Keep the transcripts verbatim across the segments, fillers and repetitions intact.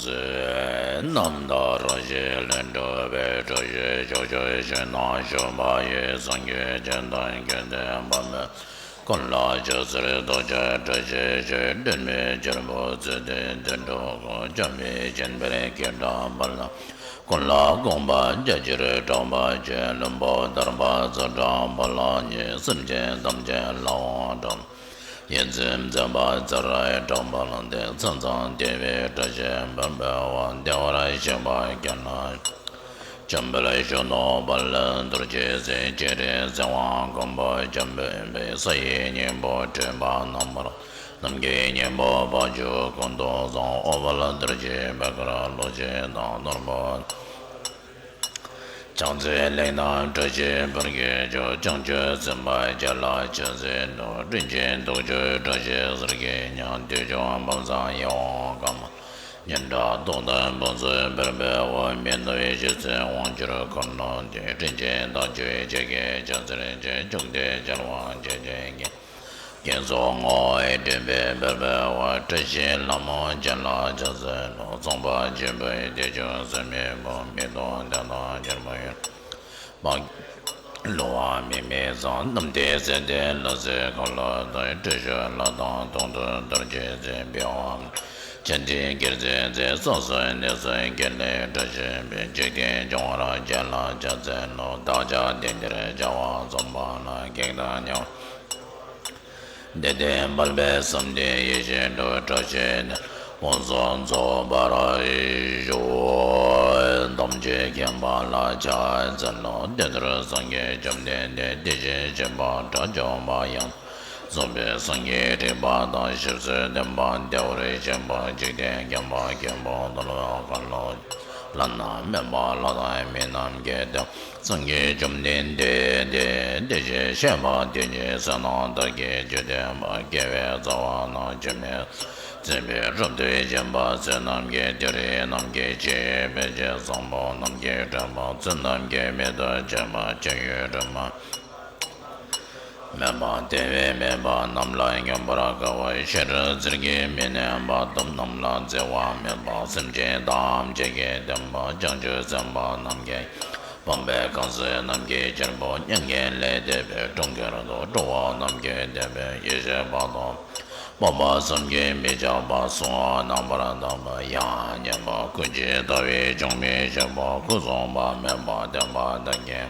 ཟེར། རྣམ་དག་རང་བཞིན་ལས་གྲུབ་པའི། བཀྲ་ཤིས་ཕྱོགས་བཅུར་ཞིང་རྣམ་ཞུགས་པ་ཡི། སངས་རྒྱས་བཅས་དང་དགེ་འདུན་དཔལ་མོས། ཀུན་ལ་སྤྱད་ཚུལ་རྟོགས་བྱ་བཀྲ་ཤིས་ཕྱིར། སྒྲོན་མེ་ལྕགས་ཕུར་བརྩེགས་ཏེ་དུད་འགྲོ་ཀུན། འཇོམས་པའི་སྤྱན་ཕུད་སྐད་གྲགས་དཔལ། ཀུན་ལ་དགོངས་པ་རྒྱ་ཆེར་གྲགས་པ་ཆེ། བློན་པོ་ཐར་པ་ཚུལ་ཁྲིམས་དཔལ་ལ་ཉེ། སེམས་ཅན་ཐམས་ཅད་ལ་དབང་གྲགས། ཡིད་ཚིམ་མཛད་པ་ཚུལ་ཁྲིམས་དཔལ་ལ་འདུད། མཚན་ཚང་དེ་བས་བཀྲ་ཤིས་འབུམ་འཕེལ་བ། བདེ་བར་གཤེགས་པ་ཁྱེད་ལ། འཇམ་དཔལ་གཞོན་ནུ་དཔལ་རྡོ་རྗེ་སེང་། སྤྱན་རས་གཟིགས་དབང་མགོན་པོ་འཇམ་དཔལ་དཔལ། ས་ཡི་སྙིང་པོ་འདྲེན་པ་རྣམ་པར། ནམ་མཁའི་སྙིང་པོ་དཔལ་གྱུར་ཀུན་ཏུ་བཟང་། ཨོ་དཔལ་རྡོ་རྗེ་བེར་དཀར་ལོ་ཆེན་དང་། ནོར་བུ་ལྕགས་མཛེས་ལེགས་བསྣམས་བཀྲ་ཤིས་འབར་གྱིས་བྱུག། བྱང་ཆུབ་སེམས་དཔའ་རྒྱ་ལ་ཆེ་ཟེར་འདོད། དྲིན་ཅན་དུག་མཆོད་བཀྲ་ཤིས་གསེར་གྱིས་མྱང་། བདུད་འཇོམས་བམ་བཟང་ཡིད་འོང་ཀརྨ། སྙན་གྲགས་ཏོག་ལྡན་ཕུན་ཚོགས་བེར་པོའི་འོད། མི་ནུབ་ཡེ་ཤེས་ཚེ་དབང་གྱུར་འཁོར་ལོ་འདི། དྲིན་ཅན་བདག་རྒྱུད་ཆེ་གེ་ཕྱག་འཚལ་ཕྱིར། བཅོམ་ལྡན་རྒྱལ་བ་ཆོས་ཀྱི་རྒྱལ། དགེ་ཚོགས་བསྔོ་བས་སྤྲས་པའི་བེར་པོའི་འོད། བཀྲ་ཤིས་ལྷ་མོ་རྒྱ་ལ་ཕྱག་འཚལ་ལོ། ཚངས་པ་ཆེན་པོའི་གཏེར་ཆུང་ཟད་མེད་བུ། མེ་ཏོག་ལྡན་དང་ཆར་པ་ཡོད། མ་ལུས་པ་མིག་མི་བཟང་། རྣམ་ཐོས་སྲས་དེ་ལ་སྲས་ཁ་ལོ་ཏོག། སྤྲུལ་གཞོན་ལྷ་དང་དུང་འདོད་རྡོ་རྗེ་རྩེ། འབེལ་བ་སྤྱན་འདྲེན་སྐྱེད་ཚལ་མཛེས། བསམ་གསུམ་གནས་གསུམ་དགེ་ལེགས་བཀྲ་ཤིས་པའི། འཇིག་རྟེན་སྐྱོང་བར་རྒྱ་ལ་ཕྱག་འཚལ་ལོ། བདག་ཅག་དེང་འདིར་བྱ་བ་རྩོམ་པ་ལ། བགེགས་དང་ཉེ་བར་བདེ་ལྡན་དཔལ་སྦས་བསམ་གཏན་ཡེ་ཤེས་འགྲུབ། བཀྲ་ཤིས་དབང་ཕྱུག་རྫོགས་པར་ཤོག། དམ་ཆོས་མཁྱེན་པ་ལ་ཕྱག་འཚལ་ལོ། དེང་འདིར་སངས་རྒྱས་བཅོམ་ལྡན་འདས། དེ་བཞིན་གཤེགས་པ་དགྲ་བཅོམ་པ་ཡང་། རྫོགས་པའི་སངས་རྒྱས་རིག་པ་དང་། ཞབས་སུ་ལྡན་པ་བདེ་བར་གཤེགས་པ། འཇིག་རྟེན་མཁྱེན་པ་མཁན་པོ་རྡོར་བ་འཁོར་ལོ། ལྷ་རྣམས་སྨན་པ་ལྷ་དང་མི་རྣམས་ཀྱི། དེ་སངས་རྒྱས་བཅོམ་ལྡན་འདས་དེ། དེ་བཞིན་གཤེགས་པ་དེ་ཉིད་བསོད་ནམས་དག་གི་རྒྱུ་ལྡན་པ། དགེ་བའི་རྩ་བ་རྣམས་འཆི་མེད། བརྩེ་བའི་རབ་ཏུ་བརྒྱན་པ། བསོད་ནམས་ཀྱི་ཏེ་རེ་རྣམས་ཀྱི་ཆོས། དཔེ་བྱད་བཟང་པོ་རྣམས་ཀྱིས་སྤྲས་པ། བསོད་ནམས་ཀྱི་མེ་ཏོག་བྱེ་བ་ཅན་ཡོད་རིམ་པ། སྨན་པ་དེ་བས་སྨན་པ་རྣམས་ལ་མཉམ་པར་དགའ་བ། ཤེས་རབ་ཚིར་གྱིས་མི་གནས་པ། སྟོབས་རྣམས་ལ་བརྩེ་བ་མེད་པ། སེམས་ཅན་ཐམས་ཅད་ཀྱི་བདེན་པ། བྱང་ཆུབ་སེམས་དཔའ་རྣམས་ཀྱི། ཕོངས་པའི་ཁང་བཟང་རྣམས་ཀྱི་བྱུར་བུ། མྱ་ངན་ལས་འདས་པའི་གྲོང་ཁྱེར་དུ། འགྲོ་བ་རྣམས་ཀྱི་བདེན་པའི་ཡེ་ཤེས་དཔག་ཏུ། སྤངས་པ་བསམ་གྱིས་མི་ཁྱབ་པ། གསུང་བ་རྣམ་པར་དག་པ། ཡང་སྙན་པ་ཀུན་གྱིས་བརྡ་བས་ཅང་མི་ཤེས་པ། སྐུ་གསུམ་པ་སྨན་པ་བསྟན་པ་དག་གི།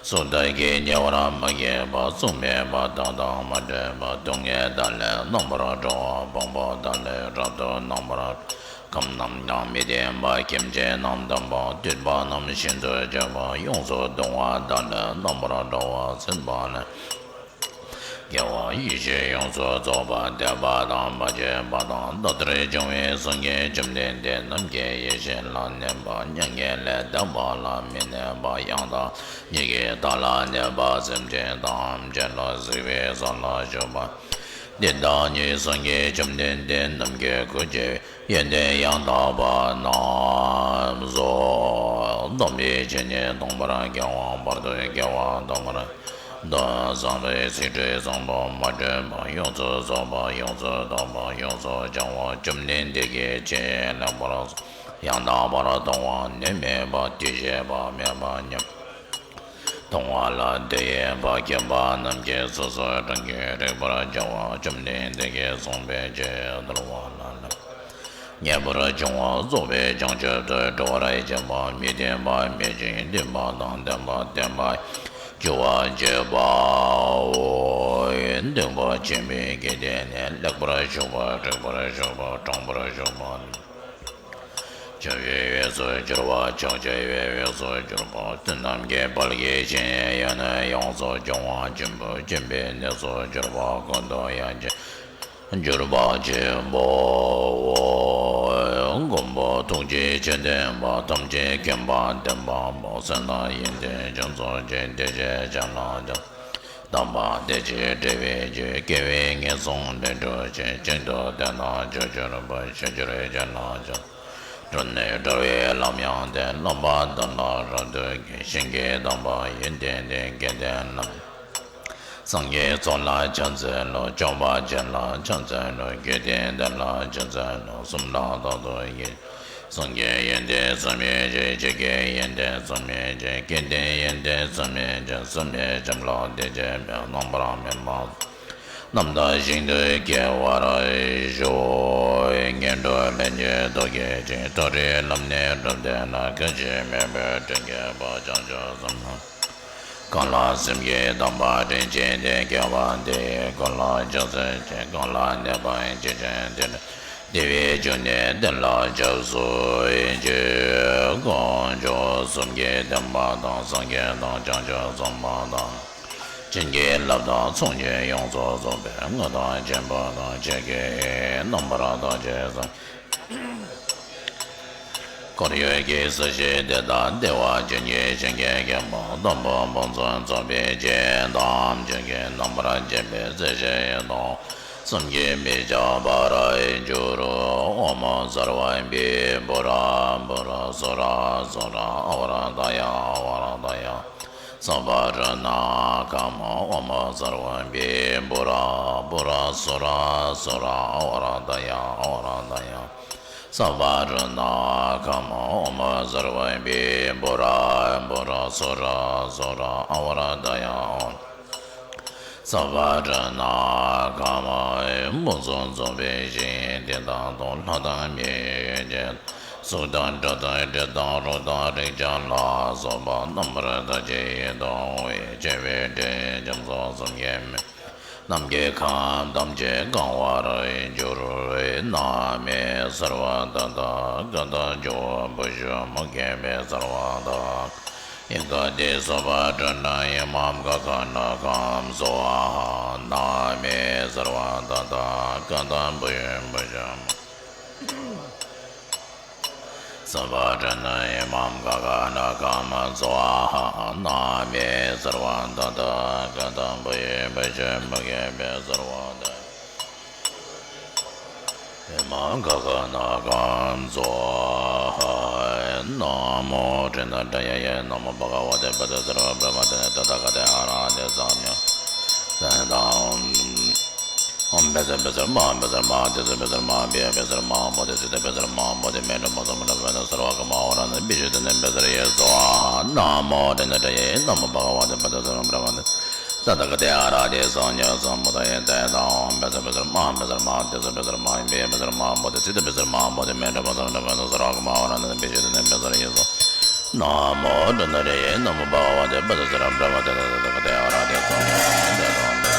སུ་དག་གིས་ཉེ་བར་མ་བསྐྱེད་པ། གཙུག་མེད་པ་དག་དང་མ་འདྲེས་པ། སྡུག་བསྔལ་དག་ལས་རྣམ་པར་གྲོལ་བ། ཕོངས་པ་དག་ལས་རབ་ཏུ་རྣམ་པར། ཁམས་རྣམས་ཀྱང་མི་བརྟན་པ། ཁྱིམ་ཆེན་རྣམས་དམ་པ། སྡུད་པ་རྣམས་ཤིན་ཏུ་གཅེས་པ། ཡོངས་སུ་གདུང་བ་དག་ལས་རྣམ་པར་གྲོལ་བ། སྲིད་པ་ལས་རྒྱལ་བ་ཡེ་ཤེས་ཡོངས་སུ་རྫོགས་པ། འདས་པ་དང་མ་བྱོན་པ་དང་། ད་ལྟར་བྱུང་བའི་སངས་རྒྱས་བཅོམ་ལྡན་འདས་རྣམས་ཀྱི་ཡེ་ཤེས་ལ་གནས་པ། མྱ་ངན་ལས་འདས་པ་ལ་མི་གནས་པ། ཡང་དག་སྙིང་གི་མཐའ་ལ་གནས་པ། སེམས་ཅན་ཐམས་ཅད་ལ་གཟིགས་པའི་ས་ལ་བཞུགས་པ། འདི་དག་ཉིད་སངས་རྒྱས་བཅོམ་ལྡན་འདས་རྣམས་ཀྱི་སྐུ་ཆེ་བའི་ཡོན་ཏན་ཡང་དག་པ་རྣམས་སོ། སྟོན་པའི་ཆོས་ཉིད་སྟོང་པར་རྒྱལ་བ། བར་དུ་རྒྱལ་བ་སྟོང་པར། གདུལ་བྱ་བསམ་པའི་ཚིག་འབྲུ་བཟང་པོ་མ་འདྲེས་པ། ཡོངས་སུ་རྫོགས་པ། ཡོངས་སུ་རྟོག་པ། ཡོངས་སུ་བྱང་བ། བཅོམ་ལྡན་འདས་ཀྱི་ཆོས་ལེགས་པར་ཡང་དག་པར་མཐོང་བ། ནད་མེད་པ། དུས་ཤེས་པ་མེད་པ། ཉམ་མཐོང་བ་ལ་དེ་ཡི་བ་མཁྱེན་པ་རྣམས་ཀྱིས་སོ་སོའི་གྲངས་ཀྱིས་རིག་པར་བྱ་བ། བཅོམ་ལྡན་འདས་ཀྱིས་གསུངས་པའི་ཆོས་དལ་བ་ལ་ལ། ངེས་པར་འབྱུང་བ་རྫོགས་པའི་བྱང་ཆུབ་ཏུ་འགྲོ་བར་བྱེད་པ། མི་ལྡན་པ་མེད་ཅིང་ལྡན་པ་དང་ལྡན་པ་ལྡན་པར་འགྱུར་བར་བྱེད་པའོ། སྟོན་པ་ཆེན་པོའི་དགེ་འདུན་ནི། ལེགས་པར་ཞུགས་པ། རིགས་པར་ཞུགས་པ། དྲང་པོར་ཞུགས་པ། ཆོས་ཀྱི་འོད་སུ་གྱུར་པ། ཕྱག་བྱ་བའི་འོད་སུ་གྱུར་པ། བསོད་ནམས་ཀྱི་དཔལ་གྱི་ཞིང་ཡོན་ཏན་ཡོངས་སུ་སྦྱོང་བ། སྦྱིན་པ་སྦྱིན་པའི་གནས་སུ་གྱུར་པ། ཀུན་ཏུ་ཡང་ཞིང་གྱུར་པ་ཆེན་པོ། མགོན་པོ་ཐུགས་རྗེའི་ཆོས་སྟོན་པ། ཐམས་ཅད་མཁྱེན་པ་ལྡན་པ་པོ། བསོད་ནམས་ཡོན་ཏན་ཅན་ཚོགས་ཀྱི། དེ་བཞིན་གཤེགས་ལ་ཕྱག་དམ་པ་དེ་ཕྱིར་བགྲོད་པའི་རྒྱུ། དགེ་བའི་ངན་སོང་ལས་སྒྲོལ་ཕྱིར། གཅིག་ཏུ་བསྟེན་ནས་བྱ་རྒོད་ཕུད། བྱ་རྒོད་ཕུད་ལ་ཕྱག་འགྲོ་ནས་འགྲོ་བའི་ལམ་ཡང་སྟོན། ལམ་པ་དག་ལ་རབ་ཏུ་བགོད། ཞིང་གི་དམ་པ་ཡོན་ཏན་ལྡན། དགེ་ལྡན་ལམ། སངས་རྒྱས་ཚོགས་ལ་ཕྱག་འཚལ་ལོ། སྐྱོབ་པ་ཆེན་ལ་ཕྱག་འཚལ་ལོ། དགེ་ལྡན་འདི་ལ་ཕྱག་འཚལ་ལོ། གསུམ་ལ་རྟག་ཏུ་བགོད། སངས་རྒྱས་ཡོན་ཏན་བཅོམ་ཡས་བརྒྱད། ཆོས་ཀྱི་ཡོན་ཏན་བཅོམ་ཡས་བརྒྱད། སྐལ་ལྡན་ཡོན་ཏན་བཅོམ་ཡས་བརྒྱད། བཅོམ་པའི་ཁྱབ་བདག་ཐེག་ཆེན་དཔལ། རྣམ་པར་སྨིན་པ་རྣམ་དག་ཞིང་དུ་སྐྱེ་བར་ཤོག། ངན་འགྲོ་ལས་ཀྱི་བདག་གིས་ཀྱང་། མཐོ་རིས་ལམ་ནས་བསྒྲུབས་བསྡད་ན། སྐྱེ་འཆི་མེད་པའི་དྲིན་གྱིས་འབབ། བྱང་ཆུབ་སེམས་དང་། གང་ལ་སེམས་ཀྱི་དང་བ་འདྲེན། ཅི་སྟེ་སྐྱེ་བ་འདི་ཡི། ཀུན་ལ་རྒྱུ་མཚན་ཅན། གང་ལ་གནས་པ་ཡང་། ཇི་ལྟར་འདི་འདྲ། བདེ་བའི་རྒྱུ་ནི་དེ་ལ་སྐྱབས་སུ་མཆི། དཀོན་མཆོག་གསུམ་གྱི་བསྟན་པ་དང་། སངས་རྒྱས་དང་བྱང་ཆུབ་སེམས་དཔའ་དང་། བྱིན་གྱིས་བརླབས་དང་ཚོགས་ཀྱིས་ཡོངས་སུ་རྫོགས་པའི། དངོས་དང་བཅས་པ་དང་། ཆོས་ཀྱི་རྣམ་པར་དག་བྱེད་སངས། འཁོར་ཡུལ་གྱི་སྲིད་ཞིའི་བདེ་དང་བདེ་བ་ཅན་གྱི་ཞིང་གི་རྒྱལ་པོ། སྟོན་པ་ཕུན་སུམ་ཚོགས་པའི་རྒྱན་དང་། ཆོས་ཀྱི་རྣམ་པར་འཕྲུལ་པའི་རྩལ་ཆེན་དང་། བསམ་གྱིས་མི་ཁྱབ་པར་འགྱུར་རོ། ཨོཾ་སརྦ་བི་བྷུ་ར་བྷུ་ར་སུ་ར་སུ་ར་ཨ་བ་ར་ཏ་ཡ་ཨ་བ་ར་ཏ་ཡ། སརྦ་རཏྣ་ཀམ། ཨོཾ་སརྦ་བི་བྷུ་ར་བྷུ་ར་སུ་ར་སུ་ར་ཨ་བ་ར་ཏ་ཡ་ཨ་བ་ར་ཏ་ཡ། སརྦ་རཏྣ་ཀམ། ཨོཾ་སརྦ་བི་བྷུ་ར་བྷུ་ར་སུ་ར་སུ་ར་ཨ་བ་ར་ཏ་ཡ། སརྦ་རཏྣ་ཀམ། ཕུན་སུམ་ཚོགས་པའི་ཞིང་དེ་དག་ཏུ། ལྷ་དང་མིའི་ཡོན་ཏན་གཟུགས་དང་སྒྲ་དང་དྲི་དང་རོ་དང་རེག་བྱ་ལ་སོགས་པ་རྣམ་པར་དག་བྱེད་ཡིད་དུ་འོང་བའི་བྱ་བའི་སྒྲས་རྒྱ་མཚོ་བཟུམ་གྱི་མེ་ནམ་མཁའི་ཁམས་ཐམས་ཅད་གང་བར་འགྱུར། ན་མེ་སརྦ་ཏ་ཐཱ་ག་ཏ་ཇོ་བོ་བུ་ཆུང་མུ་གེ་མེ་སརྦ་ཏ་ཡ་ག་ཏེ་སརྦ་ཏ་ཏྲ་ཡེ་མ་ག་ག་ན་ཀམ་སྭཱ་ཧཱ། ན་མེ་སརྦ་ཏ་ཐཱ་ག་ཏ་བུ་ཡུ་བུ་ཆུང་སརྦ་ཏྲ་ཡེ་མ་ག་ག་ན་ཀམ་སྭཱ་ཧཱ། ན་མེ་སརྦ་ཏ་ཐཱ་ག་ཏ་བུ་ཡུ་བུ་ཆུང་མུ་གེ་མེ་སརྦ་ཏ་ཡེ་མ་ག་ག་ན་ཀམ་སྭཱ་ཧཱ། ན་མོ་ཏྲཱི་ཏྲཱ་ཡེ་ཡེ། ན་མོ་བྷ་ག་བ་ཏེ། བ་ཏེ་སརྦ་བྷྲ་མ་ཏེ། ཏ་ཐཱ་ག་ཏེ་ཨ་ར་ཧ་ཏེ་སམྱོ་ཏ་ཐཱ། ཨོཾ་བཛྲ་བཛྲ་མ་བཛྲ་མ་ཏེ་ཙོ་བཛྲ་མ་བྷྱཿ་བཛྲ་མ་བོ་དྷི་ཙིཏྟ་བཛྲ་མ་བོ་དྷི་མེ་ཏྲ་མ་ཙ་མ་ན་བ་ན་སརྦ་ཀརྨ་ཨོ་ར་ན་བི་ཤུདྡྷ་ན་བཛྲ་ཡེ་སྭཱ་ཧཱ། ན་མོ་ཏྲཱི་ཏྲཱ་ཡེ། ན་མོ་བྷ་ག་བ་ཏེ། བ་ཏེ་སརྦ་བྷྲ་མ་ཏེ། ཏ་ཐཱ་ག་ཏེ་ཨ་ར་ཧ་ཏེ་སམྱོ་སམྦུདྡྷ་ཡེ། ཏ་ཐཱ། ཨོཾ་བཛྲ་བཛྲ་མ་བཛྲ་མ་ཏེ་ཙོ་བཛྲ་མ་བྷྱཿ་བཛྲ་མ་བོ་དྷི་ཙིཏྟ་བཛྲ་མ་བོ་དྷི་མེ་ཏྲ་མ་ཙ་མ་ན་བ་ན་སརྦ་ཀརྨ་ཨོ་ར་ན་བི་ཤུདྡྷ་ན་བཛྲ་ཡེ་སྭཱ་ཧཱ། ན་མོ་ཏྲཱི་ཏྲཱ་ཡེ། ན་མོ་བྷ་ག་བ་ཏེ། བ་ཏེ་སརྦ་བྷྲ་མ་ཏེ། ཏ་ཐཱ་ག་ཏེ་ཨ་ར་ཧ་ཏེ་སམྱོ་སམྦུདྡྷ་ཡེ།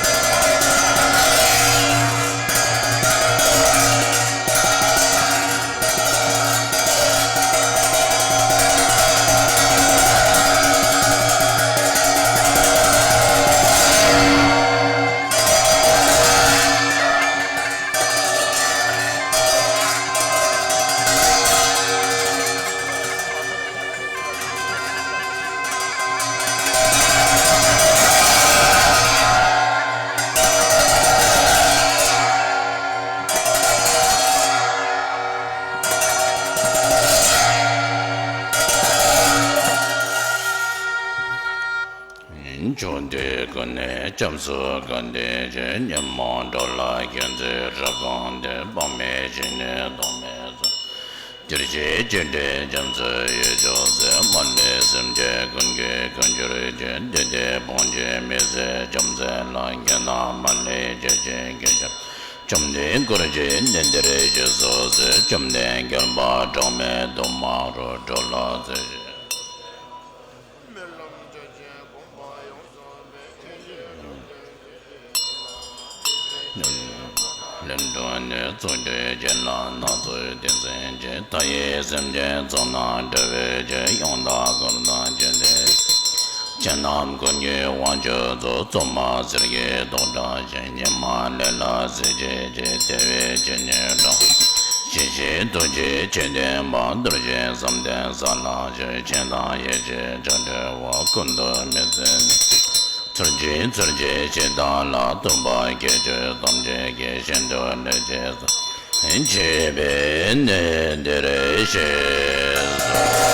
ཕྱོགས་དུས་ཀུན་ནས་སྐྱབས་སུ་བཀའ་དྲིན་ཆེ། ཉོན་མོངས་འགྲོ་ལ་སྐྱོན་འཛིན་རབ་གང་དེ། དཔག་མེད་ཞིང་ནས་ཐོགས་མེད་སུ། གྱུར་ཅིག་སྤྱན་རས་རྒྱ་མཚོའི་འོད་ཅོག་ཟེར། མ་ལུས་སེམས་ཅན་ཀུན་གྱི་མགོན་གྱུར་ཅིག། འདི་ལྟའི་དཔུང་བཅས་མི་ཟད་རྒྱལ་མཚན་ལ། མཁྱེན་དང་མ་ལུས་སྐྱེ་མཆེད་ཀུན་ཀྱང་། བཅོམ་ལྡན་འཁོར་བཅས་གནས་འདིར་གཤེགས་སུ་གསོལ། བཅོམ་ལྡན་མགོན་པོ་གྲངས་མེད་དུ་མ་རུ། འགྲོ་ལ་སྩོལ་ཞིང་སྨོན་ལམ་རྒྱ་ཆེན་དགོངས་པ་ཡོངས་སུ་སྨིན། ལན་གྲངས་ནི་ཚོགས་ཀྱི་རྒྱན་ལ་སྣ་ཚོགས་ཏེ། མཚན་བཅས་མཐའ་ཡས་སེམས་ཅན་ཚོགས་རྣམས་བསྒྲལ་བའི་ཕྱིར། ཡང་དག་འཁོར་དང་བཅས་ཏེ་ཁྱེད་རྣམས་ཀུན་གྱི་དབང་ཕྱུག་ཚོགས། བཙོ་མ་གསེར་གྱི་ཏོག་བཀྲ་ཤིས། ཉི་མ་ལས་ལ་གཟི་བརྗིད་ཀྱིས། བདེ་བའི་སྤྱན་ནི་དྲངས། ཞི་ཞིང་དུལ་ཞིང་ཆོས་སྟོན་པ། གདུལ་ཞིང་བསམ་གཏན་ས་ལ་སྤྱོད། ཆོས་དང་ཡེ་ཤེས་ཆར་འབེབས་འོག་ཀུན་ཏུ་མི་ཟད་ཚུལ་བཞིན་ཚུལ་གྱིས་ཞིང་དག་ལ། སྟོན་པ་དགེ་ཆོས་ཐམས་ཅད་ཀྱི། ཞིང་དུ་ལྷོད་ཅིང་གཙོ་བྱས་པའི་གནས་འདིར་གཤེགས་སུ།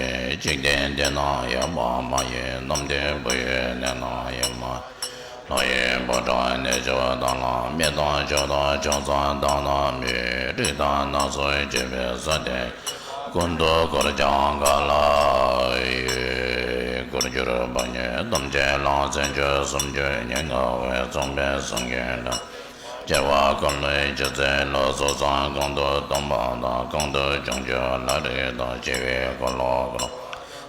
ཅིག་འཇིག་རྟེན་འདི་ན་ཡོད་པ་མ་ཡིན། གནམ་བདེ་བོད་ཡུལ་འདི་ན་ཡོད་མ་ཡིན། ལྷ་ཡི་ཕོ་བྲང་ནས་ཆུ་དང་ལ། མི་དང་ཆུ་དང་ཆུ་ཚང་དང་ན་མི། རིགས་དང་སྣ་ཚོགས་སྐྱེ་བོའི་ས་སྟེང་། ཀུན་ཏུ་འཁོར་ཀྱང་ག་ལ་ཡོད། སྐུར་གྱུར་པ་ཉིད་ཐམས་ཅད་ལ། མཚན་བརྗོད་སུམ་ཅུ་ཉེར་ལྔ་བས། མཚུངས་པའི་སངས་རྒྱས་དང་། སྐྱེ་བ་འཁོར་ལོའི་སྤྱི་རྫས་ལ། སོ་སོ་གང་དུ་སྟོན་པ་དང་། གང་དུ་བྱུང་གི་ལྷ་རིགས་དང་། སྐྱེ་བའི་འཁོར་ལོ་འཁོར་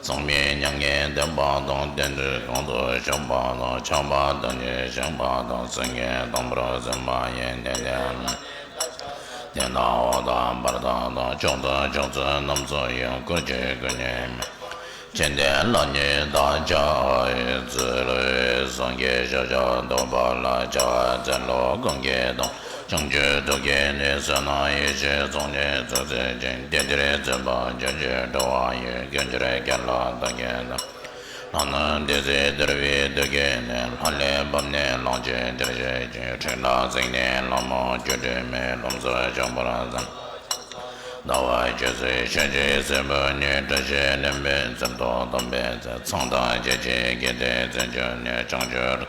ཚང་མས་མྱ་ངན་འདས་པ་དང་། རྟེན་འབྲེལ་གང་དུ་བྱུང་བ་དང་། ཆགས་པ་དང་ནི་ཞེན་པ་དང་། སེམས་ངན་དང་པོར་འཛིན་པ་ཡི་ནད་དེ་ལ། དེ་ན་འོག་དང་བར་དང་དང་། ཕྱོགས་དང་ཕྱོགས་བཅུ་རྣམས་སུ་ཡང་། སྐུར་གྱི་སྐུ་ཉིད་མ་ཅན་དེ་ལ་ཉིད་བདག་ཅག་ཡི་ཚུལ། སངས་རྒྱས་ཤཱཀྱ་ཐུབ་པ་ལ་ཕྱག་འཚལ་ལོ། གང་གིས་དང་བྱང་ཆུབ་ཐུགས་ཀྱི་ནི། བསོད་ནམས་ཡེ་ཤེས་ཚོགས་གཉིས་རྫོགས་མཛད་ཅིང་། དེ་འདིར་བརྩོན་པ་རྒྱ་ཆེར་འགྲོ་བ་ཡི། སྐྱོན་གྱུར་དགེ་ལ་བདག་བསྐྱེད་དང་། ལྷ་རྣམས་བདེ་གཟིགས་དོལ་པོའི་བདུད་ཀྱི་ནི། ལྷ་ལས་བབས་ནས་ལོངས་སྤྱོད་འདིར་བཞུགས་ཤིང་། ཁྲིམས་ལ་གཟིགས་ནས་ལྷ་མོ་སྒྱུ་འཕྲུལ་མའི། ལྷུམས་སུ་ཞུགས་པར་མཛད། ཟླ་བ་བཅུ་ཚེས་ཞལ་གཅིག་སྲིན་པོ་ཉིད། བཀྲ་ཤིས་ལྷུན་པོའི་རྩེར་དུ་བསྡོམས་པའི་ཚེ། ཚངས་དང་སྐྱེ་མཆེད་དགེ་སྡིག་རྩད་གཅོད་ནས། བྱང་ཆུབ་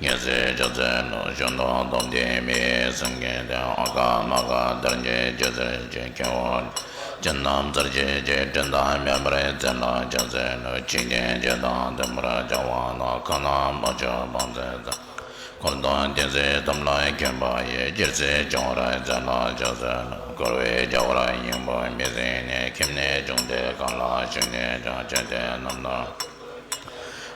ངེས་ཚིག་ཕྱག་འཚལ་ལོ། གཞོན་ནུ་སྟོབས་ལྡན་མི་ཡི་སེང་གེ་དེ། ཨ་ཀ་མ་ཀ་དར་ཅིག་སྒྱུ་རྩལ་གྱིས། ཁྱེའུ་ཅན་རྣམས་རྩལ་གྱིས་རྗེས་དྲན་དང་། མེ་འབར་རྩེ་ལ་ཕྱག་འཚལ་ལོ། འཇིག་རྟེན་སྤྱི་དང་མཐུན་པར་སྦྱར་བ་ན། ཁ་ན་མ་ཆུ་བང་མཛོད་ཚ། འཁོར་དང་བསྟན་སྲིད་ཐབས་ལ་མཁས་པ་ཡི། སྤྱིར་ཚེ་སྦྱོང་བར་མཛད་ལ་ཕྱག་འཚལ་ལོ། འཁོར་བའི་རྒྱལ་བར་སྙིང་པོ་མི་གཟིགས་ནས། ཁྱིམ་ནས་བྱུང་སྟེ་གང་ལ་ཞིག་ནས་ཀྱང་། ཅི་སྟེ་རྣམ་སྣང་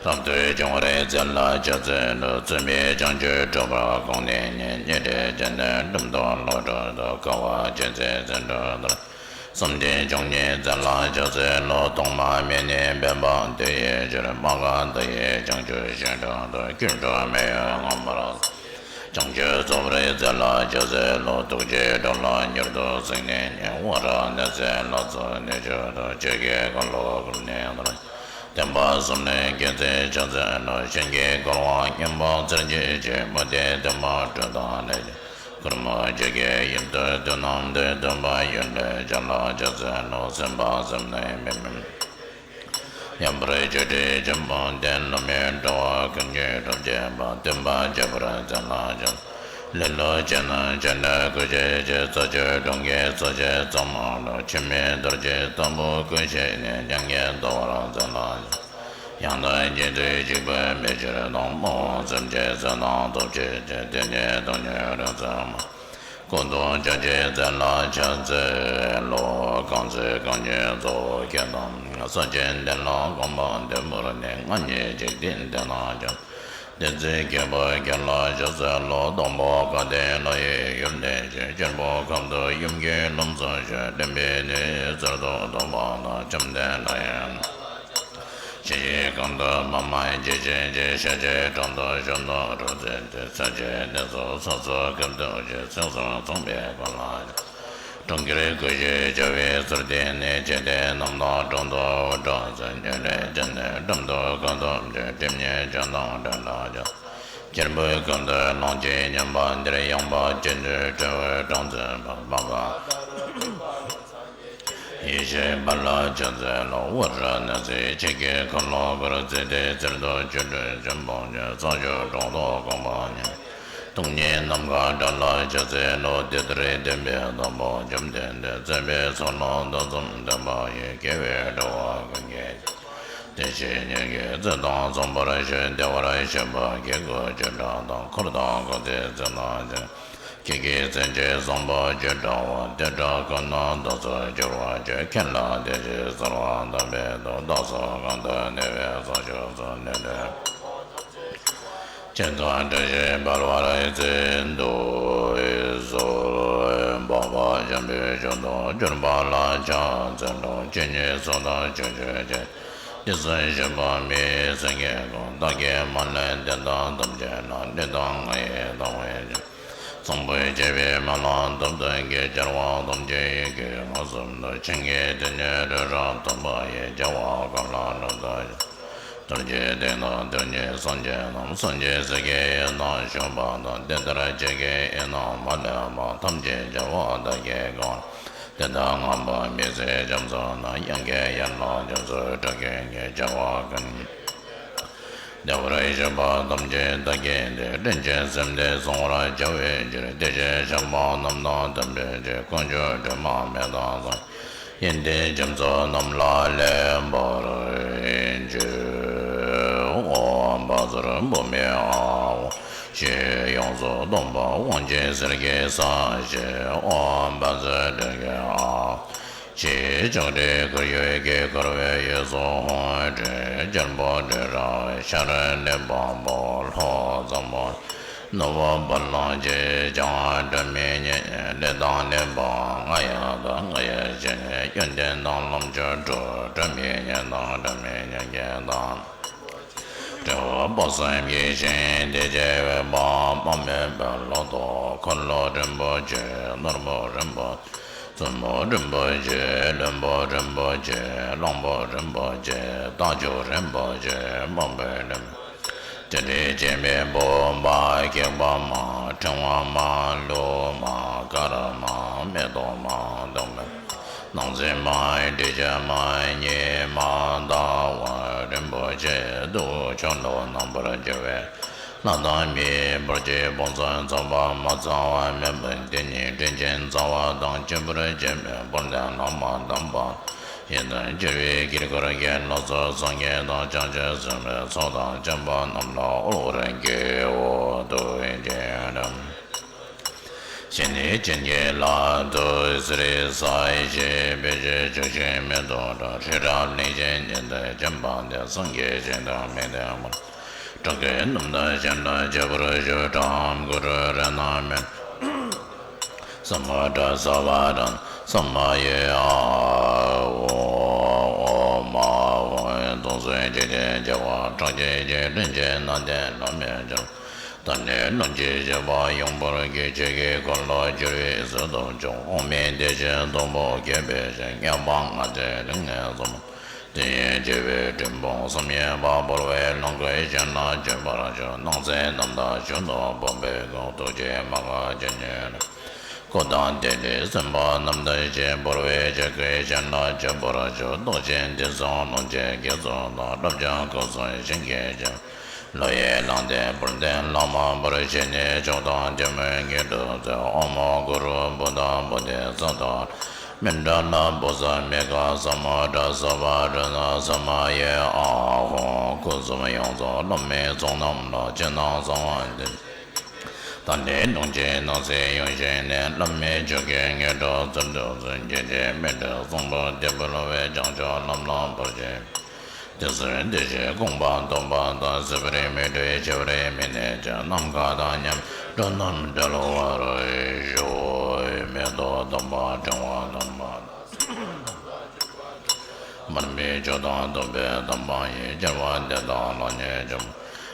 རབ་ཏུ་སྦྱོང་བར་མཛད་ལ་ཕྱག་འཚལ་ལོ། བརྩོན་པས་བྱང་ཆུབ་སྒྲུབ་པར་དགོངས་ནས་ནི། ཉིན་རེ་བྱས་ནས་འགྲིམ་དུ་ལོག་འགྲོ་དང་། དཀའ་བ་སྤྱད་ཚེ་ཚེ་འགྲོ་ལྟར། བསམ་གཏན་བཅུ་གཉིས་མཛད་ལ་ཕྱག་འཚལ་ལོ། ཐོག་མ་མེད་ནས་འབད་པ་དེ་ཡི་ཕྱིར། མ་འགགས་མཐའ་ཡས་བྱང་ཆུབ་ཤིང་དྲུང་དུ། སྐྱེ་འགྲོ་མི་ཡི་མངོན་པར་བྱང་ཆུབ་རྫོགས་པར་མཛད་ལ་ཕྱག་འཚལ་ལོ། ཐུགས་རྗེས་འགྲོ་ལ་མྱུར་དུ་གཟིགས་ནས་ནི། དབང་རབ་གནས་ཚུལ་ལ་སོགས་གནས་མཆོག་ཏུ། ཆོས་ཀྱི་འཁོར་ལོ་བསྐོར་ནས་ལྟར། བསྟན་པ་གསུམ་ལས་རྒྱལ་མཚན་ཕྱག་འཚལ་ལོ། གཞན་གྱི་འཁོར་བ་ངན་པ་བཙལ་བྱེད་ཀྱི། མུ་སྟེགས་འདུན་པ་སྒྲོ་དང་ལས་ཀྱི། ཁོར་མོ་བཅས་ཀྱི་དབྱིབས་དུ་བདུད་རྣམས་ཏེ། འདུན་པ་ཡུལ་ལས་བྱོན་ལ་ཕྱག་འཚལ་ལོ། སེམས་དཔའ་སེམས་ལས་མི་མིན་ཡང་བར་ཆོས་སྒྲའི་ཆེན་པོ་སྟེ། ལྷ་མིའི་དྲ་བ་ཀུན་གྱི་སྒྲུབ་བྱེད་པ། སྟོན་པ་ཁྱད་པར་ཅན་ལ་ཕྱག་འཚལ་ལོ། ལེ་ལོ་ཅན་ནི་སྤྱན་རས་གཟིགས་ཀྱི་རྩ་བརྒྱད་དྲུང་གི་རྩ་བརྒྱད་གཙང་མ་ལུ། འཆི་མེད་རྡོ་རྗེ་ལྟ་བུ་སྐུ་ཞིག་ནས། མྱ་ངན་འདའ་བར་མཛད་ལ་ཕྱག་འཚལ་ཡང་དག་རྒྱུད་དུ་ཞུགས་པའི་མི་ཕྱིར་ལྡོག་སྨོན་ལམ་སེམས་ཅན་ཚེ་དང་ཐོབ་བྱེད་ཅིང་། དེ་ཉིད་སྟོང་ཉིད་རིག་འཛིན་མ་སྐུ་མདོག་ཕྱག་རྒྱའི་རྩེ་ལ་ཕྱག་འཚལ་ལོ། གང་ཚེ་རྐང་གཉིས་རྫོགས་སྐྱེས་དང་། ས་བཅུའི་གཏན་ལ་གོམ་པ་བདུན་བོར་ནས། ང་ཉིད་འཇིག་རྟེན་འདི་ན་ཀྱང་། བདུད་རྩིའི་རྒྱལ་པོ་ཁྱེད་ལ་ཕྱག་འཚལ་ལོ། སྡོང་པོ་ཀ་ཏའི་ལྷ་ཡི་ཡུལ་འདི་ཞེས། སྐྱེར་པོ་ཁབ་ཏུ་ཡུམ་གྱི་ལྷུམས་སུ་ཞུགས། བདེན་པའི་གནས་རྩལ་དུ་ཐོབ་པ་དང་། བཅོམ་ལྡན་ལྷ་ཡི་ཞལ་གྱི་སྒང་དུ་མ་མ་བརྗིད་ཆེན་གྱི་ཞལ་གྱི་དྲུང་དུ་བཞུགས་ནོ་རབ་མཛེས་ཏེ། ས་བཅུའི་གནས་སུ་ས་གསུམ་ཁབ་ཏུ་བཞུགས། སེང་གསུམ་མཚུངས་པའི་སྐུ་ལ། གྲོང་ཁྱེར་ཀུན་གཞི་བྱ་བའི་ཚུལ་བསྟན་ནས། ཅི་སྟེ་རྣམ་སྣང་དྲུང་དུ་འུར་སྒྲོགས་མཛད། ཉིན་རེ་བྱས་ནས་འགྲིམ་དུ་ཁ་ཐུག་ཅིང་། སྒྲིབ་གཉིས་ཅན་དང་བྲལ་ལ་ཕྱག་སྐྱེར་པོའི་ཁབ་ཏུ་ལོངས་སྤྱོད་སྙོམས་པ་འདིར། ཡངས་པ་སྤྱོད་འཇུག་སྤྲུལ་པའི་གྲངས་མཛད་པ། མ་འགགས་ཡེ་ཤེས་འབར་ལ་ཕྱག་འཚལ་ལོ། དབུ་རུ་གནས་ཚེ་ཆོས་ཀྱི་འཁོར་ལོ་བསྐོར། ཚེ་འདིའི་རྩེ་རུ་སྒྱུ་འཕྲུལ་ཆེན་པོ་ཉིད། གཙང་ཆུ་གྲོང་དུ་གོམ་པ་ཉིད། སྟོང་ཉིད་ནམ་མཁའ་འདྲ་ལ་ཕྱག་འཚལ་ལོ། དེ་ལྟར་བསྟན་པའི་སྟོན་པ་བཅོམ་ལྡན་འདས། བརྩེ་བའི་ཚོགས་ལ་ཐོས་བསམ་ལྡན་པ་ཡིས། དགེ་བའི་དྲ་བ་ཀུན་གྱི་དེ་བཞིན་ཉིད་ཀྱི་རྩེ་དང་མཚུངས་པར་ཞུ། བདེ་བར་གཤེགས་པ་དགེ་བསྐུལ་བཅུ་ཕྲག་དང་། འཁོར་དང་འཁོར་ཚེ་རྩེ་ལ་ཕྱག་ཁྱེད་ཀྱི་མཚན་ཅན་བཟང་པོ་བཅུ་ཕྲག་པོ། དེ་འདྲ་ཀུན་ན་བདག་སོགས་གྱུར་པར་བགྱི། ཁྱེད་ལ་དེ་བཞིན་གསོལ་བ་འདེབས་པའི་མཐུས། བདག་སོགས་གང་དུ་གནས་པའི་ས་ཕྱོགས་སུ། ནད་དང་ཅན་དང་བྲལ་ཞིང་འབར་བར་བརྩེ་འདོད་གསོལ། འཕགས་པ་སྤྱན་ བྱམས་པའི་མཆོག་ཏུ་གྱུར་པ་ལ་ཕྱག་འཚལ་ལོ། ཇི་སྙེད་སུ་དག་ཇི་སྙེད་ཅིག །དེ་སུ་ཞིག་པ་མི་ཡི་སེང་གེ་ཀུན། བདག་གིས་མ་ལུས་དེ་དག་ཐམས་ཅད་ལ། ལུས་དང་ངག་ཡིད་དང་བས་ཀྱང་། གཙང་པོ་བྱས་པའི་སྨོན་ལམ་ཐོབ་ཐག་གིས། རྒྱལ་བ་ཐམས་ཅད་ཡིད་ཀྱིས་མངོན་སུམ་དུ། བྱིན་གྱིས་དེ་ཉིད་རི་རབ་བཏབ་པ་ཡི། རྒྱལ་བ་གང་ལ་བསླབ་པ་བཞིན། རྡོ་རྗེ་གདན་དང་རྡོ་རྗེ་སངས་རྒྱས་རྣམས། སངས་རྒྱས་སྲས་ཀྱི་ཡུལ་དུ་བཞུགས་པ་དང་། དེ་ལྟར་ཇི་སྐད་ཡིད་བཞིན་མ་ལུས་པ། ཐམས་ཅད་རྒྱལ་བ་དག་གིས་གང་། དེ་དག་མངོན་པར་མི་ཟད་རྒྱ་མཚོ་ན། གཡང་དགའི་ཡན་ལག་འཇིགས་སུ་སྐྲག་མཁན་གྱི། རྒྱལ་བ་ཀུན། བདེ་བར་གཤེགས་པ་ཐམས་ཅད་བདག་གིས་བསྟེན། དྲིན་ཅན་སེམས་དེ་བསྲུང་བར་བྱ་བའི་ཕྱིར། དེ་བཞིན་གཤེགས་པ་རྣམས་དང་མཐུན་པའི་ཕྱིར། དཀོན་མཆོག་སྒྲོལ་མ་མི་བདག་ཡིད་བཞིན་དྲིན་ཅན་རྒྱ་མཚོ་རྣམས་ལ་ལེགས་པར་བྱིན། ཨོཾ་བཛྲ་བྷཱུ་མི་ཨཱཿཧཱུྃ། ཞེས་ཡོངས་སུ་གཏོར་བ་དབང་ཆེན་གསེར་གྱི་ས་གཞི། ཨོཾ་བཛྲ་དྲིན་ཅན་ཨཱཿཧཱུྃ། ཞེས་ལྕགས་སྤྲེལ་ཁོར་ཡུག་གིས་བསྐོར་བའི་དབུས་སུ་ཧཱུྃ་སྤྲིན་སྤྱན་དཔའ་སྤྲིན་རབ་ཤར་ནུས་པ་པོ་ལྷོ་འཛམ་བུ་ནུབ་བ་ལང་ཅི་བྱ་སྒྲ་མི་སྙན། ལས་དང་ནུས་པ་ལྔ་ཡི་མཐའ། ལྔ་ཡི་ཞིང་ཡོན་ཏན་དང་ལོངས་སྤྱོད་དྲུག་སྒྲ་མི་སྙན་དང་སྒྲ་མི་སྙན་གྱི་མཐའ། སྤྲུལ་པ་གསུམ་གྱི་ཞིང་དེ་བཞིན་གཤེགས་པ་དཔག་མེད་པའི་ལོ་ཏོག་འཁོར་ལོ་རིན་པོ་ཆེ། ནོར་བུ་རིན་པོ་ཆེ། བཙུན་མོ་རིན་པོ་ཆེ། བློན་པོ་རིན་པོ་ཆེ། གླང་པོ་རིན་པོ་ཆེ། རྟ་མཆོག་རིན་པོ་ཆེ། དམག་དཔོན་རིན་པོ་ཆེ། དེ་འདྲའི་སྐྱེ་མེད་ཕུང་པོ་ཁེགས་པ་མ། ཕྲེང་བ་མ། ལུགས་མ། དཀར་མ། མེ་ཏོག་མ། བདུག་སྤོས་སྣང་མཛད་མ། འབྲས་སྤུངས་མ། ཉི་མ། ཟླ་བ་རིན་པོ་ཆེ། དུག་ཆོ་ལོ་རྣམ་པར་འགྱུར་བའི་ལྷ་དང་མིའི་བར་གྱི་ཕུང་ཚོགས་ཚོགས་པ་མ་ཚང་བ་མེད་པ་དེ་ཉིད་དྲིན་ཅན་རྩ་བ་དང་གཅིག་པུར་སྐྱེས་པའི་དཔལ་ལྡན་བླ་མ་དམ་པ་ཡི་དམ་གྱུར་པའི་དཀྱིལ་འཁོར་གྱི་ལྷ་ཚོགས་སངས་རྒྱས་དང་བྱང་ཆུབ་སེམས་དཔའི་ཚོགས་དང་བཅས་པ་རྣམས་ལ་དབུལ་བར་བགྱིའོ། ཐུགས་རྗེ་ཆེ། ཞལ་ནས་བྱིན་གྱིས་བརླབ་ཏུ་གསོལ། ས་གཞི་སྤོས་ཆུས་བྱུགས་ཤིང་མེ་ཏོག་བཀྲ། ཧྲཱིཿརཱ་ལས་བྱིན་གྱེན་དུ་བརྒྱན་པ་དེས། སངས་རྒྱས་ཞིང་དུ་མི་ལྡན་པ། བྲག་གི་གནམ་དུ་བྱོན་དུ་བྱེད་པར་ཞུ། ཁྲོ་བོ་གུ་རུ་རཏྣ་མི་ས་མུ་དྲ་ས་བ་དྲ་ས་མ་ཡེ་ཨཱཿཧཱུྃ། ཨོཾ་ཨཱཿཧཱུྃ། སྟོང་གསུམ་འཇིག་རྟེན་རྒྱལ་བ་སྐྲག་བྱེད་ཀྱི། དྲིན་ཅན་སྣ་བདུན་ལྷ་མིའི་རྒྱལ། ད་ནི་ལོངས་སྤྱོད་བཞི་པ་ཡོངས་བར་བགྱི། ཆོས་ཀྱི་འཁོར་ལོ་བསྒྱུར་བའི་གཟི་མདོག་ཕྱུག། འོག་མིན་བདེ་ཆེན་སྡོང་པོ་རྒྱས་པའི་ཞིང་། མངོན་པར་མངའ་བདག་ཏིང་ངེ་འཛིན། དེ་ཡི་རྒྱལ་བའི་ཁྲི་འབུམ་གསུམ་ཡས་པ། འབར་བའི་ལོངས་སྐུའི་ཞིང་ལ་བྱོན་པར་ཞུ། སྣང་སྲིད་རྣམ་དག་ཞལ་དུ་བུམ་པའི་སྐུ། ཐུགས་རྗེའི་མ་འགགས་ཇི་སྙེད་ལས། སྐུ་དང་ཏིལ་འབྲུའི་སེམས་དཔའ་རྣམས་དང་བཅས། འབར་བའི་ཆོས་སྐུའི་ཞིང་ལ་བྱོན་པར་ཞུ། བདག་གཞན་དུས་གསུམ་ལོངས་སྤྱོད་དགེ་ཚོགས་དང་། བསླབ་བྱ་སྐུ་གསུམ་ཞིང་གི་ཆོས། བློ་ཡི་གླང་ཆེན་དཔལ་ལྡན་བླ་མ་འབོར། ཞལ་ནས་མཆོག་དང་ཐུན་མོང་དངོས་གྲུབ་སྩོལ། ཨོཾ་གུ་རུ་བོ་དྷ་བོ་དྷི་ས་ཏྭ། མཎྜལ་བྷུ་ས་མི་ཀ་ས་མུ་དྲ་ས་བ་དྲ་ན་ས་མ་ཡེ་ཨཱཿཧཱུྃ། སྐུ་གསུམ་ཡོངས་རྫོགས་བླ་མའི་ཚོགས་རྣམས་ལ། ཕྱི་ནང་གསང་བ་འདི། ད་ནི་ལོངས་སྤྱོད་སྣང་སྲིད་ཡོད་བཞིན་ནས། བླ་མའི་ཆོས་ཀྱི་དངོས་གྲུབ་ཚུལ་དུ་བཟུང་། སྐྱེ་མཆེད་མི་འབྲལ་གཙང་པོ་དེ། འབུལ་བའི་བྱང་ཆུབ་ལམ་ལ་བོར་ཕྱིར། དེ་ཚེ་བདེ་གཤེགས་དགོངས་པ་རྟོགས་པ་དང་། སྲིད་པའི་མུ་སྟེགས་ཞི་བར་མི་གནས་ཀྱང་། ནམ་མཁའ་དང་མཉམ་པའི་འགྲོ་རྣམས་སྒྲོལ་བར་ཤོག། མེ་ཏོག་དམ་པ་ཕྲེང་བ་དམ་པ། མར་མེ་མཆོག་དང་ཐུབ་པའི་དམ་པ་ཡི། རྒྱལ་བ་དེ་དག་ལ་ནི་ཕྱག་འཚལ།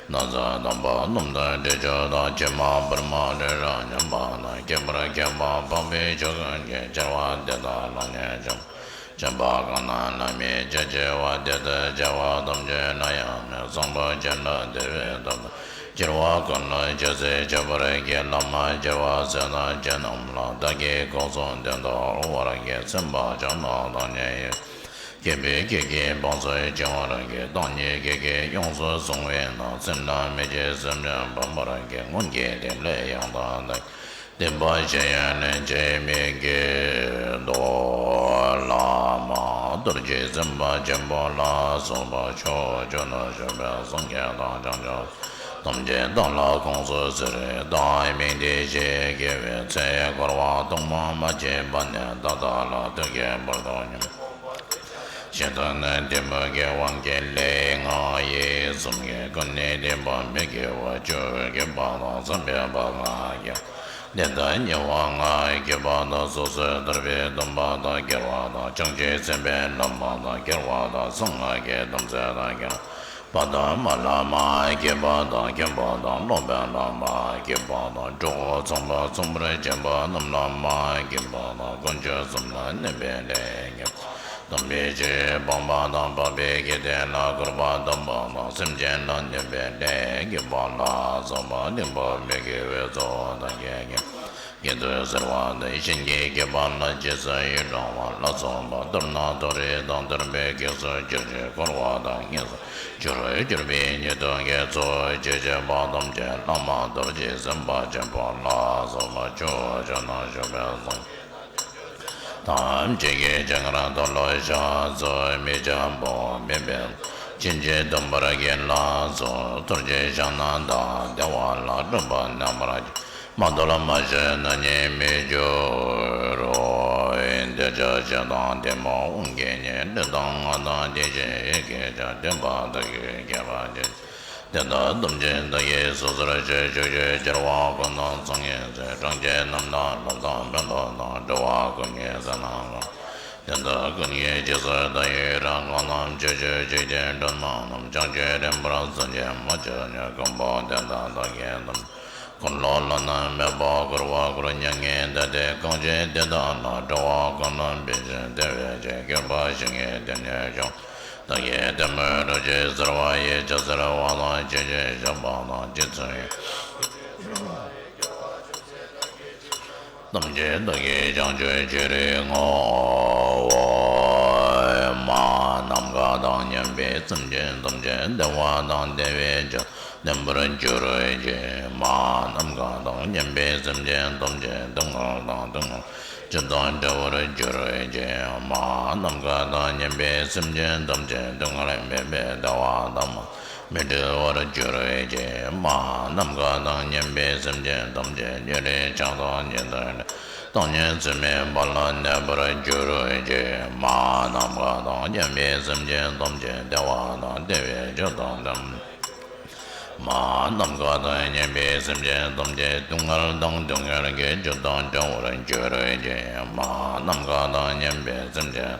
ན་བཟའ་དམ་པ་སྣུམ་དང་དྲི་ཆུ་དང་། ཕྱེ་མ་བུར་མ་རི་རབ་མཉམ་པ་དང་། ཁྱད་པར་ཁྱད་པར་འཕགས་པའི་ཆོས་ཀུན་གྱི། རྒྱལ་བ་དེ་དག་ལ་ནི་ཕྱག་འཚལ། ཁྱད་པར་གང་རྣམས་ལ་མི་བྱ་བྱེད་པ། དེ་ལྟར་བྱ་བ་ཐམས་ཅད་ལ་ཡང་ནི། བཟང་པོ་སྤྱོད་ལ་བདེ་བའི་ཐབས་དང་། སྐྱེ་བ་ཀུན་ལ་སྐྱེ་ཚེ་ཁྱད་པར་གྱི། བླ་མ་སྐྱེ་བ་སྲས་དང་བྱེད་རྣམས་ལ། བདག་གིས་སྐུ་གསུང་ཐུགས་དམ་དུ་དབུལ་བར་བགྱི། སེམས་དཔའ་ཕྱོགས་རྣམས་དང་ནི་ཡོད། སྐྱེ་བའི་སྐད་ཀྱིས་ཕུང་པོ་འཆིང་བར་བགྱི། བདག་ཉིད་སྐད་ཀྱིས་ཡོངས་སུ་གཟུང་བས་ན། སེམས་ལ་མི་སྐྱེ་སེམས་ཅན་ཕམ་པར་བགྱི། སྔོན་གྱི་རྟེན་ལས་ཡང་དག་ལྡན། བསྟན་པ་ཆེ་ཡང་ལན་ཅིག་མི་སྐྱེ་དོ། བླ་མ་རྡོ་རྗེ་སེམས་དཔའ་ཆེན་པོ་ལ་སོགས་པ་ཕྱོགས་བཅུ་ན་བཞུགས་པའི་སངས་རྒྱས་དང་བྱང་ཆུབ་ཐམས་ཅད་བདག་ལ་དགོངས་སུ་གསོལ། བདག་མིང་འདི་ཞེས་བགྱི་བའི་ཚེ། འཁོར་བ་སྟོང་པ་མ་སྐྱེས་པ་ནས། ད་ལྟ་ལ་ཐུག་གི་བར་དུ་ཉོན། ཞེ་སྡང་ནི་གཏི་མུག་གི་དབང་གིས་ལས་ངན་ཡིད་གསུམ་གྱི། ཀུན་ནས་བསྟེན་པ་མི་དགེ་བ་བཅུ། བགྱིས་པ་དང་བསམ་པའི་བག་ལ་ཡོད། དེ་ལྟར་ཉེ་བ་ལྔ་བརྒྱད་པ་དང་སོ་སོའི་ཐར་པའི་སྡོམ་པ་དང་སྐྱེ་བ་དང་བྱང་ཆུབ་སེམས་དཔའི་ལམ་པ་དང་སྐྱེ་བ་དང་གསང་སྔགས་ཀྱི་སྡོམ་ཚིག་དང་སྐྱེ་བ་དང་མ་ལ་མ་སྐྱེས་པ་དང་མཁན་པོ་དང་སློབ་དཔོན་ལ་མ་སྐྱེས་པ་དང་གྲོགས་ཚངས་པ་ཚངས་པར་བྱེད་པ་རྣམས་ལ་མ་སྐྱེས་པ་དང་དཀོན་མཆོག་གསུམ་ལ་གནོད་པའི་ལས་སྡོམ་པའི་ཕྱིར་སྤངས་པ་དང་འཕགས་པའི་དགེ་སྡིག་ལ་གུས་པ་དང་སྡོམ་པ་དང་སེམས་ཅན་ལ་གནོད་པའི་ལས་སྐྱེས་པ་ལ་སོགས་པ་གནོད་པ་མི་དགེ་བའི་ཚོགས་དང་བགེགས་ཀྱི་སྐད་དུ་གསོལ་བ་དང་གཤིན་རྗེའི་སྐྱེ་བ་ལ་རྗེས་སུ་ཡི་རང་བ་ལ་སོགས་པ། མདོར་ན་མཐོ་རིས་དང་ཐར་པའི་གེགས་སུ་གྱུར་ཅིང་འཁོར་བ་དང་གཉིས་སུ་གྱུར་གྱུར་པའི་ཉེས་ལྟུང་གི་ཚོགས་ཀྱིས་བཅད་པ་ཐམས་ཅད་བླ་མ་རྡོ་རྗེ་སེམས་དཔའ་ཆེན་པོ་ལ་སོགས་པ་ཕྱོགས་བཅུ་ན་བཞུགས་པའི་སངས་རྒྱས་ཐམས་ཅད་ཀྱི་སྤྱན་སྔར་མཐོལ་ལོ་བཤགས་སོ། མི་འཁྱམས་པོ་མེད་པས་ཕྱིན་ཆད་སྡོམ་པར་གྱིས་ལ་སོགས། ཐུགས་རྗེ་ཞབས་ནང་དང་བདེ་བ་ལ་སྒྲུབ་པ་རྣམ་པར་མ་དོར་མ་ཞུ་ན་ཉེས་མི་འགྱུར་རོ། འདོད་ཆགས་ཞེ་སྡང་གཏི་མུག་དབང་གིས་ཉེས། ལུས་དང་ངག་དང་དེ་བཞིན་ཡིད་ཀྱིས་ཀྱང་། སྡིག་པ་དག་གིས་བགེགས་པ་ཅན། དེ་དག་སྡོམ་ཅན་བདག་གིས་སོ་སོར་བྱས། ཕྱོགས་བཅུའི་རྒྱལ་བ་ཀུན་ཏུ་སངས་རྒྱས་སྲས། གྲགས་ཆེན་རྣམས་དང་སློབ་དང་ཕན་ཕུགས་དང་། འགྲོ་བ་ཀུན་གྱི་བསོད་ནམས་ཀུན། དེ་དག་ཀུན་གྱི་རྗེས་སུ་བདག་ཡི་རང་། གང་རྣམས་ཕྱོགས་བཅུའི་འཇིག་རྟེན་སྒྲོན་མ་རྣམས། བྱང་ཆུབ་རིམ་པར་སངས་རྒྱས་མ་ཆགས་ཤིང་། ཀུན་པོ་དེ་དག་བདག་གིས་བསྟན། འཁོར་ལོ་བླ་ན་མེད་པ་བསྐོར་བའི་སྐུར། མྱ་ངན་འདས་ཏེ་གང་བཞེད་དེ་དག་ལ། འགྲོ་བ་ཀུན་ལ་ཕན་ཕྱིར་བདེ་བའི་ཕྱིར། སྐྱོབ་པ་ཞིང་གི་དོན་ནི་ཤོག། བདག་གིས་གཏེར་མའི་རིགས་ཀྱི་གསོལ་བ་ཡི། ཕྱག་འཚལ་བ་དང་བྱིན་གྱིས་བརླབས་པ་དང་། རྗེས་སུ་ཡི་རང་། ཐམས་ཅད་བདག་གིས་བྱང་ཆུབ་ཕྱིར་བསྔོ། མ་ནམ་མཁའ་དང་མཉམ་པའི་སེམས་ཅན་ཐམས་ཅད་བདེ་བ་དང་བདེ་བའི་ཕྱིར་ལྡན་པར་གྱུར་ཅིག། མ་ནམ་མཁའ་དང་མཉམ་པའི་སེམས་ཅན་ཐམས་ཅད་སྡུག་བསྔལ་དང་སྡུག་བསྔལ་ཅི་དང་བྲལ་བར་གྱུར་ཅིག། མ་ནམ་མཁའ་དང་མཉམ་པའི་སེམས་ཅན་ཐམས་ཅད་སྡུག་བསྔལ་མེད་པའི་བདེ་བ་དང་མི་འབྲལ་བར་གྱུར་ཅིག། མ་ནམ་མཁའ་དང་མཉམ་པའི་སེམས་ཅན་ཐམས་ཅད་ཉེ་རིང་ཆགས་སྡང་གཉིས་སུ་མེད། སྟོང་ཉིད་ཚུལ་མིན་འབར་ལ་གནས་པར་གྱུར་ཅིག། མ་ནམ་མཁའ་དང་མཉམ་པའི་སེམས་ཅན་ཐམས་ཅད་བདེ་བ་དང་བདེ་བའི་ཕྱིར་དང་ལྡན། མ་ནམ་མཁའ་དང་མཉམ་པའི་སེམས་ཅན་ཐམས་ཅད་སྡུག་བསྔལ་དང་སྡུག་བསྔལ་གྱི་རྒྱུ་དང་བྲལ་བར་གྱུར་ཅིག། མ་ནམ་མཁའ་དང་མཉམ་པའི་སེམས་ཅན་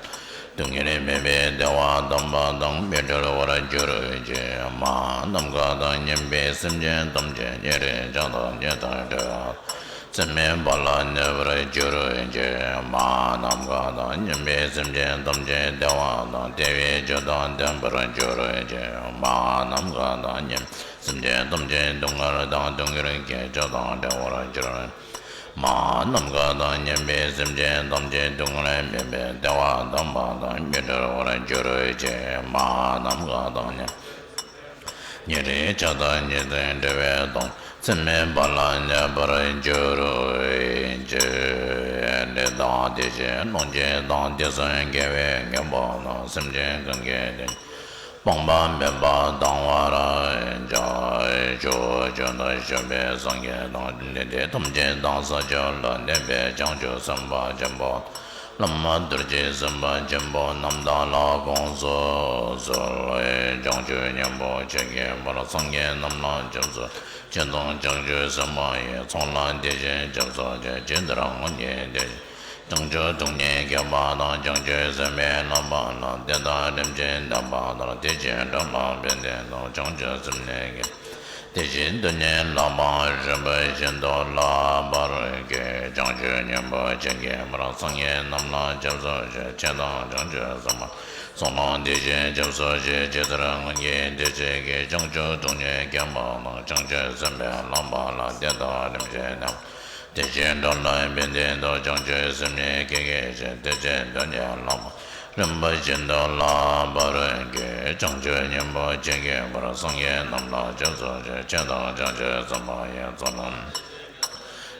སྡུག་བསྔལ་མེད་པའི་བདེ་བ་དམ་པ་དང་མི་འབྲལ་བར་གྱུར་ཅིག། མ་ནམ་མཁའ་དང་མཉམ་པའི་སེམས་ཅན་ཐམས་ཅད་ཉེ་རིང་ཆགས་སྡང་གཉིས་དང་བྲལ་བ། ཚུལ་མིན་འབར་ལ་གནས་པར་གྱུར་ཅིག། མ་ནམ་མཁའ་དང་མཉམ་པའི་སེམས་ཅན་ཐམས་ཅད་བདེ་བ་དང་བདེ་བའི་རྒྱུ་དང་ལྡན་པར་གྱུར་ཅིག། མ་ནམ་མཁའ་དང་མཉམ་པའི་སེམས་ཅན་ཐམས་ཅད་སྡུག་བསྔལ་དང་སྡུག་བསྔལ་གྱི་རྒྱུ་དང་བྲལ་བར་གྱུར། མ་ནམ་མཁའ་དང་མཉམ་པའི་སེམས་ཅན་ཐམས་ཅད་སྡུག་བསྔལ་མེད་པའི་བདེ་བ་དམ་པ་དང་མི་འབྲལ་བར་གྱུར་ཅིག། མ་ནམ་མཁའ་དང་མཉམ་ཉེ་རིང་ཆགས་སྡང་གཉིས་སུ་བྲལ་བའི་སྟོང་། ཚུལ་མིན་འབར་ལ་གནས་པར་གྱུར་ཅིག། འདི་དག་དེ་བཞིན་ལོངས་སྤྱོད་དང་། དུས་གསུམ་དགེ་བའི་མཁན་པོ་དང་། སེམས་ཅན་ཀུན་གྱི་དོན་སྤངས་པ་མེད་པར་གཏང་བར་བྱ། ཕྱོགས་བཅུ་ན་བཞུགས་པའི་སངས་རྒྱས་དང་། དགེ་འདུན་ཐམས་ཅད་དང་ས་བཅུ་ལ་གནས་པའི་བྱང་ཆུབ་སེམས་དཔའ་ཆེན་པོ། བླ་མ་རྡོ་རྗེ་སེམས་དཔའ་ཆེན་པོ་རྣམས་དག་ལ་དགོངས་སུ་གསོལ། བྱང་ཆུབ་སྙིང་པོ་མཆོག་གི་དཔལ། སངས་རྒྱས་རྣམས་ལ་སྐྱབས་སུ་མཆི་དང་། བྱང་ཆུབ་སེམས་དཔའ་ཡི་ཚོགས་ལ་དེ་བཞིན་སྐྱབས་སུ་མཆི། ཇི་ལྟར་སྔོན་གྱི་དེ་བཞིན་བྱང་ཆུབ་ཐུགས་ཉིད་མཁྱེན་པ་དང་། བྱང་ཆུབ་སེམས་དཔའི་བསླབ་པ་ལ། དེ་དག་རིམ་བཞིན་བསྟན་པ་ལྟར། དེ་བཞིན་སྒྲུབ་ལ་ཕན་བདེ་དང་། བྱང་ཆུབ་སེམས་ནི་དགེ། དེ་བཞིན་དུ་ནི་བསླབ་པ་རིམ་པ་བཞིན་དུ་བསླབ་པར་བགྱི། བྱང་ཆུབ་སྙིང་པོ་མཆོག་གི་དཔལ། སངས་རྒྱས་རྣམས་ལ་སྐྱབས་སུ་མཆི། མཆི་དང་། བྱང་ཆུབ་སེམས་དཔའ་ཚོགས་ལ་དེ་བཞིན་སྐྱབས་སུ་མཆི། ཇི་ལྟར་སྔོན་གྱི་དེ་བཞིན་གྱི། བྱང་ཆུབ་ཐུགས་ཉིད་མཁྱེན་པ་དང་། བྱང་ཆུབ་སེམས་དཔའི་བསླབ་པ་ལ། དེ་དག་རིམ་བཞིན་བསྟན། དེ་བཞིན་སྒྲུབ་ལ་ཕན་བདེ་དང་། བྱང་ཆུབ་སེམས་ནི་སྐྱེ་བའི་ཕྱིར། དེ་བཞིན་དུ་ནི་བསླབ་པ་རིམ་པ་བཞིན་དུ་བསླབ་པར་བགྱི། བྱང་ཆུབ་སྙིང་པོ་མཆོག་གི་དཔལ། སངས་རྒྱས་རྣམས་ལ་སྐྱབས་སུ་མཆི། མཆི་དང་། བྱང་ཆུབ་སེམས་དཔའ་ཡི་ཚོགས་ལ།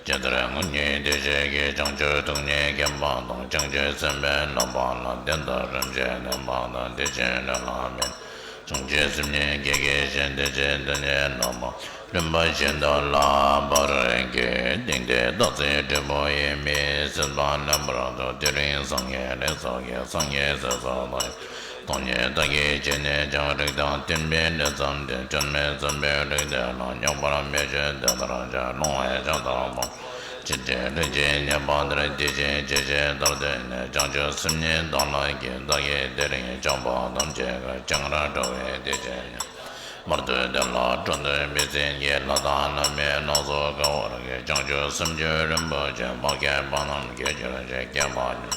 ཇི་ལྟར་སྔོན་གྱི་དེ་བཞིན་གྱི། བྱང་ཆུབ་ཐུགས་ཉིད་མཁྱེན་པ་དང་། བྱང་ཆུབ་སེམས་དཔའི་བསླབ་པ་ལ། དེ་དག་རིམ་བཞིན་བསྟན་པ་དང་། དེ་བཞིན་སྒྲུབ་ལ་ཕན། བྱང་ཆུབ་སེམས་ནི་སྐྱེ་བའི་ཕྱིར། དེ་བཞིན་དུ་ནི་བསླབ་པ་རིམ་པ་བཞིན་དུ་བསླབ་པར་བགྱི། སྟེང་གི་སྟག་རྩེའི་སྤྲེལ་པོ་ཡི། མི་ཡི་སྲིད་པ་ལེན་པར་འདོད། དེ་རིང་སངས་རྒྱས་ལེགས་སོ་བརྒྱད། སངས་རྒྱས་སྲས་སུ་བདག་སྟོང་ཉིད་བདག་གིས་ཆེད་ནས་ཀྱང་། རིགས་དང་བསྟན་པའི་ལས་བརྩམས་ཏེ། སྐྱོན་མེད་བརྩམས་པའི་རིགས་དེ་ལ། རྙོག་པར་མི་བྱེད་དེ་ལྟར་བྱ། ལོང་བས་ཕྱག་བཏབ་པ། ཅི་སྟེ་རིན་ཆེན་ཉེས་པ་འདིར་དེ་བཞིན་ཇི་ཞིག་ལྟར་ཐོས་ནས། བྱང་ཆུབ་སེམས་ཉིད་དང་ལྷན་ཅིག་བདག་གིས་དེ་རིང་བསྐྱངས་པ་ཐམས་ཅད་ཀྱི་སྤྱན་སྔར་འགྲོ་བའི་བདེ་ཆེན་ཡང་མར་ཐོན་དེ་ལ་འགྲོ་འདོད་མི་འཛིན་གྱི་ལྷ་དང་ལྷ་མིན་ལ་སོགས་དགའ་བར་གྱིས། བྱང་ཆུབ་སེམས་མཆོག་རིན་པོ་ཆེ་བག་བསྐྱེད་པ་རྣམས་ཀྱི་རྒྱུར་བྱས། བསྐྱེད་པ་ཉིད་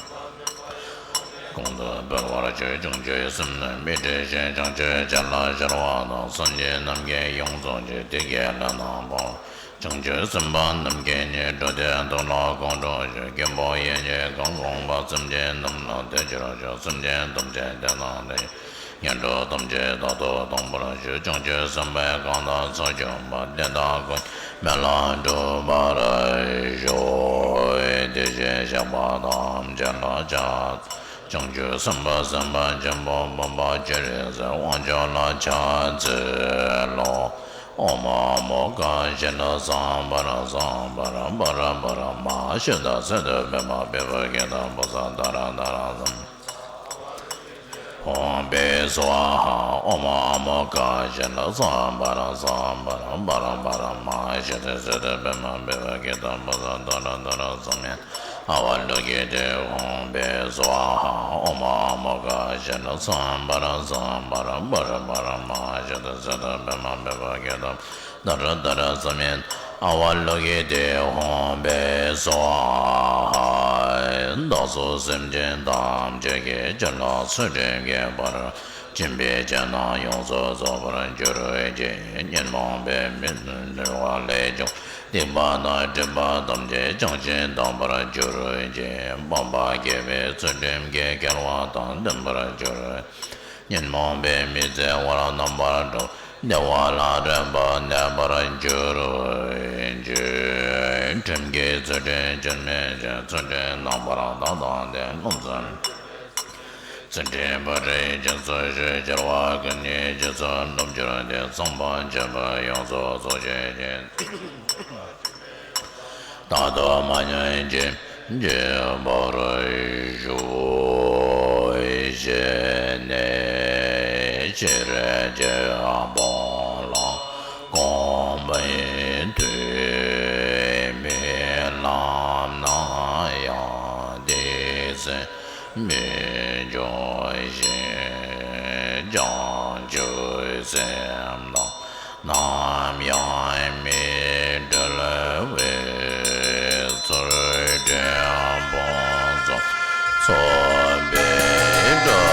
གོང་དུ་འཕེལ་བར་བྱེད། བྱང་ཆུབ་སེམས་ནི་མི་འབྲལ་ཞིང་། བྱང་ཆུབ་སྤྱོད་ལ་སྦྱོར་བ་དང་། སེམས་ཅན་རྣམས་ཀྱི་ཡོངས་རྫོགས་ཀྱི། དེ་སྐད་ལྷ་དང་འབུམ། བྱང་ཆུབ་སེམས་དཔའ་རྣམས་ཀྱིས་ནི། འགྲོ་དོན་དག་ལ་དགོངས་འགྲོ་ཞིང་། མགོན་པོ་ཡེ་ཤེས་གང་བསྒོམས་པ། སེམས་ཅན་རྣམས་ལ་དེ་བྱར་ཤོག་སེམས་ཅན་ཐམས་ཅད་དེ་དང་དེ་ཡི། ངན་འགྲོ་ཐམས་ཅད་རྟག་ཏུ་སྟོངས་པར་ཤོག་བྱང་ཆུབ་སེམས་དཔའི་གང་དག་ཚོགས་བསྐྱངས་པ། དེ་དག་ཀུན་མེད་ལ་འགྲུབ་པར་ཤོག་དེ་བཞིན་གཤེགས་པ་ཐམས་ཅད་ལ་ཕྱག་འཚལ། བྱང་ཆུབ་སེམས་དཔའ་སེམས་དཔའ་ཆེན་པོ་འབུམ་པ་ཅི་རིགས་སུ། དབང་ཕྱུག་ལ་ཕྱག་འཚལ་ལོ། ཨོཾ་ཨ་མོ་ཥཱ་ཛྙཱ་ན་སཾ་བྷཱ་ར་སཾ་བྷཱ་ར་བྷཱ་ར་བྷཱ་ར་མ་ཧཱ་ཤུདྡྷ་སིདྡྷི་པདྨ་བི་བྷཱ་ཀྱ་ཏ་བྷོ་ཛ་ཏཱ་ར་ཏཱ་ར་སཾ་ཧཱུྃ་ཕཊ་སྭཱ་ཧཱ། ཨོཾ་ཨ་མོ་ཥཱ་ཛྙཱ་ན་སཾ་བྷཱ་ར་སཾ་བྷཱ་ར་བྷཱ་ར་བྷཱ་ར་མ་ཧཱ་ཤུདྡྷ་སིདྡྷི་པདྨ་བི་བྷཱ་ཀྱ་ཏ་བྷོ་ཛ་ཏཱ་ར་ཏཱ་ར་སཾ་ཡ། ཨ་ཝ་ལོ་ཀི་ཏེ་ཧཱུྃ་ཕཊ་སྭཱ་ཧཱ། ཨོཾ་ཨ་མོ་ཥཱ་ཛྙཱ་ན་སཾ་བྷཱ་ར་སཾ་བྷཱ་ར་བྷཱ་ར་བྷཱ་ར་མ་ཧཱ་ཤུདྡྷ་སིདྡྷི་པདྨ་བི་བྷཱ་ཀྱ་ཏ་ཏཱ་ར་ཏཱ་ར་སཾ་ཡ། ཨ་ཝ་ལོ་ཀི་ཏེ་ཧཱུྃ་ཕཊ་སྭཱ་ཧཱ། བདག་སོགས་སེམས་ཅན་ཐམས་ཅད་ཀྱི། སྤྱན་ལ་ཚུལ་ཁྲིམས་ཀྱི་ཕ་རོལ་ཕྱིན་པའི་ཕྱིར་ན་ཡོངས་སུ་རྫོགས་པར་གྱུར་ཅིག་ཉོན་མོངས་པའི་མུན་ནུས་པ་ལས་བྱུང་སྡིག་པ་དང་སྒྲིབ་པ་ཐམས་ཅད་བྱང་ཞིང་དག་པར་གྱུར་ཅིག་སྤངས་པ་དགེ་བའི་ཚུལ་ཁྲིམས་ཀྱི་སྐལ་བ་དང་ལྡན་པར་གྱུར། ཉོན་མོངས་པའི་མི་བརྩི་བར་རྣམ་པར་གྲོལ། བདེ་བ་ལ་རེག་པ་གནས་པར་གྱུར་ཅིག་ཁྲིམས་ཀྱི་ཚུལ་ཁྲིམས་སྐྱོན་མེད་ཅིང་། ཚུལ་ཁྲིམས་རྣམ་པར་དག་དང་ལྡན། རློམ་སེམས་ཚུལ་ཁྲིམས་ཕ་རོལ་ཕྱིན་སོགས་ཞི། སྦྱོར་བ་ཀུན་ནས་རྗེས་སུ་བསླབ་གྱུར་ཏེ། ཚངས་པ་མཆོད་པས་ཡོངས་སུ་རྫོགས་བྱེད་ཅིང་། རྟག་ཏུ་མ་ཉམས་རྗེས་འཇུག་པར་ཤོག་ཅེས་ནས། ཕྱིར་ཆད་པ་ལ་གོམས་པའི་མཐུས། རྨི་ལམ་ན་ཡང་དེ་སྲིད་མི་འབྱུང་ཞིང་། བྱང་ཆུབ་སེམས་དང་ནམ་ཡང་མི་འབྲལ་བའི། ཚུལ་ཁྲིམས་ཕུན་སུམ་ཚོགས་པའི་བཀྲ་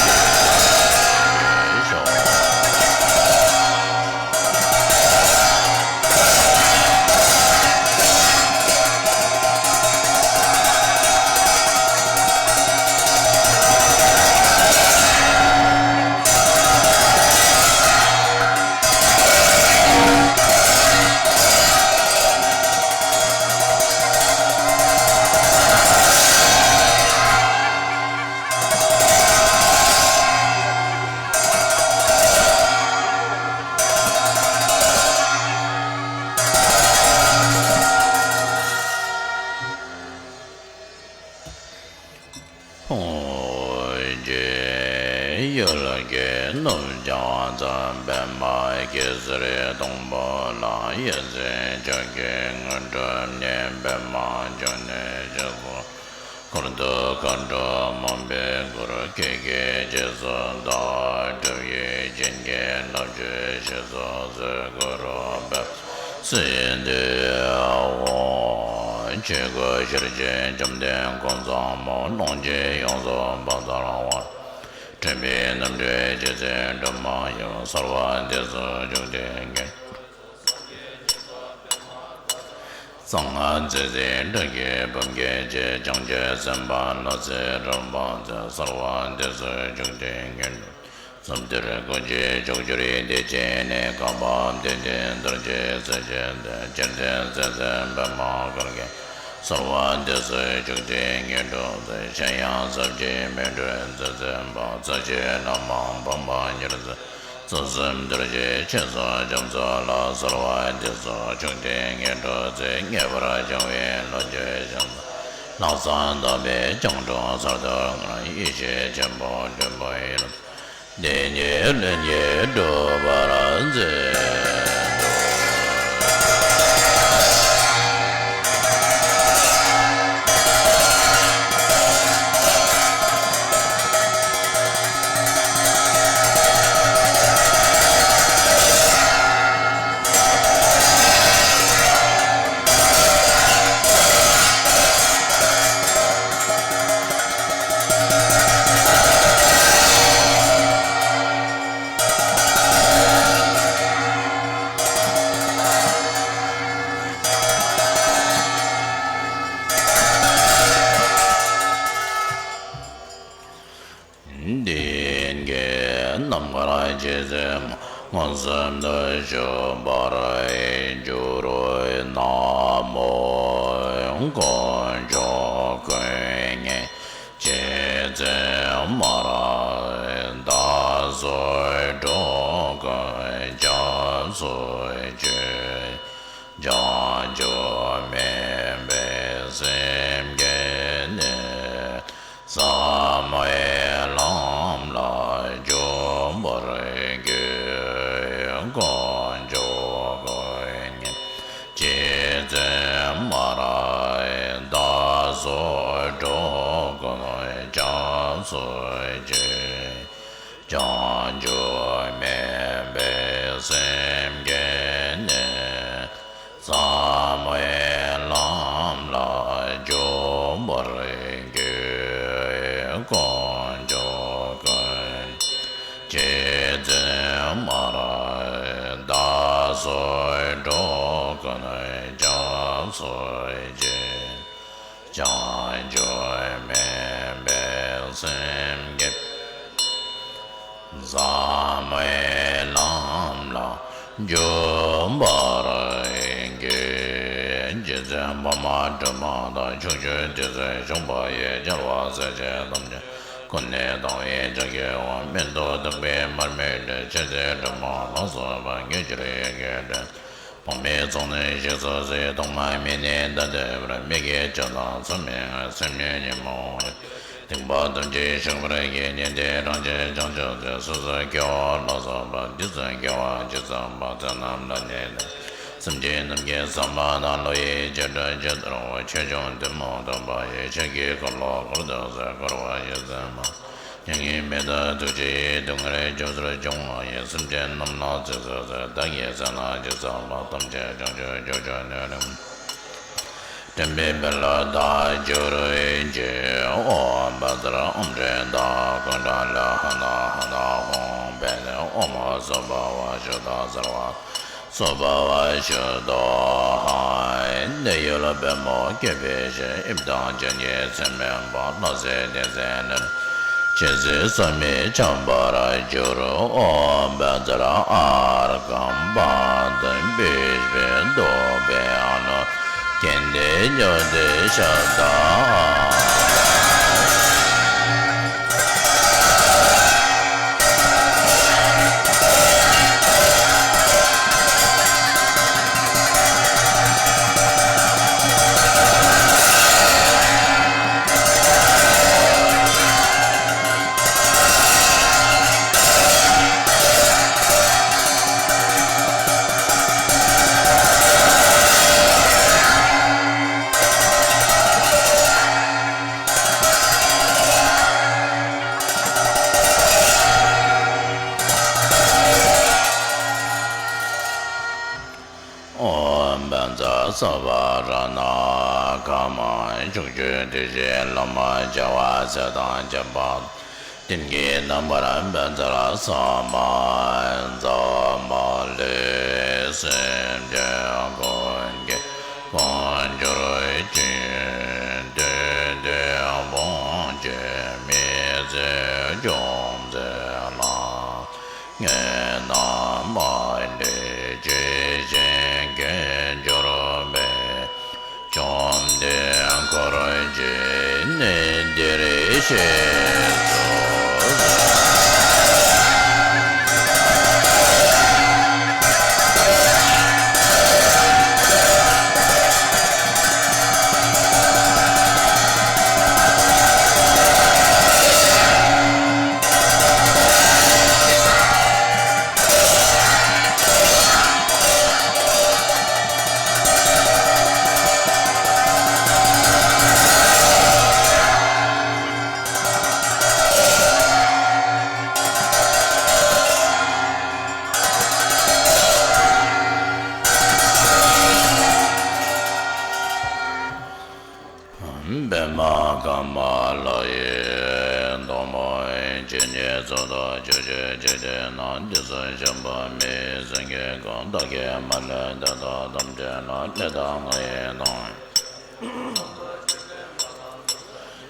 ཤིས་ཤོག་ཧཱུྃ། གཡུལ་གྱི་ནུབ་བྱང་མཚམས། པདྨ་གེ་སར་དང་པོ་ལ། ཡ་མཚན་ཕྱོགས་ཀྱི་དངོས་གྲུབ་བརྙེས། པདྨ་འབྱུང་གནས་རྗེས་སུ་འཁོར་དུ་མཁའ་འགྲོ་མང་པོས་བསྐོར། སྐད་ཀྱི་རྗེས་སུ་བདག་སྒྲུབ་ཡི། བྱིན་གྱིས་བརླབ་ཕྱིར་གཤེགས་སུ་གསོལ། གུ་རུ་པདྨ་སིདྡྷི་ཧཱུྃ། ཆོས་སྐུ་ཤེར་ཕྱིན་བཅོམ་ལྡན་འཁོར་ཟབ་མོ། ལོངས་སྤྱོད་ཡོངས་སུ་འཕགས་ཚར་བ། འདྲེན་པའི་རྣམ་འཕྲུལ་རྗེ་བཙུན་སྒྲོལ་མ་ཡི། གསོལ་བ་འདེབས་སོ་བཅོམ་ལྡན་ངེས་གཙང་མཛེས་སྲས་སྒྲ་སྐད་བུམ་སྐད་ཅན། བྱང་ཆུབ་སེམས་དཔའ་ལྷ་སྲས་རོལ་པ་ཚོས། གསོལ་བ་འདེབས་སོ་བཅོམ་ལྡན་ངེས་དྲག་ཚུལ་འདིར་ཀུན་གྱི་མཆོག་གྱུར་ཡིད་བདེ་ཆེན་ནས། བསྐལ་པ་བདེ་སྟེང་རྡོ་རྗེ་རྩེ་གཅིག་ཏུ། སྤྱན་རས་གཟིགས་སྲས་པདྨ་དཀར་གྱིས། གསོལ་བ་འདེབས་སོ་བཅོམ་ལྡན་ངེས་དྲག་ཚུལ། གཞན་ཡང་ཟབ་ཅིང་མི་འབྲལ་རྩེ་གཅིག་པ། རྩ་བཞི་ལྷ་མང་འབུམ་པ་ཉེར་བཞི། རྩ་གསུམ་རྡོ་རྗེ་འཆང་སོགས་རྒྱ་མཚོ་ལ། གསོལ་བ་འདེབས་སོ་བཅོམ་ལྡན་ངེས་དྲག་ཚུལ། ངེས་པར་འབྱུང་བའི་ལོངས་སྤྱོད་ཞིང་། ལྷག་བསམ་དག་པས་སྐྱབས་འགྲོ་ཚུལ་དུ་བསྔོ། ཡེ་ཤེས་ཆེན་པོ་སྤྲུལ་པའི་ལྷ། དེ་ཉིད་ལྷུན་གྱིས་གྲུབ་པར་མཛད་དོ། ཚེ་མངོན་སུམ་དུ་བཞུགས་པར་འགྱུར་རོ། ན་མོ། དཀོན་མཆོག་ཀུན་གྱི་རྗེ་བཙུན་མ་ར་ད་སོ་འགྲོ་ཀུན་སྐྱབས་སུ་མཆི། བྱང་ཆུབ་སྨོན་པའི་སེམས་ཀྱིས་ནི། ཟབ་མོའི་ལམ་ལ་འཇུག་པར་འགྱུར། དཀོན་མཆོག་ཀུན་གྱི་རྗེ་བཙུན་མ་ར་ད་སོ་འགྲོ་ཀུན་སྐྱབས་སུ་མཆི། བྱང་ཆུབ་སྨོན་པའི་སེམས་ཀྱིས་ནི། ཟབ་མོའི་ལམ་ལ་འཇུག་པར་འགྱུར། དཀོན་མཆོག་ཀུན་གྱི་རྗེ་བཙུན་མ་ར་ད་སོ་འགྲོ་ཀུན་སྐྱབས་སུ་མཆི། བྱང་ཆུབ་སྨོན་པའི་སེམས་ཀྱིས། ཟབ་མོའི་ལམ་ལ་འཇུག་པར་འགྱུར། རྗེ་བཙུན་འཕགས་མ་སྒྲོལ་མ་དང་། ཕྱོགས་བཅུའི་དུས་གསུམ་བཞུགས་པ་ཡི། རྒྱལ་བ་སྲས་བཅས་ཐམས་ཅད་ཀུན་ནས་བསྟོད་པའི་ཕྱག་བགྱི་བ། མངོན་མཐོ་ཐུབ་པའི་མར་མེ་སྤྲིན། མཆེད་ཅིང་གྲིབ་མ་ལ་སོགས་པ། མྱུར་ཞིང་ཡལ་གྱི་དྲན། དཔག་མེད་ཚོགས་ནི་གཞིར་སོང་ཞིང་། ཐོག་མ་མེད་ནས་ད་ལྟའི་བར། མི་སྐྱེ་ཆགས་དང་ཚོར་མེད་ངང་། སེམས་ཉིད་ཉོན་མོངས་པ། སྡིག་པ་ཐམས་ཅད་བཤགས་པར་བགྱི། ཉན་ཐོས་རང་བཞིན་བྱང་ཆུབ་སེམས། སོ་སོར་རྒོལ་བ་ལ་སོགས་པ། དུས་གསུམ་རྒོལ་བ་ཇི་ཙམ་པ། དེ་རྣམས་ལ་ནི་ལན། སེམས་ཅན་རྣམས་ཀྱི་བསམ་པ་དང་། བློ་ཡི་བྱེ་བྲག་ཇི་ལྟར་འོང་། ཆོས་སྐྱོང་ཐུན་མོང་ཐོབ་པ་ཡི། ཕྱག་གི་འཁོར་ལོ་བསྐོར་དུ་གསོལ། འཁོར་བ་ཡི་ཟེགས་མ། མྱ་ངན་མི་འདའ་ཐུགས་རྗེ་ཡིས། སྡུག་བསྔལ་ཆོས་གསུམ་སྦྱོང་བ་ཡི། སེམས་ཅན་རྣམས་ལ་ཚེ་བསོད་ཟད། བདག་གིས་བསོད་ནམས་ཅི་བསགས་པ། ཐམས་ཅད་བྱང་ཆུབ་མཆོག་ཏུ་ནི། དྲན་པའི་དཔལ་ལ་བདག་གྱུར་ཅིག། ཨོཾ་བཛྲ་ཨམ་རི་ཏ་ཀུན་ཌ་ལི་ཧ་ན་ཧ་ན་ཧཱུྃ་བཛྲ། ཨོཾ་སྭ་བྷཱ་ཝ་ཤུདྡྷ་སརྦ་སྭ་བྷཱ་ཝ་ཤུདྡྷོ་ཧཾ། དེ་ཡུལ་པདྨོ་བཀོད་པའི་ཞིང་། དབྱིབས་དང་ཕྱག་རྒྱའི་མཚན་མེད་པ། ལྷ་སྲིན་སྡེ་བརྒྱད་ནི། ཇི་སྲིད་བསམ་མི་ཁྱབ་པར་འགྱུར། ཨོཾ་བཛྲ་ཨརྒྷཾ་པཱ་དིཿ་པུཥྤེ་ཏོ་བེ་ཨ་ནུ་ཀཱནྟེ་ཛྭ་ཏི་ཤ་ཏཱ། ཨོཾ་བཛྲ་སརྦ་རཏྣ་ཀརྨ། ཕྱོགས་བཅུའི་དུས་བཞིའི་བླ་མ་བྱེ་བ་ཚེ་དང་བཅས་པ། བསྟན་གྱི་རྣམ་པར་བཛྲ་ས་མ་ཛ་མ་ལི། སེམས་ཅན་ཀུན་གྱི་དཀོན་མཆོག་ཅིང་། དུས་མཐའི་དབང་བྱེད་མི་ཚེ་སྐྱོང་མཛད་ལ། ངན་སྣང་མ་ལུས་ཇི་བཞིན་དགེ་འགྱུར་བའི། བཅོམ་ལྡན་འཁོར་བཅས་ནི་འདིར་གཤེགས་སུ་གསོལ། པདྨ་ཀརྨ་ལྷ་ཡི་སྟོན་མོ། ཇི་སྙེད་གཙུག་ཏོར་ཆུ་སྐྱེས་འཇིག་རྟེན་ན། དུས་གསུམ་བྱམས་པ་མི་ཡི་སེང་གེ་ཁོ། བདག་གིས་མ་ལུས་དེ་དག་ཐམས་ཅད་ལ། ལས་དང་ལྷ་ཡི་དང་།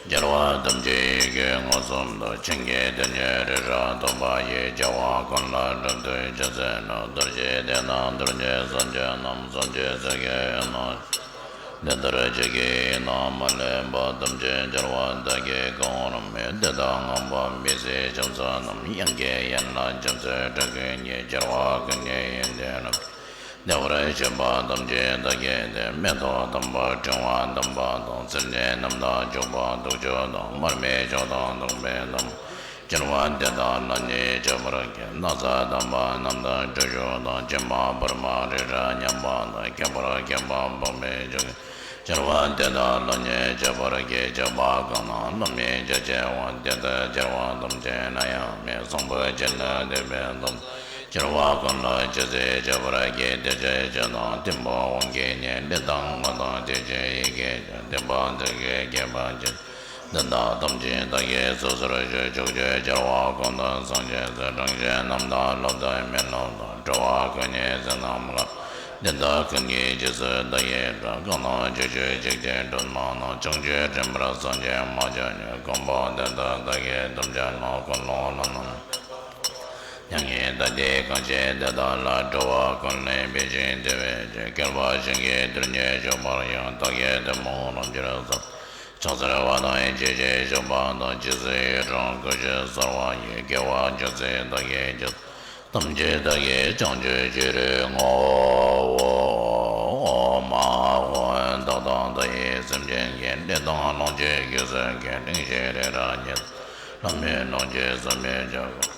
སྦྱོར་བ་ཐམས་ཅད་ཡི་གེ་མངོན་སུམ་དུ། བྱིན་གྱིས་བརླབ་ཕྱིར་རི་རབ་སྟོང་པ་ཡི། རྒྱལ་བ་ཀུན་ལ་གྲུབ་ཐོབ་ཇི་སྲིད་ནས། རྡོ་རྗེ་གདན་དང་རྡོ་རྗེ་སེམས་ཅན་རྣམས། སངས་རྒྱས་སྲས་ཀྱི་དབུས་ན། འདི་ལྟར་ཁྱེད་ཀྱི་ཡིད་ནང་མ་ལུས་པ། ཐམས་ཅད་སྦྱོར་བ་བདག་གིས་གང་རུང་བའི། དེ་དག་མངོན་པར་མི་གསལ་ཕྱག་འཚལ་ལམ། དབྱིངས་ཀྱི་ཡན་ལག་ཆུ་ཚོད་ཁྲག་ཁུང་གཉིས། སྦྱོར་བ་ཀུན་གྱི་ཡོན་ཏན་རབ། བདེ་བར་གཤེགས་པ་ཐམས་ཅད་བདག་གིས་བསྟེན། མེ་ཏོག་དམ་པ་ཕྲེང་བ་བསྣམས་པ་དང་། སེར་སྣའི་རྣམ་ཐར་འཇུག་པ་དུག་མཆོད་དང་། མར་མེ་མཆོག་དང་བདུག་སྤོས་དང་། སྦྱོར་བ་འདི་དག་ལྷ་ཉིད་ཁྱད་པར་གྱིས། ན་བཟའ་དམ་པ་རྣམ་ཐར་སྤྲུལ་བཞུགས་དང་། སྐྱེ་མ་བར་མ་རི་རབ་མཉམ་པ་དང་། ཁྱད་པར་ཁྱད་པར་འཕགས་མའི་ཆོ་ག་སྦྱོར་བ་འདི་དག་ལྷ་ཉིད་ཁྱད་པར་གྱིས། སྦྱོར་བ་གང་རྣམས་བསླབ་གཉིས་ཀྱིས་ཕྱེ་བ། དེ་ལྟར་སྦྱོར་བ་ཐམས་ཅད་ན་ཡང་མེད། བཟང་པོ་ཅི་ལ་འདུད་པའི་དོན། སྦྱོར་བ་ཀུན་ལ་ཇི་སྲིད་ཁྱབ་པར་བགྱི། དེ་ཕྱིར་སྤྱིར་བཏང་ཐིམ་པ་དབང་གིས་ཉིད། ལས་དང་ངག་དང་ཐུགས་ཀྱི་ཡི་གེ་བརྗོད། བསྟན་པ་འདི་སྐད་རྒྱས་པར་གྱུར། དོན་དག་ཐམས་ཅད་བདག་གིས་སོ་སོར་ཞུ། ཕྱོགས་བཅུའི་རྒྱལ་བ་ཀུན་ཏུ་སངས་རྒྱས་སུ། རང་གཞན་རྣམས་དང་སློབ་དང་མི་སློབ་དང་། འགྲོ་བ་ཀུན་གྱི་སེམས་རྣམས་ཀུན། དེ་དག་ཀུན་གྱི་རྗེས་སུ་བདག་ཡི་འགྲོ། གང་རྣམས་ཕྱོགས་བཅུའི་འཇིག་རྟེན་སྒྲོན་མ་རྣམས། བྱང་ཆུབ་སྤྱོད་པར་སངས་རྒྱས་མ་ཆགས་ཉིད། མགོན་པོ་དེ་དག་བདག་གིས་ཐམས་ཅད་བསླབ། ཀུན་སློང་ལམ་རྣམས་མྱ་ངན་འདའ་སྟེ། གང་ཕྱིར་དེ་དག་ལ། འགྲོ་བ་ཀུན་ལས་འབད་ཅིང་དེ་བས་ཆེ། བསྐལ་པ་གཞན་གྱི་དུས་ནི་འབྱུང་བར་ཡང་། བདག་གིས་ཐུན་མོང་རབ་འབྱེད་བརྩམས། ཕྱག་འཚལ་བ་དང་ཡིད་ཆེས་ཤིང་བཤགས་པ་དང་། ཇི་སྲིད་ཡུལ་དྲུག་ཀུན་ཞིང་གསལ་བ་ཡི། དགེ་བ་རྒྱུད་ཚིག་བདག་གིས་བརྗོད། ཐམས་ཅད་བདག་གིས་བྱང་ཆུབ་ཕྱིར་བསྔོ། ཨོཾ་ཨཱཿཧཱུྃ། བདག་དང་བདག་ཡི་སེམས་ཅན་གྱི། ལས་དང་ལོངས་སྤྱོད་རྒྱུ་ཚུལ་གྱི། རིང་ཞིག་རི་རབ་ཉིད་དུ། ལྷ་མིན་ནགས་ཀྱི་ས་མིན་བྱ་རྒོད།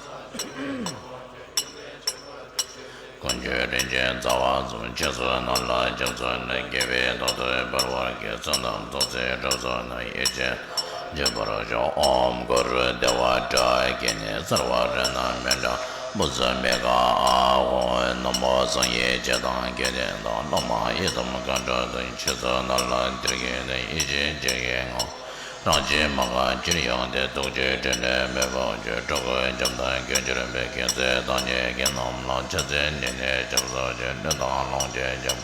ཀུན་ཁྱབ་རིན་ཆེན་རྩ་བ་གསུམ། ཕྱོགས་བཅུ་རྣམས་ལ་སྐྱབས་སུ་མཆི། དགེ་བའི་ཐོག་ཏུ་འབར་བར་བགྱི། བསོད་ནམས་ཐོབ་ཚད་སྒྲུབ་ཚུལ་ནི། ཡིད་ཆེས་བརྗོད་པར་ཤོག། ཨོཾ་གུ་རུ་བདེ་བ་དྲག་གིས་ནི། གསལ་བ་རི་རྣམས་མི་འདྲ་བུ་ཚུ་མི་དགའ་ཨཱཿཧཱུྃ། ནག་མོ་བཟང་ཡིད་ཆེས་དང་སྐལ་ལྡན་དང་། སློབ་མ་ཡི་དམ་མཁའ་འགྲོ་དང་། ཕྱོགས་བཅུ་རྣམས་ལ་དེར་བརྒྱུད་ནས། ཡིད་བཞིན་ཅན་གྱི་ངང་། རང་བཞིན་མ་འགགས་ཅིར་ཡང་དེ། ཐུགས་རྗེའི་ཕྲིན་ལས་མེ་ལྟར་འཕྱུར། འགྲོ་ཀུན་འཇོམས་དང་སྐྱོབ་གྱུར་པའི། མཁྱེན་བརྩེ་དང་ནི་དགེ་རྣམས་ལ། ཕྱག་འཚལ་ནས་ནི་སྐྱབས་སུ་མཆི། ལུས་དང་ལོངས་སྤྱོད་ཀྱང་།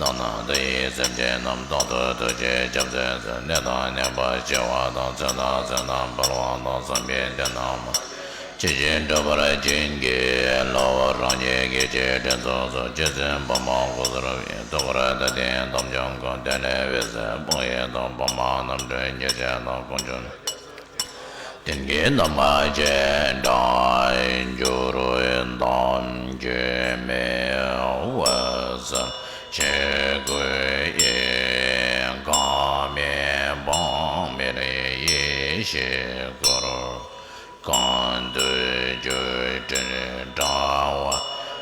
བདག་ནི་བདག་ཡི་སེམས་ཅན་རྣམས། རྟག་ཏུ་ཐུགས་རྗེས་སྐྱབས་མཛད་མཛོད། ནད་དང་ནད་པ་ཞི་བ་དང་། ཚེ་དང་བསོད་ནམས་འཕེལ་བ་དང་། བསམ་པའི་དོན་རྣམས་ཇི་བཞིན་འགྲུབ་པར་བྱིན་གྱིས་རློབས། རང་ཉིད་ཀྱི་ཆོས་སྒྲིན་ཚོགས་སུ། རྗེ་བཙུན་པདྨ་འཁོར་ལོ་བའི། ཐུགས་ཀར་བདག་བསྟེན་དམ་ཆོས་ཀུན། དེ་ལས་འོད་ཟེར་དཔག་ཡས་དང་། པདྨ་རྣམ་འཕྲུལ་ཉེར་སྦྱར་དང་། དཀོན་མཆོག་དོན་གྱི་རྣམ་ཐར་ཆེ་དྲགས་འགྱུར། དམ་ཆོས་མི་འོད་གསལ་ཆོས་སྐུ་ཡི། འགག་མེད་འཕགས་མའི་ཡེ་ཤེས་སྐུར། གང་འདུལ་སྒྱུ་འཕྲུལ་དྲྭ་བ་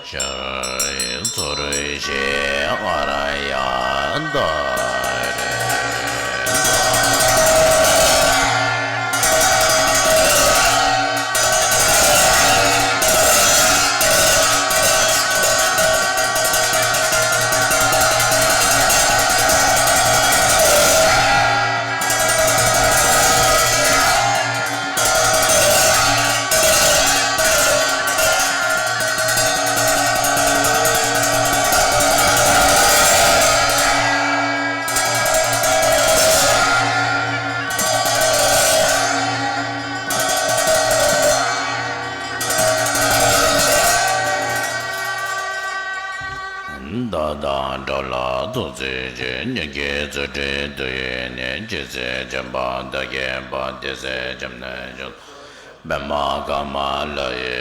ཤར། ཚུར་ཤེས་ཨཱརྱ་ཏཱ་རེ། བདག་དང་འགྲོ་ལ་ཐུགས་བརྩེ་ཆེ། སྙིང་གའི་རྩེ་གྲོལ་དུ་ཡོད་ནས། ཇི་སྲིད་བྱོན་པ་བདག་གི་བར། དེ་སྲིད་བྱམས་ནས་བྱང་པདྨ་ཀ་མ་ལ་ཡི་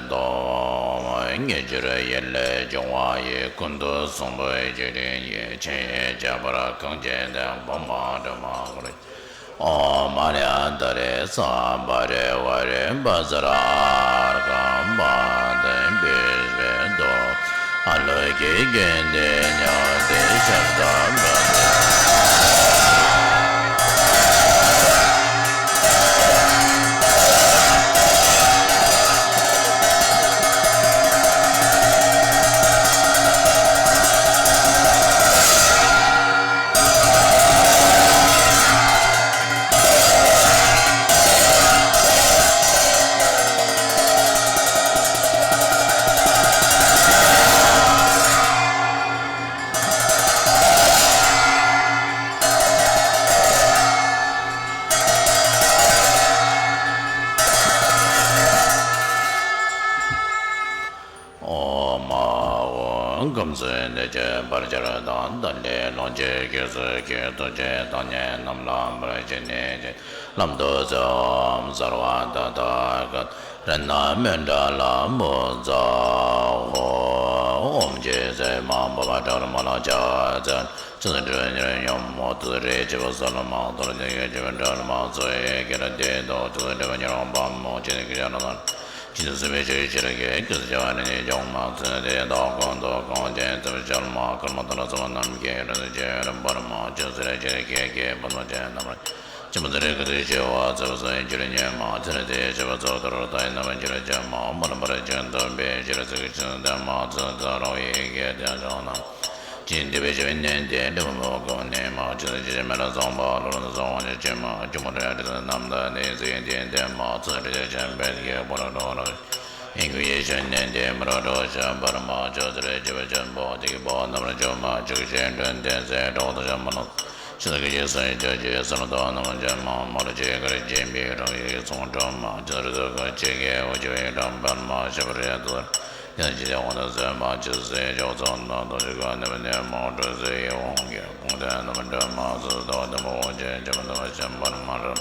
སྟོབས། དངོས་འབྱོར་ཡིད་ལས་བྱུང་བ་ཡི། ཀུན་ཏུ་བཟང་པོའི་བརྒྱུད་རིམ་ཡིན། ཆོས་ཡི་ཁྱད་པར་གང་ཞིག་དེ། པདྨ་སྒྲོལ་མ་འཁོར། ཨོཾ་ཨཱརྱ་ཏཱ་རེ་ས་བྷ་རེ་ཝཱ་རེ་བཛྲ་ཨརྒྷ་པཱ་དཱི་པུཥྤེ་ཏོ། ཨ་ལོ་ཀེ་ཀན་ཏེ་ཉ་ཏེ་ཤར་དྷ་པྲ་དེ། ཚུལ་འདི་ཕྱི་བར་ཆད་དང་བརྟན་ཏེ། ལོངས་སྤྱོད་རྒྱལ་སྲས་ཀྱི་ཐུགས་རྗེས། ཐོབ་བྱའི་ཐམས་ཅད་རྣམས་ལ་འབུལ་ཞིང་ནི། ལམ་དུ་སོགས་གསལ་བ་ད་ལྟ་ཀུན། རིག་སྣང་མི་འདྲ་ལ་མོས་ཚལ་ཧོ། ཨོཾ་རྒྱལ་སྲས་མ་འབོད་པ་སྒྲོལ་མ་ལ་ཕྱག་འཚལ། ཆོས་སྲིད་སྒྲོན་ཉེར་སྙོམས་མོ། ཐུགས་རྗེ་ཆེན་པོ་གསལ་ལ་མ། རྡོ་རྗེ་ཆེན་པོ་སྒྲོལ་མ། ཚོགས་གཉིས་ཀྱི་རིགས་ཏེ་ཏོ། ཆོས་སྲིད་སྒྲོན་ཉེར་སྙོམས་པ་མོ། ཇི་སྲིད་སྐུ་ཡོད་ན་ལ། ཇི་སྲིད་སྲིད་པའི་ཆོས་ཅི་རིགས་ཀྱི། སྐུ་ཚེ་བྱ་བ་རིགས་ལྔའི་སྐྱོང་མ། ཚུལ་འདི་དག་ཀུན་ཏུ་གང་བྱེད་ཐུབ་པའི་ཕྱག་ལ་མ། ཀརྨ་ཏཱ་ལ་ཚོགས་པ་རྣམས་ཀྱི་རིགས་སུ་ཆད་པར་མ། ཆོས་སྲིད་ལས་ཆེ་ལས་ཀྱི་དགེ་བ་རྣམས་ཀྱི་རྣམ་པར། ཆེན་པོ་ཚུལ་ཁྲིམས་ཀུན་ཏུ་སྤྱོད་པ། ཚུལ་ཁྲིམས་སྲུང་བའི་རྒྱུར་ཉོན་མ། ཚུལ་ཁྲིམས་དེ་ཡི་སྤྱོད་པ་ཚུལ་ལྟར་བལྟ་བའི་རྣམ་པར་འགྱུར་བྱེད་མ། མ་རངས་པར་བྱོན་ཐུབ་པའི་ཕྱིར། ཚིག་ཅན་ལྡན་མ། ཚུལ་དུ་རང་བའི་ཡི་གེ་དེ་བྱང་ན། ཅི་འདུལ་བའི་ཆོས་ཉན་ཏེ། འབྲས་བུ་མོས་གུས་ནི་མ། ཆོས་སྲིད་ཕྱི་མར་སྲུང་བ། ལྷོ་ལ་སྲུང་བ་ཉིད་ཅན་མ། ཇོ་མོ་ར་དྲི་ཟ་རྣམས་དང་ནི། ཚིག་དེ་འདོན་མ། ཚུལ་ཁྲིམས་ཆེན་པོའི་ཡི་གེ་པོ་ལ་འགྲོ་ར། ཡིན་གུ་ཡི་ཆོས་ཉན་ཏེ། མི་རོ་འགྲོ་བྱེད་པར་མ། ཆོས་སྲིད་སྤྱོད་པའི་ཆེན་པོ་དེ་ཡི་བོ་རྣམ་པར་འཇོམས་མ། ཆོས་ཀྱི་ཆེན་པོ་ལྡན་སའི་གྲོགས་དང་བྱམས་པ་རྣམས། ཆོས་སྲིད་ཀྱི་སྲུང་བའི་ཆོས་ཀྱི་སྲུང་ཐོབ་རྣམ་པར་འཇོམས་མ། མ་ལུས་ཅི་དགར་བྱིན་པའི་རང་བཞིན་གྱི་ཚོགས་སྒྲོལ་མ། ཆོས་སྲིད་ཐུགས་ཀྱི་ཆེ་གེ་འོད་ཆེ་བའི་སྒྲོན་འཕེལ་མ། ཤེས་པར་བྱེད་དོ། ཡང་ཅི་ཡང་འོང་དུ་གསོད་མ། ཆོས་སྲིད་ཕྱོགས་སུ་ནི་རྡོ་རྗེ་ཀུན་ནས་བསྣུན་མ། སྤྲོས་བྲལ་ཡིད་འོང་གི་ཕུང་ལྟར་རྣམ་པར་འགྲོལ་མ། གཟུགས་སྟོབས་ལྡན་པ་འོད་ཆེན་ཆེན་པོ་འདུ་བ་ཆེན་པོར་མ་རབ།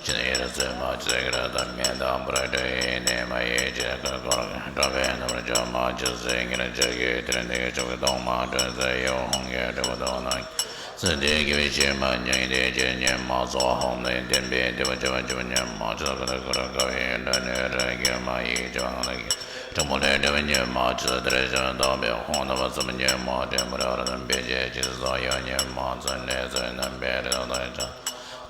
ཅི་ནས་ཡེ་རུ་ཚོད་མ། ཆོས་ཀྱི་ར་དང་མེ་དང་པར་སྤྲོས་ནས་མ་ཡིས་ཆོས་ཀུན་བསྐོར་འགྲོ་བའི་རྣམ་པར་འཇོམས་མ། ཆོས་སྲིད་ཉེར་གཅིག་གི་དེར་འདུས་ཆོས་ཀྱི་ཐོག་མ། སྤྲོས་བྲལ་ཡིད་འོང་གི་འབྲས་བུ་དོན་དང་། ཚུལ་འདི་དགེ་བའི་ཕྱིར་མ་ཉོན་ཏེ། ཅི་ཉོན་མ་ཚོགས་ཧོམ་ནས་བསྟན་པའི་བདེ་བ་ཆེ་བ་ཆེ་བ་ཉོན་མ། ཆོས་ཀུན་ཏུ་བསྐོར་དགའ་བའི་སྒྲ་ནི་རེག་གི་མ་ཡིས་ཆོས་ངང་ལ་གི་དྲང་པོ་ལས་འབྲས་བུ་ཉོན་མ། ཆོས་དེར་ཞེན་རྟོག་པའི་དབང་རྣམ་པ་གསུམ་ཉོན་མ། དྲན་པར་ར་དང་འབད་བྱེད་ཅི་སོགས་ཡང་ཉོན་མ། ཚུལ་ནི་ཚུལ་རྣམ་པའི་རིགས་དང་ཆ་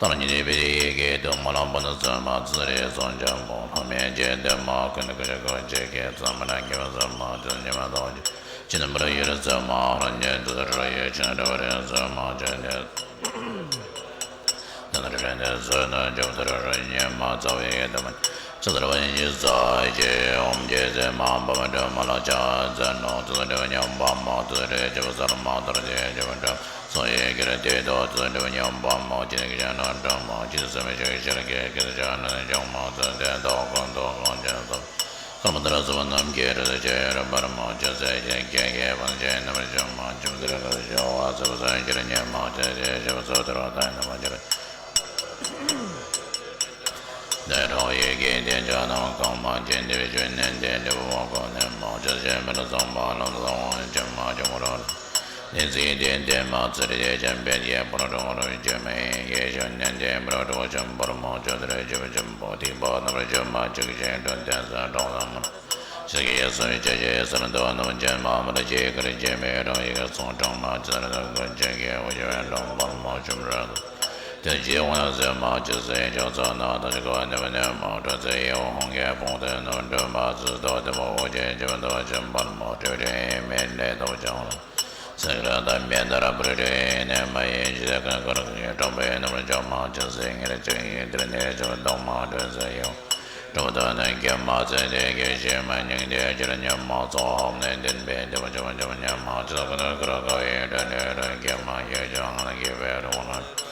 ལྟར་ཉིད་ནས་འབད་དེ་ཡི་གེ་དུ་མ་ལམ་པོ་ནི་བཙུན་མ། ཚུལ་རིག་སོགས་འཇམ་པོ་ལྷམ་མེ་ལྕེ་ལྡན་མ། ཀུན་ཏུ་ཀུན་ཤེས་ཀུན་གཅིག་གི་ཚུལ་མ་ལ་ངེས་པ་གསུམ་མ། ཚུལ་ཉོན་མ་རྟོག་ཅི་ནི་མར་ཡུལ་ཚོད་མ། ལྷ་ཉིད་དུ་རུ་ཡུལ་ཆེན་རུ་རེ་ཚོད་མ། ཆོས་ནི་དོན་རེ་ནི་ཚོད་ནི་འཇོམས་དུ་རུ་ཉོན་མ། རྩ་བའི་དུ་མ་ཆོས་དར་བ་ཉིད་ཀྱི་རྩ་ཆེ། ཨོཾ་རྒྱལ་སྲས་མ་འབོད་པ་སྒྲོལ་མ་ལ་ཕྱག་འཚལ་ལོ། ཚུལ་ཁྲིམས་ཉམས་པ་མ། ཚུལ་ཁྲིམས་སྤྱོད་པ་གསར་མ། ཐར་རྒྱས་སྤྱོད་པ་འགྲོ་སོང་ཡི་གེར་བལྟས་ཏོ། ཚུལ་ཁྲིམས་ཉམས་པ་མ། ཅི་ནས་ཀྱང་ན་འགྲོ་མ། ཅི་སེམས་ཤེས་ཤེས་ཀྱི་སྐད་ཆ་ནི་འཇོག་མ། ཚུལ་དེ་དག་ཀུན་ཏུ་གང་བྱེད་སོ། ཀརྨ་ཏཱ་ལ་ཚོགས་པ་རྣམས་ཀྱི་རིགས་སུ་ཆད་པར་མ། ཆོས་སྲིད་ཀྱི་སྐད་ཀྱི་ཕན་ཆད་རྣམ་པར་འཇོམས་མ། ཆོས་ཟེར་ཀུན་ཤེས་པ་ཚུལ་ཁྲིམས་སྤྱོད་ཉམས་མ། ཆོས་ཀྱི་སྤྱོད་པ་ཚུལ་དེར་བལྟ་རྣམ་པར་འགྱུར། དེ་རང་ཡི་གེ་དེ་ཆ་རྣམས་གང་མ་ཅི་འདི་བའི་ཆོས་ཉན་ཏེ། འབྲས་བུ་མོས་གུས་ནི་མ། ཆོས་ཆེན་མི་ལ་སོགས་པ་ལམ་སོགས་ཅན་མ་ཅུང་རོ། ནི་ཚིག་དེ་འདོན་མ། ཚུལ་དེ་ཆེན་པོའི་ཡེ་པོ་ལ་གྲོགས་རོ་ཆོས་མ་ཡིན་གྱི་ཆོས་ཉན་ཏེ། མི་རོ་གྲོགས་ཆེན་པོར་མ། ཆོས་དེར་སྤྱོད་པ་ཆེན་པོ་ཐེག་པ་རྣམ་པར་འཇོམས་མ། ཆོས་ཀྱི་ཆེན་པོ་ལྡན་སའི་གྲོགས་རྣམས་མ། ཆོས་ཀྱི་ཡེ་སོ་ཡི་ཆོས་ཀྱི་སོར་དུ་རྣམ་འབྱེད་མ། མ་ལ་ཅི་དགར་བྱིན་པའི་རང་བཞིན་གྱི་ཚོགས་སྒྲོན་མ། ཆོས་ལ་ཀུན་གྱི་དགེ་བ་ཞུ་བའི་སྒྲོན་འཕེལ་མ། ཆུམ་ར་དུ་དོན་གྱི་དབང་ཡང་སེམས་མ། ཆོས་སྲིད་ཕྱོགས་སུ་ནི་རྡོ་རྗེ་ཀུན་ནས་བསྣུན་མ། སྤྲོས་བྲལ་ཡིད་འོང་གི་ཕུང་ལྟར་ནི་འགྲོལ་མ། གཟུགས་སྟོབས་ལྡན་པ་འོད་ཆེན་ཆེན་པོ་འདུ་བ་ཆེན་པོར་མ། སྤྲོས་བྲལ་མེ་ལས་ཐོབ་ཀྱང་ལ། ཚིག་ར་དང་མེ་ལྟར་སྤྲོས་བྲལ་ནི་མ་ཡིན། ཇི་ལྟར་ཀུན་དགར་ཀུན་གྱིས་དྲངས་པའི་རྣམ་པར་འཇོམས་མ། ཆོས་སྲིད་ཉེར་གཅིག་ཡི་དེར་འདུས་ཆོས་ཀྱི་ཐོག་མ། སྤྲོས་བྲལ་ཡིད་འོང་གྲོགས་དང་ནི་དགེ་མ། ཚུལ་དེ་དགེ་བའི་ཕྱིར་མ་ཉོན་ཏེ། ཅི་ཉོན་མ་ཚོགས་ཧོམ་ནས་བསྟན་པའི་བདེ་བ་ཆེན་པོ་ཉམས་མ། ཆོས་ཀུན་ཏུ་དགའ་བའི་སྒྲ་ནི་རེག་གི་མ། ཡིད་ཀྱང་ངང་ལ་གྱེས་པའི་རི་བོ་ལ།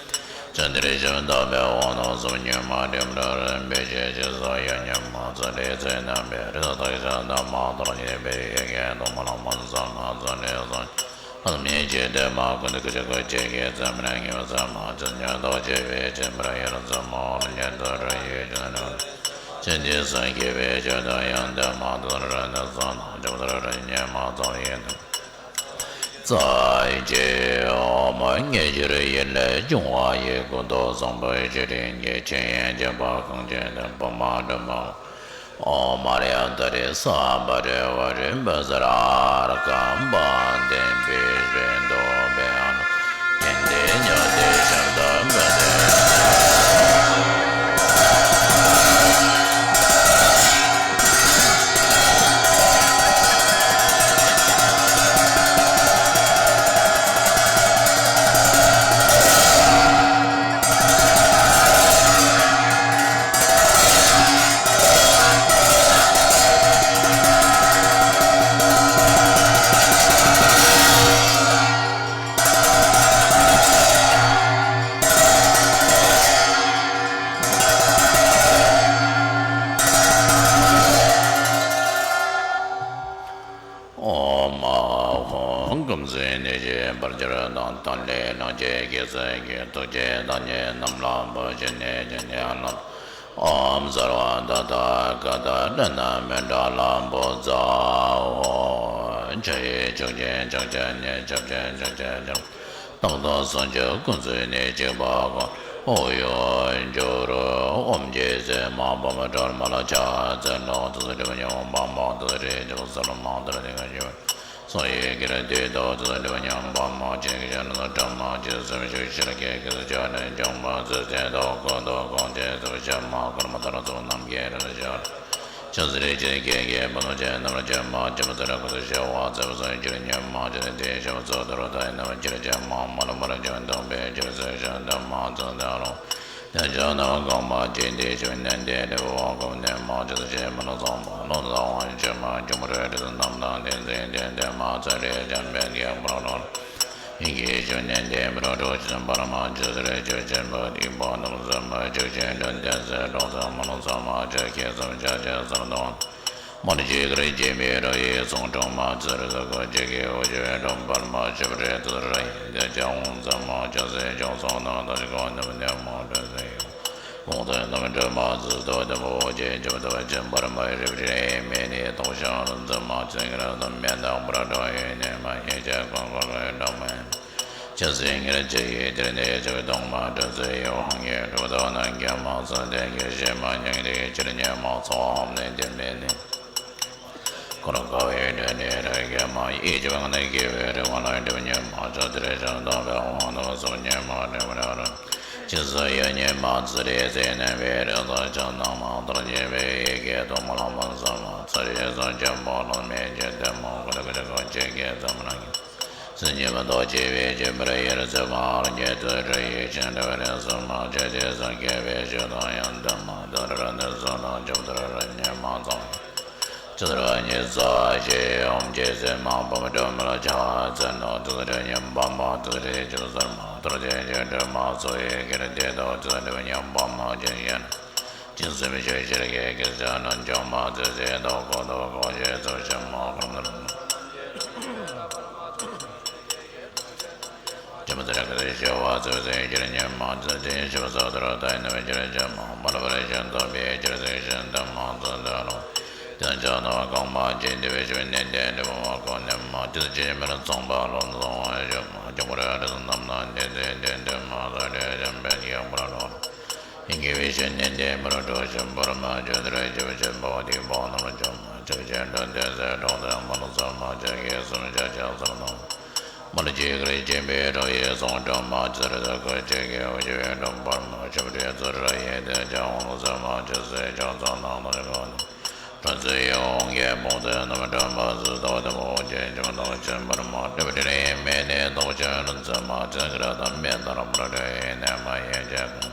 ཚུལ་འདིར་ཞེན་རྟོག་པའི་དབང་རྣམ་གསུམ་ཉོན་མ། དྲན་པར་ར་དང་འབད་བྱེད་ཅི་སོགས་ཡང་ཉོན་མ། ཚུལ་དེ་ཚུལ་རྣམ་པའི་རིགས་སུ་ཐག་ཆོད་ལྡན་མ། ཐར་ཉིད་འབད་དེ་ཡི་གེ་དུ་མ་ལམ་པོ་ནི་བཙུན་མ། ཚུལ་དེ་བཙུན་ལྷ་དང་མིའི་ཆོས་སྟོན་མ། ཀུན་ཏུ་ཀུན་ཤེས་ཀུན་གཅིག་གི་ཚུལ་མ་ལ་ངེས་པ་གསུམ་མ། ཚུལ་ཉོན་རྟོག་བཅས་པའི་ཕྱིར་མི་ར་ཡེ་རུ་བཙུན་མ། ལྷ་ཉིད་དུ་རུ་ཡི་ཆོས་ཉོན། ཚུལ་འདི་གསུམ་གྱིས་པའི་ཆོས་དང་ཡང་ལྡན་མ། དུ་ར་ནི་གསུམ་དང་འཇོམས་དུ་ར་ཉོན་མ་ཚོགས་ཡིན་ཏེ། རྩ་བའི་ཆོས་ཨོཾ་དངོས་གཞིར་ཡེ་ལས་བྱུང་བ་ཡི། ཀུན་ཏུ་བཟང་པོའི་བརྒྱུད་རིམ་གྱི། ཆོས་དབྱིངས་བརྒྱན་པ་གངས་ཅན་དུ། པདྨ་འབྲུ་མ་ཨོཾ་ཨཱརྱ་ཏཱ་རེ་སྭ་བྷཱ་རེ་ཝཱ་རེ་བྷཱུ་ཛ་ར་ཨཱརྱ་གམ་བ་དན་བི་ཤྭ་ཏོ་བེ་ཨ་ནུ་ཧན་ཏེ་ཉ་ཏེ་ཤ་ཏ་བ་ཏེ། བར་གྱུར་ཏོ། ཐམས་ཅད་སྣང་བྱེད་ཀྱི་ཚུལ་གྱིས། ཐུགས་རྗེས་བདག་ཉིད་རྣམས་ལ་འབུལ། ཕྱི་ནས་ཕྱི་ནས་ལམ། ཨོཾ་སརྦ་ཏ་ཐཱ་ག་ཏ་ཀྲཱ་ཎ་མི་ཏྲ་ལམ་བྷོ་ཛ་ཧོ། ཆུ་ཡི་ཕྱོགས་ཀྱི་ཕྱོགས་ཀྱི་ནི། ཆབ་ཀྱི་ཕྱོགས་ཀྱི་ཕྱོགས། རྟག་ཏུ་བསྲུང་ཕྱིར་ཀུན་བཙུན་ནས། གཅིག་པ་གང་འོག་གཡོན་སྦྱོར། ཨོཾ་རྒྱལ་སྲས་མ་འབུམ་ཕྲག་མ་ལ་ཕྱག་འཚལ་ལོ། ཏུ་ཏྲ་ཉི་མ་འབར་མ། ཏུ་ཏྲ་ཞལ་གསུམ་ཟེར་མ། ཏུ་ཏྲ་སྟེང་གི་སྤྱི་བོ། སོ་ཡི་གི་རུ་དེ་དག་ཏུ་ཏྲ་ཉི་མ་འབར་མ། ཅན་གྱི་ཞལ་ནི་སྒྲོལ་མ་ཅན། སུམ་ཅུ་ཞལ་གྱི་སྐུ་ཚུལ་ཕྱག་ནི་འཇོམས་མ། ཚུལ་ཚན་དང་ཀུན་ཏུ་གང་བྱེད་ཚུལ་བཞིན་མ། དཀར་མོ་ལྟར་གཟུགས་རྣམས་ཀྱི་རིགས་སུ་ཤར། ཆུ་སེར་ཆེན་གྱི་སྐེད་པ་ནི། ཅན་རྣམས་ལ་སྤྱན་མ། སྤྱན་མ་ཚུལ་ཁྲིམས་ཀུན་ཏུ་ཤར་བ། ཚིག་པ་གསུམ་གྱི་རིགས་སྙན་མ། ཅན་དེ་ཤར་བ་ཚུལ་དུ་རུ་ཐག་ཡིན་ནམ་ཅིར་སྤྱན་མ། མ་ལུས་པར་སྤྱན་སྟོང་པའི་ཕྱིར། ཚིག་བཞི་འདོན་མ་ཚུལ་ལྡན་རོ། ཡང་ཕྱོགས་རྣམས་གང་བ་ཅན་དེ་ཤར་བའི་ནན་ཏན་ལེགས་པར་བ་གོམས་ལྡན་མ། ཅི་ཚུལ་ཕྱིན་མི་ལ་སོགས་པ། ལོ་ཟླ་བ་ཕྱི་མ་འབྱུང་བར་རིགས་སུ་རྣམས་དང་། དེ་ཚེ་དེ་འདས་མ་ཚུལ་ཁྲིམས་སྤྱན་འདྲེན་གྱི་ཕོ་བྲང་ནོར། ཡིད་ཀྱི་ཞུ་ནན་ཏན་མི་རོ་འགྲོ་ཆེན་པར་མ། ཅི་ཚུལ་ཆོས་ཅན་པོ་ཏི་པོ་རྣམས་སུ་མ། ཆོས་ཅན་དོན་ལྡན་ཚེ་གྲོགས་ཚེ་མ་ལུས་ཚོགས་མ། ཆོས་ཀྱི་སེམས་ཅན་ཆེ་སར་དང་མ་ལུས་ཅི་དགར་སྐྱེ་མེད་རབ་དབྱེ་གསུང་དྲངས་མ། ཚུལ་ཁྲིམས་ཀྱི་སྐུ་ཅན་གྱི་འོད་ཆེན་སྒྲོན་པར་མ། ཆོས་པའི་རིགས་སུ་རབ་དབྱེ་དེ་ཅི་འོང་ཚད་མ། ཆོས་སྲིད་སྐྱོང་ཚོགས་རྣམས་དང་ཞིང་ཁམས་རྣམས་ནས་མ་འདྲེན་ཚེ་ཡོད། ལོངས་སྤྱོད་རྣམས་སྒྲོལ་མ་ཚུལ་དུ་ལྡན་པ། འོད་ཀྱི་རྒྱུ་སྟོབས་ཆེན་པོར་མ། རིག་པའི་རིམ་པས་ནི་རྟོགས་ཤིང་རིག་འཛིན་མ། ཆོས་ཉིད་རྣམ་སྨིན་དང་པོར་འགྲོ་བའི་གནས་མ། ཡེ་ཤེས་ཀུན་འཁོར་ལོའི་སྒྲོན་མ་ཡིན། ཆོས་སྲིད་ཉེར་གཅིག་གི་དེར་གནས་ཆོས་སྟོང་མ། སྤྲོས་བྲལ་ཡེ་ཤེས་ཀྱི་གྲུབ་ཐོབ་རྣམས། མཁྱེན་མ་ཚུལ་ལྡན་གྱི་ཕྱིར་མ། སྙིང་ཐིག་ཆེར་ཉོན་མ། ཚོགས་ལམ་ནས་འདྲེན་པའི་གནས། འཁོར་དཀའ་བའི་དྲུང་ནས་རབ་བསྐྱབ་མ། ཡིད་ཀྱི་དབང་ནི་དགེ་བའི་རིགས་མ་ལ་སྒྲིབ་ཉོན་མ། ཆོས་ཐོས་ཕྱིར་སྟོན་པའི་དབང་རྣམས་སུན་ཉོན་མ། དྲན་པར་རིག་ཆོས་སུ་ཡིད་གཉིས་མ། ཚུལ་ཁྲིམས་སེམས་གནས་པའི་རིགས་སུ་ཆགས་སྣང་མ། ཐུགས་རྗེ་པའི་ཡི་གེ་དང་མ་ལམ་སུན་མ། ཚུལ་ཁྲིམས་སེམས་ཅན་པོ་ལ་སྨིན་བྱེད་ལྡན་མ། ཀུན་ཏུ་ཀུན་གྱི་སྐུ་ཅན་གྱི་ཚུལ་མིན་སྐྱེ། སེམས་ཉིད་མི་རྟོག་སྐྱེ་བའི་སྐྱེ་འཕེལ་ཡེ་རུ་ཚེ་མ་ལ་སྐྱེ། ཚུལ་ཁྲིམས་ཡིད་ཆེས་འདྲ་བའི་རིགས་སུན་མ། ཆོས་ཐོས་སེམས་བསྐྱེད་པའི་ཆོས་དང་ཡང་ལྡན་མ། དེ་ལྟར་རིགས་མཐུན་ཚུལ་དང་ཆོས་མཐུན་རིགས་གཉིས་མ་ཚང་བའི་ཆོས་ཐོས་རིགས་གཉིས་སུ་སྐྱེ། ཨོཾ་རྒྱལ་སྲས་མ་འབུམ་ཕྲག་མ་ལ་ཕྱག་འཚལ་ལོ། ཏུ་ཏྲ་ཉི་མ་འབར་མ། ཏུ་ཏྲ་ཞལ་གསུམ་ཟེར་མ། ཏུ་ཏྲ་སྟེང་གི་སྤྱི་བོ། སོ་ཡི་གི་རུ་དེ་དག་ཏུ་ཏྲ་ཉི་མ་འབར་མ་ཅན་ཡིན། ཅན་སུམ་ཅུ་ཞལ་གྱི་སྐུ་ཚུལ་ཕྱག་ནི་འཇོམས་མ། ཚུལ་ཚན་དང་ཀུན་ཏུ་གང་བྱེད་ཚུལ་བཞིན་མ། ཁམས་རྣམས་སྤྱན་མ་ཚུལ་ཁྲིམས་ཀྱི་ཤེས་པ། ཚུལ་ཚན་ཕྱིར་ཉོན་མ། ཚུལ་ཚན་ཤེས་པ་ཚུལ་དུ་རུ་ཐག་ཡིན་ནམ་ཅིར་སྤྱན་མ། མ་ལུས་པར་སྤྱན་སྟོང་པའི་ཕྱིར། ཚིག་བཞི་འདོན་མ་ཚུལ་ལྡན་རོ། ཡང་ཕྱོགས་རྣམས་གང་བ་ཅན་དེ་བས་ཕྱི་བའི་ནན་ཏན་ལེགས་པར་བ་གོམས་ལྡན་མ། ཅི་ཚུལ་ཕྱིན་མི་ལ་སོགས་པ། ལོ་ཟླ་བ་ཕྱི་མ་འབྱུང་བར་རིགས་སུ་རྣམས་དང་། དེ་ཚེ་དེ་འདས་མ་ཚུལ་ཁྲིམས་སྤྱན་འདྲེན་གྱི་ཕོ་བྲང་ནོར། ཡིད་དགེ་བའི་བཤེས་གཉེན་དེ་མི་རུ་འགྲོ་ཞིང་བར་མ་ཆོས་དར་ཞི་བ་ཆེན་པོ་དེའི་བང་རྣམས་ལ་འཇོམས་མ། ཆོས་ཀྱི་འགྲོ་འདི་ཚེ་གྲོགས་དང་མ་ལུས་ཚོགས་མ། ཆོས་ཀྱི་སེམས་ཅན་ཆེ་སར་དང་མ་ལུས་ཅི་དགར་སྐྱེ་མེད་རབ་དབྱེ་གསུང་དྲངས་མ། ཚུལ་ཁྲིམས་སྐུ་ཅན་གྱི་འོད་ཆེན་སྒྲོན་པར་མ། ཆོས་པའི་རིགས་སུ་རབ་དབྱེ་དེ་ཅི་འོང་ཚད་མ། ཆོས་སྲིད་སྐྱོང་ཚོགས་རྣམས་དང་ཞིང་ཁམས་རྣམས། སྤྲོས་བྲལ་ཡེ་ཤེས་ཀྱི་ཕོ་བྲང་རྣམས་སྒྲོན་མ་ཚུལ་དུ་ལྡན་མ། འོད་ཀྱི་རྒྱུ་སྟོབས་ཆེན་པོར་མ། རིག་པའི་རིམ་པས་ནི་རྟོགས་ཤིང་རིག་འཛིན་མ། ཆོས་ཉིད་རྣམ་སྨིན་དང་པོར་འགྲོ་བའི་གནས་མ། ཡེ་ཤེས་ཀུན་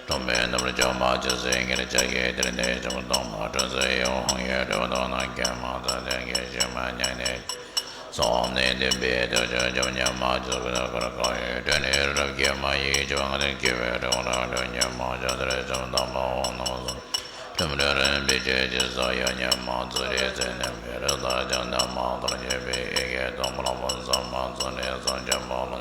འཁོར་ལོའི་སྒྲོན་མ་ཡིན། ནུབ་སྦྱོར་མ། ཆོས་སྲིད་ཉེར་གཅིག་གི་དེར་གནས་ཆེན་པོ་སྟོང་མ། སྤྲོས་བྲལ་ཡེ་ཤེས་ཀྱི་གྲུབ་ཐོབ་རྣམས། མཁྱེན་མ་ཚུལ་ལྡན་གྱི་ཕྱིར་མ། སྙིང་ནས་སོགས་ནི་འདུན་པའི་ཐུགས་རྗེས་འཇོམས་ཉིད་མ། ཆོས་སྐུ་དང་འཁོར་དཀའ་བའི་དྲུང་ནས་རབ་བསྐྱབས་མ། ཡིད་ཀྱི་དབང་ནི་དགེ་བའི་རིགས་ལ་སྤྲོས་ཉིད་མ། ཆོས་ཐོས་ཕྱིར་སྟོན་པའི་དབང་རྣམས་སུ། ཁྲིམས་ལུགས་རིམ་པས་ཆོས་ཀྱི་སྲོག་ཡོད་ཉིད་མ། ཚུལ་ཁྲིམས་སེམས་གནས་པའི་རིགས་སུ་ཆགས་ལྡན་མ། ཐུགས་རྗེ་པའི་ཡི་གེ་དང་མ་ལུས་པ་སུན་མ། ཚུལ་ཁྲིམས་སེམས་ཅན་པོ་ལ།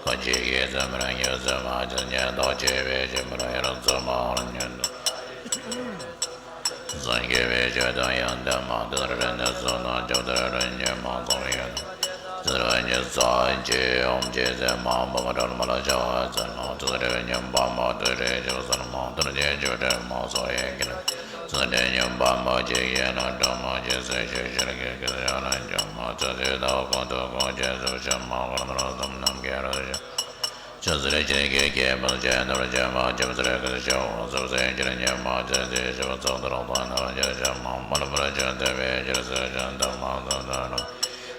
གང་ཞིག་གིས་ཚུལ་མིན་སྐྱེ་ཚུལ་མ། ཆོས་ཉིད་རྟོགས་སྐྱེ་བའི་ཕྱིར་མི་རུང་ཡང་། ཚུལ་མ་ལ་ཉོན། སེམས་བསྐྱེད་པའི་ཆོས་དང་ཡང་ལྡན་མ། དེ་ལྟར་རིགས་མཐུན་ཚུལ་དང་ཆོས་མཐུན་རིགས་གཉིས་མ་ཚང་བའི་ཡུལ། ཚུལ་ཁྲིམས་ཉིད་སུ་སྐྱེ། ཨོཾ་རྒྱལ་སྲས་མ་འབུམ་ཕྲག་མ་ལ་ཕྱག་འཚལ་ལོ། ཏུ་ཏྲ་ཉི་མ་འབར་མ། ཏུ་ཏྲ་ཞལ་གསུམ་ཟེར་མ། ཏུ་ཏྲ་སྟེང་གི་སྤྱི་བོ། སོ་ཡི་གི་རུ་ཚུལ་ཁྲིམས་ཉི་མ་འབར་མ། ཅན་གྱི་ཞལ་ནི་སྒྲོལ་མ་ཅན། སུམ་ཅུ་ཞལ་གྱི་སྐུ་ཚུལ་ཕྱག་ནི་འཇོམས་མ། ཚུལ་ཚན་དང་ཀུན་ཏུ་གང་བྱེད་ཚུལ་བཞིན་མ། དཀར་མོ་ལྟར་གཟུགས་རྣམས་ཀྱི་རིགས་སུ་ཤར། ཆུ་སེར་ཆེན་གྱི་སྐེད་པ་ནི། ཅན་རྣམས་ལ་སྤྱན་མ། སྤྱན་མ་ཚུལ་ཁྲིམས་ཀྱི་ཤེས་པ། ཚུལ་ཚན་ཕྱིར་ཉོན་མ། ཚུལ་ཚན་ཤེས་པ་ཚུལ་དུ་རུ་ཐག་ཡིན་ནམ་ཅིར་སྤྱན་མ། མ་ལུས་པར་སྤྱན་སྟོང་པའི་ཕྱིར། ཚིག་བཞི་འདོན་མ་ཚུལ་ལྡན་རོ།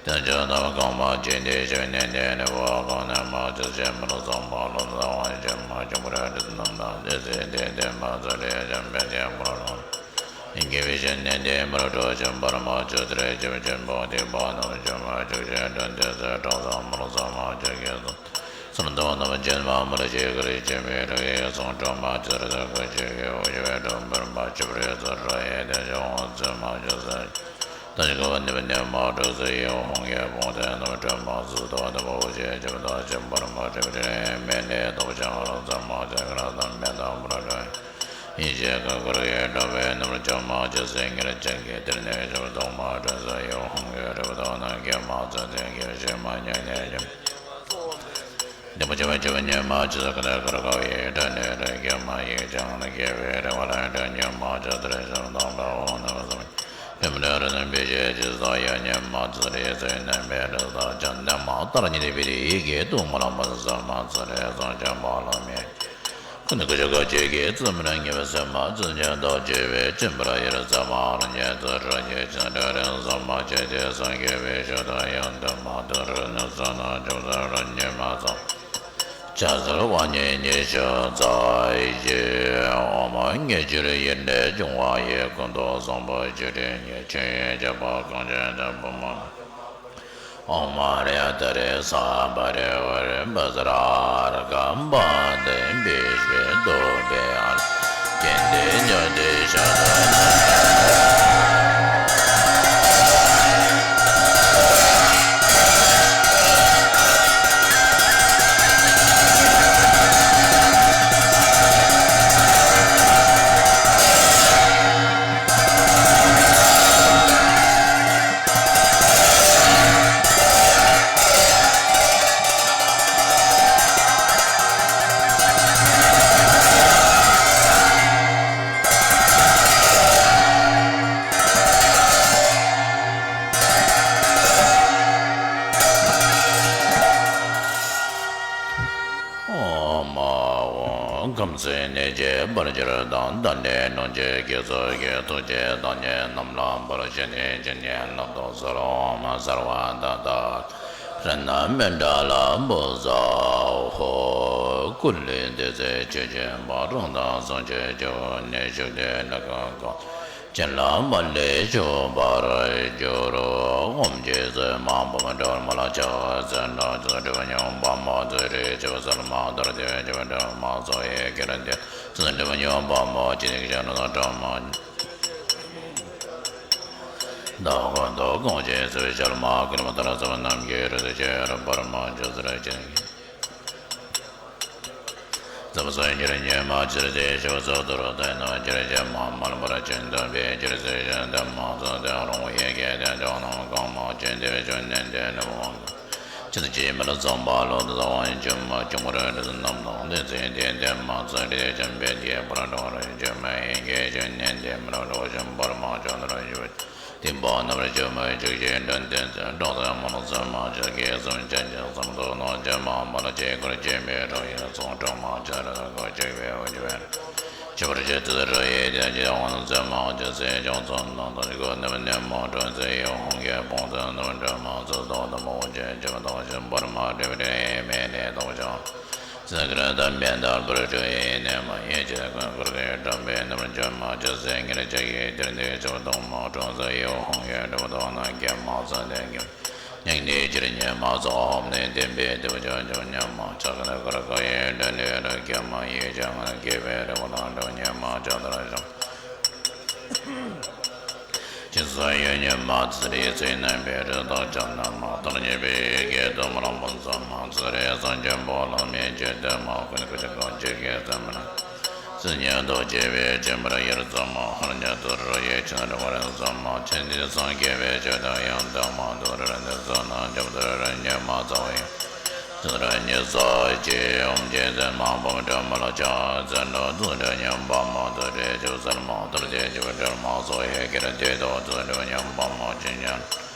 ཡང་ཕྱོགས་རྣམས་གང་བ་ཅན་དེ་བས་ཕྱི་བའི་ནན་ཏན་ལེགས་པར་བ་གོམས་ལྡན་མ། ཆོས་སྲིད་མ་ལུས་ཚོགས་མ། ལོ་ཟླ་བ་ཕྱི་མ་འབྱུང་བར་རིགས་སུ་རྣམས་དང་། དེ་ཚེ་དེ་འདས་མ་ཚུལ་ཁྲིམས་སྤྱན་འདྲེན་གྱི་ཕོ་བྲང་ནོར། ཡིད་དགེ་བའི་བཤེས་གཉེན་དེ་མི་རུ་འགྲོ་ཞིང་བར་མ་ཆོས་ལྟར་ཞི་བ་ཆེན་པོ་དེའི་བང་རྣམས་ཕྱོགས་མ། ཆོས་ཀྱི་འགྲོ་འདི་ཚེ་གྲོགས་དང་མ་ལུས་ཚོགས་མ། ཆོས་ཀྱི་སྲོག་སོར་གདུང་རྣམས་ཅན་མ། མ་ལུས་ཅི་དགར་སྐྱེ་མེད་རབ་དབྱེ་གསུང་དྲངས་མ། ཆོས་ཐོས་སྐུ་ཅན་གྱི་འོད་ཆེན་སྒྲོན་པར་མ། ཆོས་པའི་རིགས་སུ་རབ་དབྱེ་དེ་ཅི་འོང་ཚད་མ། ཆོས་སྲིད་ ཨ་ཞེ་ཀ་ནི་པ་ནི་མ་དྲོ་ཟེར་ཡོ་ཧོང་གི་བོང་ཏེ་ནུ་དྲོ་མ་ཟུ་དོ་དམ་པོ་ཅེ་ཅེ་བ་དོ་ཅེ་བར་མ་དྲོ་བ་དྲོ་མེ་ནེ་དོ་ཅེ་ཧ་ར་ཛ་མ་ཅེ་ཀ་ར་དམ་མེ་དམ་པ་ར་དྲོ་ཡིན་ཅེ་ཀ་ཀ་ར་ཡེ་དྲོ་བའི་ནུ་ཅོ་མ་ཅེ་ཟེར་ངེར་ཅན་གི་དེར་ནེ་ཅོ་དོ་མ་དྲོ་ཟེར་ཡོ་ཧོང་གི་དྲོ་བ་དོ་ན་གེ་མ་ཙེ་དེ་གེ་ཞེ་མ་ཉེ་ནེ་ཅེ། འདི་མ་བྱ་བ་བྱ་བ་ཉེས་མ་བྱེད་ས་ཀ་ནས་ཀ་ར་ཀ་བའི་སྒྲ་ནས་སྒྲ་སྐད་མ་ཡིག་ཅང་ན་སྐྱེ་བའི་རེ་བ་ལ་སྒྲ་ཉེས་མ་བྱ་དེར་ཤར་དང་ལ་འོ་ན་བ་སམ། བེམ་ར་ར་ན་བི་ཤེ་ཅི་ས་ཡ་ཉེས་མ་བྱ་རེ་ཟེར་ན་མེ་ར་ས་ཅན་ནས་མ་ལྟར་ཉེ་བི་རི་ཡི་གེ་དུ་མ་ལ་མ་ས་མ་ས་རེ་ས་ཅན་པ་ལ་མེ། ཀུན་ཏུ་ཀུ་ཅོ་ཀ་ཅེ་གེ་ཙི་མི་ན་ཉེ་བའི་སེམས་མ་ཙི་ཉེ་དོ་ཅེ་བའི་ཅི་མི་ར་ཡེ་ར་ཙ་མ་ར་ཉེ་ཙི་ར་ཉེ་ཅི་འདྲ་རེ་ས་མ་ཅེ་ཅེ་སངས་རྒྱས་པའི་ཞུ་དོ་ཡང་དུ་མ་དུ་རུ་ནི་ས་ན་ཅུང་ས་ར་ཉེ་མ་ཙམ། ཅ་ཟེར་བ་ཉེ་ཉེ་ཤ་ཙ་ཡེ་ཨོ་མ་ཉེ་ཅི་རི་ཡེ་ནེ་ཅུང་བ་ཡེ་ཀུན་ཏུ་བཟང་པོ་ཅི་རེ་ཉེ་ཆེ་ཡེ་ཅ་པ་གང་ཅན་ཅ་པུ་མ། ཨོཾ་རེ་ཏ་རེ་ས་བ་རེ་བ་རེ་བ་ཛ་ར་ར་ཀ་བ་དེ་བི་ཤི་དོ་བེ་ཨ་ལ་ཀེ་དེ་ཉོ་དེ་ཤ་དོ། ཨོ་མ་འོ། ཁམས་ཚན་ནས་བྱེད་པར་གྱུར་དང་། ད་ནས་ནང་བྱེད་དགེ་ཚོགས་ཀྱི་ཐུགས་རྗེ་བདག་ཉིད་རྣམས་ལ་འབུལ་ཞིང་ནས་ཇི་སྙེད་བསླབ་ཏུ་གསོལ། ཨོ་མ་སརྦ་ཏ་ཏ་རཏྣ་མཎྜལ་བྷུ་ཛ་ཧོ། ཀུ་ལི་ཏི་ཙི་ཆོས་ཀྱི་འབའ་རོག་དང་ཟུང་གི་སྤྱི་བོ་ནས་ཞུགས་ཏེ་ལུས་ཀུན་གང་། བྱིན་རླབས་མ་ལུས་ཞུགས་པར་གྱུར། ཨོཾ་རྗེ་བཙུན་མ་འབུམ་སྒྲོལ་མ་ལ་ཕྱག་འཚལ་ལོ། རྗེ་བཙུན་སྒྲོལ་མ་སྙིང་པདྨོ་ཙི་རི་ཞབས་སུ་མ་ཐོར་ཏེ། རྗེ་བཙུན་སྒྲོལ་མ་ཚོགས་ཡི་གེར་འདུས། རྗེ་བཙུན་སྒྲོལ་མ་སྙིང་པདྨོ་ཅི་ནུས་ཀྱི་ཞབས་ནས་སྒྲོལ་མ་བདག་ཀུན་ཏུ་དགོངས་ཤིང་གསོལ། ཞལ་མ་བཀོད་པ་ལྟར་ཚངས་པའི་རྣམ་མཁྱེན་རིགས་སུ་ཆེ་བར་འབར་མ་ཅོ་ཟེར་ཅིང་། ཚངས་པ་སངས་རྒྱས་ཉི་མ་ཕྱེད་དེ་ཞབས་སུ་ཐུགས་བསྟན་ནས། ཇི་ལྟར་ཇི་སྙེད་མ་ལུས་པར་བྱིན་གྱིས་བརླབས། ཇི་སྲིད་ཞིང་དེ་མ་ཚུགས་དེ་རུ་ཡི་གེ་དེ་མཆོག་རྣམས་གང་མ་བྱོན། དེ་བས་བྱོན་ནས་དེ་ནས་འོངས་པ། ཇི་ལྟར་ཇི་སྙེད་མི་ལུས་བསམ་པ་ལྷུན་གྱིས་བརྩེགས་པ་ཡི་བྱིན་མ་ཆེན་པོ་རིགས་དྲུག་རྣམས་དང་། དེ་ཚེ་དེ་དེ་མ་ཚུགས་དེ་བྱོན་པའི་དེ་ཕར་འགྲོ་བར་བྱོན་མ་ཡི་གེ་བྱོན་ནས་དེ་མི་ལུས་གྲོགས་བྱོན་པར་མ་བྱོན་ནོར་ཡོད། དེ་འབའ་རྣམས་ལ་བྱོན་པ་ཡི་ཆོག་ཤེས་འདྲེན་ཏེ་ཚེ་གྲོགས་དང་མ་ལུས་ཚད་མ་ཆེན་གྱི་སེམས་ཅན་གྱི་སེམས་རྟོག་ནོར་ཅན་མ་མ་ལུས་ཆོས་སྐུར་བྱོན་པའི་གྲོགས་ཡིན་གསུངས། གྲོགས་མ་ཆེན་རེ་ལ་གོ་ཆིག་པའི་འོ་ཆིག་པའི་ཆིག་པར་བྱེད་དུ་རུ་ཡི་དེ་ཀྱི་དབང་ཚད་མ་ཆེན་སྲིད་ཕྱོགས་མཚོན་ནང་དུ་གོ་ནུབ་ནས་མོ་གྲོང་ཚེ་ཡི་ཧོང་གི་བོང་ཚོ་ནུབ་འདྲ་མ་ཚོ་དོ་དམ་པོ་ཆེན་ཆེན་པོ་དང་ཞིང་པར་མ་བྲལ་བའི་དེ་མེད་ནས་རྟོགས་བྱ། ས་ཀ་ར་དང་བན་དར་བར་སྤྲོ་ཡི་ནས་མ་ཡེ་ཅེ་ཀུན་འཁོར་གྱི་སྒྲོན་མེ་རྣམས་བྱོན་མ་ཅེ་ཟེར་ཉེར་བཅས་ཀྱི་དེར་འདུས་ཆོས་དང་མ་གྲོང་ཚོ་ཡི་ཧོང་གི་འགྲོ་དོ་ན་སྐྱེ་མ་ཚང་དེ་ཉིད་སྙིང་ནས་ཅིར་ཉེ་མ་ཚོགས་ནས་བསྟན་པའི་དེ་བ་ཅོ་ཅོ་ཉམས་མ་ཆགས་ཀྱི་ནི་ཀར་ཀ་ཡི་འདྲེན་ནས་ར་སྐྱེ་མ་ཡེ་ཅང་སྐྱེ་བའི་རེ་བ་དང་འགྲོ་ཉེ་མ་ཆགས་དར་ཞོག་ཅི་སོགས་ཡོད་ཉིད་མ་ཚིག་རེ་ཚིག་རྣམ་པའི་རི་དྭགས་ཅན་རྣམས་མ་དང་ཉེ་བའི་ཡི་གེ་དུ་མ་ལ་འབུམ་ཚོགས་མ་ཚིག་རེ་སངས་རྒྱས་པོ་ལ་མེད་ཅེས་དེ་མ་ཀུན་ཀུ་ཅི་གང་ཅི་གེ་ཙམ་མ་ན་སྲིད་ཉན་དུ་སྐྱེ་བའི་སྤྱན་པར་ཡར་ཙམ་མ་ཧར་ཉན་དུ་རུ་ཡེ་ཆེན་རི་བ་རན་ཙམ་མ་ཆེན་དེ་སངས་རྒྱས་པའི་ཆོས་དང་ཡང་དུ་མ་དུ་རུ་རན་དེ་ཙམ་ན་འཇམ་དུ་རུ་རན་ཉེ་མ་ཚ་བའི། ཙི་ར་ཉི་ཙ་ཅེ་ཨོཾ་རྗེ་བཙུན་མ་འབུམ་སྒྲོལ་མ་ལ་ཕྱག་འཚལ་ལོ། ཙི་ར་ཉི་པ་མ་ཏུ་རེ་ཅུ་ཙར་མ་ཏུར་ཏེ་ཅུ་སྒྲོལ་མ་སོགས་ཡི་གེར་བསྡུས་ཏོ། ཙི་ར་ཉི་པ་མ་ཅི་ཉན་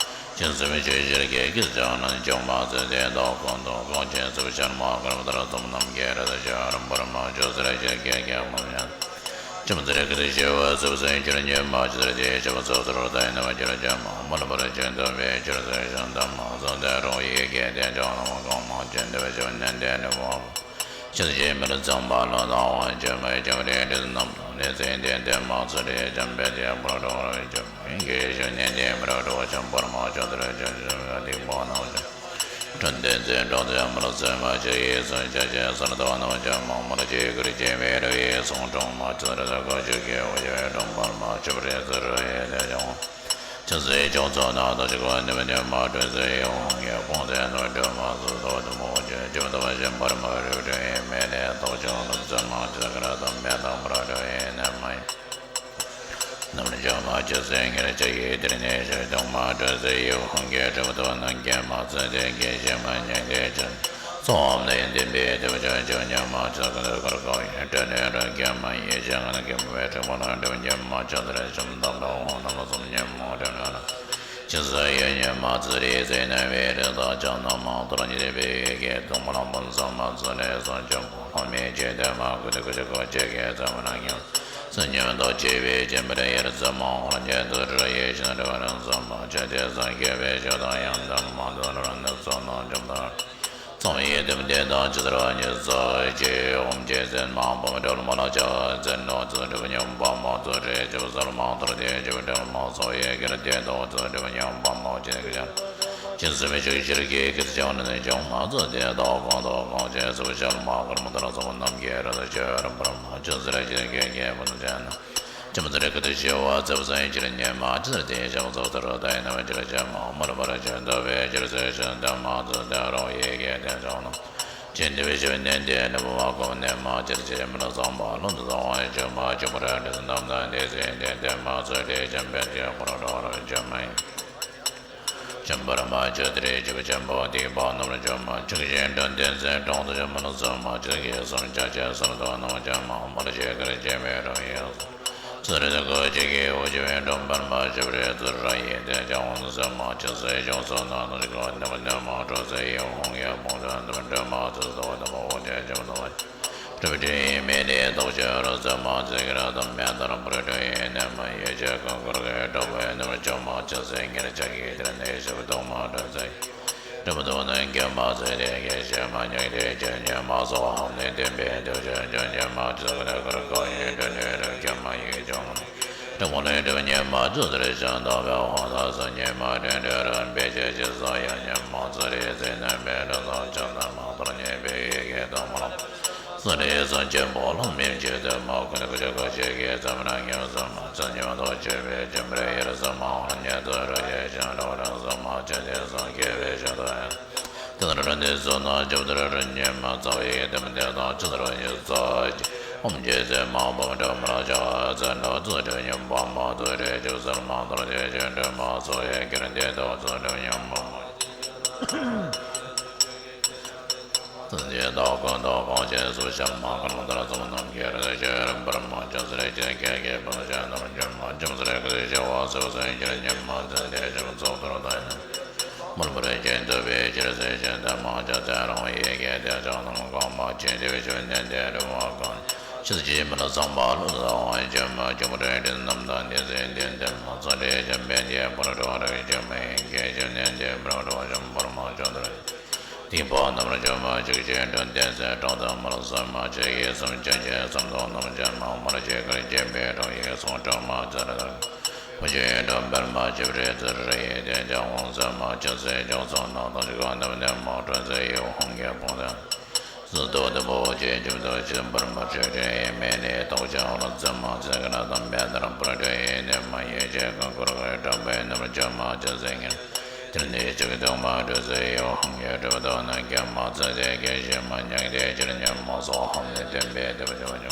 ཅི་སེམས་ཆོས་ཕྱིར་སྐྱེ་ཀི་ཙ་ན་ཅུང་མ་ཙི་ཏེ་དོ་ཀུན་ཏུ་གང་ཅན་སུ་ཤར་མ་ཀར་བ་ཏར་ཙམ་རྣམས་ཀྱི་ར་ད་ཤར་འབར་མ་ཅོ་ཙི་ར་ཕྱིར་སྐྱེ་ཀྱང་མ་ཉན། ཅི་མ་ཙི་རེ་ཀི་ཏི་ཤེ་བ་སུ་སེ་ཁྱེར་ཉེ་མ་ཅི་ཙི་རེ་ཏེ་ཤེ་བ་སོ་ཏུ་རུ་ཏ་ཡི་ན་མ་ཁྱེར་ཅན་མ་མ་ལ་པ་ར་ཅན་དུ་བེ་ཁྱེར་སེ་ཤན་དམ་མ་སོ་ཏེ་རོ་ཡི་གེ་ཏེ་ཅོ་ན་མ་གང་མ་ཅན་དུ་བེ་ཅོ་ནན་ཏེ་ནི་མ་བ་ཅི་ཙི་ཅི་མི་ར་ཙམ་པ་ལ་ན་བ་ཅན་མ་ཡི་ཅ་བ་རེ་རེ་ནམ་ནེ་ཙེ་ཏེ་ཏེ་མ་ཚུ་རེ་ཅམ་པེ་ཏེ་པ་ར་རོ་རེ་ཅམ་ཡིན་གེ་ཤོ་ནན་ཏེ་མི་ར་རོ་ཅམ་པར་མ་ཅོ་ཏུ་རེ་ཅམ་ཅམ་ཡ་ཏི་པ་ན་བ་ཅན། དྲན་ཏེ་ཚེ་འགྲོ་དེ་མ་ལ་ཚེ་མ་ཆེ་ཡེ་སོན་ཆ་ཆེ་སར་དོ་ནོ་ཆ་མ་མ་ལ་ཆེ་གུར་ཆེ་མེ་ར་ཡེ་སོང་གྲོང་མ་ཆེ་ར་ས་གོ་ཆུ་ཀེ་འོ་ཡེ་གྲོང་པར་མ་ཆུ་རེ་ཚུ་ར་ཡེ་དེ་ཅང་ ཆུ་སྲིན་ཅུང་ཚོ་ནང་དུ་ཞིག་པ་ནུས་པ་ཉོན་མོངས་སྤྲོས་བྲལ་ཡིད་འོང་གི་ཕུང་ལྡན་དུ་སྒྲོན་མ་ཚུལ་ཐོག་ཏུ་མོ་ཆེན་ཇི་ལྟ་བ་བཞིན་པར་མ་རིག་སྤྲོས་ཡིན་མེད་ནས་རྟོག་ཅིང་ལུག་ཙམ་མ་ཅི་ལ་ཀ་ར་དང་མེད་དང་མར་སྤྲོས་ཡིན་ནས་མ་ཡིན། ནམ་ལ་འཇོམས་པ་ཆུ་སྲིན་ཉེར་གཅིག་ཡིས་དེར་གནས་ཤིང་ཅུང་མ་སྤྲོས་ཚེ་ཡིད་འོང་གི་གྲུབ་ཐོབ་རྣམས་སྐྱེས་མ་ཚུལ་དེ་སྐྱེ་ཞིང་མ་ཉམས་ཏེ་ཅི། ཚོགས་ལས་འདས་པའི་དེ་བ་ཅན་ཅུང་ཉམས་མ་ཆགས་ཀུན་ཏུ་ཁར་ཁོ་ཡི་སྤྲོས་ནས་རང་སྐྱེ་མ་ཡིན་ཞིང་ང་ནི་སྐྱེ་མ་བའི་དྲེགས་པ་ལ་སྒྲིབ་ཉམས་མ་ཆགས་ཚེ་རེ་ཞིང་དམ་པའི་དབང་རྣམས་གསུམ་ཉོན་མོངས་སྤྲོས་ནས་རང་ཆུ་སྲིན་ཡིས་ཉོན་མོངས་ཚུལ་རིག་ཚེ་རྣམ་པའི་རི་དྭགས་ཅན་རྣམས་མང་དུ་རྙེད་པའི་ཡི་གེ་དུ་མ་ལ་འབུམ་ཚང་མ་ཚུལ་ལས་གསུངས་ཀྱང་ལྷ་མིའི་ཆོས་སྟོན་མ་ཀུན་ཏུ་ཀུ་ཅི་ཀོ་ཅི་གེ་ཙམ་རང་ཉམས། སུ་ཉམས་རྟོགས་བྱས་པའི་སྦྱིན་པར་ཡར་ཙམ་མང་བར་ཉན་དུ་རེ་ཡིད་བཞིན་རེ་བ་རང་ཙམ་མ་བྱས་ཏེ་སངས་རྒྱས་པའི་ཆོས་དང་ཡང་དག་མ་དོན་རང་ནི་ཚོགས་རྣམས་འཇོམས་དང་། ཚོམ་ཡི་དེམ་དེ་དང་ཇི་ལྟར་ཉིད་ཟག་བཅས་ཨོམ་ཅེས་ཟན་མང་པོ་འབྲེལ་མ་ལ་བྱ་ཟན་ནོ་ཚུལ་གྲུབ་སྙོམས་པ་མ་ཚུལ་རེ་ཇི་བ་སལ་མང་ཐར་ཏེ་ཇི་བ་འབྲེལ་མ་སོགས་ཡི་གེར་བསྟན་ཏོ་ཚུལ་གྲུབ་སྙོམས་པ་མ་ཅེས་ཀྱང་ཅི་སེམས་ཆོས་ཕྱིར་གྱི་སྐད་ཅིག་ནི་ཅང་མ་ཚུལ་དེ་དག་གང་དག་གང་ཅེས་སུ་བཤད་མ་ཀར་མ་ལྟར་ཚོམ་རྣམས་ཀྱི་ར་ད་ཆོས་རམ་པར་མ་ཅི་ཟེར་གྱི་སྐད་ཀྱི་བུ་ནི་ཅན་ན། ཅི་མ་ཚར་ཀུ་ཏུ་ཤི་བ་ཚེ་བ་སང་ཡི་ཕྱིར་ཉན་མ་ཅི་ཚར་དེ་ཞག་ཚོགས་ཚར་ད་ཡི་ན་བ་ཕྱིར་ཅན་མ་མར་པར་ཅན་ད་བའི་ཕྱིར་ཚེ་ཅན་ད་མ་ཚུལ་དེ་རོ་ཡི་གེ་དེ་ཅང་ནམ། ཅི་འདི་བའི་ཞི་བའི་གནས་དེ་ནི་བུ་བ་ཀོ་ནས་མ་ཅིར་ཅི་མི་ལ་བཟང་པ་ལོ་འདི་བཟང་བ་ཡི་ཅུང་མ་ཅི་མ་ར་འདི་སུ་ནམ་ད་འདི་སེ་འདི་འདི་མ་ཚུལ་དེ་ཅན་པའི་དེ་ཁོ་ར་རོ་ར་ཅན་མ་ཡིན། ཅན་པར་མ་ཅི་དེ་རེ་ཅི་བ་ཅན་པོ་དེ་པ་ནམ་ར་ཅན་མ་ཅི་གི་ཅན་དོན་དེ་ཚེ་གྲོང་དུ་ཅན་མ་ལ་སུ་མ་ཅི་གི་སུམ་ཅ་ཅན་སུམ་དོ་ནམ་ཅན་མ་མ་ར་ཅི་གར་ཅན་མེ་རོ་ཡིན། ཚུལ་རེ་ཀོ་ཅི་གི་འོ་ཅི་བའི་སྒྲོམ་པར་མ་ཅི་བ་རེ་ཚུལ་ར་ཡིན་ཏེ་ཅང་འོང་སེ་མ་ཅི་སེ་ཅུང་སོ་ན་ནུ་ཅི་ག་ནམ་ནམ་མ་འགྲོ་སེ་ཡི་འོང་ཡ་མོ་དོན་དམ་འདྲ་མ་ཚུལ་དོ་དམ་འོ་དེ་ཅི་མ་དོ། གྲུབ་ཀྱི་མེད་ནས་རྟོགས་ཀྱི་རོ་ཙམ་མ་ཚིག་ར་དམ་མེད་ལྟར་པུར་གྲུབ་ཡིན་ནས་མ་ཡོད་ཅེས་ཀུན་འཁོར་གྱི་གྲུབ་པའི་ནུབ་ཅུང་མ་ཅི་སེ་ཉེར་ཆགས་ཀྱི་དེར་གནས་ཞིབ་ཏུ་མ་གྲུབ་ཚེ། གྲུབ་ཏུ་ནི་འགྱུར་མ་ཚུལ་དེ་སྐད་ཅིག་མ་ཉིད་དེ་ཅི་ཉན་མ་སོགས་ཧམ་ནས་བསྟན་པའི་དུས་ཀྱི་ཅི་ཉན་མ་ཚུལ་དེ་ཀུན་ཀོ་ཡིན་དྲན་དུས་རིག་ཀྱང་མ་ཡིན་ཀྱང་། གྲུབ་ནས་གྲུབ་ཉན་མ་ཚུལ་དེར་ཅང་དག་པའི་དབང་དུ་སོང་ཉན་མ་དྲན་དུས་རིག་པའི་ཅི་ཅི་སོགས་ཡང་ཉན་མ་ཚུལ་རིག་ཚེ་རྣམ་པའི་རིག་ལ་ཅི་ལྟར་མ་ཐར་ཉན་པའི་ཡི་གེ་དང་མ་ལ། སུ་རེ་སུ་ཆེན་པོ་ལ་མིན་ཅི་ཏུ་མ་ཀུན་ཀུ་ཅི་ཀོ་ཅི་གེ་ཙམ་ར་ཉམས་སུ་མ་ཚུལ་ཉམས་རྟོགས་བྱས་པའི་སྦྱིན་པར་ཡར་སུ་མང་བར་ཉན་དུ་རེ་ཡིད་བཞིན་རེ་བ་རང་སུ་མ་ཅི་དེ་སུ་སྐྱེ་བའི་ཞིང་དུ་ཡང་། དེ་ལྟར་འདི་ཚོ་ན་ཇི་ལྟར་རིག་ཉན་མ་ཚ་བའི་དེམ་དེ་དང་ཅི་ལྟར་ཡིད་ཚ་གྱི་ཨོམ་ཅི་ཟེར་མ་བུམ་འདྲ་མ་ལ་བྱ་ཚེ་འདྲ་ཚུལ་དྲིམ་ཉམས་པ་མ་ཚུལ་རེ་ཅིག་སལ་མ་ཐར་དེ་ཅི་འདྲ་མ་ཚོ་ཡི་གེར་འདི་དག་ཚུལ་དྲིམ་ཉམས་པ་མ། ཚུལ་འདི་དག་ཀུན་ཏུ་གང་ཞིག་སུ་བཤད་མ་ཀར་མ་ལྟར་ཚོམ་རྣམས་ཀྱི་ར་ད་ཆོས་རམ་པར་མ་ཅི་ཟེར་གྱི་སྐད་ཀྱི་བུ་ནི་ཅན་ནམ་ཅི་མ་ཅི་མ་ཟེར་ཀུ་ཏུ་ཤི་བ་ཚེ་བ་སང་ཡི་ཕྱིར་ཉན་མ་ཚུལ་དེ་ཅི་མ་ཚོགས་ཐར་ད་ཡིན་ན། མར་པར་ཅན་ཐུབ་པའི་ཕྱིར་ཚེ་ཅན་དེ་མ་ཅི་ཚེ་རང་ཡི་གེ་དེ་ཅང་ནམ་གང་མ་ཅི་དེ་བའི་ཆོས་ཉན་དེ་རུ་མ་གང་ཕྱིར་ཅི་མི་ལ་ཚངས་པ་ལོ་ཟ་བ་ཅན་མ་ཅི་མ་རེ་རེ་རྣམ་དང་དེ་ཚེ་དེ་དེ་མ་ཚོ་རེ་ཅན་པའི་དེ་པར་འགྲོ་རེ་ཅན་མ་ཡི་གེ་ཅན་ནན་དེ་པར་འགྲོ་ཅན་པར་མ་ཅོ་དར། དེ་པ་རྣམས་ལ་བཅོས་མ་གཅིག་ཅན་དྲུག་ལྡན་ཚེ་དྲུག་དང་མར་གསུམ་མ་གཅིག་གིས་གསུམ་ཅན་གྱི་གསུམ་དང་རྣམ་ཅན་མ་མར་གཅིག་གར་བཅས་པའི་དྲུག་ཡིག་གསུང་དྲུག་མ་ཚེ་ར་དང་། ཕུང་ཆེན་དྲུག་པར་མ་གཅིག་རེ་ཚེ་རེ་ཡི་དེ་ཀྱང་འོང་ཚེ་མ་གཅིག་ཚེ་ཀྱང་ཚོགས་རྣམས་དང་གཅིག་ག་ནམ་ནས་མ་གྲོལ་ཚེ་ཡི་འོང་གི་ཕུང་དང་། སུ་ཏོ་དེ་པོ་ཅན་ཁྱིམ་དུ་ཕྱིན་པར་མ་ཆོས་ཅན་ཡི་མེད་ནས་རྟོགས་ཀྱང་ར་ཚེ་མ་ཚེ་ག་ན་དང་མེད་དར་པར་གྲོལ་ཡི་ནས་མ་ཡི་ཆེ་གང་འཁོར་གི་དྲག་པོའི་ནམ་ཅན་མ་གཅིག་ཚེ་ངེར། དེར་ནི་གཅིག་ཏུ་མ་གྲོལ་ཚེ་ཡི་འོང་གི་གྲུབ་ཏུ་ནི་སྐྱེ་མ་ཚེ་དེ་སྐྱེ་ཤི་མ་ཉག་དེ་ཅིར་ཉམས་མ་སོགས་ཧམ་ནས་བསྟན་པའི་དེ་བ་ཆོས་ཅན།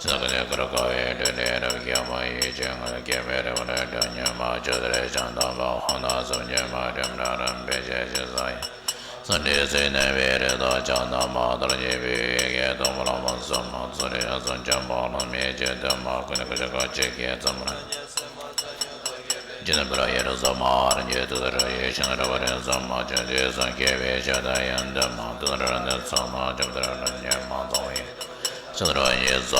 ཚེ་ག་ནས་ཀར་ཀ་བའི་འབྲས་ནི་རབ་སྐྱེ་མ་ཡི་ཆེ་ང་སྐྱེ་བའི་རབ་ནི་འབྲས་ཉོན་མ་ཆོས་དེར་ཅང་དམ་པ་ཧོ་ན་སུམ་ཉོན་མ་འབྲས་ན་རབ་འབད་བྱེད་ཅི་ས་ཡི། སུ་འདྲི་ཚེ་ནས་བའི་རེ་དོ་ཅང་དམ་པ་ལྟར་བགྱིས་པའི་ཡི་གེ་དུ་མ་ལ་མ་སུ་མ་ཚུ་རེ་སུ་འཇམ་པོ་ལ་མི་བྱེད་དུ་མ་ཀུན་ཀུ་ཅི་ཀ་ཅི་གེ་ཙམ་ར། ཇི་ནི་པར་ཡེ་རུ་ས་མ་ཧ་ར་ཉེ་དུ་ར་ཡེ་ཤང་ར་བ་རེ་ས་མ་ཅན་དེ་སུ་སྐྱེ་བའི་ཆ་ད་ཡན་དུ་མ་དུ་ར་ནི་ཚ་མ་ཅབ་དུ་ར་ཉེ་མ་ཚང་ཡེ། ཚུལ་རོ་ཉེ་ས་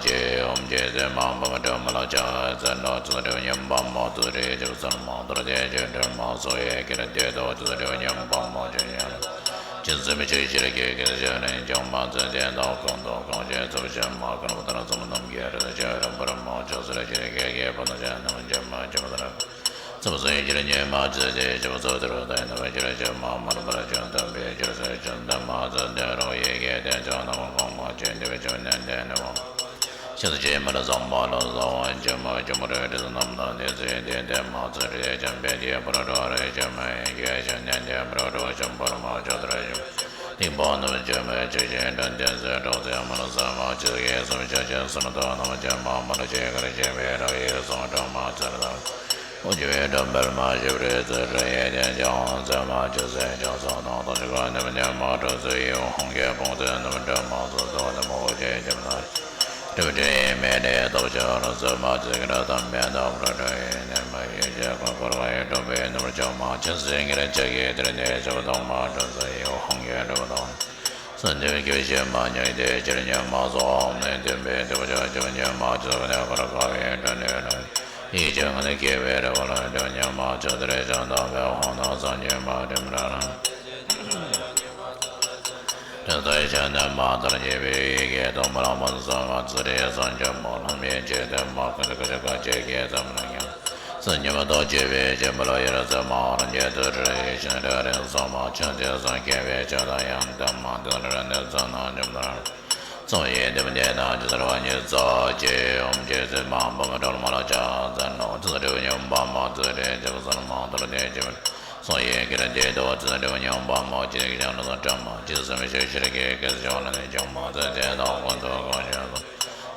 ཅེ་ཨོམ་ཅེ་ཟེར་མ་བམ་དྲ་མ་ལ་ཅ་ཚེ་འདྲ་ཚུལ་དྲ་ཉམས་པ་མ་དུ་རེ་ཅབ་ཚུལ་མ་དུ་ར་དེ་ཅེ་དྲ་མ་སོ་ཡེ་ཀེ་ར་དེ་དོ་ཚུལ་དྲ་ཉམས་པ་མ་ཅེ་ཉ་ར། ཅི་ཙམ་ཆོས་ཕྱིར་སྐྱེ་སྐད་ཅེ་ནས་ཀྱང་མ་ཚད་དེ་དག་གང་དུ་གང་ཞིག་ཚུལ་བཞིན་མ་ཀུན་པ་ལྟར་ཚོམ་རྣམས་ཀྱི་རིགས་ཆོས་རམ་པར་མ་ཆགས་ཚུལ་ཕྱིར་སྐྱེ་སྐད་པ་དང་ཅན་རྣམས་ཀྱང་མ་སྐྱེ་བ་ལྟར། ཚུལ་བཞིན་ཕྱིར་ཉོན་མ་ཚེ་དེ་ཞི་བ་ཚུལ་དེར་བདག་ཡིན་པའི་ཕྱིར་ཕྱིར་མ་མར་པར་ཅན་དམ་པའི་ཕྱིར་ཚུལ་ཅན་དེ་མ་ཚད་དེ་རང་ཡི་གེ་དེ་ཅང་རྣམས་གང་མ་སྐྱེ་དེ་བའི་ཆོས་ཉན་དེ་ནི་བ། ཕྱི་ཚེ་ཕྱི་མར་བསམ་པ་ལ་བཟའ་བ་ཇི་མ་ཇི་མ་རེ་རེ་རྣམས་དང་ནི་ཚེ་འདས་འདས་མ་ཚེ་རེ་ཅན་པའི་དེ་པར་འགྲོ་རེ་ཅན་མའི་གེ་ཞིག་ནན་ཏན་པར་འགྲོ་ཅན་པར་མ་ཆོད་རེ་ཅན། སྡིག་པ་རྣམས་ཇི་མ་ཇི་ཞིག་དྲན་ཏན་ཚེ་གྲོགས་ཚེ་མར་སེམས་མ་ཆོད་ཀྱི་སེམས་ཆོས་ཅན་སེམས་རྟོག་རྣམས་ཇི་མ་མར་ཇི་གར་ཇི་མའི་རང་ཡུལ་སོང་དྲན་མ་ཚེ་རེ་དང་། འོ་ཇི་བའི་དྲན་པར་མ་ཞིབ་རེ་ཚེ་རེ་ཡེ་དེ་ཀྱང་ཚེ་མ་ཇི་སེ་ཀྱང་སོང་དང་དང་ཞིག་ག་ནམ་ནས་མ་གྲོལ་ཚེ་ཡི་ཧོང་གི་བོང་ཚེ་རྣམས་དྲན་མ་ཚོ་ཚོ་ནི་མོ་ཇེ་ཇེ་མ། སྒྲིབ་སྒྲིབ་མེད་ནས་སྟོབས་ཆེ་བར་བརྩོན་པ་ཅི་དགེ་དམ་པའི་དམ་པར་གྲོལ་ཡིན་ནས་མ་ཡིན་ཞེས་ཀུན་བཀོལ་བ་ཡི་སྒྲུབ་པའི་ནུབ་བྱང་མ་ཆེན་སྲིད་ཉེར་གཅིག་གི་དེར་གནས་ཞབས་དང་མ་གྲོལ་ཚེ་ཡི་ཧོང་གི་སྒྲུབ་དང་། སེམས་ནི་སྐྱེ་ཤེས་མ་ཉིད་དེ་ཕྱིར་ཉམས་མ་སོགས་ནས་འདུན་པའི་འདུ་བྱ་སྐྱོ་ཉམས་མ་ཆོག་ནས་བར་དཀའ་བའི་དྲིན་ནི་རང་ཡིད་ཀྱི་ངང་ནས་སྐྱེ་བའི་རེ་བ་ལ་འདུན་ཉམས་མ་ཆོག་དེར་བྱང་དང་བའི་ཧོང་དང་སངས་རྒྱས་མ་དྲིན་རང་རང་། དེ་ལྟར་བྱས་ནས་མ་མཐར་གྱིས་པའི་ཡི་གེ་དང་མ་རང་མ་གསང་བ་ཚུ་རེ་སངས་རྒྱས་མ་ལྷ་མིའི་འཇིག་རྟེན་མ་ཀུན་ཏུ་ཀུན་གྱི་ཀུན་གྱི་ཀྱི་ཙམ་རང་ཡང་། སེམས་ཉིད་མ་རྟོགས་བྱས་པའི་སྐྱེས་བུ་ལ་ཡར་ཚེ་མ་རང་རྒྱལ་དུ་རེ་ཞིང་རེ་རེ་སོ་མ་ཆུང་དེ་སངས་རྒྱས་པའི་ཆོས་དང་ཡང་དེ་མ་དེ་རེ་ནས་ཚོགས་རྣམས་ཉམས་དང་། ཚོགས་ཡི་དེ་མ་དེ་དང་ཇི་ལྟར་བ་ཉིད་རྩ་ཆེ་འོམ་ཅེས་ཚེ་མ་འབུམ་གྲོལ་མ་ལ་ཕྱག་འཚལ་ལོ། ཚུལ་ཁྲིམས་ཉམས་པ་མ་ཚུལ་རེ་ཇི་བ་སོར་མ་ཐར་དེ་ཇི་བ། སངས་རྒྱས་ཀྱི་དེ་དོ་ཚུལ་ཁྲིམས་ཉམས་པ་མ་ཅི་ཞིག་ཀྱང་ལ་སོ་དྲན་མ་ཅི་སེམས་ཤེས་ཤེས་ཀྱི་སྐད་ཅོག་ལ་ནི་ཅང་མ་ཚད་དེ་དང་ཀུན་ཏུ་གང་ཞིག་སོ།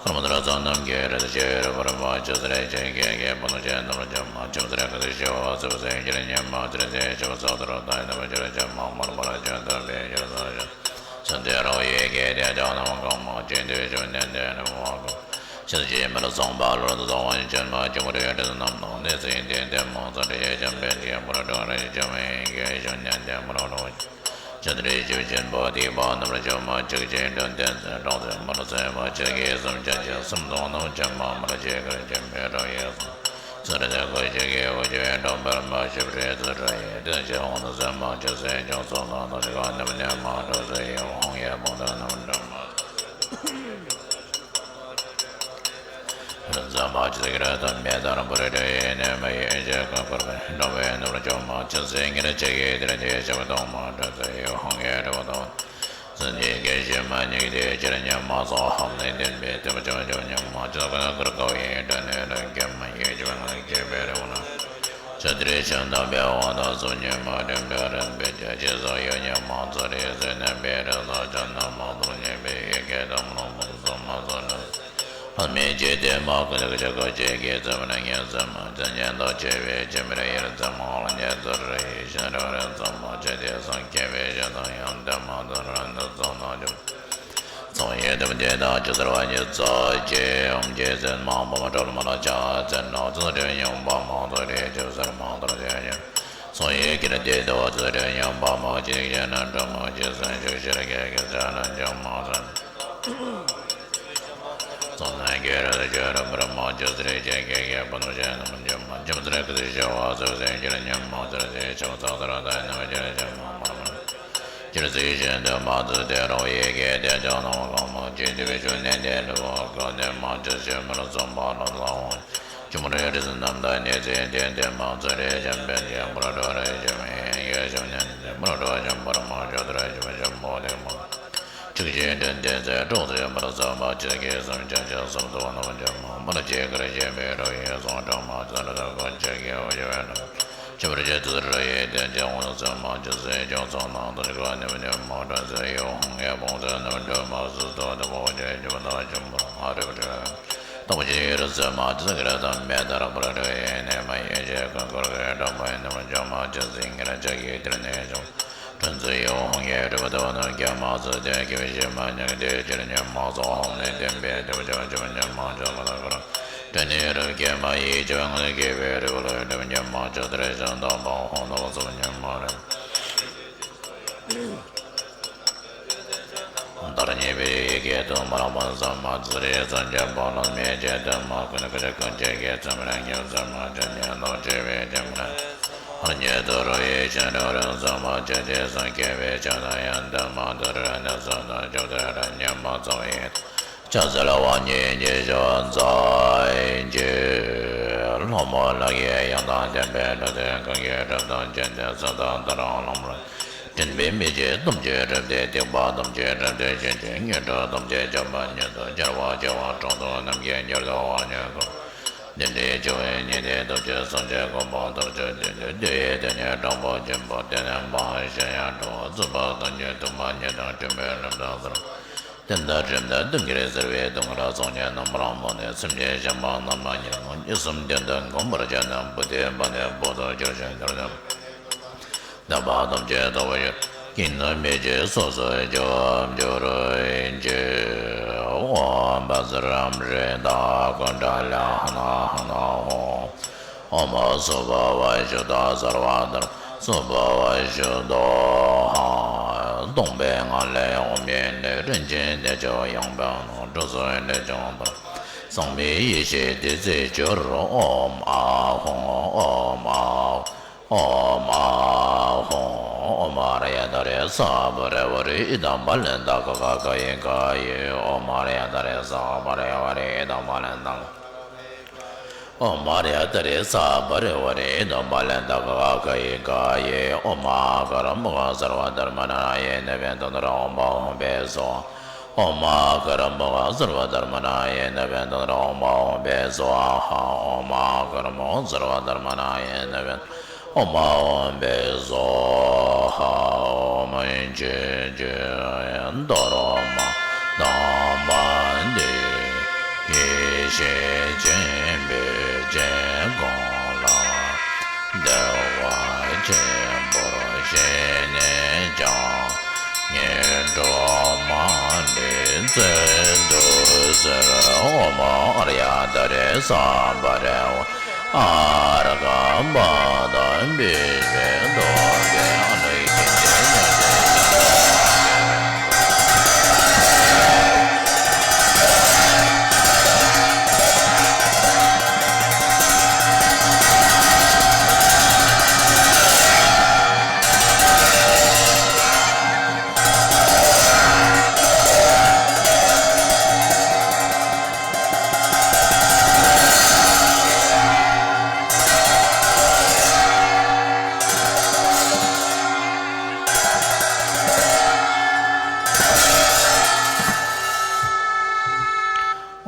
ཁར་མ་དར་ཚོགས་རྣམས་ཀྱི་རེ་ཞེས་རེ་བར་མ་ཅི་སེ་རེ་ཅན་གྱི་གེ་པོ་ནོ་ཅན་ནོར་ཅན་མ་ཅི་སེ་རེ་ཀ་ཏི་ཤེ་བ་སེ་བ་སེ་ཀྱི་རེ་ཉམས་མ་ཚེ་རེ་ཚེ་ཤེ་བ་ས་དར་ད་ཡི་ན་བ་ཅི་རེ་ཅན་མ་མར་མར་ཅན་ད་བེ་ཡར་ས་ཞ། ཆེན་ཏེ་རོ་ཡི་གེ་དེ་ལྕགས་རྣམས་གང་མ་ཅི་འདོད་ཞུ་ནན་ཏེ་ནི་མ་གོ། ཆེན་ཞི་མར་སོང་པ་ལོར་དུ་སོང་བ་ཅན་མ་ཅི་མོ་རེ་རེ་རྣམས་དང་ནི་ཚེ་འདས་འདས་མ་ཚེ་རེ་ཅན་པའི་དེ་མོ་རེ་རེ་ཅན་མའི་གེ་ཞུ་ནན་ཏེ་མ་རོ་རོ། ཆེན་རེ་ཞུ་ཆེན་པོ་དེ་པ་རྣམས་ལ་ཅོ་མ་ཅིག་ཅན་དོན་ལྡན་ཚེ་གྲོང་ཚེ་མ་རོ་ཚེ་མ་ཅིག་གི་སེམས་ཅན་གྱི་སེམས་དང་རྣམས་ཅན་མ་མར་ཅི་གར་ཅན་མེ་རོ་ཡེ་སོང་། ཚུལ་དེ་ཀུན་ཞིག་གི་འོ་ཞེས་དྲན་པར་མ་ཞིབ་རེ་ཚུལ་རེ་ཡེ་དེ་ཞེས་འོང་དུ་སེམས་མ་ཅི་སེ་ཅང་སོང་དང་དང་ཞིག་ག་ནམ་ནས་མ་གྲོལ་ཚེ་ཡི་ཧོང་ཡེ་བོང་དུ་རྣམས་འགྲོ་མ། འཛམ་བུ་གླིང་རེ་དང་མེ་ལྟར་བུ་རེ་རེ་ཡེ་ནས་མ་ཡེ་ཞེས་ཀུན་བཀོལ་བའི་འགྲོ་བའི་ནུབ་ལ་ཅོ་མ་ཅི་སེ་ཉེར་གཅིག་གི་དེར་དེ་ཞེས་དང་མ་གྲོལ་ཚེ་ཡི་ཧོང་ཡེ་རེ་བ་དང་། སེམས་ཉིད་ཀྱི་ཞི་མ་ཉིད་དེ་ཕྱིར་ཉམས་མ་སོགས་ཧམ་ལས་ལྡན་པའི་དེ་བ་ཅོ་ཅོ་ཉམས་མ་ཅོ་ཀུན་ཀུར་ཀའོ་ཡེ་དྲན་ནས་རང་སྐྱེ་མ་ཡེ་ཅོ་ང་སྐྱེ་བའི་རེ་བ་ན། ཆ་དེར་ཆ་འདམ་པའི་འོང་དང་སུ་ཉམས་མ་དྲན་པའི་རིམ་པས་ཀྱང་རྗེས་སུ་ཡང་ཉམས་མ་ཚོ་རེ་ཟེར་ནས་པའི་རེ་ས་ཅན་ན་མ་ཚོར་ཉེས་པའི་ཡེ་གེ་དམ་ལོ་མོ་སུ་མ་ཚོར་ནས། ལྷ་མིའི་འཇིག་རྟེན་མ་ཀུན་ཏུ་ཀུན་གྱི་ཀུན་གྱི་ཀྱི་ཙམ་རང་ཉན་ཙམ་མ་ཙམ་ཉན་དང་བཅས་པའི་ཅི་མི་རེ་ཡར་ཙམ་མ་ལ་ཉན་ཚུལ་རེ་ཡི་ཞིང་རེ་རེ་ཙམ་མ་ཅི་དེ་སང་སྐྱེ་བའི་ཞིང་དང་ཡང་དེ་མ་དོན་རང་དུ་ཙམ་ན་འཇུག་ཚོང་ཡོད་དམ་དེ་དང་ཇི་ལྟར་བ་ཉིད་རྩ་ཆེའམ་རྗེས་ཟིན་མང་པོ་མ་གྲོལ་མ་ལ་ཆགས་ཚེ་ན་ཚོ་དེ་ཡོང་པ་མང་དུ་རེ་ཅུ་སར་མང་དུ་རེ་ཉན། ཚོང་ཡོད་ཀྱི་དེ་དོ་ཚོ་དེ་ཡོང་པ་མང་ཅི་ཞིག་ན་འགྲོ་མ་ཅི་སེམས་ཤུགས་ཤེར་གེ་གེ་ཚ་ན་འཇོག་མ་ཚན། ཚོང་ན་གེ་ར་ཇོ་ར་མ་ར་མ་ཅི་སེ་རེ་ཅན་གེ་གེ་པ་ནོ་ཅན་ན་མ་འཇོག་མ་འཇོག་ཚེ་རེ་ཀི་ཤེ་བ་ཚོ་སེ་ཀྱི་ཉམས་མ་ཚེ་རེ་ཚེ་ཆོ་ཚ་ཚ་ར་ད་ན་མ་ཅི་རེ་ཅན་མ་མ་ར་མ། ཅིར་ཚིག་བཞིན་དུ་མ་ཚུལ་དེ་རང་ཡི་གེ་དེ་ཀྱང་ནམ་གང་མ་ཅི་དེ་བའི་ཆོས་ནན་ཏན་འགྲུབ་པ་ག་ནས་མ་ཅི་ཞིག་མར་སོང་པ་ལ་ལའོ། ཅི་མོ་རེ་རེ་ཟིན་རྣམས་དང་ནི་ཚེ་འདས་འདས་མ་ཚུལ་རེ་ཅན་པན་ཅན་པར་འགྲོ་རེ་ཅན་མེ་ཡེ་ཞབས་ཉན་ཏེ་མར་འགྲོ་ཅན་པར་མ་ཅོ་དེ་རེ་ཅན་ཞབས་མོ་དེ་མ། ཅིག་ཅན་དྲན་ཏེ་ཚེ་གྲོགས་ཚེ་མར་སོང་པ་ཅི་གེ་སམ་ཅན་ཅན་སམ་དོ་ནམ་ཅན་མ་མར་ཅི་གར་ཅན་མེ་རོ་ཡེ་སོང་དྲང་མ་ཚན་ར་ཀུན་ཅི་གེ་འོ་ཡེ་བས་ན། ཅི་བར་ཅི་ཏུ་ར་ཡེ་དེ་ཅི་འོང་སེམས་མ་ཅི་སེ་ཅང་སང་ནང་དུ་ཞིག་ནི་མི་ནི་མ་དྲན་ཚེ་ཡོ་ཧོང་ཡེ་བོང་ཚེ་ནི་འདྲ་མ་སུ་ཏོ་དེ་མོ་ཅེ་ཅི་བ་ད་ཅི་མོ་ཨ་རི་བ་རེ། ཏོ་ཅི་ཡེ་ར་སེ་མ་ཅི་སེ་ར་དམ་མེ་ད་ར་བ་ར་ཡེ་ནེ་མ་ཡེ་ཅེ་ཀུན་ཀུར་གེ་འདྲ་མ་ཡེ་ནི་མ་ཅང་མ་ཅི་སེ་ངེ་ར་ཅི་ཡེ་དེར་ནེ་ཅང་དྲན་ཚེ་ཡོ་ཧོང་ཡེ་རི་བ་དེ་བ་ནི་སྐྱེ་མ་ཚུལ་དེ་སྐྱེ་བའི་ཞེ་མ་ཉག་དེ་ཅིར་ཉམས་མ་སོགས་ཧོང་ནེ་བདེན་པའི་དེ་བ་ཅི་བ་ཅི་བ་ཉམས་མ་ཅང་མ་ད་ཀུར། དེ་ནས་རབ་སྐྱེས་མ་ཡིས་བྱ་བའི་ངང་ལས་སྐྱེས་པའི་རི་བོ་ལ་ཡོད་དམ་ཉམས་མ་ཅི་དེར་ཞིང་དང་པ་ཧོ་ནོ་ཚུལ་ཉམས་མ་རེད། མཐར་གཉིས་པའི་ཡི་གེ་དུ་མ་རང་མ་ས་མ་ཚུ་རེ་སངས་རྒྱས་པ་ལ་མེད་ཅེས་དུ་མ་ཀུན་ཀུན་ཀུན་ཀྱི་ཚུལ་རང་ཉིད་ཚུལ་མ་ཅི་ཉན་དང་བཅས་པའི་ཅི་མ་རེད། ཨ་ཉེ་དུ་རུ་ཡི་ཕྱིར་རང་རང་ཚུལ་མ་ཅི་དེ་སང་སྐྱེ་བའི་ཆ་ན་ཡང་དུ་མ་དུ་རུ་ནི་སུ་དང་ཅུ་དུ་རུ་ཉམས་མ་ཚོགས་ཡིན། ཕྱག་འཚལ་བ་ཉིད་ཀྱི་ཞབས་རྩ་གཅིག་ལྷ་མོ་ལག་གི་ཡང་དག་ལྡན་པའི་ལུས་རྟེན་གང་གིས་གྲུབ་དང་བརྒྱན་ཏེ་ཚུལ་དང་ལྟར་ལམ་རིམ་ དྲན་པས་མི་བརྗེད་ཐམས་ཅད་བསྒྲིབས་ཏེ། སྡིག་པ་ཐམས་ཅད་བསྒྲིབས་ཏེ། ཞིང་བཅུ་དངོས་གྲུབ་ཐམས་ཅད་ཁྱབ་པ་ཉིད་དུ་གྱུར་པ་བྱེ་བ་ཕྲག་དོག་རྣམས་ཀྱི་རྒྱུད་དུ་དབང་ཉིད་ཀུན། འདི་འདྲའི་བྱ་བའི་ཉེས་དེ་ཐམས་ཅད་སངས་རྒྱས་གོ་འཕང་མཐར་ཕྱིན་ཏེ། འདི་ཡི་དེ་ཉིད་དྲང་པོ་ཆེན་པོ་སྟེ། མ་ཞི་ཡང་འགྲོ་བ་ཚུགས་པ་སངས་རྒྱས་ཐུབ་པ་ཉིད་དང་མཐུན་པའི་ལམ་དུ་བསྒྲིབས་ཏེ། དུས་འདི་རིང་གསལ་བའི་དུས་འཁོར་སངས་རྒྱས་རྣམ་པར་སྨིན་ནས། སེམས་ཅན་གཞན་ཕན་རྣམས་ལ་ཉེ་རིང་གཉེན་གསུམ་དོན་དུ་འགོད་པར་བྱས་ནས། བུ་སྟེ་བུ་ནས་བུ་དུ་གྱུར་ཅིང་གྱུར་ནས། དམ་པ་ཐམས་ཅད་ཐུབ་པར་ཤོག། ཀུན་ཏུ་མི་སྐྱེ་སོ་སོར་འཇོམས་གྱུར་ཅིག། ཨོཾ་བཛྲ་རམ་རི་ཏ་ཀུན་ཏ་ལ་ཧ་ན་ཧ་ན་ཧོ། ཨོཾ་སྭ་བྷཱ་ཝ་ཤུདྡྷ་སརྦ་དྷརྨ་སྭ་བྷཱ་ཝ་ཤུདྡྷོ་ཧ། སྟོང་པའི་ངང་ལས་འོག་མིན་ནས། རིན་ཆེན་གཏེར་མཆོག་ཡོངས་པའི་ནོར། འགྲོ་ཚོགས་ལས་ཀྱང་ཐར། ཟག་མེད་ཡེ་ཤེས་བདུད་རྩིར་གྱུར། ཨོཾ་ཨཱཿཧཱུྃ། ཨོཾ་ཨཱཿཧཱུྃ། ཨོཾ་ཨཱཿཧཱུྃ། ཨོཾ་ཨཱརྱ་ཏཱ་རེ་སྭ་བྷཱ་རེ་ཝཱ་རེ་ཨི་དམ་བ་ལན་ཏ་ཀ་ཁ་ག་ཡེ་ག་ཡེ། ཨོཾ་ཨཱརྱ་ཏཱ་རེ་སྭ་བྷཱ་རེ་ཝཱ་རེ་ཨི་དམ་བ་ལན་ཏ། ཨོཾ་ཨཱརྱ་ཏཱ་རེ་སྭ་བྷཱ་རེ་ཝཱ་རེ་ཨི་དམ་བ་ལན་ཏ་ཀ་ཁ་ག་ཡེ་ག་ཡེ། ཨོཾ་ཨཱ་ག་ར་མུ་ཁ་སརྦ་དྷརྨ་ཎཱ་ཡེ་ན་བན་ཏུན་ཏ་ར་ཨོཾ་བྷ་ཧུམ་བེ་སྭཱ་ཧཱ། ཨོཾ་ཨཱ་ག་ར་མུ་ཁ་སརྦ་དྷརྨ་ཎཱ་ཡེ་ན་བན་ཏུན་ཏ་ར་ཨོཾ་བྷ་ཧུམ་བེ་སྭཱ་ཧཱ། ཨོཾ་ཨཱ་ག་ར་མུ་ཁ་སརྦ་དྷརྨ་ཎཱ་ཡེ་ན་བན་ཨོཾ་བྷ་ཧུམ་བེ་སྭཱ་ཧཱ། ཨོཾ་ཆོས་ཀྱི་གཏོར་མ་དམ་པ་འདི། ཡེ་ཤེས་ཆེན་པོའི་སྤྱན་སྒོ་ལ། བདེ་བ་ཆེན་པོར་བཞེས་ནས་ཀྱང་། ངན་འགྲོ་མ་ལུས་བཙལ་དུ་གསོལ། ཨོཾ་ཨཱརྱ་ཏཱ་རེ་སྭ་བྷཱ་རེ་ཝཱ། ཨརྒྷ་པ་དང་བི་ཤྭ་ཏོ་ཏེ་ཨ་ལུ་ཀི་ཏེ་ཉ་ཏེ་ཤ་ཏེ།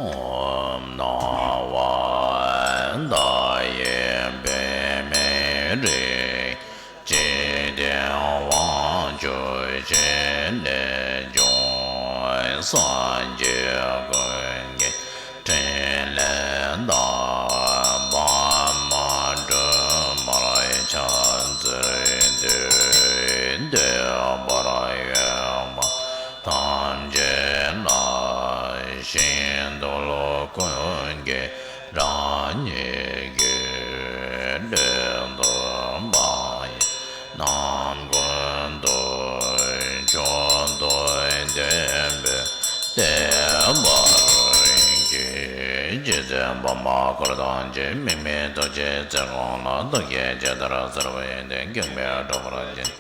ཨོཾ་ནང་པ་མཐའ་ཡས་པདྨའི་རིགས། འཇིག་རྟེན་དབང་ཕྱུག་ཞལ་ནས་བྱུང་། སངས་རྒྱས་ཀུན་གྱི་ཕྲིན་ལས་དང་། པདྨ་སྒྲོལ་མར་ཕྱག་འཚལ་བསྟོད། འདོད་པར་ཡོད་པ་ཐམས་ཅད་ལ། ཞིང་རྡུལ་ཀུན་གྱི་རང་བཞིན་གྱི། ལུས་དང་མ་ཡིན་ནམ་ཀུན་ཏུ། མཆོག་ཏུ་བསྟན་པའི་བསྟན་པ་རིན་ཆེན་གྱི། རྗེ་བཙུན་པདྨ་འཁོར་དང་བཅས། དམིགས་མེད་ཐུགས་རྗེའི་ཚུལ་ཁོང་ལ། ཐུགས་བསྐྱེད་ཇི་ལྟར་གསོལ་བ་འདེབས། འགེངས་པའི་སྒྲུབ་པར་བྱིན།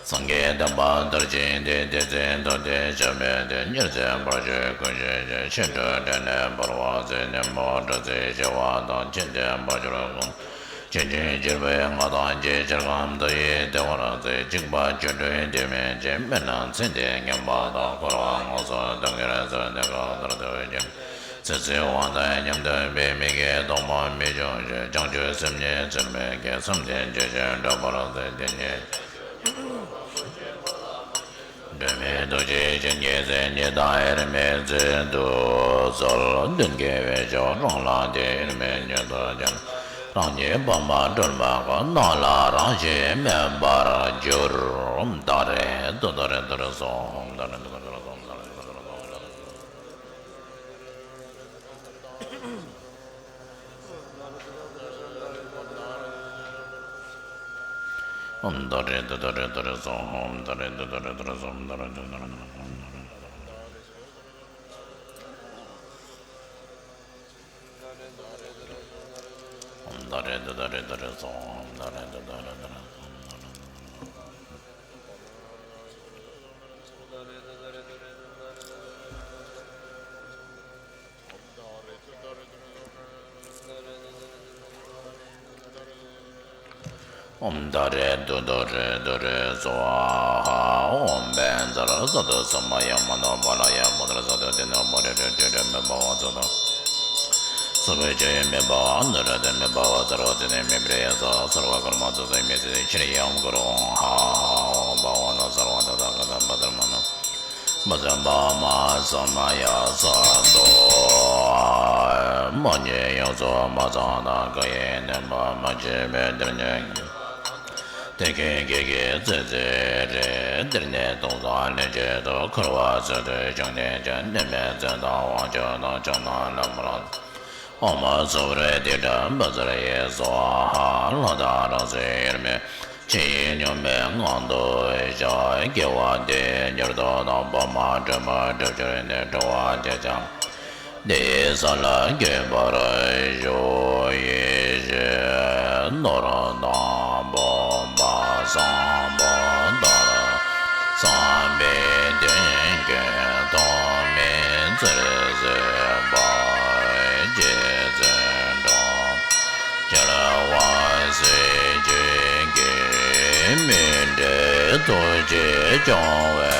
སངས་རྒྱས་བསྟན་པ་མཐར་ཕྱིན་ཏེ། བདུད་རྩི་འཐོར་འདོད་བྱ་མེད་དེ། ཉེར་འཚེ་བར་ཆད་ཀུན་ཞི་ཞིང་། ཕྱི་འགྲོ་འདྲེ་ལས་སྒྲོལ་བར་མཛད། ཉོན་མོངས་དྲི་ཚིག་ཞི་བ་དང་། ཕྱིར་འདོད་བར་གྱུར་ཀུན། ཆོས་ཀྱི་ཕྱིར་བོད་ང་དང་བཅས། སྤྱིར་ཁམས་དུ་ཡི་བདེ་བར་མཛད། འཇིགས་པ་ཆོ་འཕྲུལ་དུས་མིན་གྱི། སྨན་ལམ་ཚེ་འདིར་ངེས་པར་ཐོབ། འཁོར་བ་ངན་སོང་དུས་ཀྱི་རིང་བསྲེགས་ནས། གང་ལྟར་ཐུགས་རྗེ་ཆེ། ཚེ་ཟད་དབང་ཐལ་སྙམ་དུ་འབད། མི་དགེ་དོགས་པ་མི་འབྱུང་ཞིང་། བྱང་ཆུབ་སེམས་ཉིད་ཚུལ་མིན་སྐྱེ། བསམ་གཏན་བརྗོད་བྱར་འགྲོ་བར་མཛད། དེ་ཉིད་སྒྲོན་མེ་ཐུགས་རྗེའི་སྤྱན་གྱིས་གཟིགས། ཉི་ཟླ་དབྱེར་མེད་ཚུལ་དུ་གསོལ། མདུན་བསྐྱེད་པའི་ཕྱོགས་རང་ལ་བལྟས། དབྱེར་མེད་ཉིད་དུ་བརྩོན། རང་ཉིད་པདྨ་སྒྲོལ་མ་ཀུན། སྣང་ལ་རང་བཞིན་མེད་པར་གྱུར། ཏཱ་རེ་ཏུཏྟཱ་རེ་ཏུ་རེ་སྭཱ་ཧཱ། ཏཱ་རེ་ཏུཏྟཱ་རེ་ཏུ་རེ་སྭཱ་ཧཱ། ཏཱ་རེ་ཏུཏྟཱ་རེ་ཏུ་རེ་སྭཱ་ཧཱ། ཨོཾ་ཏཱ་རེ་ཏུཏྟཱ་རེ་ཏུ་རེ་སྭཱ་ཧཱ། ཨོཾ་བཛྲ་ས་ཏྭ་ས་མ་ཡ་མ་ནོ་པཱ་ལ་ཡ་པཱ་དྲ་ས་ཏྭ་ཏེ་ནོ་པཱ་རེ་རེ་ཏྲེ་ཏྲེ་མེ་བྷ་ཝ་ཙ་ཏྭ། སུ་བེ་ཅ་ཡེ་མེ་བྷ་ཝ་ཨ་ནུ་ར་ཏེ་མེ་བྷ་ཝ་ཙཱ་ར་ཏེ་ནེ་མེ་པྲེ་ཡ་ཙཱ། སརྦ་ཀརྨ་ཙ་ཙ་མེ་ཙི་ཏེ་ཤྲི་ཡ། ཨོཾ་གུ་རུ་ཨོཾ་ཧ་ཧ་ཨོཾ་བྷ་ཝ་ན་སརྦ་ཏ་ཐཱ་ག་ཏ་བཛྲ་མ་ནོ། མ་ཟ་བ་མ་ཟ་མ་ཡ་ས་དོ། མ་ཉེས་ཡོངས་སུ་མ་ཚང་ན་གང་ཡིན་ནས་མ་མ་བྱས་པའི་དེར་ཉེས། དེ་ཀུན་གེགས་ཀྱི་རྩེ་རྩེ་རེད། དེར་ནི་སྟོང་གསུམ་ལྷན་ཅིག་ཏུ་འཁོར་བ་ཚུལ་དུ་བྱུང་ནས་ཀྱང་ནད་མེད་བཙན་དང་དབང་ཕྱུག་དང་ཕྱག་ན་ལྷ་མོར། ཨོཾ་སུ་པྲ་ཏི་ཏྲ་བཛྲ་ཡེ་སྭཱ་ཧཱ། ལྷ་དང་རང་སྲིད་དབྱེར་མེད་ཕྱི་ཡི་གཉུག་མའི་ངང་དུ་བཞག་དགེ་བ་འདི་མྱུར་དུ་ནོངས་པ་མ་སྒྲིབ་པར་སྒྲུབ་གྱུར་ནས་འགྲོ་བ་དེས་ཀྱང་འདི་ས་ལ་འགོད་པར་ཤོག་ཡེ་ཤེས་ནོར་དང་སྤོབས་པ་བཟང་པོ་དང་། བསམ་པའི་དོན་ཀུན་ཐོགས་མེད་ཚུལ་བཟོད་པ། རྗེ་བཙུན་འགྲོ་བ་སེལ་བའི་རྒྱུད་ཀྱི་མི་འབྲལ་ཐུགས་རྗེས་སྐྱོང་བའི་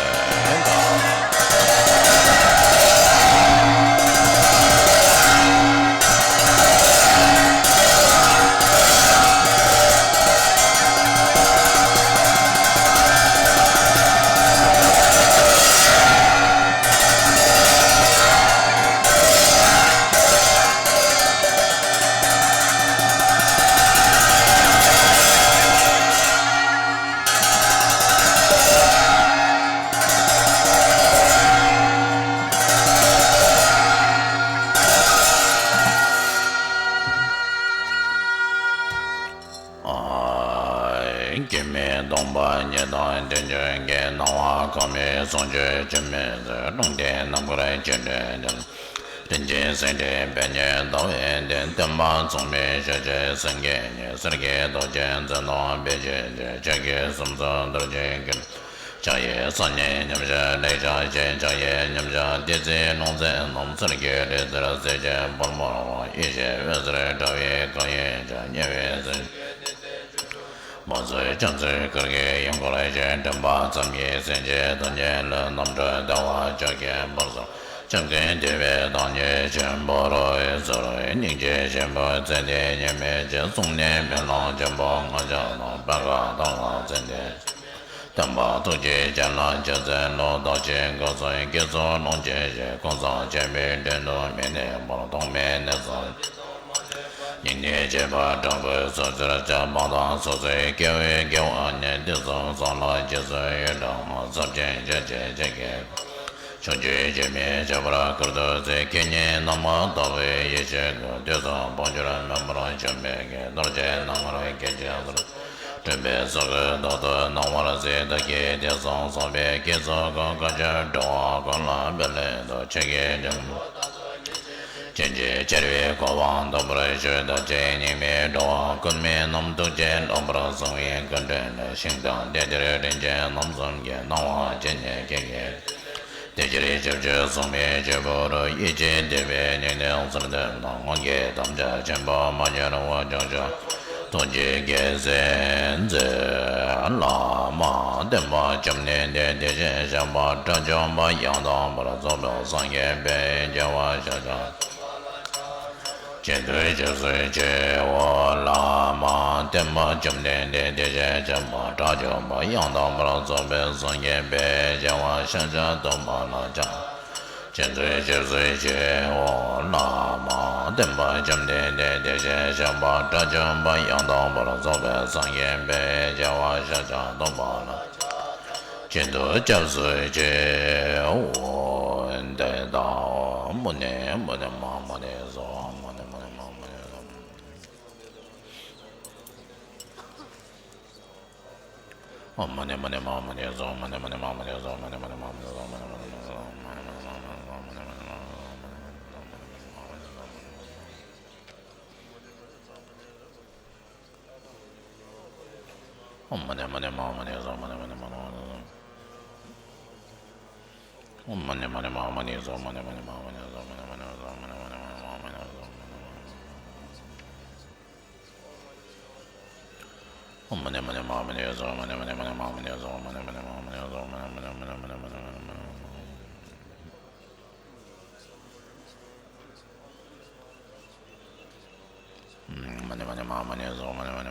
བདག་སྐྱེ་མེད་སྟོང་པ་ཉིད་དང་དྲན་འབྱུང་གི་སྣང་བ་གང་མེད་ཟུང་འཇུག་འཆི་མེད་ཚུལ། ལུང་བསྟན་རྣམ་དཀར་སྤྱན་རས་གཟིགས། རིན་ཆེན་སེང་ལྡེང་པད་ཉི་ཟླ་བའི་གདན། བསྟན་པ་མཚུངས་མེད་ཞལ་བྱེད་སེང་གེ་ཉིད། གསེར་གྱི་མདོག་ཅན་མཛེས་སྣང་འབེབས་བྱེད་ཅིང་། ཕྱག་གི་ཟུམ་ཚོགས་རྡོ་རྗེའི་གུར། ཕྱག་གཡས་གསང་གནས་ཉམས་བཞག་ལེགས་བྱང་ཆེན། ཕྱག་གཡས་ཉམས་བཞག་བདུད་རྩིའི་ལུང་བསྟན་རྣམས། གསེར་གྱི་རི་རྩེར་གསལ་བྱེད་པུས་མོར་འོང་། ཡེ་ཤེས་འོད་ཟེར་དྲ་བའི་གང་ཡིན་ཀྱང་། ཉེ་བའི་སེམས་ཅན་སྡེ་སྣོད་ཆེན་མ་ཚུགས་ཕྱག་མཛོད་གུར་གྱི་ཡང་འཁོར་ཅན། དྲན་པ་ཙམ་གྱིས་སེམས་ཅན་ཐམས་ཅད་ལ། རྣམ་གྲོལ་བདེ་བ་ཅོག་གི་བར་གསུམ། ཆོམ་རྐུན་ཐེ་བའི་བདག་ཉིད་ཆེན་པོར་གསོལ། སྙིང་རྗེ་ཆེན་པོའི་ཚེ་འདི་ཉེས་མེད་ཅིང་། གསུང་ནི་སྨོན་ལམ་ཆེན་པོ་སྔགས་ཕྱག་དང་། པད་དཀར་ཐང་ལ་ཚེ་འདི་བསྟན་པ་ཐུགས་རྗེའི་བྱིན་རླབས་ཅན་ཚེ་ལོ། བདག་གཅིག་སྐུ་གསུམ་དགེ་ཚོགས་ལོངས་སྤྱོད་ཅིང་། ཀུན་བཟང་ཆེན་པོའི་དྲིན་དུ་མི་གནས་པར། ཐོགས་མེད་ནད་གསུམ་སྙིང་ནད་བྱེད་པ་དྲག་པོས་ཚོད་ཚོད་ཀྱང་། མང་དང་སོ་སོའི་སྐྱེ་བོའི་དགེ་བ་ནི། དུས་གསུམ་གསང་ལ་རྗེས་སུ་ཡི་རང་། ཚབས་ཆེན་ཞལ་བྱེད་ཆོས་ཀྱི་ཕྱོགས་བཅུའི་རྒྱལ་མོས་ཁྱབ་པར་བསྐུལ་དུ་གསོལ། ཁྱེད་ཉིད་རྣམ་པར་དག་པའི་ཡེ་ཤེས་ཀྱིས། དུས་གསུམ་དཔལ་འབྱོར་མེ་འབར་འཇོམས་པའི་གེགས། རྡོ་རྗེ་སྣང་ངོར་སྐད་ཅིག་ལྟར། སྒྲིབ་པའི་ཚོགས་ཀྱི་དོན་དུ་སྣང་བར་གཟིགས། བདག་གིས་དུས་གསུམ་བསགས་པའི་དགེ་ཚོགས་ཀུན། བསྐལ་བརྒྱར་འགྲོ་བ་ཀུན་ལ་ཕན་ལེགས་ཤོག་ཁྱེད་ཀྱི་དྲིན་ལན་ཕྱིན་ཆད་ཆེར་བའི་གོ་འཕང་ཐོབ་པར་ཤོག་བདག་ཅག་སྙིགས་མའི་འགྲོ་བ་ཀུན། མི་རྣམས་ཐུགས་རྗེས་བསླངས་པར་གསུངས་པའི་བཀའ་དྲིན་ལས། ཞིང་དང་དེ་དེར་སེམས་ཅན་རྣམ་གསུམ་གྱི། སྣང་བ་ཇི་སྙེད་བསྐྱེད་དེ་ཕྱིར་ཞབས་ཀྱུ་གསུང་མི་མཆོད་པར། ཡིད་ཀྱིས་བཏུད་པའི་སྙིང་ནས་གསོལ་འདེབས་ན། སྔོན་གྱི་དམ་བཅའ་ཆེན་པོ་མ་བསྙེལ་བར་བྱང་ཆུབ། ཐུགས་རྗེའི་རྒྱལ་སྲས་མཛད་བླ་མ། བསྟན་པ་སྐྱབས་གནས་འདིར་བདེ་ཞིང་བཞུགས་པ། དགྲ་བཅོམ་པ་ཡང་དག་པར་རྫོགས་པའི་སངས་རྒྱས་དཔལ་རྒྱལ་བ་ཤཱཀྱ། སྤྱན་རས་གཟིགས་ཆེ་བོ་བླ་མ། བསྟན་པ་སྐྱབས་གནས་འདིར་བདེ་ཞིང་བཞུགས་པ། དགྲ་བཅོམ་པ་ཡང་དག་པར་རྫོགས་པའི་སངས་རྒྱས་དཔལ་རྒྱལ་བ་ཤཱཀྱ་ཐུབ་པ་ལ་ཕྱག་སྤྱན་རས་གཟིགས་ཆེ་བོ་བླ་མ། བསྟན་པ་སྐྱབས་གནས་འདིར་བདེ་ཞིང་བཞུགས་པ། དགྲ་བཅོམ་པ་ཡང་དག་པར་རྫོགས་པའི་སངས་རྒྱས་དཔལ་རྒྱལ་བ་ཤཱཀྱ་ཐུབ་པ་ལ། སྤྱན་རས་གཟིགས་ཆེ་བོ། འདི་དང་མུ་ནེ་མུ་ནེ་མ་མུ་ནེ་ཟོ། མུ་ནེ་མུ་ནེ་མ་མུ་ནེ་ཟོ། མ་ཎི་མ་ཎི་མ་ཎི་ཡོད་ཚོ། མ་ཎི་མ་ཎི་མ་ཎི་མ་ཎི་ཡོད་ཚོ། མ་ཎི་མ་ཎི་མ་ཎི་ཡོད་ཚོ། མ་ཎི་མ་ཎི་མ་ཎི་ཡོད་ཚོ། མ་ཎི་མ་ཎི་མ་ཎི་ཡོད་ཚོ།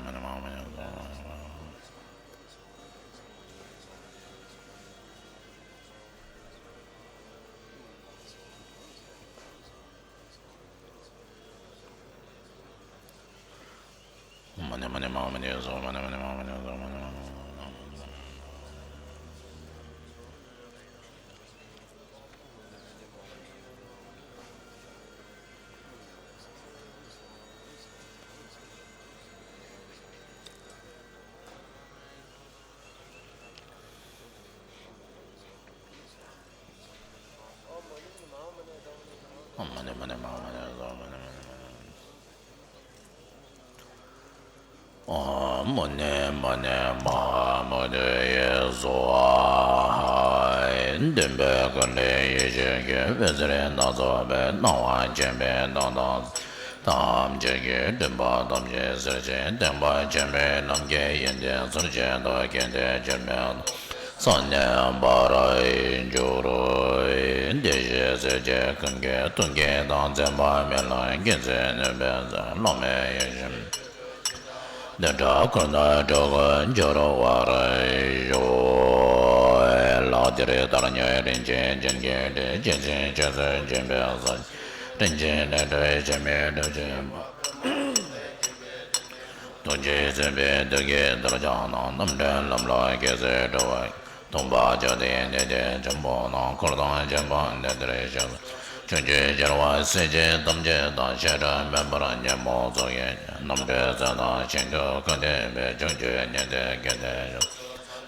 ཨོཾ་མུ་ནེ་མུ་ནེ་མ་ཧཱ་མུ་ནེ་ཡེ་སྭཱ་ཧཱ། མདུན་པའི་ཀུན་ལས་ཡེ་ཤེས་ཀྱི་འོད་ཟེར་སྣ་ཚོགས་པས་སྣང་བ་མཁྱེན་པའི་མདངས་དང་། ཐམས་ཅད་ཀྱི་མགྲིན་པ་ཐམས་ཅད་གཟིར་ཞིང་བརྟན་པ་ཆེན་པོའི་ནམ་མཁའི་ཡོན་ཏན་ཚུལ་བཞིན་དུ་བརྒྱན་ཏེ་འགྱུར་མེད་ས་གནས་པར་གྱུར། བདེ་གཤེགས་སྲས་བཅས་ཀུན་གྱི་ཐུགས་བསྐྱེད་དང་མཚན་མ་མེ་ལྷ་མཁྱེན་བརྩེ་ནུས་པའི་མཚན། བླ་མེད་ཡེ་ཤེས་བདུན་ཕྲག་འཁོར་དང་འགྲོ་ཀུན་སྦྱོར་བར་ཤོག། ལག་དེར་ཐལ་སྙན་རིན་ཆེན་ཅན་གྱིས་སྤྲས། ཇི་སྲིད་ཆོས་སུ་འབྱོན་པའི་སར། དྲིན་ཆེན་ནོར་བུས་ཕྱི་མའི་སྒྲིབ་སྦྱང་སྤང་། ཐུགས་རྗེས་བརྩེ་བའི་བདུད་ཀྱི་གདུལ་བྱ་རྣམས། རྣམ་གྲོལ་ལམ་ལ་སྐྱེལ་ཚུལ་སྒྲུབ་པར། སྟོན་པ་བཅོམ་ལྡན་འདས་ཀྱི་བྱིན་པ་དང་། འཁོར་དང་བཅས་པ་འདི་ལྟར་གཤེགས་སུ། ཕྱོགས་བཅུའི་རྒྱལ་བ་སྲས་བཅས་ཐམས་ཅད་དང་། བྱེ་བྲག་མེད་པར་ཉོན་མོངས་ཚོགས་ཀྱི་རྣམ་གྲོལ་མཛད་དང་། ཞིང་དུ་ཀུན་འདུས་པའི་ཕྱོགས་བཅུའི་ཉན་ཐོས་ཀུན་ཏུ་བཞུགས།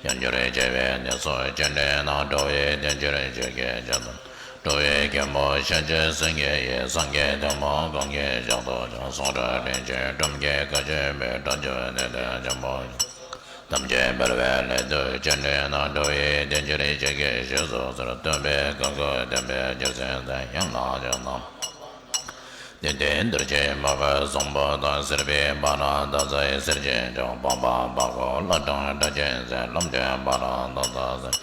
ཡང་འགྱུར་བྱེད་པའི་གནས་སུ་སྤྱན་འདྲེན་དང་། འགྲོ་བའི་དོན་ཕྱིར་བཅོལ་གྱི་ཕྱག་རྡོར། འགྲོ་བའི་མགོན་པོ་ཤཱཀྱ་སེང་གེ་ཡིས། སངས་རྒྱས་ཐུན་མོང་གང་གི་ཞལ་དུ་བྱོན། གསུང་སྒྲོག་རིན་ཆེན་སྒྲོམ་གྱིས་བཀའ་བརྒྱུད་པའི། དྲག་རྒྱུད་ནས་བརྟེན་ཆེན་པོ་ཐམས་ཅད་འབར་བའི་སླད་དུ་སྤྱན་འདྲེན་དང་། འགྲོ་བའི་དོན་ཕྱིར་བཅོལ་གྱི་ཕྱག་རྡོར་ཟེར། སྟོན་པས་བཀའ་བསྒོས་བསྟན་པའི་རྒྱལ་མཚན་བསྩལ། ཡན་ལག་བརྒྱད་དང་། བདུད་སྡེ་འདུལ་བྱེད་མ་ག་དུང་པོ་དང་། སེར་པའི་བ་ར་དར་ཚོན་གསེར་གྱི་མཆོག། པགས་པ་དཔའ་བོ་ལྷ་སྲིན་སྒྲ་གཅན་འཛིན། ལམ་མཁན་བ་ར་དར་ཚོན་གསེར།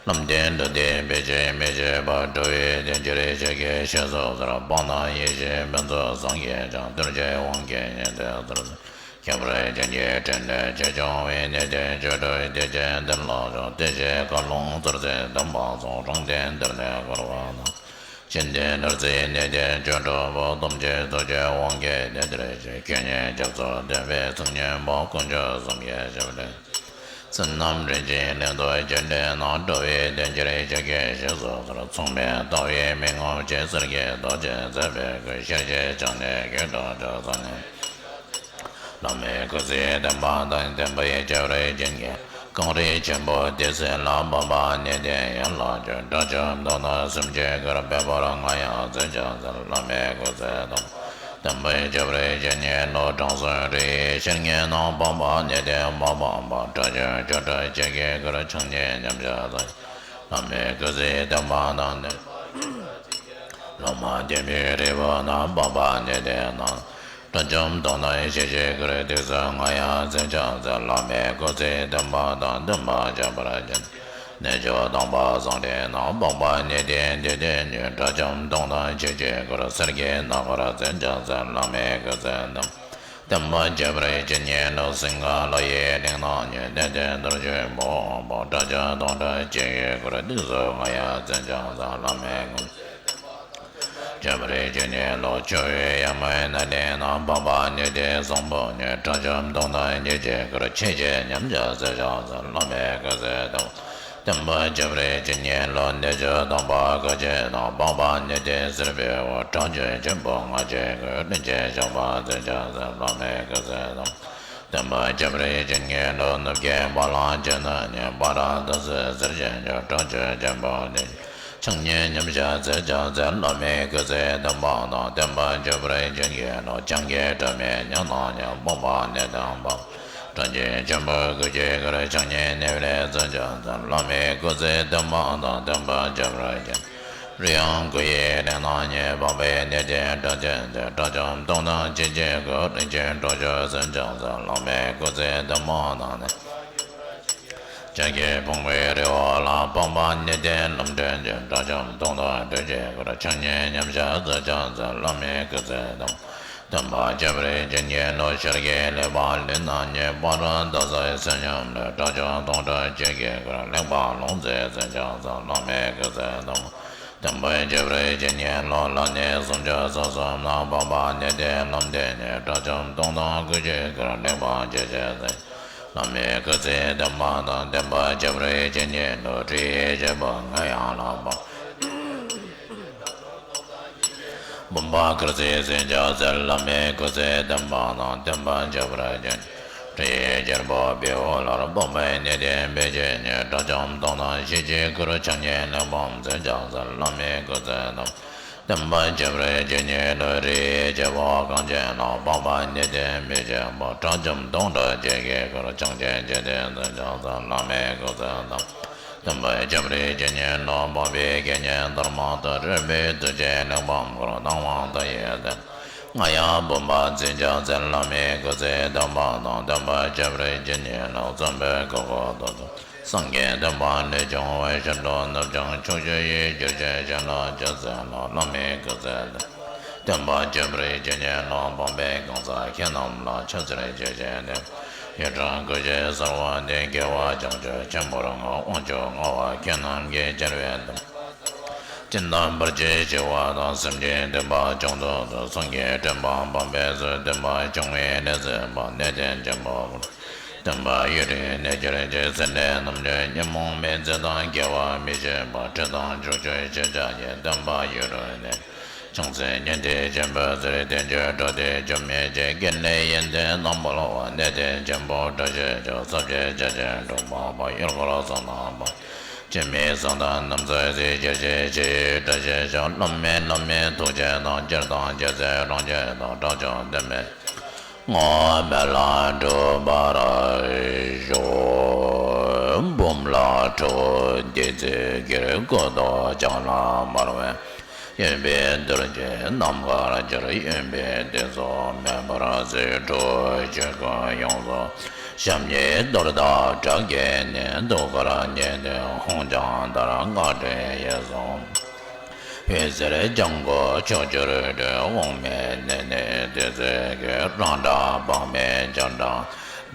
ལམ་བདེན་འདུལ་ཏེ་འབད་ཅིང་མི་ཕྱེད་པ། འགྲོ་བའི་དོན་ཕྱིར་བཅོལ་གྱི་ཕྱག་རྡོར་ཟེར། དཔལ་ནཱ་ཡེ་ཤེས་ཕུན་ཚོགས་བཟང་གིས་ཀྱང་། གདུལ་བྱའི་དབང་གིས་ཉན་ཐོས་ཚུལ། ཁྱད་པར་ཅན་གྱི་ཕྲིན་ལས་ཆེ་ཆུང་བའི། གནས་བརྟན་ཆོས་དྲུག་སྡེ་བརྒྱད་མདུན་ལ་བཞུགས། བདེ་གཤེགས་མཁའ་ཀློང་རྩིབས་བརྩེགས་འདབ་མ་གསུམ། རང་བདེན་གཏེར་ནས་བསྐོར་བ་དང་། གཞན་དོན་ནོར་རྩིས་གནས་བརྟན་ཆོས་དྲུག་པོ། ཐམས་ཅད་ཐུགས་རྗེའི་དབང་གིས་དེ་ལྟར་བྱས། ཁྱོད་ཉིད་སྐྱབས་སུ་འདུས་པའི་ཚོགས་མཉེས་པ། དཀོན་མཆོག་གསུམ་གྱི་ཞབས་ལ། བསོད་ནམས་རིན་ཆེན་གླིང་དུ་སྤྱན་འདྲེན་དང་། འགྲོ་བའི་དོན་ཕྱིར་བཅོལ་གྱི་ཕྱག་རྡོར་ཟེར། མཚུངས་མེད་ལྟ་བའི་མན་ངག་ཅན། གསེར་གྱི་མདོག་ཅན་མཛེས་པའི་སྐུ། ཤེར་ཕྱེ་ཕྱག་ནི་གུས་པས་ཕྱག་འཚལ་ལོ། བླ་མའི་སྐུ་ཚེ་བརྟན་པ་དང་། བསྟན་པའི་རྒྱལ་བར་བྱིན་གྱིས། གངས་རིའི་ཆེན་པོ་འདི་ཚུ་ལ། འཕགས་པ་གནས་བརྟན་ཡན་ལག་མཆོག། དགྲ་བཅོམ་དུས་ན་གསུམ་གྱིས་བསྐོར། འབད་པར་སྔ་ཡང་མཛད་ཕྱག་འཚལ། བླ་མའི་སྐུ་ཚེ་བརྟན་པ་དང་། བསྟན་པའི་རྒྱལ་བར་བྱིན་གྱིས་རློབས། དྲང་སྲོང་རིའི་ཕྱེད་སྔོན་ན། འཕགས་པ་གནས་བརྟན་མ་སྤངས་པར། དགྲ་བཅོམ་ཆོས་སྒྲུབ་ཅན་གྱིས་བསྐོར། ཕྱག་ནི་མཉམ་བཞག་མཛད། བླ་མའི་སྐུ་ཚེ་བརྟན་པ་དང་། བླ་མ་བསྟན་པའི་རི་བོ་ན། འཕགས་པ་གནས་བརྟན་ན། དགྲ་བཅོམ་དུས་ན་ཞལ་གྱིས་བསྐོར། དུས་གསུམ་སྔ་ཡང་མཛད་ཕྱག་འཚལ། བླ་མའི་སྐུ་ཚེ་བརྟན་པ་དང་། བསྟན་པ་རྒྱས་པར་བྱིན། གནས་མཆོག་དང་པ་བསམ་གྲུབ་ན། འཕགས་པ་གནས་བརྟན་འདི་ལྟར་ཉིད། དགྲ་བཅོམ་དུས་ན་ཞལ་གྱིས་བསྐོར། གསེར་གྱི་ནམ་མཁར་མཛད་ཕྱག་འཚལ། བླ་མའི་སྐུ་ཚེ་བརྟན། བསྟན་པ་རྒྱས་པར་བྱིན་གྱིས་རློབས། སིང་ག་ལ་ཡི་གླིང་ན་ཉིད། གནས་བརྟན་རྡོ་རྗེ་མུ་བོ། དགྲ་བཅོམ་དུས་ན་ཞལ་གྱིས་བསྐོར། དུས་གསུམ་སྔ་ཡང་མཛད་ཕྱག་འཚལ། བླ་མའི་སྐུ་ཚེ་རྒྱས་པར་བྱིན་གྱིས་རློབས། ཆུ་བོའི་གཡའ་མོའི་ནང་ན། འཕགས་པ་གནས་བརྟན་བཟང་པོ་ཉིད། དགྲ་བཅོམ་དུས་ན་ཞལ་གྱིས་བསྐོར། ཆོས་ཀྱི་ཉམས་ཆག་མཛད་ཕྱག་འཚལ། བླ་མའི་སྐུ་ཚེ་བརྟན། བསྟན་པ་རྒྱས་པར་བྱིན་གྱིས་རློབས། གནས་མཆོག་དང་པ་དགའ་བྱེད་དང་། འཕགས་པ་གནས་བརྟན་སེར་པོའི་འོད། དྲག་ཤུལ་ཆེན་པོ་ལྔ་བཅས་ཀུན། ལྷུན་གྱིས་གཤེགས་པ་མཛད་ཕྱག་འཚལ། བླ་མའི་སྐུ་ཚེ་བརྟན། བསྟན་པ་རྒྱས་པར་བྱིན་གྱིས་རློབས། ནུབ་ཀྱི་བ་ལང་སྤྱི་ནམ་ཉིད། བ་ར་དར་ཚོན་གསེར་གྱི་མཆོག། དྲག་ཤུལ་ཆེན་པོ་འདི་ཕྱག་ནི་མཉམ་བཞག་མཛད་ཕྱག་འཚལ། བླ་མའི་སྐུ་ཚེ་བརྟན་པ་དང་། བསྟན་པ་རྒྱས་པར་བྱིན་གྱིས་རློབས། བྱང་གི་སྒྲ་མེད་ཉམ་ནག་ཉིད། འཕགས་པ་གནས་བརྟན་འབར། དྲག་ཤུལ་ཆེན་པོ་སྐུ་བཅས་ཀུན། ཕྱག་ནི་ནེམ་ལས་མཛད་ཕྱག་འཚལ། བླ་མའི་སྐུ་ཚེ་བརྟན་པ་དང་། བསྟན་པ་རྒྱས་པར་བྱིན། རི་ཡང་སྐུ་ཡི་གདན་ནང་ཉེ་འཕགས་པའི་གནས་བརྟན་དགྲ་བཅོམ་མཛད། དགྲ་བཅོམ་སྟོང་དང་ཕྱིན་ཅི་ཀུན། རིན་ཆེན་གྲོགས་སུ་གསོན་ཅིང་གསོན། བླ་མའི་སྐུ་ཚེ་བརྟན་པ་དང་ནི། ཕྱག་གི་ཕུང་པོའི་རི་བོ་ལ། འཕགས་པ་གནས་བརྟན་ལམ་སྒྲོན་ཅན། དགྲ་བཅོམ་སྟོང་དང་ཕྱིན་ཅི་ཀུན། ཕྱག་གཉིས་མཉམ་གཞག་གསོལ་ཅིང་གསོལ། བླ་མའི་སྐུ་ཚེ་བརྟན་པ། བསྟན་པ་རྒྱ་བོད་ཀྱི་ཉིན་ནོ། ཤར་གྱི་ལེགས་པར་ལུས་ན་ཉེ། བར་དུ་ཟླ་གཟའི་ཚེས་མཉམ་ལུས། དགྲ་བཅོམ་སྟོང་དང་ཕྱིན་ཅི་ཀུན། ལེགས་པར་ལོངས་སྤྱོད་གསོལ་ཅིང་གསོལ། བླ་མའི་སྐུ་ཚེ་བརྟན་པ། བསྟན་པ་རྒྱ་བོད་ཀྱི་ཉིན་ལོ། ལ་ནི་སུམ་ཅུ་སོ་གསུམ་ན། འཕགས་པ་གནས་བརྟན་ལམ་སྒྲོན་ཅན། དགྲ་བཅོམ་སྟོང་དང་དགུ་བཅུ་ཀུན། ལེགས་པར་སྤྱོད་ཕྱིར་གསོལ། བླ་མའི་སྐུ་ཚེ་བརྟན་པ་དང་། བསྟན་པ་རྒྱ་བོད་ཀྱི་ཉིན་ལོ། རིའི་རྒྱལ་པོ་ང་ཡང་ལ་འཕགས། བུམ་པ་དཀར་རྩི་བསིལ་ཅིང་གསོལ། བླ་མའི་སྐུ་ཚེ་བརྟན་པ་དང་། བསྟན་པ་རྒྱ་བོད་ཀྱི་རིའི་རྒྱལ་པོ་བེའུ་ལར། འཕགས་པའི་གནས་བརྟན་འབད་བྱེད་ཉིད། དགྲ་བཅོམ་སྟོང་དང་ཕྱིན་ཅི་ཀུན། ཕྱག་གཉིས་ལེགས་པར་གསོལ་ཅིང་གསོལ། བླ་མའི་སྐུ་ཚེ་བརྟན་པ། བསྟན་པ་རྒྱ་བོད་ཀྱི་ཉིན་ལོ། རིའི་རྒྱལ་པོ་གངས་ཅན་ལ། འཕགས་པ་གནས་བརྟན་འབད་བྱེད་པོ། དགྲ་བཅོམ་སྟོང་དང་ཕྱིན་ཅི་ཀུན། ཕྱག་གཉིས་ལེགས་པར་གསོལ་ཅིང་གསོལ། བླ་མའི་སྐུ་ཚེ་བརྟན། བསྟན་པ་རྒྱ་བོད་ཀྱི་ཉིན་ལོ། འཕགས་པའི་དགེ་བསྙེན་དར་མ་ཏིལ། རོལ་པའི་རྡུལ་གྱིས་ལེགས་པར་བསྐོར། སྣང་བ་མཐའ་ཡས་ལྡན། ང་ཡང་བུམ་པ་བརྩིགས་ཀྱང་གསོལ། བླ་མའི་སྐུ་ཚེ་བརྟན་པ་དང་། བསྟན་པ་རྒྱ་བོད་ཀྱི་ཉིན་ལོ། བཙུན་པའི་སྐུ་འཁོར་དུ་སངས་རྒྱས་འདུན་པ་ལས་བྱུང་བའི། ཤིན་ཏུ་ནུབ་ཅིང་ཕྱོགས་བཅུ་ཡི། རྒྱུ་ཆེན་གཞན་ལ་ཅི་ཟེར་ལ། བླ་མའི་སྐུ་ཚེ་བརྟན། བསྟན་པ་རྒྱ་བོད་ཀྱི་ཉིན་ལོ། འཕགས་པའི་གང་ཟག་མཁས་རྣམས་ལ། ཕྱག་འཚལ་བྱ་བྱེད་ནས། ཡུལ་གྲུ་དགུ་བཞི་གསལ་བ་འདི། དགེ་བ་བྱང་ཆུབ་ཆེན་པོར་བསྔགས། དབང་ཕྱུག་ངག་དབང་མཁས་རྣམས་ཀྱིས། རྒྱལ་བའི་གདམས། ཅི་འདོད་པར་གྱིས་ཤིག་པ་དང་། སེམས་ཅན་བདེན་པ་བྱང་དུ་འགྲོ། སངས་རྒྱས་དྲན་པ་འཕགས་པའི་ཚུལ། བདེན་པ་བྱུང་བའི་གནས་སྲིད་པ། གནས་བརྟན་ཆེན་པོ་ཀུན། བསྟན་པ་ཡུན་རིང་གནས་གྱུར་ཅིག། སེམས་ནི་ནམ་རྒྱུན་ཉོན་མོངས་མེད། རྩེ་དང་དགེ་བ་མི་ཤེས་པ། ཁྲེལ་དང་ཕྱོགས་སྐྱོད་ཤེས་བྱ་ཡིས། བསྟན་པ་ཡུན་རིང་གནས། བྱང་སེམས་ཉན་ཐོས་ཆེན་པོའི་ཚུལ། བསྟན་བཅོས་འགྲོ་འདིའི་སྐྱོན་མེད་ཅིང་། རྒྱལ་ལ་ཡོན་ཏན་རྣམ་པར་དབང་། གནས་བརྟན་ཆེན་པོ་བཀྲ་ཤིས་ཤོག། ཚབས་ཆེ་བྱ་ཆེན་དྲུག་པ་པོ། ཡུལ་འཁོར་གསུམ་ན་འབར། སྤྱན་མི་ཟུམ་དང་ནམ་འཚོ་གཟིགས། རྒྱལ་སྲས་ཞི་བའི་བཀྲ་ཤིས་ཤོག། བླ་མེད་བླ་མེད་ཐུགས་རྗེ་དང་། སྐྱེར་དང་སྐྱེད་ཚལ་རང་རྒྱལ་དང་། དགྲ་བཅོམ་འདི་མེད་ངང་མེད་ལ་འགྲུབ་པར་ཤོག། བུམ་ལ་ཁྲོ་བོ་བདུད་རྩི་འཁྱིལ། སྐུ་མདོག་ལྗང་ལ་འབར་བས། གཡོན་པས་རྡུལ་གྱིས་ནམ་མཁར་སྦྱར། གཡོན་པས་དེ་ཚོགས་མེ་འབར་བ་བསིལ། ཁྲོ་བོའི་ཆོས་སྐུ་ཡོངས་སུ། ཞབས་གཉིས་རྡོར་དང་ཕྲ་རྒྱས་ནས། གདུགས་དཀར་ཉི་ཟླའི་ཧཱུྃ་ལྗང་ལྟར། སྔགས་ཕྲེང་གཡས་སུ། འོད་ཟེར་ལྗང་གུ་ཕྱོགས་བཅུར་འཕྲོས། དབུང་མའི་གནས་ནས་བདུད་རྩི་འཁྱིལ། རང་སྒྲ་དཔག་མེད་རྒྱ་གྲགས།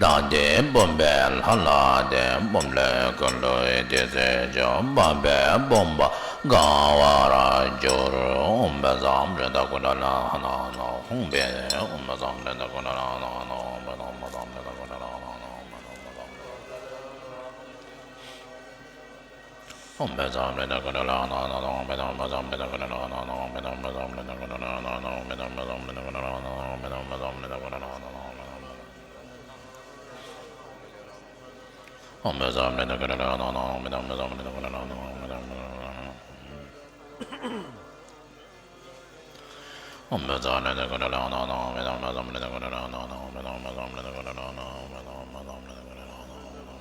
ཏདྱ་ཐཱ། བུམ་པས་ལྷ་ལ་བརྟེན། བུམ་ལས་ཀུན་ལྷོད་བདུད་རྩི་ཤོག། བུམ་པས་བུམ་པ་གང་བར་གྱུར། ཨོཾ་བཛྲ་ཨམྲ་ཏ་ཀུཎྜ་ལ་ཧ་ན་ན། ཧཱུྃ་ཕཊ། ཨོཾ་བཛྲ་ཨམྲ་ཏ་ཀུཎྜ་ལ་ཧ་ན་ན། ཨོཾ་བཛྲ་ཨམྲ་ཏ་ཀུཎྜ་ལ་ཧ་ན་ན། ཨོཾ་བཛྲ་ཨམྲ་ཏ་ཀུཎྜ་ལ་ཧ་ན་ན། ཨོཾ་བཛྲ་ཨམྲ་ཏ་ཀུཎྜ་ལ་ཧ་ན་ན། ཨོཾ་བཛྲ་ཨམྲ་ཏ་ཀུཎྜ་ལ་ཧ་ན་ན། ཨོཾ་བཛྲ་ཨམྲ་ཏ་ཀུཎྜ་ལ་ཧ་ན་ན།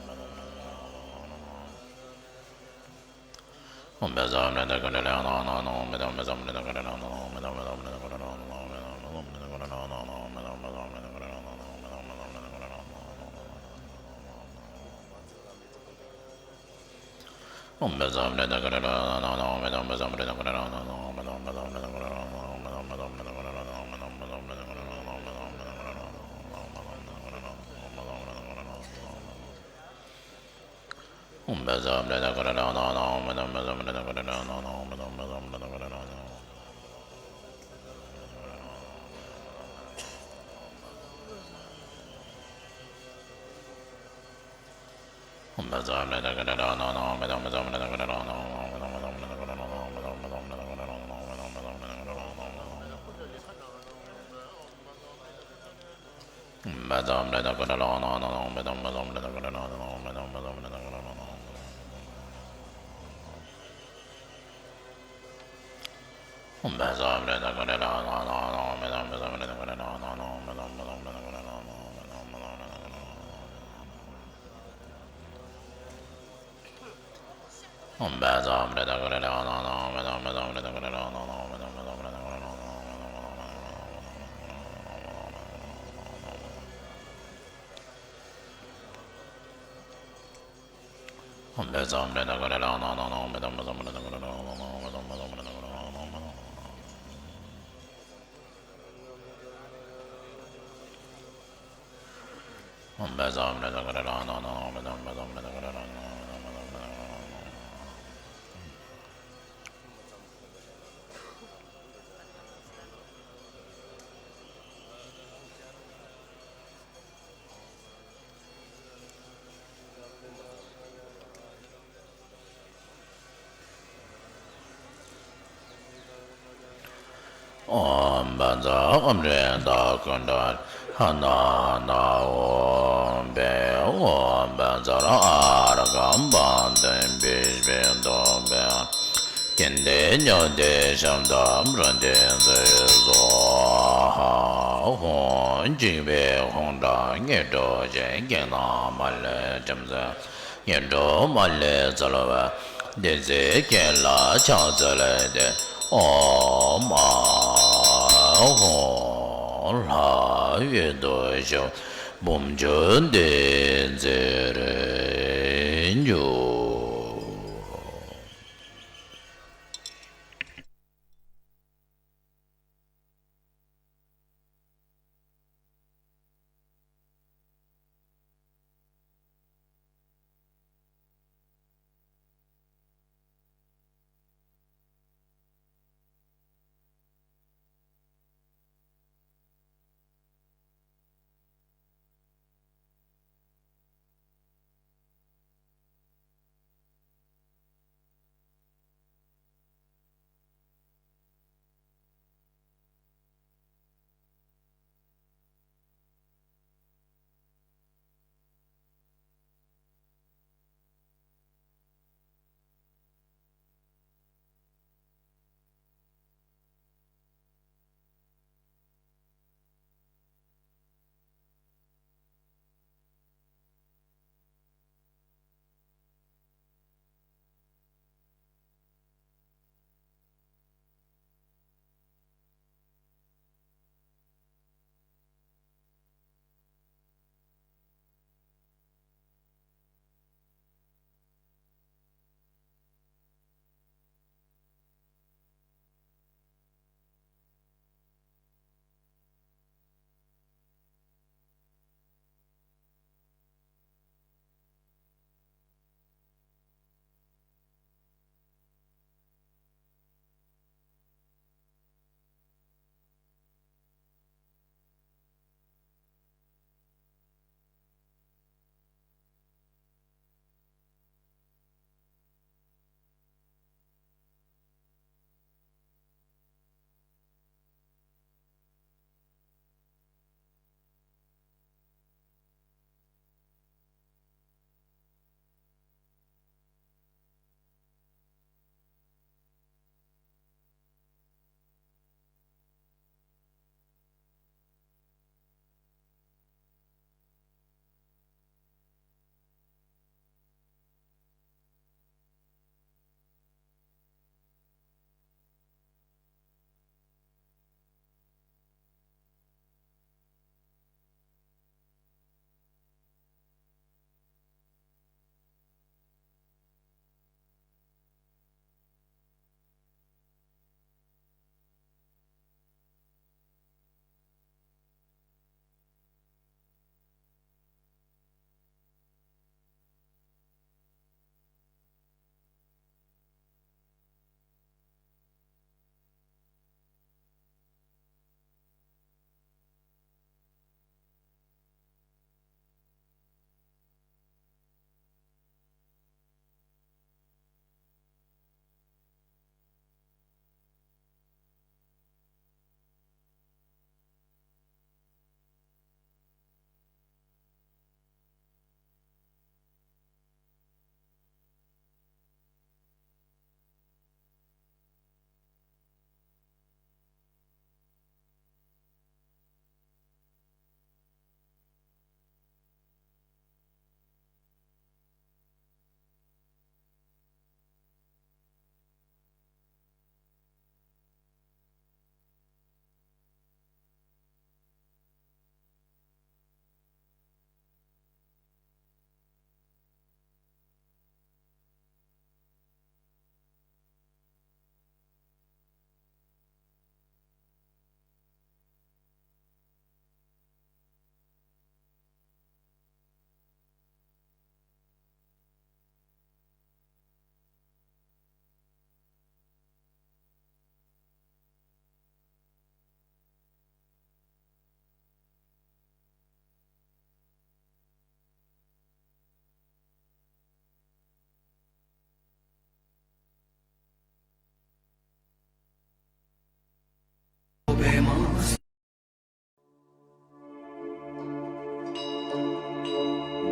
ཨོཾ་བཛྲ་ཨམྲ་ཏ་ཀུཎྜ་ལ་ཧ་ན་ན། ཨོཾ་བཛྲ་ཨམྲ་ཏ་ཀུཎྜ་ལ་ཧ་ན་ན། ཨོཾ་བཛྲ་ཨམྲ་ཏ་ཀུཎྜ་ལ་ཧ་ན་ན། ཨོཾ་བཛྲ་ཨམྲ་ཏ་ཀུཎྜ་ལ་ཧ་ན་ན། ཨོཾ་བཛྲ་ཨམྲ་ཏ་ཀུཎྜ་ལ་ཧ་ན་ན། ཨོཾ་བཛྲ་ཨམྲ་ཏ་ཀུཎྜ་ལ་ཧ་ན་ན། ཨོཾ་བཛྲ་ཨམྲ་ཏ་ཀུཎྜ་ལ་ཧ་ན་ན། ཨོཾ་བཛྲ་ཨམྲ་ཏ་ཀུཎྜ་ལ་ཧ་ན་ན། ཨོཾ་བཛྲ་ཨམྲ་ཏ་ཀུཎྜ་ལ་ཧ་ན་ན། ཨོཾ་བཛྲ་ཨམ་རི་ཏ་ཀུན་ཏ་ཧ་ན་ན་ཨོཾ་བྷེ། ཨོཾ་བཛྲ་ཨ་ར་ཀམ་བན་དེ་བིཥྞི་ཏོ་བྷེ། ཀན་ཏེ་ཉོ་ཏེ་ཤམ་ཏ་མྲ་ཏེ་ཛེ་སྭཱ་ཧཱ། ཧཱུྃ་འཇིགས་པའི་ཧཱུྃ་སྒྲ་སྔོན་འགྲོ་ཆེ། བགེགས་རྣམས་མ་ལུས་ཁྲིམས་སུ། ཉོན་མོངས་མ་ལུས་ཚོལ་བ། བདུད་རྩིའི་རྒྱུན་ལ་ཕྱག་འཚལ་ཏེ། ཨོཾ་ཨཱཿཧཱུྃ་ལྷ་ཡུལ་དུ་ཞུགས། བུམ་ཆུ་འདི་ཚེ་རིང་འགྱུར།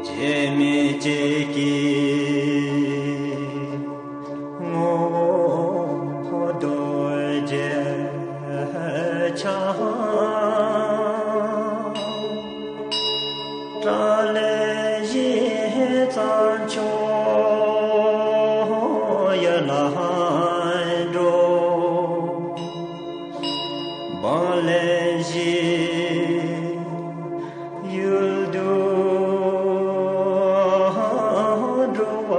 རྗེ་མི་གཅིག་གིས་ངོ་བོ་རྡོ་རྗེ་འཆང་། དགྲ་ལན་བཞི་རྩྭ་མཆོག་ཡར་ལངས་འགྲོ། འབངས་ལན་བཞི་ཡུལ་དུ་འགྲོ་བ་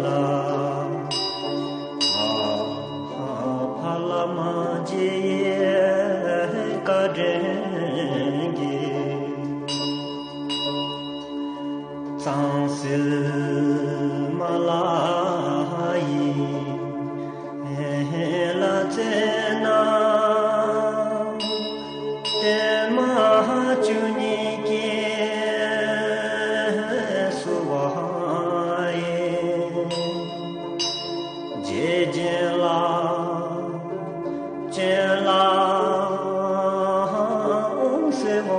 ལ། ཕ་བླ་མ་རྗེ་ཡི་བཀའ་དྲིན་གྱིས། གཙང་སིལ་མ་ལ་ཡི་ལ་རྩེ་ན། བརྟན་མ་བཅུ་གཉིས་ཀྱིས་བསུ་བ་ཡི། རྗེ་བཙུན་ལ་སྤྱན་ལ་གསོལ་བ་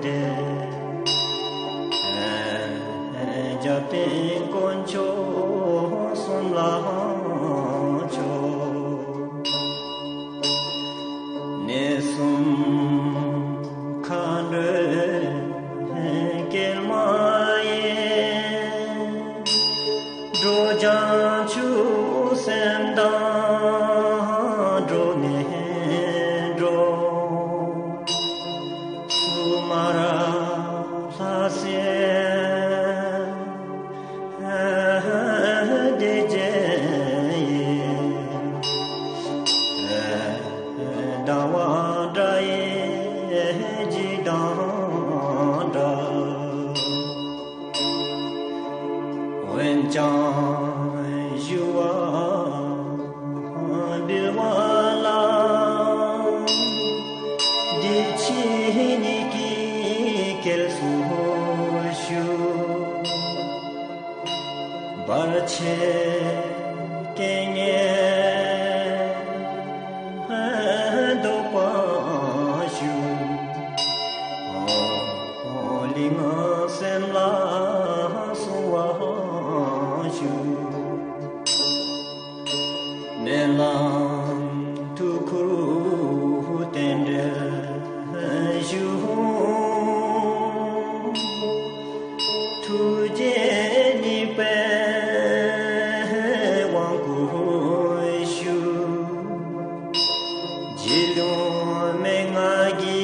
འདེབས། རྒྱབ་རྟེན་དཀོན་མཆོག་གསུམ་ལ་མཆོད། གནས་གསུམ་མཁའ་འགྲོའི་སྐྱེལ་མ་ཡིན། འགྲོ་བྱང་ཆུབ་སེམས་དང་འགྲོ་མི་འགྲོ། སུ་མ་ར་ལྷ་སྲིན་སྡེ་བརྒྱད་ཡི། ཟླ་བ་འདྲ་ཡི་འཇིགས་དང་འདྲ། འོན་ཀྱང་ཞུ་བ་འབུལ་བ་ལ། འདི་ཕྱི་གཉིས་ཀྱི་སྐྱེལ་སུ་ཞུ། བར་ཆད་རྐྱེན་ངན་བཟློག་པར་ཞུ། ལུས་ངག་སེམས་ལ་བསྲུང་བར་ཞུ། སྨོན་ལམ་ཐུགས་ཁུར་རྟེན་འབྲེལ་ཞུ། ཐུགས་རྗེ་གཉིས་པའི་དབང་བསྐུར་ཞུ། རྗེ་བློན་མན་ངག་གི་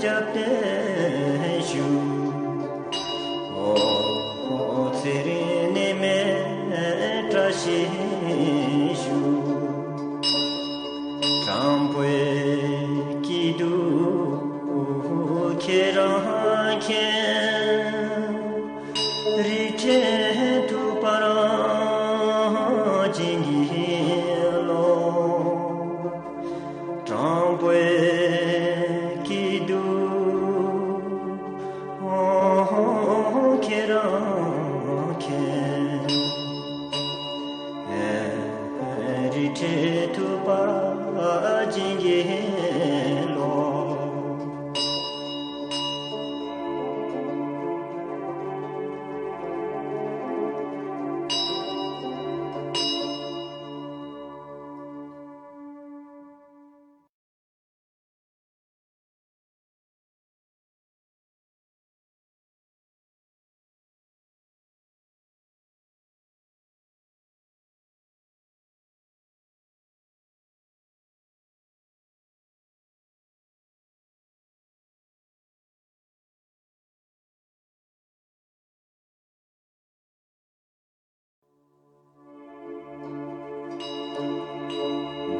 རྒྱབ་རྟེན་ཞུ། ཚེ་རིང་ནད་མེད་བཀྲ་ཤིས་ཤོག་དྲང་པོའི་སྐྱིད་སྡུག་ཁྱེད་རང་མཁྱེན། རི་ཁྲོད་ཐུབ་པ་རང་བྱིན་གྱིས་རློབས། དྲང་པོའི་སྐྱིད་སྡུག་ཁྱེད་རང་མཁྱེན། རི་ཁྲོད་ཐུབ་པ་བྱིན་གྱིས་རློབས།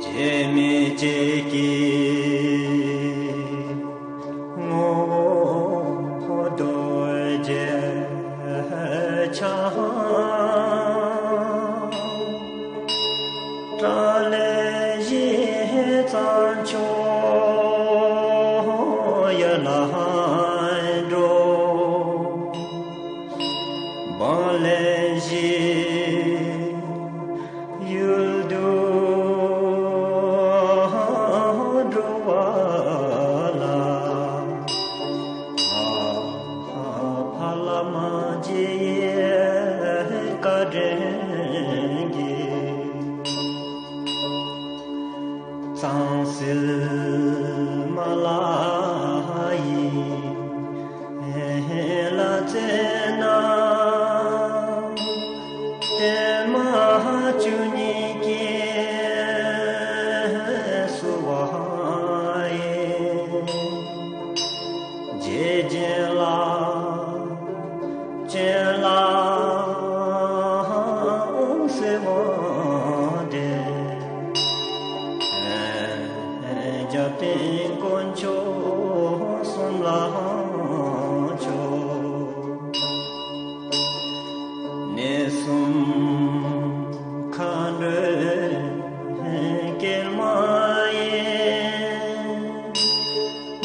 རྗེ་མི་གཅིག་གི་ངོ་བོ་རྡོ་རྗེ་འཆང་། དགྲ་ལན་བཞི་རྩྭ་མཆོག་ཡར་ལངས་འགྲོ། འབངས་ལན་བཞི་ ཡུལ་དུ་འགྲོ་བ་ལ། ཕ་ལ་མ་བརྗེད་བཀའ་དྲིན་གྱིས། གཙང་སེལ་མ་ལ་ཡི་ལ་བཙས་ན། བརྟན་མ་བཅུ་གཉིས་ཀྱིས་བསུ་བ་ཡི། རྗེ་བཙུན་ལ་སྤྱན་ལ་གསོལ་བ་འདེབས། རྒྱབ་རྟེན་དཀོན་མཆོག་གསུམ་ལ་མཆོད། གནས་གསུམ་མཁའ་འགྲོའི་སྐྱེལ་མ་ཡིན།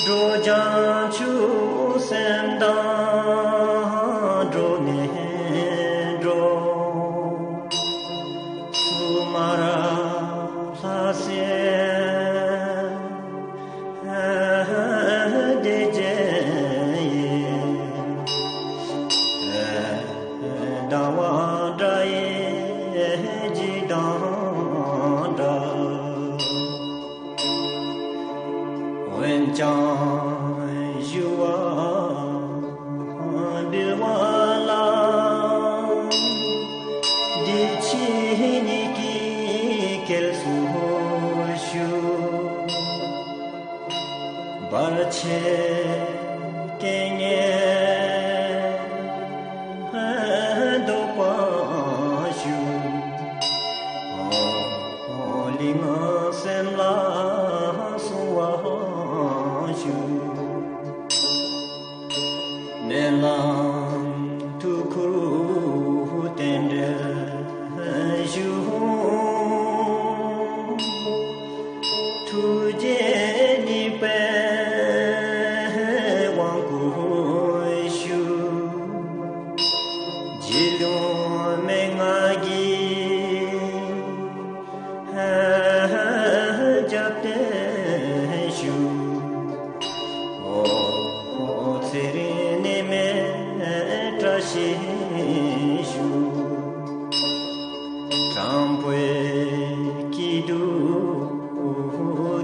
འགྲོ་བྱང་ཆུབ་སེམས་དང་འགྲོགས་ནས་འགྲོ། སུ་མ་ར་ལྷ་སྲིན་སྡེ་བརྒྱད་ཡི། ཟླ་བ་འདྲ་ཡི་འཇིགས་དང་འདྲ། འོན་ཀྱང་ཞུ་བ་འབུལ་བ་ལ། འདི་ཕྱི་གཉིས་ཀྱི་སྐྱེལ་སུ་ཞུ། བར་ཆད་རྐྱེན་ངན་བཟློག་པར་ཞུ། ལུས་ངག་སེམས་ལ་བསྲུང་བར་ཞུ། ནད་ལམ་དུག་ཁུར་རྟེན་འབྲེལ་ཞུ། ཐུགས་རྗེ་གཉིས་པའི་དབང་བསྐུར་ཞུ། རྗེ་བློན་མན་ངག་གི་རྒྱབ་རྟེན་ཞུ། ཚེ་རིང་ནད་མེད་བཀྲ་ཤིས་ཤོག། དྲང་པོའི་སྐྱིད་སྡུག་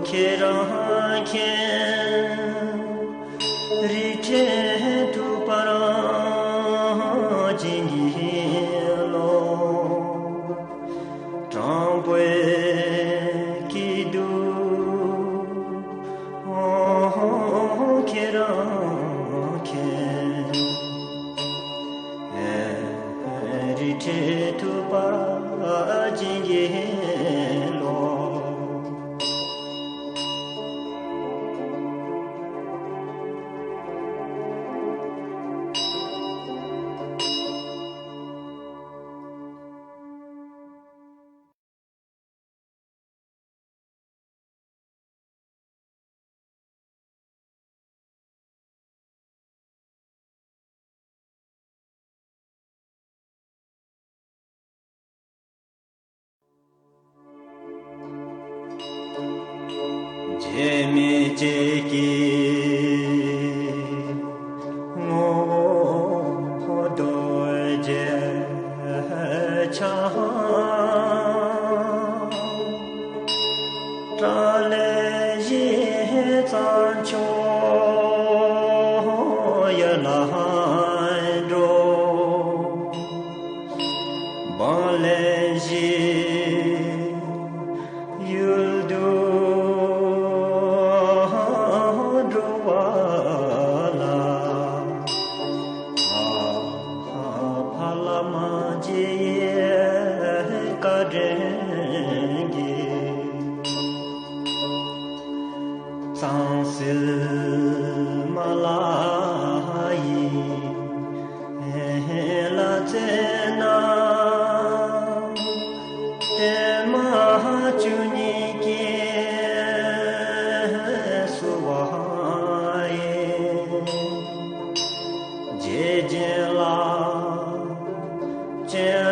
ཁྱེད་རང་མཁྱེན། རི་ཁྲོད་ཐུག་པ་རང་བྱིན་གྱིས་རློབས། དྲང་པོའི་སྐྱིད་སྡུག་ཁྱེད་རང་མཁྱེན། རི་ཁྲོད་ཐུག་པ་བྱིན་གྱིས་རློབས། རྗེ་མི་གཅིག་གི་ངོ་བོ་རྡོ་རྗེ་འཆང་། དགྲ་ལན་བཞི་གཙང་ཕྱོགས་ཡར་ལངས་འགྲོ། འབངས་ལན་བཞི་ཡུལ་དུ་འགྲོ་བ་ལ། ཕ་ལ་མ་བརྗེད་བཀའ་དྲིན་གྱིས། གཙང་སེལ་མ་ལ་ཡི་ལ་བཙས་ན། བརྟན་མ་བཅུ་གཉིས་ཀྱིས་བསུ་བ་ཡི། རྗེ་བཙུན་ལ་སྤྱན་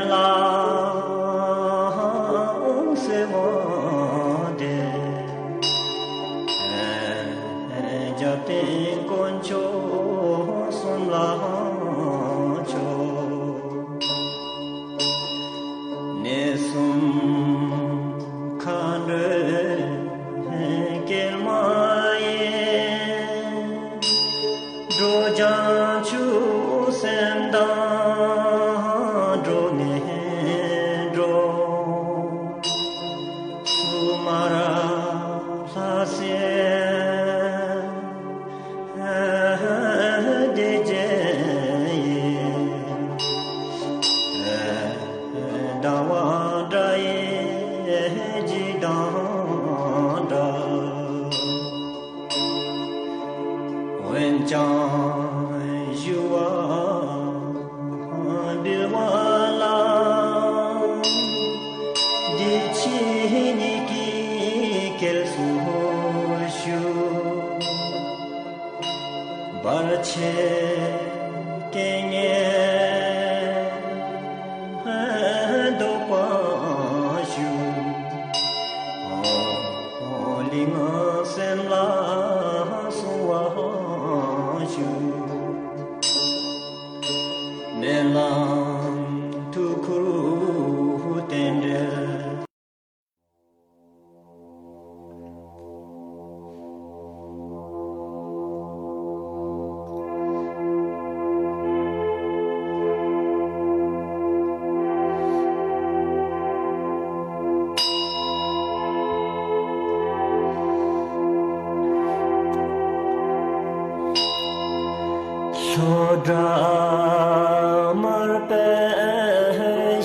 དམར་པོའི་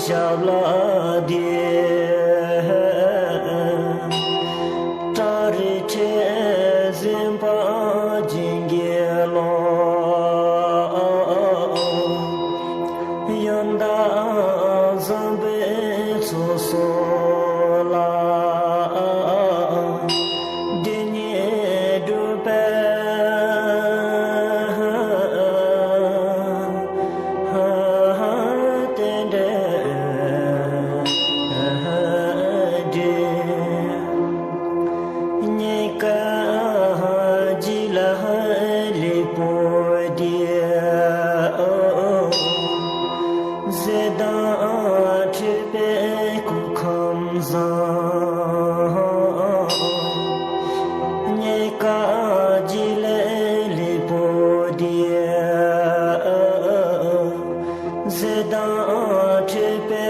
ཞབས་ལ་བསྡད། སྐྲ་རིས་ཁྲི་འཛིན་པ་བྱིན་གྱིས་རློབས། ཡོན་བདག་བཟང་པོའི་ཚོགས་གསོག་ལ། འདི་ཉིད་སྒྲུབ་པའི་རྟེན་འབྲེལ་འགྲིག། རྙེད་དཀའ་བགྱིས་ལ་ལེགས་པོ་བསྡད། ཟས་དང་འཕྲད་པའི་སྐུ་ཁམས་བཟང་། རྙེད་དཀའ་བགྱིས་ལ་ལེགས་པོ་བསྡད། ཟས་དང་འཕྲད་པའི་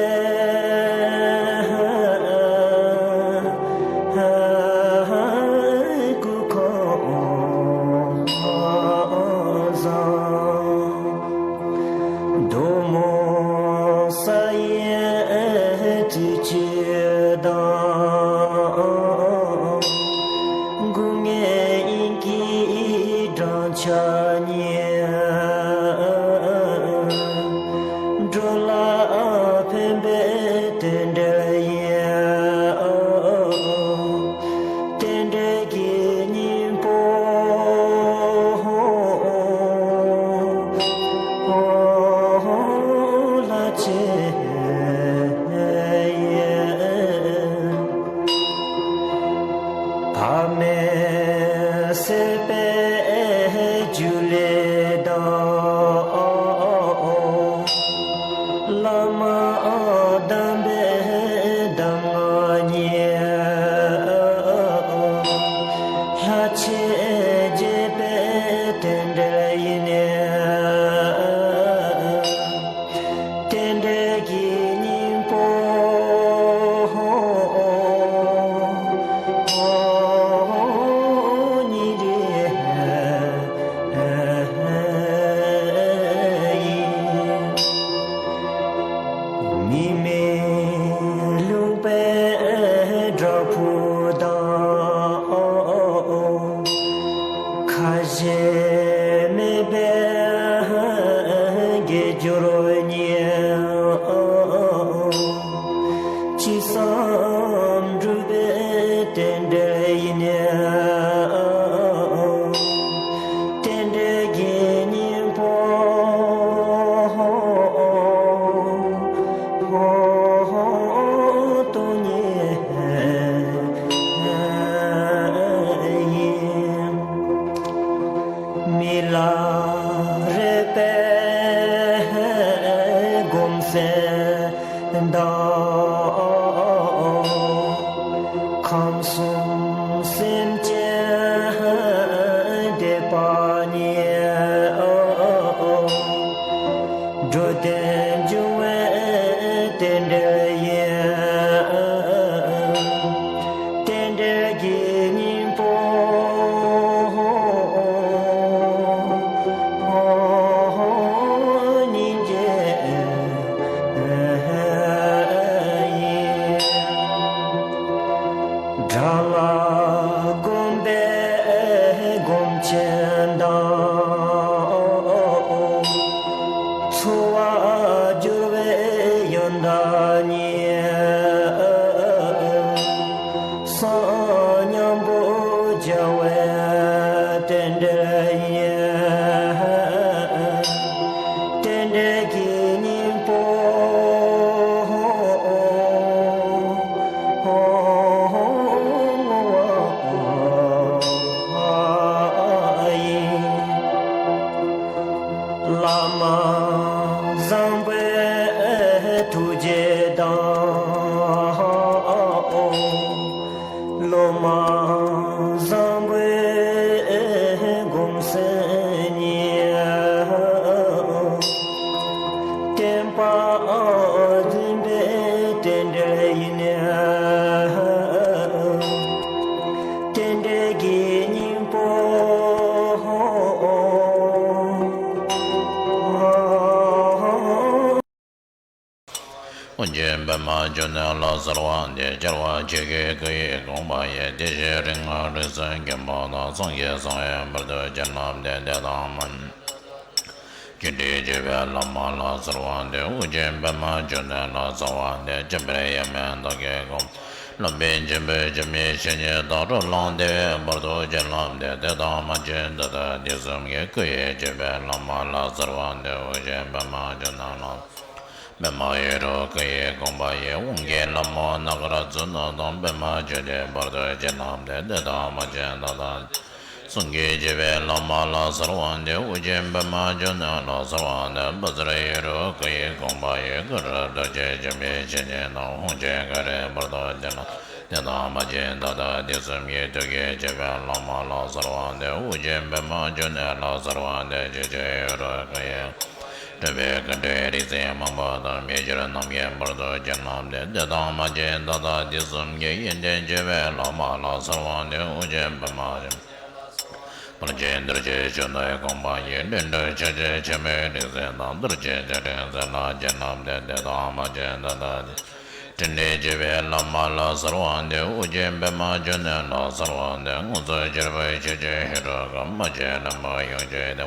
སྐུ་ཁམས་བཟང་། གདོང་མོ་ས་ཡི་ཐིགས་ཆོས་དང་། སྐུ་ལྔའི་དབྱིངས་ཀྱི་སྦྲང་ཆར་ཉིད། འགྲོ་ལ་ཕན་པའི་རྟེན་འབྲེལ་ཡིན། རྟེན་འབྲེལ་གྱི་སྙིང་པོ་ལྷ་ཆེན་ཡིན། བག་མེད་སྲེད་པའི་རྒྱུ་ལས་དང་། བླ་མ་དམ་པའི་གདམས་ངག་ཉིད། ལྷ་ཆོས་བརྗེད་པའི་རྟེན་འབྲེལ་ཡིན། རྟེན་འབྲེལ་གྱི་སྙིང་པོ་ཉིད་རེད། མི་མེད་ལུང་པའི་བྲག་ཕུག་དང་། ཁ་ཞེ་མེད་པའི་དགེ་སྦྱོར་ཉིད། ཅི་བསམ་འགྲུབ་པའི་རྟེན་འབྲེལ་ཡིན། རྟེན་འབྲེལ་གྱི་སྙིང་པོ་སྟོང་ཉིད་ཡིན། མི་ལ་རས་པའི་སྒོམ་སེམས་དང་། ཁམས་གསུམ་སེམས་ཅན་བདེ་བ་ཉིད། འགྲོ་དོན་འབྱུང་བའི་རྟེན་འབྲེལ་ཡིན། རྟེན་འབྲེལ་གྱི་སྙིང་པོ་སྙིང་རྗེ་ཡིན། དགྲ་ལྷ་བསྒོམ་པའི་སྒོམ་ཆེན་དང་། འཚོ་བ་སྒྱུར་བའི་ཡོན་བདག་ཉིད། གསང་སྔགས་མཉམ་པོ་སྦྱར་བའི་རྟེན་འབྲེལ་ཡིན། རྟེན་འབྲེལ་གྱི་སྙིང་པོ་བསྔོ་བ་ཡིན། བླ་མ་བཟང་པོའི་ཐུགས་རྗེ་དང་། སློབ་མ་བཟང་པོའི་སྒོམ་སེམས་ཉིད། བསྟན་པ་འཛིན་པའི་རྟེན་འབྲེལ་ཡིན། རྟེན་འབྲེལ་གྱི་སྙིང་པོ་བསྔོ་ ཨོ་རྒྱན་པདྨ་འབྱུང་གནས་ལ་གསོལ་བ་འདེབས། རྒྱལ་བ་ཆོས་ཀྱི་སྐུ་ཡི་དགོངས་པ་ཡིས། བདེ་གཤེགས་རིགས་ལྔ་རིགས་གསུམ་མགོན་པོ་དང་། སངས་རྒྱས་གསང་བའི་བར་དུ་བྱིན་རླབས་ཏེ། དེ་དག་མ་བཅོས་ཏེ་བརྗོད་པའི་བླ་མ་ལ་གསོལ་བ་འདེབས། ཨོ་རྒྱན་པདྨ་འབྱུང་གནས་ལ་གསོལ་བ་འདེབས། འཇམ་དཔལ་དབྱེར་མེད་བདག་གི་དགོངས། སློབ་དཔོན་ཆེན་པོས་འཇམ་དཔལ་བཤེས་གཉེན་བདག། རོ་ལངས་བདེ་བའི་བར་དུ་བྱིན་རླབས་ཏེ། དེ་དག་མ་བཅོས་ད་ལྟ་དུས་གསུམ་གྱི། སྐུ་ཡི་བརྗོད་པའི་བླ་མ་ལ་གསོལ་བ་འདེབས། ཨོ་རྒྱན་པདྨ་འབྱུང་གནས་ལ། པདྨ་ཡུལ་དུ་སྐུ་ཡི་དགོངས་པ་ཡིས། དབང་གི་ལྷ་མོ་ནཱ་ག་རྫུ་ན་དང་། པདྨ་ཞབས་ཀྱི་བར་དུ་བྱིན་རླབས་ཏེ། དེ་དག་མ་བཅོས་ད་ལྟ་དུས་གསུམ་གྱི། བརྗོད་པའི་བླ་མ་ལ་གསོལ་བ་འདེབས། ཨོ་རྒྱན་པདྨ་འབྱུང་གནས་ལ་གསོལ་བ་འདེབས། བཛྲ་ཡུལ་དུ་སྐུ་ཡི་དགོངས་པ་ཡིས། གུ་རུ་རྡོ་རྗེ་འཇམ་དཔལ་བཤེས་གཉེན་དང་། དབང་ཕྱུག་གུ་རུའི་བར་དུ་བྱིན་རླབས། དེ་དག་མ་བཅོས་ད་ལྟ་དུས་གསུམ་གྱི། ཐུགས་ཀྱི་བརྗོད་པའི་བླ་མ་ལ་གསོལ་བ་འདེབས། ཨོ་རྒྱན་པདྨ་འབྱུང་གནས་ལ་གསོལ་བ་འདེབས། ཇོ་བོ་ཡུལ་དུ་སྐུ་ཡི། སྤྲུལ་པའི་སྐུ་ཕྲེང་རིགས་ཅན་མང་པོ་དང་། མི་འགྱུར་ནམ་མཁའི་བར་དུ་བྱིན་རླབས་ཏེ། དེ་དག་མ་བཅོས་ད་ལྟ་དུས་གསུམ་གྱི། ཡོན་ཏན་བརྗོད་པའི་བླ་མ་ལ་གསོལ་བ་འདེབས། ཨོ་རྒྱན་པདྨ་འབྱུང་གནས་ལ། དཔལ་གྱི་རྡོ་རྗེ་འཇོམས་ཐབས་དགོངས་པ་ཡིས། ལྷུན་གྲུབ་ཕྱག་རྒྱའི་ཆེན་པོའི་རིག་འཛིན་དང་། རྡོ་རྗེ་རྩེ་གདོང་རྩེ་ལ་བྱིན་རླབས་ཏེ། དེ་དག་མ་བཅོས་ད་ལྟ་དུས། ཕྲིན་ལས་བརྗོད་པའི་བླ་མ་ལ་གསོལ་བ་འདེབས། ཨོ་རྒྱན་པདྨ་འབྱུང་གནས་ལ་གསོལ་བ་འདེབས། མངོན་རྫོགས་རྒྱལ་པོའི་ཆོས་ཀྱི་ཧེ་རུ་ཀ། མ་བཅོས་ལྷ་མོ་ཡུམ་གྱི་སྡེ། དེ་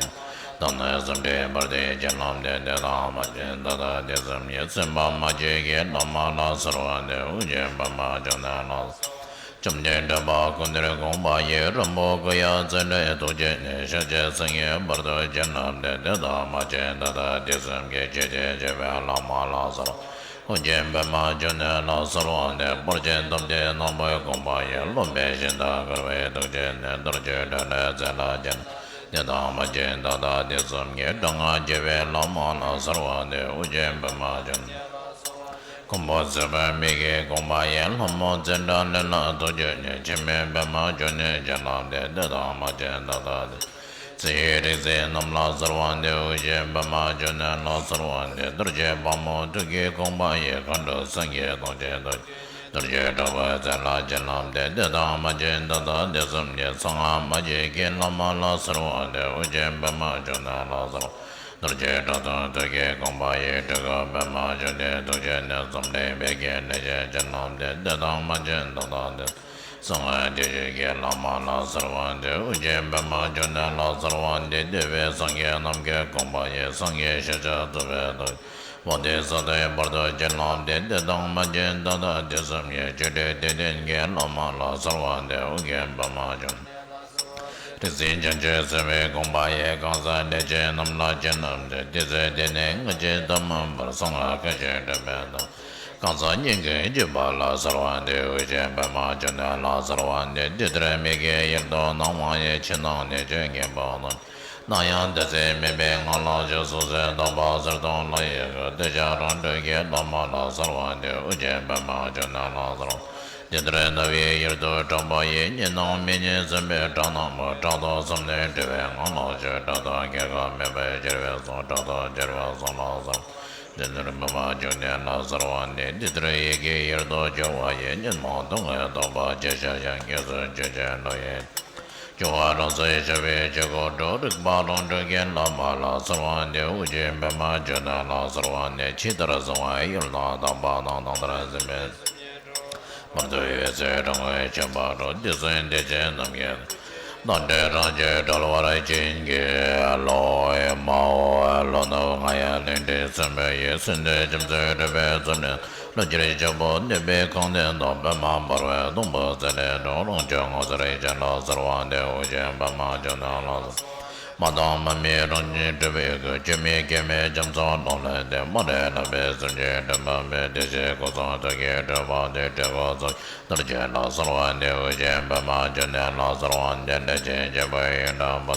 དག་ནི་གསུམ་ཕྲེང་བར་དུ་བྱིན་རླབས་ཏེ། དེ་དག་མ་བཅོས་ད་ལྟ་དུས་གསུམ་གྱི། སེམས་དཔའ་མ་བཅོས་ཀྱི་བླ་མ་ལ་གསོལ་བ་འདེབས། ཨོ་རྒྱན་པདྨ་འབྱུང་གནས་ལ། བཅོམ་ལྡན་འདས་སྐུ་གདུང་དགོངས་པ་ཡིས། རིན་པོ་སྐུ་ཡི་རྩེ་འགྲེལ་ཐུགས་བསྐྱེད་ནས། ཞབས་ཀྱི་སེང་གེའི་བར་དུ་བྱིན་རླབས་ཏེ། དེ་དག་མ་བཅོས་ད་ལྟ་དུས་གསུམ་གྱི། ཆོས་ཀྱི་བརྗོད་པའི་བླ་མ་ལ་གསོལ། ཨོ་རྒྱན་པདྨ་འབྱུང་གནས་ལ་གསོལ་བ་འདེབས། དཔལ་གྱི་སྟོབས་ཀྱིས་རྣམ་པར་བསྒོམས་པ་ཡིས། སློབ་དཔོན་ཤིང་རྟ་གུ་རུའི་ཐུགས་བསྐྱེད་ནས། རྡོ་རྗེ་ཕྲིན་ལས་རྩལ་ལ་བྱིན། དེ་དག་མ་བཅོས་ད་ལྟ་དུས་གསུམ་གྱི། དྲག་སྔགས་བརྗོད་པའི་བླ་མ་ལ་གསོལ་བ་འདེབས། ཨོ་རྒྱན་པདྨ་འབྱུང་གནས། མགོན་པོ་སྲིད་པའི་མིག་གིས་དགོངས་པ་ཡིས། ལྷ་མོ་ཙཎྜ་ལི་ལ་ཐུགས་བསྐྱེད་ནས། འཆི་མེད་པདྨ་འབྱུང་གནས་བྱིན་རླབས་ཏེ། དེ་དག་མ་བཅོས་ད་ལྟ་དུས། ཚེ་ཡི་རིག་འཛིན་རྣམས་ལ་གསོལ་བ་འདེབས། ཨོ་རྒྱན་པདྨ་འབྱུང་གནས་ལ་གསོལ་བ་འདེབས། རྡོ་རྗེ་དཔལ་མོའི་ཐུགས་ཀྱི་དགོངས་པ་ཡིས། མཁའ་འགྲོ་སེང་གེ་རྡོ་རྗེ་ཐུགས། རྡོ་རྗེ་དྲག་པོའི་རྩལ་ལ་བྱིན་རླབས་ཏེ། དེ་དག་མ་བཅོས་ད་ལྟ་དུས་གསུམ་གྱི། གསང་སྔགས་མ་བཅོས་ཀྱི་བླ་མ་ལ་གསོལ་བ་འདེབས། ཨོ་རྒྱན་པདྨ་འབྱུང་གནས་ལ་གསོལ། རྡོ་རྗེ་དྲག་ཏུ་ཐུགས་ཀྱི་དགོངས་པ་ཡིས། སྤྲུལ་སྐུ་པདྨ་འབྱུང་གནས་ཐུགས་བསྐྱེད་ནས། རྩོམ་རིག་པའི་གི་ལས་ཀྱིས་བྱིན་རླབས་ཏེ། དེ་དག་མ་བཅོས་ད་ལྟ་དུས། གསང་སྔགས་བཅུ་གཅིག་གི་བླ་མ་ལ་གསོལ་བ་འདེབས། ཨོ་རྒྱན་པདྨ་འབྱུང་གནས་ལ་གསོལ་བ་འདེབས། འདུས་པའི་སངས་རྒྱས་རྣམས་ཀྱི་དགོངས་པ་ཡིས། སངས་རྒྱས་ཤཱཀྱ་ཐུབ་པའི་ཐུགས། དབང་དུས་ས་དུས་བར་དུ་བྱིན་རླབས་ཏེ། དེ་དག་མ་བཅོས་ད་ལྟ་དུས་གསུམ་གྱི། ཆོ་འཕྲུལ་དུས་མཐུན་གྱི་བླ་མ་ལ་གསོལ་བ་འདེབས། ཨོ་རྒྱན་པདྨ་འབྱུང་གནས། རིག་འཛིན་བྱང་ཆུབ་སེམས་དཔའི་དགོངས་པ་ཡིས། གང་ཟག་ལས་ཅན་རྣམས་ལ་བྱིན་རླབས་ཏེ། དུས་ཚོད་འདི་ནས་སྔ་ཕྱི་ཐ་མལ་པར། གསང་སྔགས་ཀུན་གཞི་སྒྲུབ་པའི་ཐབས། གང་ཟག་སྙན་བརྒྱུད་བརྒྱུད་པ་ལ་གསོལ་བ་འདེབས། ཨོ་རྒྱན་པདྨ་འབྱུང་གནས་ལ་གསོལ་བ་འདེབས། དུས་མཐར་མི་སྐྱེ་ཡུལ་དུ་སྣང་བ་ཡི། ཕྱི་ནང་ནས་ཆོས་ཉན་པ་རྣམས། སྣང་ཡང་དུས་མཚན་མེད་པའི་ངང་ལ་བཞུགས། སོ་སོའི་དམ་པ་གསེར་དང་ལྷ་ཡི་སྐུ། གདུལ་བྱ་རང་གྲོལ་གྱི་བླ་མ་ལ་གསོལ་བ་འདེབས། ཨོ་རྒྱན་པདྨ་འབྱུང་གནས་ལ་གསོལ་བ། དུས་མཐར་རྣ་བའི་ཡུལ་དུ་གྲགས་པ་ཡི། གཉིས་སྣང་མིག་གཉིས་སེམས་དཔའི་སྒྲ་རྣམས་མ། ཕྲག་དོག་བསམ་གཏན་བྲལ་བའི་ངང་ལ་བཞུགས། སྒྲ་དོག་སྐྱེ་འགག་མེད་པར་གྱུར་པའི་གསུང་། སྒྲ་དོག་བྲལ་བའི་གསུང་ལ་གསོལ། དུས་མཐར་པདྨ་འབྱུང་གནས་ལ་གསོལ་བ་འདེབས། དུས་མཐར་ཡིད་ཀྱི་ཡུལ་དུ་གྱུར་པ་ཡི། གཉིད་སྨོན་སྡུག་བསྔལ་རྟོག་པ་ཇི་ཞིག་ཡང་། སྐྱེ་སོགས་ཆོས་ཅན་བློ་ཡི། སྐྱེ་བོ་རང་སར་ཤར་བའི་ཆོས་སྐུ་སྒྲུབ། རིག་པ་རང་གྲོལ་གྱི་བླ་མ་ལ་གསོལ་བ་འདེབས། ཨོ་རྒྱན་པདྨ་འབྱུང་གནས་ལ་གསོལ་བ་འདེབས། ཇི་ལྟར་གསང་བའི་ཡུལ་དུ་དག་པ་དང་། གང་ལྟར་སེམས་དཔའི་བར་དུ་འོད་གསལ་དྲན་པའི་མཆོད་པ་སྒྲོག། དུས་གསུམ་གདུལ་བྱ་རྣམས་ཀྱི། སྣང་སྲིད་རང་རྒྱུད་གྲོལ་བར་བྱིན་གྱིས་རློབས། མ་འོངས་ལྷོ་ནུབ་རྔ་ཡབ་ལུས་འདྲེན་སྲིན་པོ་ཡི། སྲིད་མཐའི་རྒྱ་མཚོ་སྒྲིབ་པའི་མཚོ་ནས། ལྷོ་རྒྱལ་ཕྱུག་པོ་འདུས་པའི་ཁང་ཐང་དུ། པདྨ་འབར་བའི་སྡོང་པོ་རྩེ་ལས་འགྲོ། རང་བྱུང་ངོ་མཚར་རིགས་ཅན་ལ་གསོལ་བ་འདེབས། ཨོ་རྒྱན་པདྨ་འབྱུང་གནས་ལ། མ་དང་མ་མིན་རང་བཞིན་གྲུབ་པའི་སྐུ། སྐྱོན་མེད་སྐྱེ་མེད་རྒྱ་མཚོ་ལམ་ལས་འདས། མ་རིག་ལག་པའི་སེམས་ཅན་སྒྲོལ་མ་འབད། བདེ་གཤེགས་སྐུ་གསུང་ཐུགས་ཀྱི་སྤྲུལ་པ་སྟེ། སྤྲུལ་སྐུ་གསུང་གི་རྡོ་རྗེ་ལ་གསོལ་བ་འདེབས། ཨོ་རྒྱན་པདྨ་འབྱུང་གནས་ལ་གསོལ་བ་འདེབས། ལས་ཅན་སྐྱེ་བོའི་ཡོན་བདག་པོ།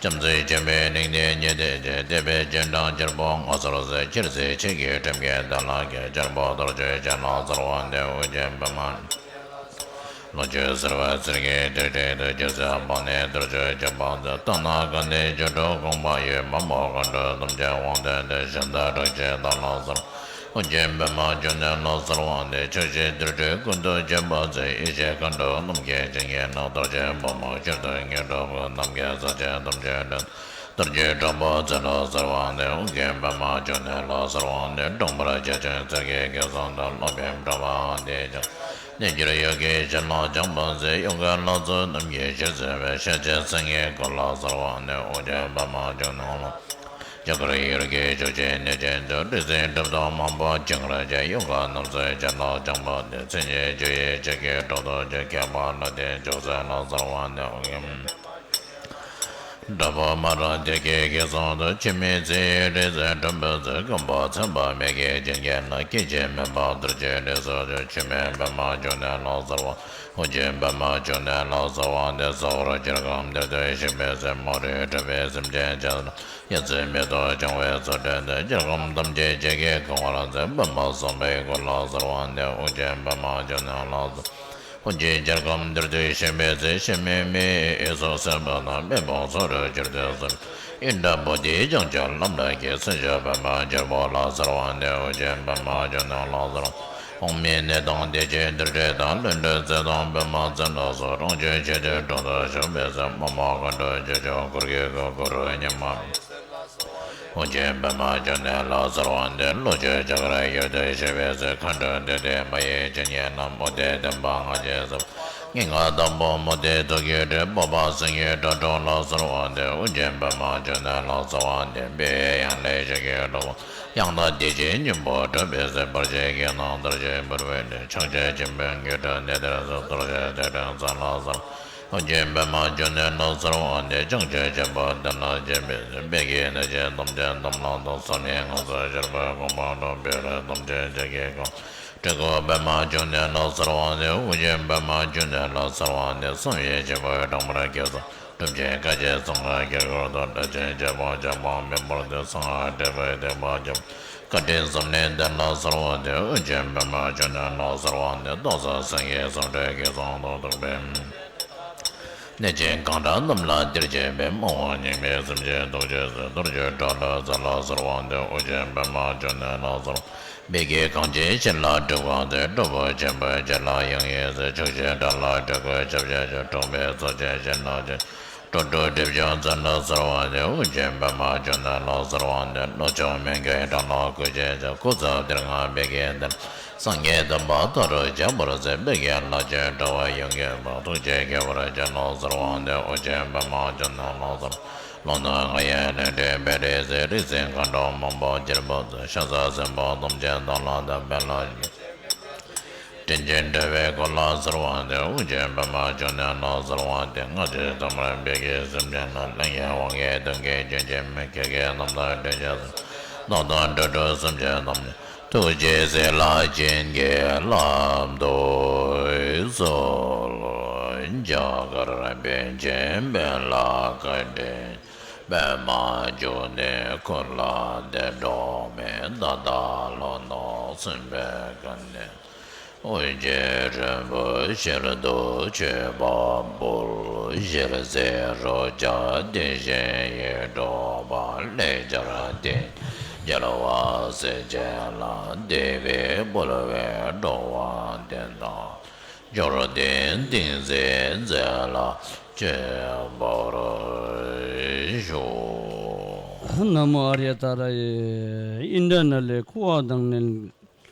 རྒྱ་མཚོའི་ཆུ་བོའི་གླིང་ནས་ཉེ་སྟེ་མཆེད། བསྟོད་པའི་རྗེས་འབྲང་སྤྱིལ་པོ་ངོ་མཚར་གསལ། ཆེར་གཟིགས་ཆོས་ཀྱི་ཁྲིམས་ཀྱི་གཏེར་ལ་མཁས། སྤྱིལ་པོ་རྡོ་རྗེ་ཅན་ལ་གསོལ་བ་འདེབས། ཨོ་རྒྱན་པདྨ། ལོངས་སྤྱོད་གསེར་བ་གསེར་གྱི་ཐིག་ལེ་དུ། སྐྱེ་སོགས་སྤངས་ནས་རྡོ་རྗེ་སྐྱོབ་པར་མཛད། དག་སྣང་སྐལ་ལྡན་སྐྱེ་འགྲོའི་དགོངས་པ་ཡིས། མ་རྨོས་མཁའ་འགྲོ་ཐམས་ཅད་དབང་བསྟན་ཏེ། ཞིང་རྟ་བྲག་ཅའི་བདག་ལ་གསོལ། ཨོ་རྒྱན་པདྨ་འབྱུང་གནས་ལ་གསོལ་བ་འདེབས། ཕྱོགས་བཅུའི་དུར་ཁྲོད་ཀུན་ཏུ་ཁྱབ་པ་མཛད། ཡེ་ཤེས་མཁའ་འགྲོ་རྣམས་ཀྱིས་བྱིན་གྱིས་བརླབས། རྡོ་རྗེ་ཕག་མོ་ཤིན་ཏུ་མཁས་གྲུབ་ཀུན། ནམ་མཁའི་ས་གཞི་ཐམས་ཅད་སྒྲོན། རྡོ་རྗེ་དྲག་པོ་ཚེ་ལ་གསོལ་བ་འདེབས། ཨོ་རྒྱན་པདྨ་འབྱུང་གནས་ལ་གསོལ་བ་འདེབས། སྐྲོང་བར་བྱེད་ཅིང་ཚེ་གི་དགེ་སོགས་དང་། སློབ་དཔོན་གྲགས་པ་འདི་ཀྱང་། གནས་གྱུར་ཡུལ་གྱི་ཞིང་ལ་སྦྱངས་པ་མཛད། ཡོ་གའི་ལྷ་ཚོགས་རྣམས་ཀྱི་ཞལ་གཟིགས་པའི། ཤཱཀྱའི་སེང་གེའི་སྐུ་ལ་གསོལ་བ་འདེབས། ཨོ་རྒྱན་པདྨ་འབྱུང་གནས་ལ། རྒྱ་གར་ཡུལ་གྱི་ཕྱོགས་བཅུའི་གནས་ཅན་དུ། སྲིད་རྩེའི་གྲུབ་ཐོབ་མང་པོ་མཇལ་བར་བྱོན། ཡོ་ག་རྣམས་སུ་ཞིང་ལ་སྦྱངས་པ་འདི། མཚན་ཉིད་བཅུ་ཡི་ཕྱོགས་ཀྱི་གྲུབ་ཐོབ་ཀྱི། མཁས་པ་ལྷ་དེ་མཆོག་སྲེད་ལ་གསོལ་བ་འདེབས། ཨོ་རྒྱན་དྲག་པོ་མ་ར་དེ་ཀའི་དགེ་སོགས་དང་། འཆི་མེད་ཚེ་ཡི་སྲིད་རྩེར་འགྲོ་བའི་ཚུལ། རྐང་པ་ཚེ་དཔག་མེད་ཀྱིས་བཅིངས་བསྐྱེད་ལ། སྐད་ཅིག་མེད་པར་རྡོ་རྗེའི་རིགས་སུ་གྱུར། འཆི་མེད་པདྨ་འབྱུང་གནས་ལ་གསོལ་བ། ཨོ་རྒྱན་པདྨ་འབྱུང་གནས་ལ་གསོལ་བ་འདེབས། གསོད་པར་གྱུར་ཀུན་བདུད་དུ་གཤེགས་པའི་ཚེ། མ་རིག་འཁྲུལ་པའི་སེམས་ཅན་ཆ་ཚང་། ཡ་མཚན་མེད་དུ་བྱང་བའི་ཚུལ་སྟོན་ཏེ། སྐྱེ་ཁམས་ཐམས་ཅད་ཁྱེད་ཀྱིས་གང་བར་མཛད། པདྨ་སམ་བྷའི་སྐུ་ལ་གསོལ་བ་འདེབས། ཨོ་རྒྱན་པདྨ་འབྱུང་གནས་ལ་གསོལ། ཨོ་རྒྱན་སྐྱེ་ཁམས་འདིར་དུ་གཤེགས་པའི་ཚེ། ཤི་མེད་མི་ཡི་ཡུལ་སུ་གསོན་པ་དང་། མེ་དཔུང་མཚོ་རུ་གྱུར་ཏེ་གསོན། ཨིནྡྲ་བོ་དྷི་ལྗང་གུ་ལམ་ལ་སྐྱེས། སྲིན་ཞུ་པདྨ་རྒྱལ་པོ་ལ་གསོལ་བ་འདེབས། ཨོ་རྒྱན་པདྨ་འབྱུང་གནས་ལ་གསོལ། འོག་མིན་གནས་དང་བདེ་ཆེན་དུར་ཁྲོད་དང་། ལྷུན་གྲུབ་རྩེ་དང་པདྨ་འཛིན་ལ་སོགས། རང་བྱུང་ཆོས་སྟོན་དྲུང་དུ་བཞུགས་པའི་ཚེ། མ་མོ་མཁའ་འགྲོ་ཆོས་སྐྱོང་གུར་གྱི་སྐུ། གུ་རུ་ཉི་མ་ཨོ་རྒྱན་པདྨ་འབྱུང་གནས་ལ་གསོལ་བ་འདེབས། ལྷོ་ཕྱོགས་རྒྱ་གར་ཡུལ་དུ་གཤེགས་པའི་ཚེ། མཁའ་འགྲོ་འདུས་སྡེ་མ་ཡི་བྱེད་སྙེད་རྣམས། མུ་སྟེགས་འདུན་པ་ལྔ་བཅས་སོ། སྙན་ངག་དྭགས་པོ་མུ་སྟེགས་དུག་གི་སྒྲས། སྤོབས་པ་སེང་གེའི་སྒྲ་སྒྲོགས་ལ་གསོལ་བ་འདེབས། ཨོ་རྒྱན་པདྨ་འབྱུང་གནས་ལ་གསོལ་བ་འདེབས། པི་ཝའི་ཡང་ལེ་ཞིག་གི་སྒྲོགས། ཡང་དག་བདེ་ཆེན་སྙིང་པོར་གྲུབ་པའི་ཚེ། བར་ཆད་ཀྱི་ནང་ལྟར་གྱུར་པའི་ནད། ཕྱག་ཆེན་སྦྱིན་པའི་དངོས་གྲུབ་གནས་དེར་གསོལ། གཏོར་ཆེན་ཐོད་ཕྲེང་རྩལ་ལ་གསོལ། ཨོ་རྒྱན་པདྨ་འབྱུང་གནས་ལ་གསོལ་བ་འདེབས། བྱང་ཆུབ་ཆེན་པོའི་གདན་ལ་བཞུགས་པའི་ཚེ། བོད་ཀྱི་གནས་ཆེན་ཐམས་ཅད་དམ་ལ་བཏགས། བསམ་ཡས་ངང་ཚུལ་སྦྱོར་བའི་དགོངས་པ་འགྲུབ། བོད་རིགས་ཐམས་ཅད་ཆོས་ཀྱི་གོ། སྤྲུལ་སྐུ་པདྨ་འབྱུང་གནས་ལ་གསོལ་བ་འདེབས། ཨོ་རྒྱན་པདྨ་འབྱུང་གནས་ལ་གསོལ་བ་འདེབས། བསམ་ཡས་བྱེ་བའི་སྦྲང་བུར་སྐྱེས་སོ། གྲུབ་ཆེན་བཀའ་བརྒྱད་ཚང་བའི་དཀྱིལ་འཁོར་དུ། སྒྲུབ་ཆེན་བརྒྱད་པོ་འཇམ་དཔལ་མི་འབོར་འདུས། གསང་བ་འབྲས་བུའི་ཐེག་པ་ཆེན་པོ། བཀའ་དྲིན་གསུམ་ལྡན་གདན་ལ་གསོལ་བ་འདེབས། ཨོ་རྒྱན་པདྨ་འབྱུང་གནས་ལ་གསོལ་བ་འདེབས། ཏོག་བཟང་སེང་གེའི་ཟུང་འབྲེལ་གྱི་ཚོགས་དང་ཐུག་པའི། གནས་ཆེན་གངས་བྲག་རྣམས་ལ་སྟེར་བྱེད་པའི། མ་འོངས་སྙིགས་མའི་སེམས་ཅན་ཐུགས་རྗེས་གཟིགས། རྡོ་རྗེ་གྲགས་ལྡན་རྩལ་ལ་གསོལ་བ་འདེབས། ཨོ་རྒྱན་པདྨ་འབྱུང་གནས་ལ་གསོལ། མི་དགེ་གང་ཆེན་ཞིང་ལ་སྒྲིབ་གང་ཚེ། སྒྲུབ་ཕུན་ཆེན་པོའི་རྒྱན་ལ་ཡང་ཡི་ཟེར། ཕྱོགས་བཅུའི་དགྲ་ལ་སྒྲིབ་ཀུན་ཁྱབ་བྱེད་ཅིང་། འཁྲུགས་པའི་ཚོགས་ཆེན་ཞིང་ལ་སྤྱོད། འགྲོ་དྲུག་སྒྲིབ་སྦྱོང་རྩལ་ལ་གསོལ་བ་འདེབས། ཨོ་རྒྱན་པདྨ་འབྱུང་གནས་ལ་གསོལ་བ་འདེབས། ལོ་ཕྱུགས་མི་དགེ་དགྲ་ལ་འགོག་བྱེད་ཅིང་། སྐུ་ཚེ་འདིར་ང་བོད་ཀྱི་གནས། སངས་རྒྱས་བསྟན་པ་མཐའ་རུ་ཁྱབ་པར་མཛད། བོད་ཀྱི་ལྷ་ཆོས་གྲགས་པ་ཡོངས་བརྒྱན་པ། ཐུགས་རྗེས་བསྐྱེད་པར་བྱོན་ལ་གསོལ་བ་འདེབས། ཨོ་རྒྱན་པདྨ་འབྱུང་གནས་ལ་གསོལ། ལོ་ན་ལྔ་ཡི་ལྷུན་གྲུབ་པའི་རིགས་སུ། རིགས་ཆེན་མཁའ་འགྲོ་མང་པོ་གྱུར་པ་ཚུལ། ཤ་ཟ་སྲིན་པོ་ཐམས་ཅད་བདག་ལ་གཏད། བོད་ལ། དྲིན་ཅན་འདྲ་བའི་སྐུ་ལ་གསོལ་བ་འདེབས། ཨོ་རྒྱན་པདྨ་འབྱུང་གནས་ལ་གསོལ་བ་འདེབས། སྔ་དུས་ཐོག་མར་བོད་ཀྱི་སེམས་ཅན་ལ། ལྷན་སྐྱེས་དབང་གིས་སྟོན་ཀའི་སྐྱོན་ཅན་མི། སྐྱེ་རྒ་ན་འཆིའི་དྲི་ཤར་ཚེ། རྣམ་དག་འགྲོ་དྲུག་སེམས་ཅན་ཐམས་ཅད། ཐུགས་རྗེས་བསིལ་ལ་བྱིན་གྱིས་བརླབ་ཏུ་གསོལ། རྒྱ་གར་པཎ་ཆེན་དཔོན་ལ་བཀའ་དྲིན། པདྨ་འབྱུང་གནས་སྐུ་ལ་འདི་སྒྲོགས་མེད། ད་ལྟ་ལྷོ་ནུབ་སྲིན་པོའི་ཀ་ནས། ཨོ་རྒྱན་རིན་པོ་ཆེར་བསྟོད་མཆོད་པ་འབུལ། ཞལ་ཟས་རོ་བརྒྱ་དེ་བཞིན་ཡིད་འཕྲོག་པ། ལེགས་སྦྱར་ཏིང་འཛིན་རྒྱལ་བ་སྲས་བཅས་ལ། དད་པས་འབུལ་བའི་སྤྲོ་བ་དེ་དག་འབྱོར་ལྡན་ཏིང་འཛིན་མཛད་ལ་བརྟན་པར་ཤོག། ན་མོ་ཨཱརྱ་ཏཱ་ར་ཡེ། ཨིནྡྲ་ནཱི་ལའི་ཁུ་བ་དང་ནི།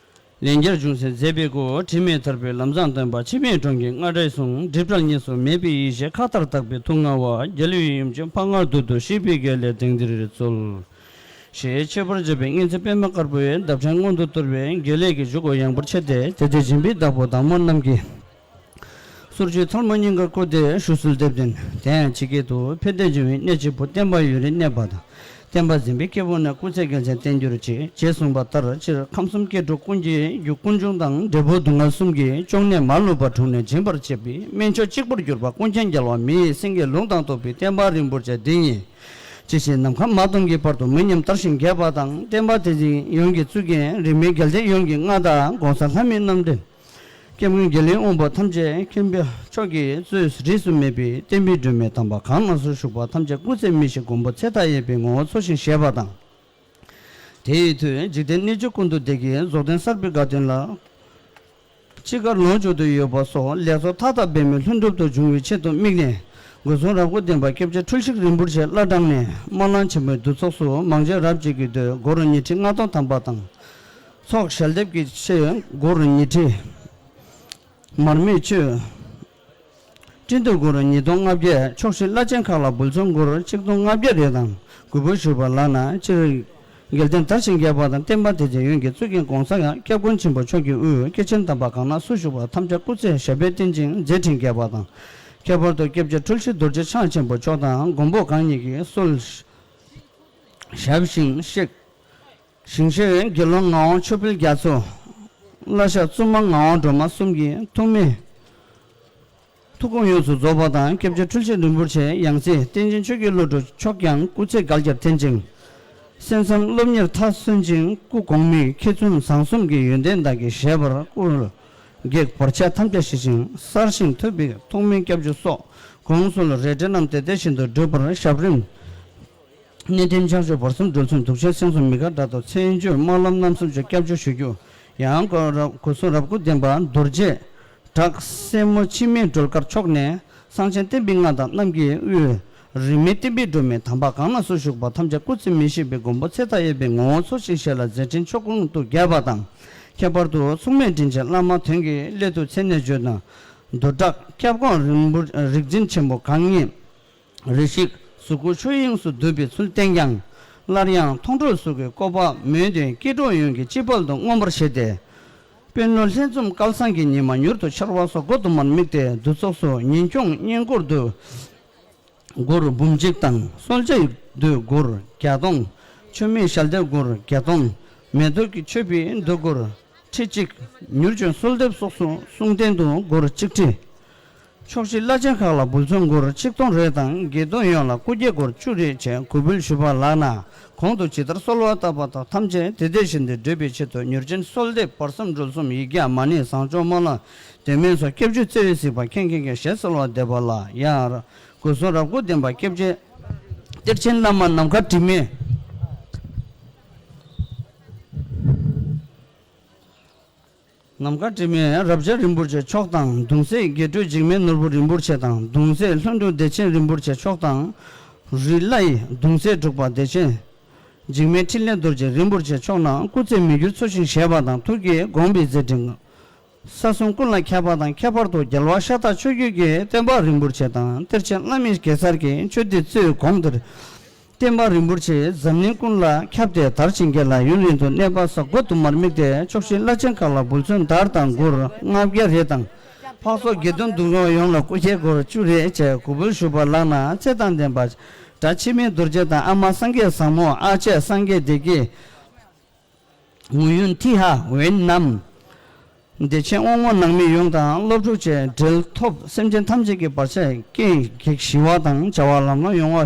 ལན་བརྒྱར་ཅུང་ཟད་མཛད་པའི་སྐུ། དྲི་མེད་ཐར་པའི་ལམ་བཟང་སྟོན་པ། འཆི་མེད་གྲོང་ཁྱེར་རྔ་སྒྲའི་གསུང་། སྒྲིབ་བྲལ་གཉིས་སུ་མེད་པའི་ཡེ་ཤེས། མཁའ་ལྟར་དག་པའི་ཐུགས་མངའ་བ། རྒྱལ་བའི་ཡུམ་ཆེན་དཔའ་ངར་རྡུལ་དུ་བཞད་པའི་རྒྱལ་ལ་དེང་འདིར་གསོལ། ཞེས་མཆོད་པར་བརྗོད་པའི་སྔོན་ཚེ་པདྨ་དཀར་པོའི་འདབ་ཕྲེང་མངོན་དུ་གཏོར་བའི་རྒྱལ་ལས་ཀྱི་བཞུགས་སྒོ་ཡངས་པར་ཕྱེ་སྟེ། དེ་ཚེ་སྦྱིན་པའི་བདག་པོ་བདག་མོ་རྣམས་ཀྱིས། གསུར་གྱི་ཐལ་མོ་སྙིང་གར་བསྐུར་ཏེ་ཞུ་གསོལ་འདེབས་དོན། དེ་ཡང་ཇི་སྐད་དུ། ཕན་བདེ་འབྱུང་བའི་གནས་གཅིག་པུ། བསྟན་པ་ཡུན་རིང་གནས་པ་དང་། བསྟན་པ་འཛིན་པའི་སྐྱེས་བུ་རྣམས། སྐུ་ཚེ་རྒྱལ་མཚན་བརྟན་གྱུར་ཅིག་ཅེས་གསུངས་པ་ལྟར། སྤྱིར་ཁམས་གསུམ་སྐྱེ་འགྲོ་ཀུན་གྱི་རྒྱུ། ཀུན་འབྱུང་དང་འབྲས་བུ་སྡུག་བསྔལ་གསུམ་གྱི་གཅོང་ནད་མ་ལུས་པ་དྲུངས་ནས་འབྱིན་པར་བྱེད་པའི་སྨན་མཆོག་གཅིག་པུར་གྱུར་པ་ཀུན་མཁྱེན་རྒྱལ་བ་མི་ཡི་སེང་གེའི་ལུང་དང་མཐུན་པའི་བསྟན་པ་རིན་པོ་ཆེ་འདི་ཉིད། ཇི་སྲིད་ནམ་མཁའ་མ་སྟོངས་ཀྱི་བར་དུ་མི་ཉམས་དར་ཞིང་རྒྱས་པ་དང་། བསྟན་པ་དེ་བཞིན་ཡོངས་ཀྱི་གཙུག་རྒྱན་རིས་མེད་རྒྱལ་བསྟན་ཡོངས་ཀྱི་མངའ་བདག་གོང་ས་ལྷ་མིའི་རྣམ་འདྲེན། སྐྱབས་མགོན་རྒྱལ་བའི་དབང་པོ་ཐམས་ཅད་མཁྱེན་པ་མཆོག་གིས་གཙོས་རིས་སུ་མེད་པའི་བསྟན་པའི་སྒྲོན་མེ་དམ་པ་གང་རྣམས་སུ་བཞུགས་པ་ཐམས་ཅད་སྐུ་ཚེ་མི་ཤིགས་མགོན་པོ་ཚེ་མཐའ་ཡས་པའི་ངོ་བོ་འཚོ་ཞིང་གཞེས་པ་དང་། དེ་ཡི་མཐུས་འཇིག་རྟེན་གནས་བཅུ་ཀུན་ཏུ་བདེ་སྐྱིད་རྫོགས་ལྡན་གསར་པའི་དགའ་སྟོན་ལ། འཆི་ཁར་ལོངས་སྤྱོད་དུ་ཡོད་པ་སོགས་ལེགས་ཚོགས་མཐའ་དག་འབད་མེད་ལྷུན་གྲུབ་ཏུ་འབྱུང་བའི་ཆེད་དུ་དམིགས་ནས། སྒོ་གསུམ་རབ་སྐུ་ལྡན་པ་སྐྱབས་རྗེ་འཁྲུལ་ཞིག་རིན་པོ་ཆེ་བླ་བྲང་ནས་སྨོན་ལམ་ཆེན་མོའི་འདུ་ཚོགས་སུ་མང་ཆེན་རབ་བྱེད་ཀྱི་མདོས་སྒོར་ཉི་ཁྲི་ལྔ་སྟོང་ཐམ་པ་དང་། ཚོགས་ཞལ་འདེབས་ཀྱི་ཆེད་སྒོར་ཉི་ཁྲི། མར་མེ་མཆོད། སྤྲིན་དུ་སྒོར་ཉིས་སྟོང་ལྔ་བརྒྱ། ཕྱོགས་བཞི་བླ་ཆེན་ཁག་ལ་འབུལ་ཚོགས་སྒོར་ཆིག་སྟོང་ལྔ་བརྒྱ་རེ་དང་། གུས་པས་ཞུས་པ་ལགས་ན་སྤྱིར། དགེ་ལྡན་དར་ཞིང་རྒྱས་པ་དང་། བསྟན་པ་དེ་ཚེ་ཡོངས་ཀྱི་གཙུག་རྒྱན་གོང་ས་ཡང་སྐྱབས་མགོན་ཆེན་པོ་མཆོག་གི་དབུས་སྐྱེས་ཆེན་དམ་པ་གང་ན་སུ་བཞུགས་པ་ཐམས་ཅད་སྐུ་ཚེ་ཞབས་པད་བརྟན་ཅིང་མཛད་འཕྲིན་རྒྱས་པ་དང་། ཁྱད་པར་དུ་སྐྱབས་རྗེ་འཁྲུལ་ཞིག་རྡོ་རྗེ་འཆང་ཆེན་པོ་མཆོག་དང་མགོན་པོ་གང་ཉིད་ཀྱི་སྲོལ་ཞབས་ཞིང་གཤེགས། ཞིང་གཤེགས་དགེ་སློང་ངག་དབང་ཆོས་འཕེལ་རྒྱ་མཚོ། བླ་ཞབས་བཙུན་མ་ངག་དབང་སྒྲོལ་མ་གསུམ་གྱི་ཐུགས་སྨོན། ཐུགས་དགོངས་ཡོངས་སུ་རྫོགས་པ་དང་། སྐྱབས་རྗེ་འཁྲུལ་ཞིག་རིན་པོ་ཆེ་ཡང་སྲིད་བསྟན་ཆེན་ཆོས་ཀྱི་བློ་གྲོས་མཆོག་ཀྱང་སྐུ་ཚེ་འགལ་རྐྱེན་འཕྲད་ཅིང་། གསན་བསམ་སློབ་གཉེར་མཐར་སོན་ཅིང་། སྐུ་གོང་མའི་མཁས་བཙུན་བཟང་གསུམ་གྱི་ཡོན་ཏན་དག་གིས་བཞད་པར་བསྐུལ། བགེགས་བར་ཆད་ཐམས་ཅད་ཞི་ཞིང་གསར་བཞེངས་ཐུབ་པའི་ཐུགས་སྨོན་སྐྱབས་འཇུག་སོགས་གོང་གསལ་རས་བྲིས་རྣམས་དེ་དེ་བཞིན་དུ་སྒྲུབ་པར་ཞབས་རིམ། གནས་བརྟན་ཕྱག་མཆོད་བར་གསུམ་སྒྲོལ་གསུམ་དུག་ཤེས་སེང་གསུམ་མི་ཁ་དགྲ་ཐོག་མཚན་བརྗོད་སྨོན་ལམ་རྣམ་གསུམ་བཅས་སྐྱབས་འཇུག་ཞུ་རྒྱུ། ཡང་སྒོ་རབ་སྒོ་གསུམ་རབ་སྐུ་ལྡན་པ་རྡོ་རྗེ་བྲག་སྲས་མོ་འཆི་མེད་སྒྲོལ་དཀར་མཆོག་ནས་གསང་ཆེན་བསྟན་པའི་མངའ་བདག་རྣམས་ཀྱི་དབུས། རིས་མེད་བསྟན་པའི་སྒྲོན་མེ་དམ་པ་གང་ན་སུ་བཞུགས་པ་ཐམས་ཅད་སྐུ་ཚེ་མི་ཤིགས་པའི་མགོན་པོ་ཚེ་མཐའ་ཡས་པའི་ངོ་བོ་འཚོ་ཞིང་གཞེས་ལ་མཛད་འཕྲིན་ཕྱོགས་ཀུན་ཏུ་རྒྱས་པ་དང་། ཁྱད་པར་དུ་མཚུངས་མེད་དྲིན་ཅན་བླ་མ་དོན་གྱི་སླད་དུ་མཚན་ནས་བརྗོད་ན། འདུ་བྲག་སྐྱབས་ཀུན་རིན་པོ་རིག་འཛིན་ཆེན་པོ་གང་ཉིད། རེ་ཞིག་གཟུགས་སྐུ་ཆོས་དབྱིངས་སུ་བསྡུས་པའི་ཚུལ་བསྟན་ཀྱང་། སླར་ཡང་མཐོང་གྲོལ་གཟུགས་ཀྱི་བཀོད་པ་མོས་ཏེ་སྐྱེ་འགྲོ་ཡོངས་ཀྱི་སྤྱི་དཔལ་དུ་མངོན་པར་བཞེད་དེ། དཔོན་སློབ་ལྷན་འཛོམས་སྐལ་བཟང་གི་ཉི་མ་མྱུར་དུ་འཆར་བ་སོགས་སྒོ་དུ་མར་དམིགས་ཏེ་འདུ་ཚོགས་སུ་ཉིན་འཁྱོངས་བསྙེན་བཀུར་འདུ་སྒོར་འབུམ་གཅིག་དང་གསོལ་ཇ་འདུ་སྒོར་བརྒྱ་སྟོང་། མཆོད་མེ་ཞལ་འདེབས་སྒོར་བརྒྱ་སྟོང་། མེ་ཏོག་གི་མཆོད་པའི་འདུ་སྒོར་ཁྲི་གཅིག། མྱུར་བྱོན་གསོལ་འདེབས་སོགས་སུ་གསུང་རྟེན་དུ་སྒོར་གཅིག་ཁྲི། ཕྱོགས་བཞི་བླ་ཆེན་ཁག་ལ་འབུལ་ཚོགས་སྒོར་ཆིག་སྟོང་རེ་དང་དགེ་འདུན་ཡོངས་ལ་སྐུ་འགྱེད་སྒོར་བཅུ་རེ་བཅས་གུས་འབུལ་ཞུས་པ་ལགས་ན། གོང་དུ་ཇི་ལྟར་གསོལ་བ་བཏབ་པ་དག་ཐམས་ཅད་དེ་དེ་བཞིན་དུ་འགྲུབ་པའི་ཆེད་དུ་མྱུར་ཅན་གསོལ་འདེབས་བར་གསུམ་སྒྲོལ་གསུམ་ཡིག་བརྒྱ་མ་ཎི་བཟང་སྐྱོང་སྨོན་ལམ་དོན་མེད་སོགས་སྐྱབས་འཇུག་བརྩེ་བས་གཟིགས་པ་མཁྱེན་མཁྱེན་མཁྱེན་ཞེས་གསོལ་བ་འདེབས་པ་ལགས། ཡང་སྒོ་གསུམ་རབ་སྐུ་ལྡན་པ་སྐྱབས་རྗེ་གཏེར་ཆེན་བླ་མ་ནམ་མཁའ་དྲི་མེད། ནམ་མཁའ་དྲི་མེད་རབ་འབྱམས་རིན་པོ་ཆེ་མཆོག་དང་། གདུང་སྲས་དགེ་སྤྲུལ་འཇིགས་མེད་ནོར་བུ་རིན་པོ་ཆེ་དང་། གདུང་སྲས་ལྷུན་གྲུབ་བདེ་ཆེན་རིན་པོ་ཆེ་མཆོག་དང་། རི་ལྷའི་གདུང་སྲས་འབྲུག་པ་བདེ་ཆེན་འཇིགས་མེད་འཕྲིན་ལས་རྡོ་རྗེ་རིན་པོ་ཆེ་མཆོག་རྣམས་སྐུ་ཚེ་མི་འགྱུར་འཚོ་ཞིང་གཞེས་པ་དང་། ཐུགས་ཀྱི་དགོངས་པའི་མཛད་འཕྲིན་ས་གསུམ་ཀུན་ལ་ཁྱབ་པ་དང་། ཁྱད་པར་དུ་རྒྱལ་བ་ཤ་སྟག་ཆོས་བརྒྱུད་ཀྱི་བསྟན་པ་རིན་པོ་ཆེ་དང་། གཏེར་ཆེན་བླ་མའི་གེ་སར་གྱི་ཆོས་སྡེ་གཙོས་གོང་དེར་བསྟན་པ་རིན་པོ་ཆེ་འཛམ་གླིང་ཀུན་ལ་ཁྱབ་སྟེ་དར་ཞིང་རྒྱས་ལ་ཡུན་རིང་དུ་གནས་པ་སོགས་སྒོ་དུ་མར་དམིགས་ཏེ། ཕྱོགས་བཞི་བླ་ཆེན་ཁག་ལ་འབུལ་ཚོགས་དར་དང་སྒོར་ལྔ་བརྒྱ་རེ་དང་། འཕགས་ཚོགས་དགེ་འདུན་འདུ་ཁང་ཡོངས་ལ་སྐུ་འགྱེད་སྒོར་བཅུ་རེ་བཅས་གུས་འབུལ་ཞུས་པ་ལགས་ན། ཚེ་དང་ལྡན་པ་སྒྲ་འཆི་མེད་རྡོ་རྗེ་དང་། ཨ་མ་སངས་རྒྱས་བཟང་མོ། ཨ་ཅེ་སངས་རྒྱས་བདེ་དགྱེས། ངུ་ཡོན་ཏི་ཧ་ཝེན་ནམ། བདེ་ཆེན་དབང་མོ་ནང་མི་ཡོངས་དང་སློབ་ཕྲུག་བཅས་འབྲེལ་ཐོབ་སེམས་ཅན་ཐམས་ཅད་ཀྱི་བར་ཆད་རྐྱེན་གེགས་ཞི་བ་དང་། བྱ་བ་ལམ་ལྷོང་ཡོང་བ།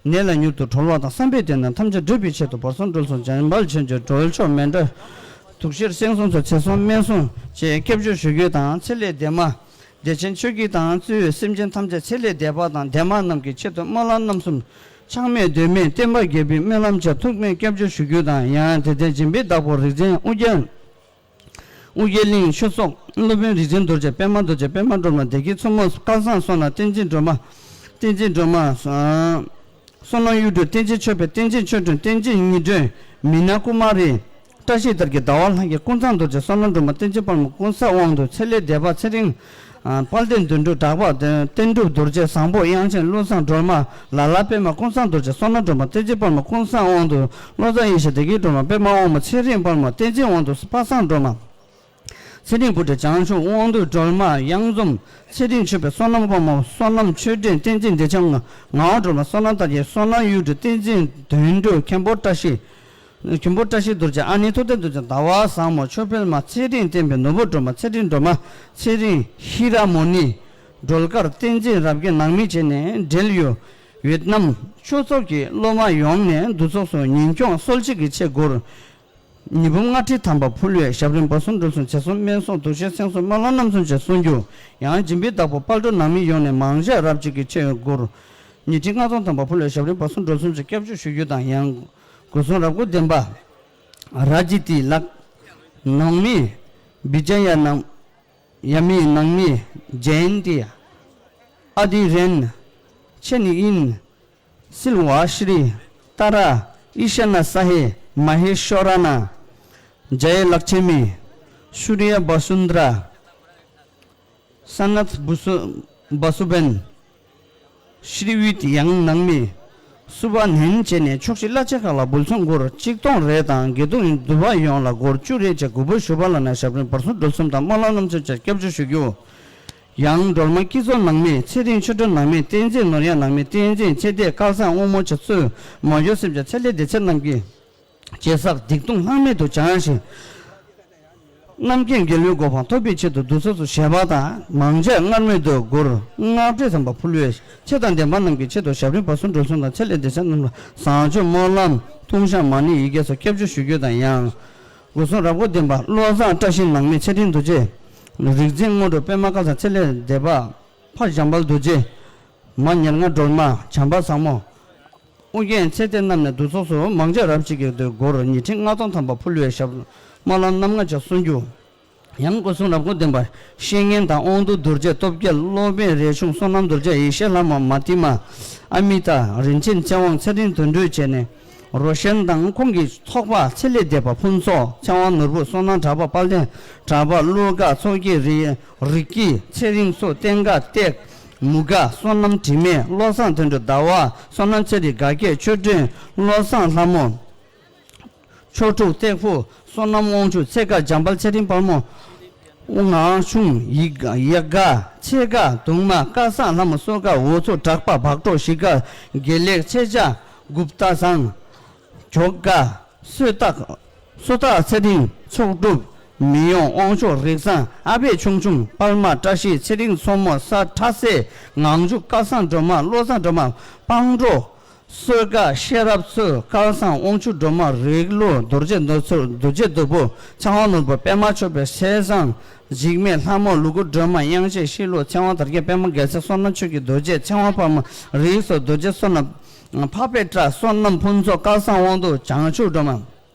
ནད་ལས་མྱུར་དུ་གྲོལ་བ་དང་། བསམ་པའི་དོན་རྣམས་ཐམས་ཅད་འགྲུབ་པའི་ཆེད་དུ་བར་གསུམ་སྒྲོལ་གསུམ་འཇམ་དཔལ་ཆོས་འབྱོར་སྒྲོལ་ཆོག་མཎྜལ་དུག་ཤེར་སེང་གསུམ་སོགས་ཚེ་གསུམ་སྨན་གསུམ་བཅས་སྐྱབས་འཇུག་ཞུ་རྒྱུ་དང་། ཚེ་ལས་འདས་མ། བདེ་ཆེན་ཆོས་ཀྱི་དང་གཙོས་སེམས་ཅན་ཐམས་ཅད་ཚེ་ལས་འདས་པ་དང་འདས་མ་རྣམས་ཀྱི་ཆེད་དུ་སྨོན་ལམ་རྣམ་གསུམ་ཆག་མེད་ཟློས་མེད་བསྟན་པ་རྒྱས་པའི་སྨོན་ལམ་བཅས་ཐུགས་སྨོན་སྐྱབས་འཇུག་ཞུ་རྒྱུ་དང་། ཡང་དེ་ལྟར་སྦྱིན་པའི་བདག་པོ་རིག་འཛིན་ཨུ་རྒྱན་ཨུ་རྒྱན་གླིང་ཆོས་ཚོགས་སློབ་དཔོན་རིག་འཛིན་རྡོ་རྗེ་པདྨ་རྡོ་རྗེ་པདྨ་སྒྲོལ་མ་བདེ་དགྱེས་མཚོ་མོ་སྐལ་བཟང་བསོད་ནམས་བསྟན་འཛིན་སྒྲོལ་མ་བསྟན་འཛིན་སྒྲོལ་མ། བསོད་ནམས་གཡུ་སྒྲོན་བསྟན་འཛིན་ཆོས་འཕེལ་བསྟན་འཛིན་ཆོས་སྒྲོན་བསྟན་འཛིན་གཉིས་སྒྲོན་མི་ནག་ཀུ་མ་རི། བཀྲ་ཤིས་དར་གྱི་ཟླ་བ་ལྷ་གི་ཀུན་བཟང་རྡོ་རྗེ་བསོད་ནམས་སྒྲོལ་མ་བསྟན་འཛིན་དཔལ་མོ་ཀུན་བཟང་དབང་འདུས་ཚེ་ལས་འདས་པ་ཚེ་རིང་། དཔལ་ལྡན་དོན་གྲུབ་གྲགས་པ་དོན་བསྟན་གྲུབ་རྡོ་རྗེ་བཟང་པོ་དབྱངས་ཅན་བློ་བཟང་སྒྲོལ་མ་ལ་ལ་པདྨ་ཀུན་བཟང་རྡོ་རྗེ་བསོད་ནམས་སྒྲོལ་མ་བསྟན་འཛིན་དཔལ་མོ་ཀུན་བཟང་དབང་འདུས་བློ་བཟང་ཡེ་ཤེས་བདེ་དགྱེས་སྒྲོལ་མ་པདྨ་དབང་མོ་ཚེ་རིང་དཔལ་མོ་བསྟན་འཛིན་དབང་འདུས་པ་སངས་སྒྲོལ་མ། ཚེ་རིང་བུ་ཁྲིད་བྱང་ཆུབ་དབང་འདུས་སྒྲོལ་མ་གཡང་འཛོམས་ཚེ་རིང་ཆོས་འཕེལ་བསོད་ནམས་དཔལ་མོ་བསོད་ནམས་ཆོས་སྒྲོན་བསྟན་འཛིན་བདེ་ཆེན་ངག་དབང་སྒྲོལ་མ་བསོད་ནམས་དར་རྒྱས་བསོད་ནམས་གཡུ་སྒྲོན་བསྟན་འཛིན་དོན་གྲུབ་མཁན་པོ་བཀྲ་ཤིས། མཁན་པོ་བཀྲ་ཤིས་རྡོ་རྗེ་ཨ་ནེ་ཐུབ་བསྟན་རྡོ་རྗེ་ཟླ་བ་བཟང་མོ་ཆོས་འཕེལ་མ་ཚེ་རིང་བསྟན་པའི་ནོར་བུ་སྒྲོལ་མ་ཚེ་རིང་སྒྲོལ་མ་ཚེ་རིང་ཧི་ར་མོ་ནི་སྒྲོལ་དཀར་བསྟན་འཛིན་རབ་རྒྱས་ནང་མི་བྱས་ནས་འབྲེལ་ཡོད་ཝེ་ཏི་ནམ་ཆོས་ཚོགས་ཀྱི་སློབ་མ་ཡོངས་ནས་འདུ་ཚོགས་སུ་ཉིན་འཁྱོངས་གསོལ་ཇ་གི་ཆེད་སྒོར། ཉི་འབུམ་ལྔ་ཁྲི་ཐམ་པ་ཕུལ་བས་ཞབས་རིམ་བར་གསུམ་སྒྲོལ་གསུམ་ཚེ་གསུམ་སྨན་གསུམ་དུག་ཤེས་སེང་གསུམ་སྨོན་ལམ་རྣམ་གསུམ་བཅས་གསུང་རྒྱུ། ཡང་སྦྱིན་པའི་བདག་པོ་དཔལ་སྒྲོན་ནང་མི་ཡོངས་ནས་མང་ཤོས་རབ་གཅིག་གི་ཆེད་སྒོར། ཉིས་ཁྲི་ལྔ་སྟོང་ཐམ་པ་ཕུལ་བས་ཞབས་རིམ་བར་གསུམ་སྒྲོལ་གསུམ་བཅས་སྐྱབས་འཇུག་ཞུ་རྒྱུ་དང་། ཡང་སྒོ་གསུམ་རབ་སྐུ་ལྡན་པ་ར་ཇི་ཏི་ལགས། ནང་མི་བི་ཇ་ཡ་ནང་ཡ་མི་ནང་མི་ཇེན་ཏི་ཨ་དི་རན། ཆེ་ནི་ཨིན། སིལ་ཝ་ཤྲི། ཏཱ་ར། ཨི་ཤ་ན་ས་ཧེ། མ་ཧེ་ཤོ་ར་ན། ཇ་ཡེ་ལག་ཆེ་མི། ཤུ་རི་ཡ་བ་སུན་དྲ། ས་ནད་བུ་སུ་བ་སུ་བན། ཤྲི་བིད་ཡང་ནང་མི། སུ་བ་ནན་བཅས་ནས་ཕྱོགས་བཞི་བླ་ཆེན་ཁག་ལ་འབུལ་ཚོགས་སྒོར་གཅིག་སྟོང་རེ་དང་དགེ་འདུན་འདུས་པ་ཡོངས་ལ་སྒོར་བཅུ་རེ་བཅས་དགུ་པོ་ཞུ་བ་ལ་ན་ཞབས་རིམ་བར་གསུམ་སྒྲོལ་གསུམ་དང་སྨོན་ལམ་རྣམ་ཚོགས་བཅས་སྐྱབས་འཇུག་ཞུ་རྒྱུ། ཡང་སྒྲོལ་མ་སྐྱིད་ཚོ་ནང་མི་ཚེ་རིང་ཆོས་སྒྲོན་ནང་མི་བསྟན་འཛིན་ནོར་གཡང་ནང་མི་བསྟན་འཛིན་ཚེ་བརྟན་སྐལ་བཟང་དབང་མོ་བཅས་གཙོས་མ་གྱུར་སེམས་ཅན་ཚེ་ལས་འདས་ཚད་རྣམས་ཀྱི་བྱས་བསགས་སྡིག་ལྟུང་ལྷག་མེད་དུ་བྱང་ཞིང་། རྣམ་མཁྱེན་རྒྱལ་བའི་གོ་འཕང་ཐོབ་པའི་ཆེད་དུ་བསྡུ་ཚོགས་སུ་བཞེས་པ་དང་མང་ཇ་སྔར་མེད་དུ་སྒོར་ལྔ་སྤྲད་ཙམ་པ་ཕུལ་བའི་ཚེ་དང་ལྡན་པ་རྣམས་ཀྱི་ཆེད་དུ་ཞབས་རིམ་བར་གསུམ་སྒྲོལ་གསུམ་དང་ཚེ་ལས་འདས་ཚད་རྣམས་ལ་བཟང་སྤྱོད་སྨོན་ལམ་ཐུགས་བཞེས་མ་ཎི་ཡི་གེ་སོགས་སྐྱབས་འཇུག་ཞུ་རྒྱུ་དང་ཡང་། སྒོ་གསུམ་རབ་དགའ་ལྡན་པ་བློ་བཟང་བཀྲ་ཤིས་ནང་མི་ཚེ་རིང་རྡོ་རྗེ། རིག་འཛིན་དངོས་གྲུབ་པད་མ་སྐལ་བཟང་ཚེ་ལས་འདས་པ། ཕ་འཇམ་དཔལ་རྡོ་རྗེ། མ་ཉེར་ལྔ་སྒྲོལ་མ་བྱམས་པ་བཟང་མོ། ཨོ་རྒྱན་ཚེ་བརྟན་རྣམས་ནས་བསྡུ་ཚོགས་སུ་མང་ཇ་རབ་གཅིག་གི་དུས་སྒོར་ཉི་ཁྲི་ལྔ་སྟོང་ཐམ་པ་ཕུལ་བའི་ཞབས་སྨོན་ལམ་རྣམ་ལྔ་བཅས་གསུང་རྒྱུ། ཡང་སྒོ་གསུམ་རབ་དགའ་ལྡན་པ་བཤེས་གཉེན་དང་དབང་འདུས་རྡོ་རྗེ་སྟོབས་རྒྱལ་སློབ་དཔོན་རས་ཆུང་བསོད་ནམས་རྡོ་རྗེ་ཡེ་ཤེས་ལྷ་མོ་མ་ཏི་མ། ཨ་མི་ཏ་རིན་ཆེན་ཚེ་དབང་ཚེ་རིང་དོན་གྲུབ་བཅས་ནས་རོ་ཤན་དང་ཁོང་གི་ཚོགས་པ་ཚེ་ལས་འདས་པ་ཕུན་ཚོགས་ཚེ་དབང་ནོར་བུ་བསོད་ནམས་གྲགས་པ་དཔལ་ལྡན་གྲགས་པ་ཀླུ་དགའ་མཚོ་སྐྱེས་རི་རིགས་ཀྱི་ཚེ་རིང་མཚོ་བསྟན་དགའ་བརྟན། མུ་དགའ་བསོད་ནམས་དྲི་མེད་བློ་བཟང་དོན་གྲུབ་ཟླ་བ་བསོད་ནམས་ཚེ་རིང་དགའ་སྐྱེས་ཆོས་སྒྲོན་བློ་བཟང་ལྷ་མོ། མཆོག་གྲུབ་སྟེགས་བུ་བསོད་ནམས་དབང་ཕྱུག་ཚེ་དགའ་འཇམ་དཔལ་ཚེ་རིང་དཔལ་མོ། ངག་ཆུང་ཡིག་ཡག་དགའ་ཚེ་དགའ་གདུང་མ་སྐལ་བཟང་ལྷ་མོ་སྲོལ་དགའ་འོ་ཚོ་གྲགས་པ་བག་གྲོ་ཞི་དགའ་དགེ་ལེགས་ཚེ་བྱ་གུཔྟ་བཟང་། འཇོག་དགའ་སོས་རྟགས། སོ་ཐར་ཚེ་རིང་མཆོག་གྲུབ། མི་ཡོང་དབང་ཕྱུག་རིགས་བཟང་ཨ་ཕས་ཆུང་ཆུང་པདྨ་བཀྲ་ཤིས་ཚེ་རིང་མཚོ་མོ་ས་ཁྲ་སེ་ངང་ཆུ་སྐལ་བཟང་སྒྲོལ་མ་བློ་བཟང་སྒྲོལ་མ་སྤང་གྲོགས། སོས་དགའ་ཤེས་རབ་མཚོ་སྐལ་བཟང་དབང་ཕྱུག་སྒྲོལ་མ་རིགས་ལོ་རྡོ་རྗེ་རྡོ་ཚོ་རྡོ་རྗེ་རྡོ་བུ་ཚེ་དབང་ནོར་བུ་པད་མ་མཆོད་པའི་སྲས་བཟང་འཇིགས་མེད་ལྷ་མོ་ལུ་གུ་སྒྲོལ་མ་དབྱངས་ཅན་ཤེས་ལོ་ཚེ་དབང་དར་རྒྱས་པད་མ་རྒྱལ་མཚན་བསོད་ནམས་ཆོས་ཀྱི་རྡོ་རྗེ་ཚེ་དབང་ཕག་མོ་རིགས་སོ་རྡོ་རྗེ་བསོད་ནམས། ཕ་པེ་ཏྲ་བསོད་ནམས་ཕུན་ཚོགས་སྐལ་བཟང་དབང་འདུས་བྱང་ཆུབ་སྒྲོལ་མ།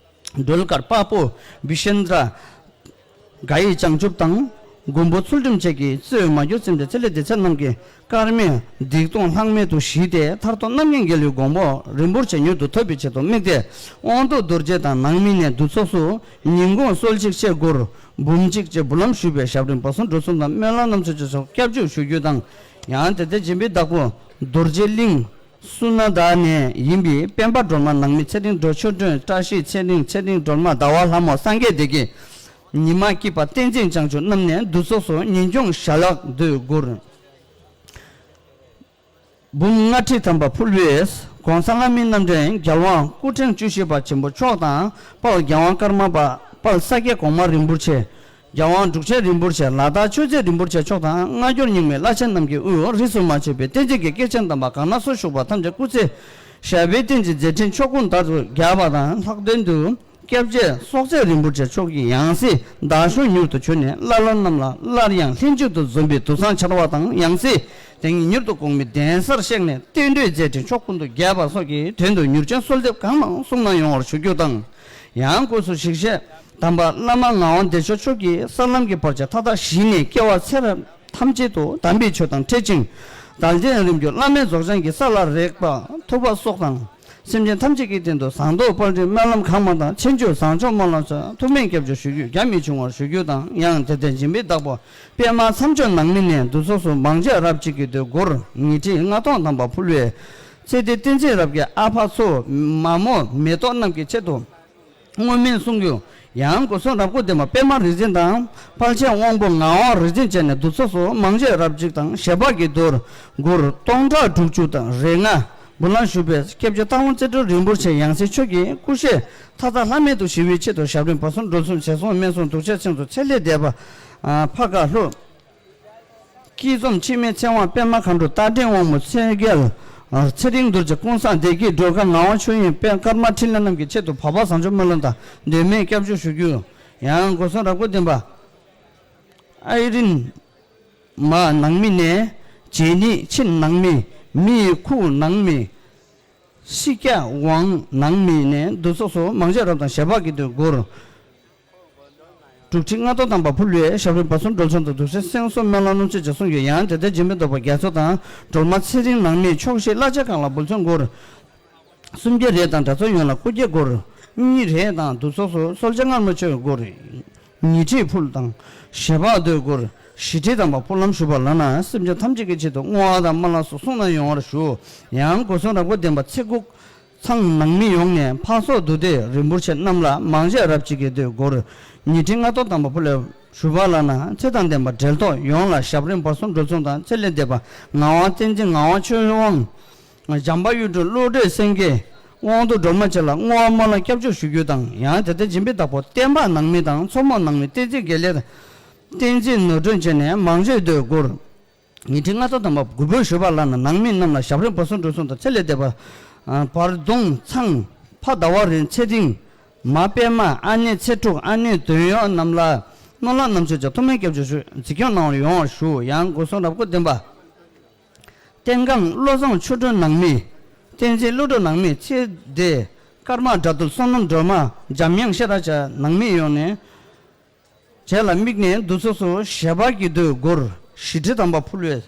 སྒྲོལ་དཀར་དཔའ་བོ་བི་ཤེན་དྲ། དགའ་ཡི་བྱང་ཆུབ་དང་། མགོན་པོ་ཚུལ་ཁྲིམས་བཅས་ཀྱིས་གཙོས་མ་གྱུར་སེམས་ཅན་ཚེ་ལས་འདས་ཚད་རྣམས་ཀྱི་དཀར་མེ་སྡིག་ལྟུང་ལྷག་མེད་དུ་ཞི་སྟེ་མཐར་ཐུག་རྣམ་མཁྱེན་རྒྱལ་བའི་གོ་འཕང་རིན་པོ་ཆེ་མྱུར་དུ་ཐོབ་པའི་ཆེད་དུ་དམིགས་ཏེ་དབང་འདུས་རྡོ་རྗེ་དང་ནང་མི་ནས་བསྡུ་ཚོགས་སུ་ཉིན་གུང་གསོལ་ཅིག་བཅས་སྒོར་འབུམ་གཅིག་བཅས་འབུལ་ལམ་ཞུས་པའི་ཞབས་རིམ་བར་གསུམ་སྒྲོལ་གསུམ་དང་སྨོན་ལམ་རྣམ་ཚོགས་ཀྱི་ཚོགས་སྐྱབས་འཇུག་ཞུ་རྒྱུ་དང་། ཡང་དེ་ལྟར་སྦྱིན་པའི་བདག་པོ་རྡོ་རྗེ་གླིང་། སུ་ན་ད་ནས་ཡིན་པའི་སྤེན་པ་སྒྲོལ་མ་ནང་མི་ཚེ་རིང་སྒྲོལ་ཆོས་སྒྲོན་བཀྲ་ཤིས་ཚེ་རིང་ཚེ་རིང་སྒྲོལ་མ་ཟླ་བ་ལྷ་མོ་སངས་རྒྱས་བདེ་དགེ། ཉི་མ་སྐྱིད་པ་བསྟན་འཛིན་བྱང་ཆུབ་རྣམས་ནས་བསྡུ་ཚོགས་སུ་ཉིན་གུང་ཞལ་ལག་མདོས་སྒོར་འབུམ་ལྔ་ཁྲི་ཐམ་པ་ཕུལ་བས་༸གོང་ས་ལྷ་མིའི་རྣམ་འདྲེན་རྒྱལ་དབང་སྐུ་ཕྲེང་བཅུ་བཞི་པ་ཆེན་པོ་མཆོག་དང་དཔལ་རྒྱལ་དབང་ཀརྨ་པ་དཔལ་ས་སྐྱ་གོང་མ་རིན་པོ་ཆེ། རྒྱལ་དབང་འབྲུག་ཆེན་རིན་པོ་ཆེ་ལ་དྭགས་ཆོས་རྗེ་རིན་པོ་ཆེ་མཆོག་དང་སྔ་འགྱུར་རྙིང་མའི་བླ་ཆེན་རྣམས་ཀྱི་དབུས་རིས་སུ་མ་ཆད་པའི་བསྟན་འཛིན་གྱི་སྐྱེས་ཆེན་དམ་པ་གང་ན་སུ་བཞུགས་པ་ཐམས་ཅད་སྐུ་ཚེ་ཞབས་པད་བརྟན་ཅིང་མཛད་འཕྲིན་ཕྱོགས་ཀུན་དར་དུ་རྒྱས་པ་དང་ལྷག་དོན་དུ་སྐྱབས་རྗེ་སྲོག་བཅད་རིན་པོ་ཆེ་མཆོག་གི་ཡང་སྲིད་དར་ཞུ་མྱུར་དུ་བྱོན་ནས་བླ་སློབ་རྣམས་ལ་སླར་ཡང་ལྷན་ཅིག་ཏུ་འཛོམས་པའི་དུས་བཟང་འཆར་བ་དང་ཡང་སྲིད་དེ་ཉིད་མྱུར་དུ་གོང་མའི་གདན་སར་གཤེགས་ནས་བསྟན་འགྲོའི་མཛད་འཕྲིན་ཕྱོགས་ཀུན་ཏུ་རྒྱས་པ་སོགས་ཀྱི་དོན་དུ་མྱུར་བྱོན་གསོལ་འདེབས་གང་མང་གསུང་གནང་ཡོང་བར་ཞུ་རྒྱུ་དང་། ཡང་སྒོས་སུ་ཞིང་གཤེགས་དམ་པ་བླ་མ་ངག་དབང་བདེ་མཆོག་མཆོག་གིས་ས་ལམ་གྱི་བར་ཆད་མཐའ་དག་ཞི་ནས་སྐྱེ་བ་ཚེ་རབས་ཐམས་ཅད་དུ་དམ་པའི་ཆོས་དང་འཕྲད་ཅིང་། དལ་བརྒྱད་རིམ་གྱིས་བླ་མེད་རྫོགས་བྱང་གི་ས་ལ་རེག་པ་ཐུབ་པ་སོགས་དང་། སེམས་ཅན་ཐམས་ཅད་ཀྱི་དོན་དུ་ཟངས་མདོག་དཔལ་རིའི་སྨོན་ལམ་གང་མང་དང་མཚན་བརྗོད་བཟང་ཕྱོགས་སྨོན་ལམ་སོགས་ཐུགས་སྨོན་སྐྱབས་འཇུག་ཞུ་རྒྱུ་རྒྱ་མི་ཆུང་བར་ཞུ་རྒྱུ་དང་། ཡང་དེ་ལྟར་སྦྱིན་པའི་བདག་པོ་པད་མ་མཚམས་སྦྱོར་ནང་མི་ནས་བསྡུ་ཚོགས་སུ་མང་ཇ་རབ་གཅིག་གི་དུས་སྒོར་ཉིས་ཁྲི་ལྔ་སྟོང་ཐམ་པ་ཕུལ་བས། ཚེ་འདས་བསྟན་འཛིན་རབ་རྒྱས་ཨ་ཕ་ཚོ་མ་མོ་མེ་ཏོག་རྣམས་ཀྱི་ཆེད་དུ། བསྔོ་སྨོན་གསུང་རྒྱུ། ཡང་སྒོ་གསུམ་རབ་དགའ་ལྡན་པ་པད་མ་རིག་འཛིན་དང་དཔལ་ཆེན་དབང་པོ་ངག་དབང་རིག་འཛིན་བཅས་ནས་བསྡུ་ཚོགས་སུ་མང་ཇ་རབ་གཅིག་དང་བཞེས་སྦག་གི་མདོ་སྒོར་སྟོང་ཕྲག་དྲུག་ཅུ་དང་རེ་ལྔ་འབུལ་ལམ་ཞུས་པས། སྐྱབས་རྗེ་རྟ་དབང་རྩེ་སྤྲུལ་རིན་པོ་ཆེ་ཡང་སྲིད་མཆོག་གི་སྐུ་གཤེགས་མཐའ་དག་ལྷ་མེད་དུ་ཞི་བའི་ཆེད་དུ་ཞབས་རིམ་བར་གསུམ་སྒྲོལ་གསུམ་ཞལ་གསུང་སྨན་གསུང་དུག་ཆས་ཚེམ་བསུ་ཚེ་ལས་འདས་པ་ཕ་དགའ་ལྷུ། སྐྱིད་འཛོམས་འཆི་མེད་ཚེ་དབང་པད་མ་མཁའ་འགྲོ་རྟ་མགྲིན་དབང་མོ་ཚེ་རྒྱལ། ཚེ་རིང་རྡོ་རྗེ་ཀུན་བཟང་བདེ་སྐྱིད་སྒྲོལ་དཀར་ངག་དབང་ཆོས་དབྱིངས་པད་ཀརྨ་འཕྲིན་ལས་རྣམས་ཀྱི་ཆེད་དུ་བབ་པ་བཟང་སྤྱོད་སྨོན་ལམ་དང་འདོད་མེད་སྐྱབས་འཇུག་ཞུ་རྒྱུ། ཡང་སྒོ་གསུམ་རབ་དགའ་ལྡན་པ་ཨའི་རིན་མ་ནང་མི་ནས་ཇེ་ནི་ཆིན་ནང་མི་མི་ཁུ་ནང་མི་སི་ཀྱ་ཝང་ནང་མི་ནས་བསྡུ་ཚོགས་སུ་མང་ཇ་རབ་དང་བཞེས་སྦག་གི་དུས་སྒོར། དྲུག་ཁྲི་ལྔ་སྟོང་ཐམ་པ་ཕུལ་བའི་ཞབས་རིམ་བར་གསུམ་སྒྲོལ་ཚོགས་དང་གདུགས་ཚེ་སེང་གསུམ་སྨོན་ལམ་སྣུམ་ཚོས་ཀྱང་གསུང་རྒྱུ་ཡང་དེ་ལྟར་འཇིམ་པའི་བདག་པོ་རྒྱ་མཚོ་དང་སྒྲོལ་མ་ཚེ་རིང་ནང་མི་ཕྱོགས་བཞི་བླ་ཆེན་གང་ལ་འབུལ་ཚོགས་སྒོར་སུམ་བརྒྱ་རེ་དང་གྲྭ་ཚང་ཡོངས་ལ་སྐུ་སྐྱེ་སྒོར་གཉིས་རེ་དང་གདུགས་ཚོགས་སུ་གསོལ་ཇ་མངར་མོ་མཆོད་སྒོར་ཉི་ཁྲི་ཕུལ་དང་ཞལ་འབག་སྟོད་སྒོར་བཞི་ཁྲི་ཐམ་པ་ཕུལ་ལམ་ཞུ་བ་ལགས་ན་སེམས་ཅན་ཐམས་ཅད་ཀྱི་ཆེད་དུ་བསྔོ་བ་དང་སྨོན་ལམ་སོགས་གསུང་གནང་ཡོང་བར་ཞུ། ཡང་སྒོ་སྲུང་རབ་དགའ་ལྡན་པ་ཚེ་འགུགས། ཚང་ནང་མི་ཡོངས་ནས་འཕགས་ཚོགས་འདུས་སྡེ་རིན་པོ་ཆེ་རྣམས་ལ་མང་ཆེ་རབ་གཅིག་གི་དུས་སྒོར་ཉི་ཁྲི་ལྔ་སྟོང་ཐམ་པ་ཕུལ་ལ་ཞུ་བ་ལགས་ན་ཚེ་དང་ལྡན་པ་འབྲེལ་ཐོགས་ཡོངས་ལ་ཞབས་རིམ་བར་གསུམ་སྒྲོལ་ཚོགས་དང་ཚེ་ལས་འདས་པ་ངག་དབང་བསྟན་འཛིན་ངག་དབང་ཆོས་དབང་། བྱམས་པ་གཡུ་སྒྲོན་བློ་གྲོས་སེང་གེ་དབང་འདུས་སྒྲོལ་མ་བཅས་ལ་བསྔོ་བ་སྨོན་ལམ་སྐྱབས་འཇུག་ཞུ་རྒྱུ་དང་ཡང་དེ་ལྟར་འཇིམ་པའི་བདག་པོ་བསྟན་འཕགས་ནང་མི་དང་མཚོ་མོ་ནང་མི་བསྟན་འཛིན་དགེ་ལེགས་བསྟན་འཛིན་ནོར་སྒྲོན་བཅས་ནས་མང་ཆེ་དུས་སྒོར། ཉི་ཁྲི་ལྔ་སྟོང་ཐམ་པ་དགུ་འབུལ་ཞུས་པ་ལགས་ན་ནང་མི་རྣམས་ལ་ཞབས་རིམ་བར་གསུམ་སྒྲོལ་གསུམ་དང་ཚེ་ལས་འདས་པ། བར་གདོང་ཚང་། ཕ་ཟླ་བ་རིང་ཚེ་རིང་། མ་པད་མ་ཨ་ནེ་ཚེ་ཕྲུག་ཨ་ནེ་དོན་ཡོད་རྣམས་ལ་སྨོན་ལམ་རྣམ་ཚོས་ཀྱང་ཐུགས་སྨོན་སྐྱབས་འཇུག་ཞུ་འཛིན་སྐྱོང་གནང་བར་ཡོང་བར་ཞུ། ཡང་སྒོ་སྲུང་རབ་དགའ་ལྡན་པ། བསྟན་སྒང་བློ་བཟང་ཆོས་སྒྲོན་ནང་མི། བསྟན་འཛིན་བློ་གྲོས་ནང་མི་ཚེ་འདས། ཀརྨ་དགྲ་འདུལ་བསོད་ནམས་སྒྲོལ་མ་འཇམ་དབྱངས་ཤེས་རབ་བཅས་ནང་མི་ཡོངས་ནས། བཅས་ལ་དམིགས་ནས་འདུ་ཚོགས་སུ་ཞལ་འབག་གི་དུས་སྒོར་བཞི་ཁྲི་ཐམ་པ་ཕུལ་བས།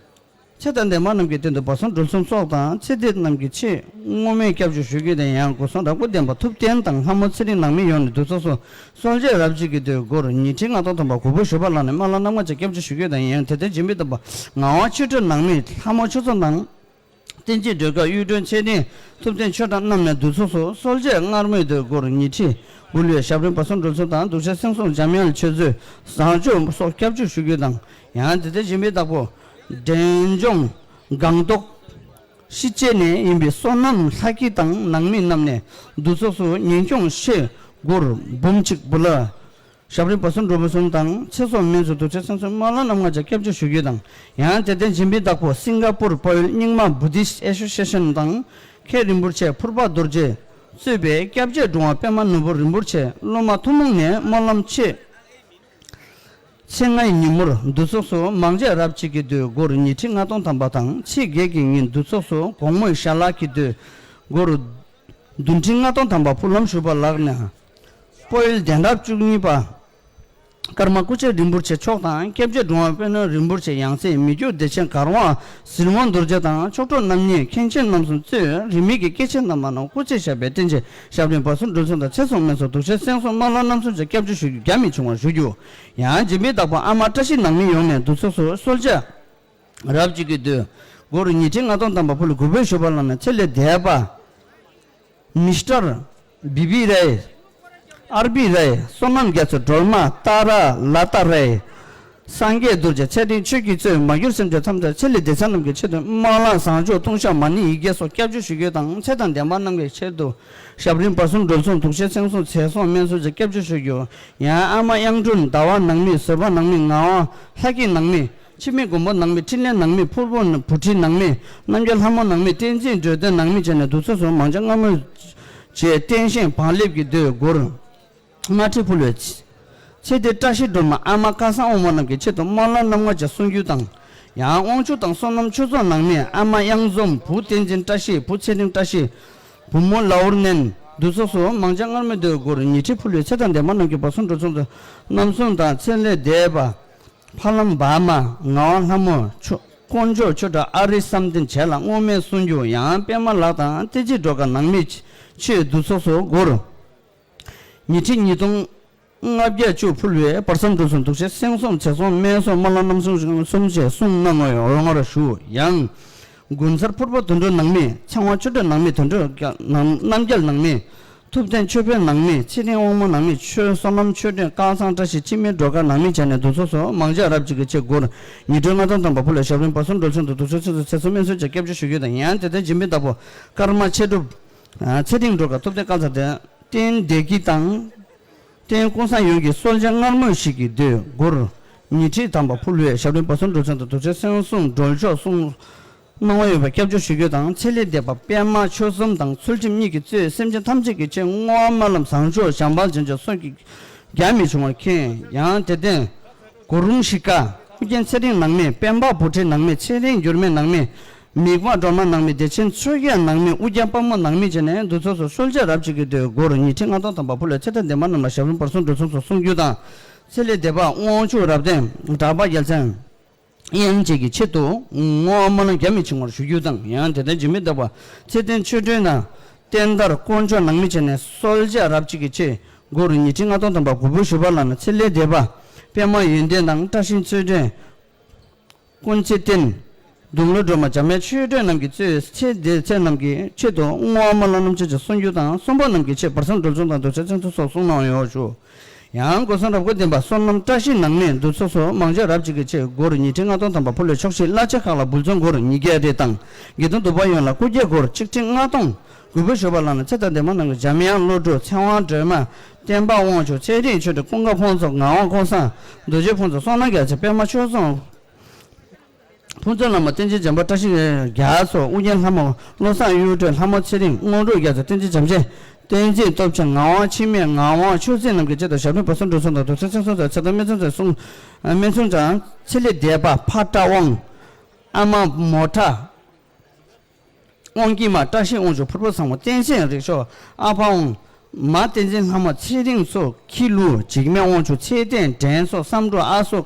ཚེ་དང་ལྡན་པ་རྣམས་ཀྱི་སྟེང་དུ་བར་གསུམ་སྒྲོལ་གསུམ་སོགས་དང་ཚེ་འདས་རྣམས་ཀྱི་ཆེད་བསྔོ་སྨོན་སྐྱབས་འཇུག་ཞུ་རྒྱུ་དང་ཡང་སྒོ་སྲུང་རབ་དགའ་ལྡན་པ་ཐུབ་བསྟན་དང་ལྷ་མོ་ཚེ་རིང་ནང་མི་ཡོངས་ནས་འདུ་ཚོགས་སུ་གསོལ་ཇ་རབ་གཅིག་གི་དུས་སྒོར་ཉི་ཁྲི་ལྔ་སྟོང་ཐམ་པ་དགུ་འབུལ་ཞུས་པ་ལགས་ན་སྨོན་ལམ་རྣམ་ལྔ་བཅས་སྐྱབས་འཇུག་ཞུ་རྒྱུ་དང་ཡང་དེ་ལྟར་འཇིམ་པའི་བདག་པོ་ངག་དབང་ཆོས་སྒྲོན་ནང་མི་ལྷ་མོ་ཆོས་ཚོགས་དང་། བསྟན་འཛིན་སྒྲོལ་དཀར་གཡུ་སྒྲོན་ཚེ་རིང་ཐུབ་བསྟན་ཆོས་གྲགས་རྣམས་ནས་འདུ་ཚོགས་སུ་གསོལ་ཇ་མངར་མོའི་དུས་སྒོར་ཉི་ཁྲི་འབུལ་བའི་ཞབས་རིམ་བར་གསུམ་སྒྲོལ་གསུམ་དང་གདུགས་ཚེ་སེང་གསུམ་འཇམ་དབྱངས་ཆོས་མཛོད་བཟང་སྤྱོད་སོགས་སྐྱབས་འཇུག་ཞུ་རྒྱུ་དང་ཡང་དེ་ལྟར་འཇིམ་པའི་བདག་པོ་འབྲས་ལྗོངས་སྒང་ཏོག་ཤི་ཅེ་ནས་ཡིན་པའི་བསོད་ནམས་ལྷ་སྐྱིད་དང་ནང་མི་རྣམས་ནས་འདུ་ཚོགས་སུ་ཉིན་སྐྱོང་ཤེས་སྒོར་འབུམ་གཅིག་འབུལ་ལ། ཞབས་རིམ་བར་གསུམ་སྒྲོལ་མ་གསུམ་དང་ཚེ་སྲོག་སྨན་གསུམ་གདུགས་ཚེ་སྲན་གསུམ་སྨོན་ལམ་རྣམ་ལྔ་བཅས་སྐྱབས་འཇུག་ཞུ་རྒྱུ་དང་ཡང་དེ་ལྟར་འཇིམ་པའི་བདག་པོ་སིང་ག་པུར་དཔལ་ཡུལ་རྙིང་མ་བུ་དིསྟ་ཨེ་སོ་སི་ཨེ་ཤན་དང་མཁན་རིན་པོ་ཆེ་ཕུར་པ་རྡོ་རྗེ་གཙོས་པའི་སྐྱབས་རྗེ་འབྲོང་བ་པད་མ་ནོར་བུ་རིན་པོ་ཆེ་སློབ་མ་ཐུན་མོང་ནས་སྨོན་ལམ་ཆེད། ཚེས་ལྔའི་ཉིན་མོར་འདུ་ཚོགས་སུ་མང་ཇ་རབ་གཅིག་གི་དུས་སྒོར་ཉི་ཁྲི་ལྔ་སྟོང་ཐམ་པ་དང་ཚེས་བརྒྱད་ཀྱི་ཉིན་འདུ་ཚོགས་སུ་དགོང་མོའི་ཞལ་ལག་གི་དུས་སྒོར་བདུན་ཁྲི་ལྔ་སྟོང་ཐམ་པ་ཕུལ་ལམ་ཞུས་པ་ལགས་ན། དཔལ་ཡུལ་གདན་རབས་བཅུ་གཉིས་པ། ཀརྨ་སྐུ་ཕྱྭ་རིན་པོ་ཆེ་མཆོག་དང་སྐྱབས་རྗེ་འབྲོང་བ་པད་ནོར་རིན་པོ་ཆེ་ཡང་སྲིད་མི་འགྱུར་བདེ་ཆེན་གར་དབང་ཟིལ་དབང་རྡོ་རྗེ་དང་མཆོག་གྲུབ་རྣམ་གཉིས་མཁན་ཆེན་རྣམ་གསུམ་གཙོས་རིས་མེད་ཀྱི་སྐྱེས་ཆེན་རྣམ་པ་རྣམས་སྐུ་ཚེ་ཞབས་པད་བརྟན་ཅིང་ཞབས་རིམ་བར་གསུམ་སྒྲོལ་གསུམ་དང་ཚེ་སྲོག་སྨན་གསུམ་གདུགས་ཚེ་སྲན་གསུམ་སྨོན་ལམ་རྣམ་གསུམ་བཅས་སྐྱབས་འཇུག་ཞུ་རྒྱུ་རྒྱ་མི་ཆུང་བར་ཞུ་རྒྱུ། ཡང་འཇིམ་པའི་བདག་པོ་ཨ་མ་བཀྲ་ཤིས་ནང་མི་ཡོངས་ནས་འདུ་ཚོགས་སུ་གསོལ་ཇ་རབ་གཅིག་གི་དུས་སྒོར་ཉི་ཁྲི་ལྔ་སྟོང་ཐམ་པ་ཕུལ་དགུ་འབུལ་ཞུས་པ་ལགས་ན་ཚེ་ལས་འདས་པ། མི་སི་ཊར་བི་བི་རའི། ཨར་བི་རའི། བསོད་ནམས་རྒྱ་མཚོ་སྒྲོལ་མ། ཏཱ་ར་ལ་ཏཱ་རའི། སངས་རྒྱས་རྡོ་རྗེ་ཚེ་རིང་ཆོས་ཀྱི་མཚོས་མ་གྱུར་སེམས་ཅན་ཐམས་ཅད་ཚེ་ལས་འདས་ཚར་རྣམས་ཀྱི་ཆེད་དུ་སྨོན་ལམ་བཟང་སྤྱོད་ལྟུང་བཤགས་མ་ཎི་ཡི་གེ་སོགས་སྐྱབས་འཇུག་ཞུ་རྒྱུ་དང་ཚེ་དང་ལྡན་པ་རྣམས་ཀྱི་ཆེད་དུ་ཞབས་རིམ་བར་གསུམ་སྒྲོལ་གསུམ་གདུགས་ཚེ་སྲན་གསུམ་ཚེ་སྲོག་སྨན་གསུམ་བཅས་སྐྱབས་འཇུག་ཞུ་རྒྱུ། ཡང་ཨ་མ་གཡང་སྒྲོན་ཟླ་བ་ནང་མི་བཟོད་པ་ནང་མི་ངག་དབང་ལྷ་སྐྱིད་ནང་མི། འཆི་མེད་མགོན་པོ་ནང་མི་འཕྲིན་ལས་ནང་མི་ཕུར་བུ་བུ་ཁྲིད་ནང་མི་རྣམ་རྒྱལ་ལྷ་མོ་ནང་མི་བསྟན་འཛིན་འགྲོ་དོན་ནང་མི་བཅས་ནས་འདུ་ཚོགས་སུ་མང་ཇ་མངར་མོ་བཅས་བསྟན་ཤིང་བང་ལེབ་ཀྱི་མདོས་སྒོར་ལྔ་ཁྲི་ཕུལ་བས། ཚེ་འདས་བཀྲ་ཤིས་སྒྲོལ་མ་ཨ་མ་སྐལ་བཟང་དབང་མོ་རྣམས་ཀྱི་ཆེད་དུ་སྨོན་ལམ་རྣམ་ལྔ་བཅས་གསུང་རྒྱུ་དང་། ཡང་དབང་ཕྱུག་དང་བསོད་ནམས་ཆོས་ཚོགས་ནང་མི་ཨ་མ་གཡང་འཛོམས། བུ་བསྟན་འཛིན་བཀྲ་ཤིས། བུ་ཚེ་རིང་བཀྲ་ཤིས། བུ་མོ་ལའུར་ནན། འདུ་ཚོགས་སུ་མང་ཇ་མངར་མོའི་མདོས་སྒོར་ཉི་ཁྲི་ཕུལ་བས་ཚེ་དང་ལྡན་པ་རྣམས་ཀྱི་བར་གསུམ་འགྲོ་ཚོགས་དུ་རྣམ་གསུམ་དང་ཚེ་ལས་འདས་པ། ཕ་ལམ་བ་མ་ངག་དབང་ལྷ་མོ་ཆོས་དཀོན་མཆོག་ཆོས་གྲགས་ཨ་རི་བསམ་གཏན་བཅས་ལ་བསྔོ་སྨོན་གསུང་རྒྱུ། ཡང་པད་མ་ལགས་དང་བསྟན་འཛིན་སྒྲོལ་དཀར་ནང་མི་ཆོས་འདུ་ཚོགས་སུ་སྒོར་ཉི་ཁྲི་ཉིས་སྟོང་ལྔ་བརྒྱ་བཅུ་ཕུལ་བས་བར་གསུམ་འགྲོ་གསུམ་གདུགས་ཚེ་སྲན་གསུམ་ཚེ་སྲོག་སྨན་གསུམ་སྨོན་ལམ་རྣམ་གསུམ་གསུམ་བཅས་གསུང་གནང་ངོ་ཡོང་བར་ཞུ། ཡང་དགུན་གསར་ཕུར་པ་དོན་གྲུབ་ནང་མི་ཚེ་དབང་ཆོས་སྒྲོན་ནང་མི་དོན་གྲུབ་རྣམ་རྒྱལ་ནང་མི། ཐུབ་བསྟན་ཆོས་འཕེལ་ནང་མི་ཚེ་རིང་དབང་མོ་ནང་མི་ཆོས་བསོད་ནམས་ཆོས་སྒྲོན་དཀར་ཚང་བཀྲ་ཤིས་འཆི་མེད་སྒྲོལ་དཀར་ནང་མི་བཅས་ནས་འདུ་ཚོགས་སུ་མང་ཇ་རབ་གཅིག་གི་ཆེད་སྒོར་ཉི་ཁྲི་ལྔ་སྟོང་ཐམ་པ་ཕུལ་ལ་ཞབས་རིམ་བར་གསུམ་སྒྲོལ་གསུམ་དང་གདུགས་ཚོད་ཚོད་ཚེ་སྲོག་སྨན་གསུམ་བཅས་སྐྱབས་འཇུག་ཞུ་རྒྱུ་དང་ཡང་དེ་ལྟར་འཇིམ་པའི་བདག་པོ་ཀརྨ་ཆེ་གྲུབ། ཚེ་རིང་སྒྲོལ་དཀར་ཐུབ་བསྟན་དཀར་ཚང་དེ་རྟེན་བདེ་སྐྱིད་དང་། རྟེན་ཀུན་བཟང་ཡོངས་ཀྱི་གསོལ་ཇ་མངར་མོ་ཞིག་གི་མདོས་སྒོར་ཉི་ཁྲི་ཐམ་པ་ཕུལ་བས་ཞབས་རིམ་བར་གསུམ་སྒྲོལ་གསུམ་དང་གདུགས་ཚེ་སྲན་གསུམ་སྒྲོལ་ཆོག་གསུང་། གནང་བ་ཡོད་པར་སྐྱབས་འཇུག་ཞུ་རྒྱུ་དང་ཚེ་ལས་འདས་པ་པད་མ་ཆོས་གསུམ་དང་ཚུལ་ཁྲིམས་གཉིས་ཀྱིས་གཙོས་སེམས་ཅན་ཐམས་ཅད་ཀྱི་ཆེད་བསྔོ་བ་སྨོན་ལམ་བཟང་སྤྱོད་བྱམས་པ་བྱང་ཆུབ་སོགས་ཀྱིས་རྒྱ་མི་བྱུང་བར་མཁྱེན། ཡང་དེ་སྟེང་གུ་རུམ་ཤི་ཀ་ཨུ་རྒྱན་ཚེ་རིང་ནང་མི་དཔལ་འབར་བུ་ཁྲིད་ནང་མི་ཚེ་རིང་འགྱུར་མེད་ནང་མི་མིག་དམར་སྒྲོལ་མ་ནང་མི་བདེ་ཆེན་ཆོས་རྒྱལ་ནང་མི་ཨུ་རྒྱན་དཔལ་མོ་ནང་མི་བཅས་ནས་འདུ་ཚོགས་སུ་གསོལ་ཇ་རབ་གཅིག་གི་མདོས་སྒོར་ཉི་ཁྲི་ལྔ་སྟོང་ཐམ་པ་ཕུལ་ལ་ཚེ་དང་ལྡན་པ་རྣམས་ལ་ཞབས་རིམ་བར་གསུམ་སྒྲོལ་གསུམ་སོགས་གསུང་རྒྱུ་དང་། ཚེ་ལས་འདས་པ་དབང་ཕྱུག་རབ་བརྟན་གྲགས་པ་རྒྱལ་མཚན་དབྱངས་ཅན་གྱི་ཆེད་དུ་བསྔོ་བ་སྨོན་ལམ་རྒྱ་མི་ཆུང་བར་ཞུ་རྒྱུ་དང་། ཡང་དེ་ལྟར་འཇིགས་མེད་བདག་པོ་ཚེ་བརྟན་ཆོས་སྒྲོན་དང་། བསྟན་དར་དཀོན་མཆོག་ནང་མི་བཅས་ནས་གསོལ་ཇ་རབ་གཅིག་གི་ཆེད་སྒོར་ཉི་ཁྲི་ལྔ་སྟོང་ཐམ་པ་གུས་པས་ཞུ་བ་ལགས་ན། ཚེ་ལས་འདས་པ་པདྨ་ཡོན་ཏན་དང་། བཀྲ་ཤིས་ཆོས་སྒྲོན། ཀུན་ཚེ་བརྟན། གདུང་ལོ་སྒྲོལ་མ། འཇམ་དབྱངས་ཆོས་སྒྲོན་རྣམས་ཀྱི་གཙོས་ཚེ་འདས་ཚེ་རྣམས་ཀྱི་ཆེད་དུ་བསྔོ་བ་སྨོན་ལམ་རྣམ་བཅད་ཅིག་གསུང་རྒྱུ་དང་། གསུམ་པ་རྣམས་ཀྱི་ཆེད་བར་གསེང་སྒྲོལ་གསུམ་དང་བདུད་རྩི་མཚོན་ཚོགས་སོགས་གསུང་གནང་ཡོད་ཞུ། ཡང་སྒོ་གསུམ་རབ་དགའ་ལྡན་པ་བསོད་ནམས་བཀྲ་ཤིས་ནང་མི་འདུ་ཚོགས་སུ་མང་ཆེ་རབ་གཅིག་གི་ཆེད་སྒོར་ཉི་ཁྲི་ལྔ་སྟོང་ཐམ་པ་ཕུལ་བས་ཆོག་ཤེས་གླ་ཆ་ཁག་ལ་འབུལ་ཚོང་སྒོར་ཉིས་བརྒྱ་རེ་དང་། དགེ་འདུན་འདུས་པ་ཡོངས་ལ་སྐུ་སྐྱེ་སྒོར་ཆིག་ཁྲི་ལྔ་སྟོང་གུས་པས་ཞུ་བ་ལགས་ན། ཚེ་དང་ལྡན་མ་རྣམས་ཀྱི་འཇམ་དབྱངས་བློ་གྲོས། ཚེ་དབང་སྒྲོལ་མ། བསྟན་པ་དབང་ཕྱུག། ཚེ་རིང་ཆོས་སྒྲོན། ཀུན་དགའ་ཕུན་ཚོགས། ངག་དབང་ཀུན་བཟང་། རྡོ་རྗེ་ཕུན་ཚོགས། བསོད་ནམས་རྒྱལ་མཚན། པདྨ་ཆོས་རྫོང་། ཕུན་ཚོགས་བླ་མ། བསྟན་འཛིན་འཇམ་དཔལ། བཀྲ་ཤིས་རྒྱ་མཚོ། ཨུ་རྒྱན་ལྷ་མོ། བློ་བཟང་གཡུ་སྒྲོན། ལྷ་མོ་ཚེ་རིང་། དངོས་གྲུབ་རྒྱ་མཚོ། བསྟན་འཛིན་བྱམས་ཆེན། བསྟན་འཛིན་སྟོབས་ཆེན། ངག་དབང་འཆི་མེད། ངག་དབང་ཆོས་སྲིད་རྣམས་ཀྱི་ཆེད་དུ་ཞབས་དྲུང་བར་གསེང་སྒྲོལ་གསུམ་དང་བདུད་རྩི་མཚོན་ཚོགས་དང་། ཚེ་དང་སྨན་ཚོགས་དང་། གསུང་སྨན་ཚོགས་དང་། ཚེ་ལས་འདས་པ་ཕ་བཀྲ་དབང་། ཨ་མ་མོ་ཊ། དབང་གི་མ། བཀྲ་ཤིས་དབང་ཕྱུག། ཕུར་བུ་བཟང་མོ། བསྟན་འཛིན་རིག་མཆོག། ཨ་ཕ་དབང་། མ་བསྟན་འཛིན་ལྷ་མོ། ཚེ་རིང་མཚོ། ཁྱི་ལུ། འཇིགས་མེད་དབང་ཕྱུག། ཚེ་བརྟན། དྲན་གསོ། བསམ་འགྲུབ། ཨ་སོ།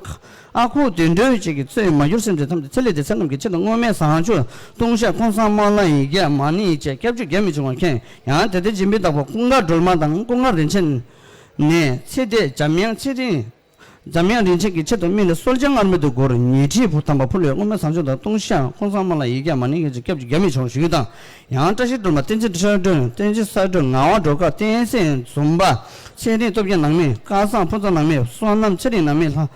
ཨ་ཁུ་དོན་གྲུབ་བཅས་ཀྱིས་གཙོས་མ་གྱུར་སེམས་ཅན་ཐམས་ཅད་ཚེ་ལས་འདས་ཚེ་རྣམས་ཀྱི་ཆེད་དུ་བསྔོ་སྨོན་བཟང་སྤྱོད་ལྟུང་བཤགས་ཀུན་བཟང་སྨོན་ལམ་ཡིག་བརྒྱ་མ་ཎི་བཅས་སྐྱབས་བཅོལ་རྒྱ་མི་ཆུང་བ་མཁྱེན། ཡང་དེ་ལྟར་འཇིགས་མེད་བདག་པོ་ཀུན་དགའ་སྒྲོལ་མ་དང་ཀུན་དགའ་རིན་ཆེན་ནས་ཚེ་འདས་འཇམ་དབྱངས་ཚེ་རིང་། འཇམ་དབྱངས་རིན་ཆེན་གྱི་ཆེད་དུ་དམིགས་ནས་གསོལ་ཇ་མངར་མོ་དེ་སྒོར་ཉིས་ཁྲི་ཐམ་པ་ཕུལ་བས་བསྔོ་སྨོན་བཟང་སྤྱོད་དང་ལྟུང་བཤགས་ཀུན་བཟང་སྨོན་ལམ་ཡིག་བརྒྱ་མ་ཎི་ཡིག་བརྒྱ་ཀྱི་སྐྱབས་བཅོལ་རྒྱ་མི་ཆུང་བར་ཞུ་རྒྱུ་དང་། ཡང་བཀྲ་ཤིས་སྒྲོལ་མ། བསྟན་འཛིན་ཆོས་སྒྲོན། བསྟན་འཛིན་ས་སྒྲོན། ངག་དབང་སྒྲོལ་དཀར། བསྟན་འཛིན་འཛོམས་པ། ཚེ་རིང་སྟོབས་རྒྱལ་ནང་མི། སྐལ་བཟང་ཕུན་ཚོགས་ནང་མི། བསོད་ནམས་ཚེ་རིང་ནང་མི། ལྷ་ལྷ་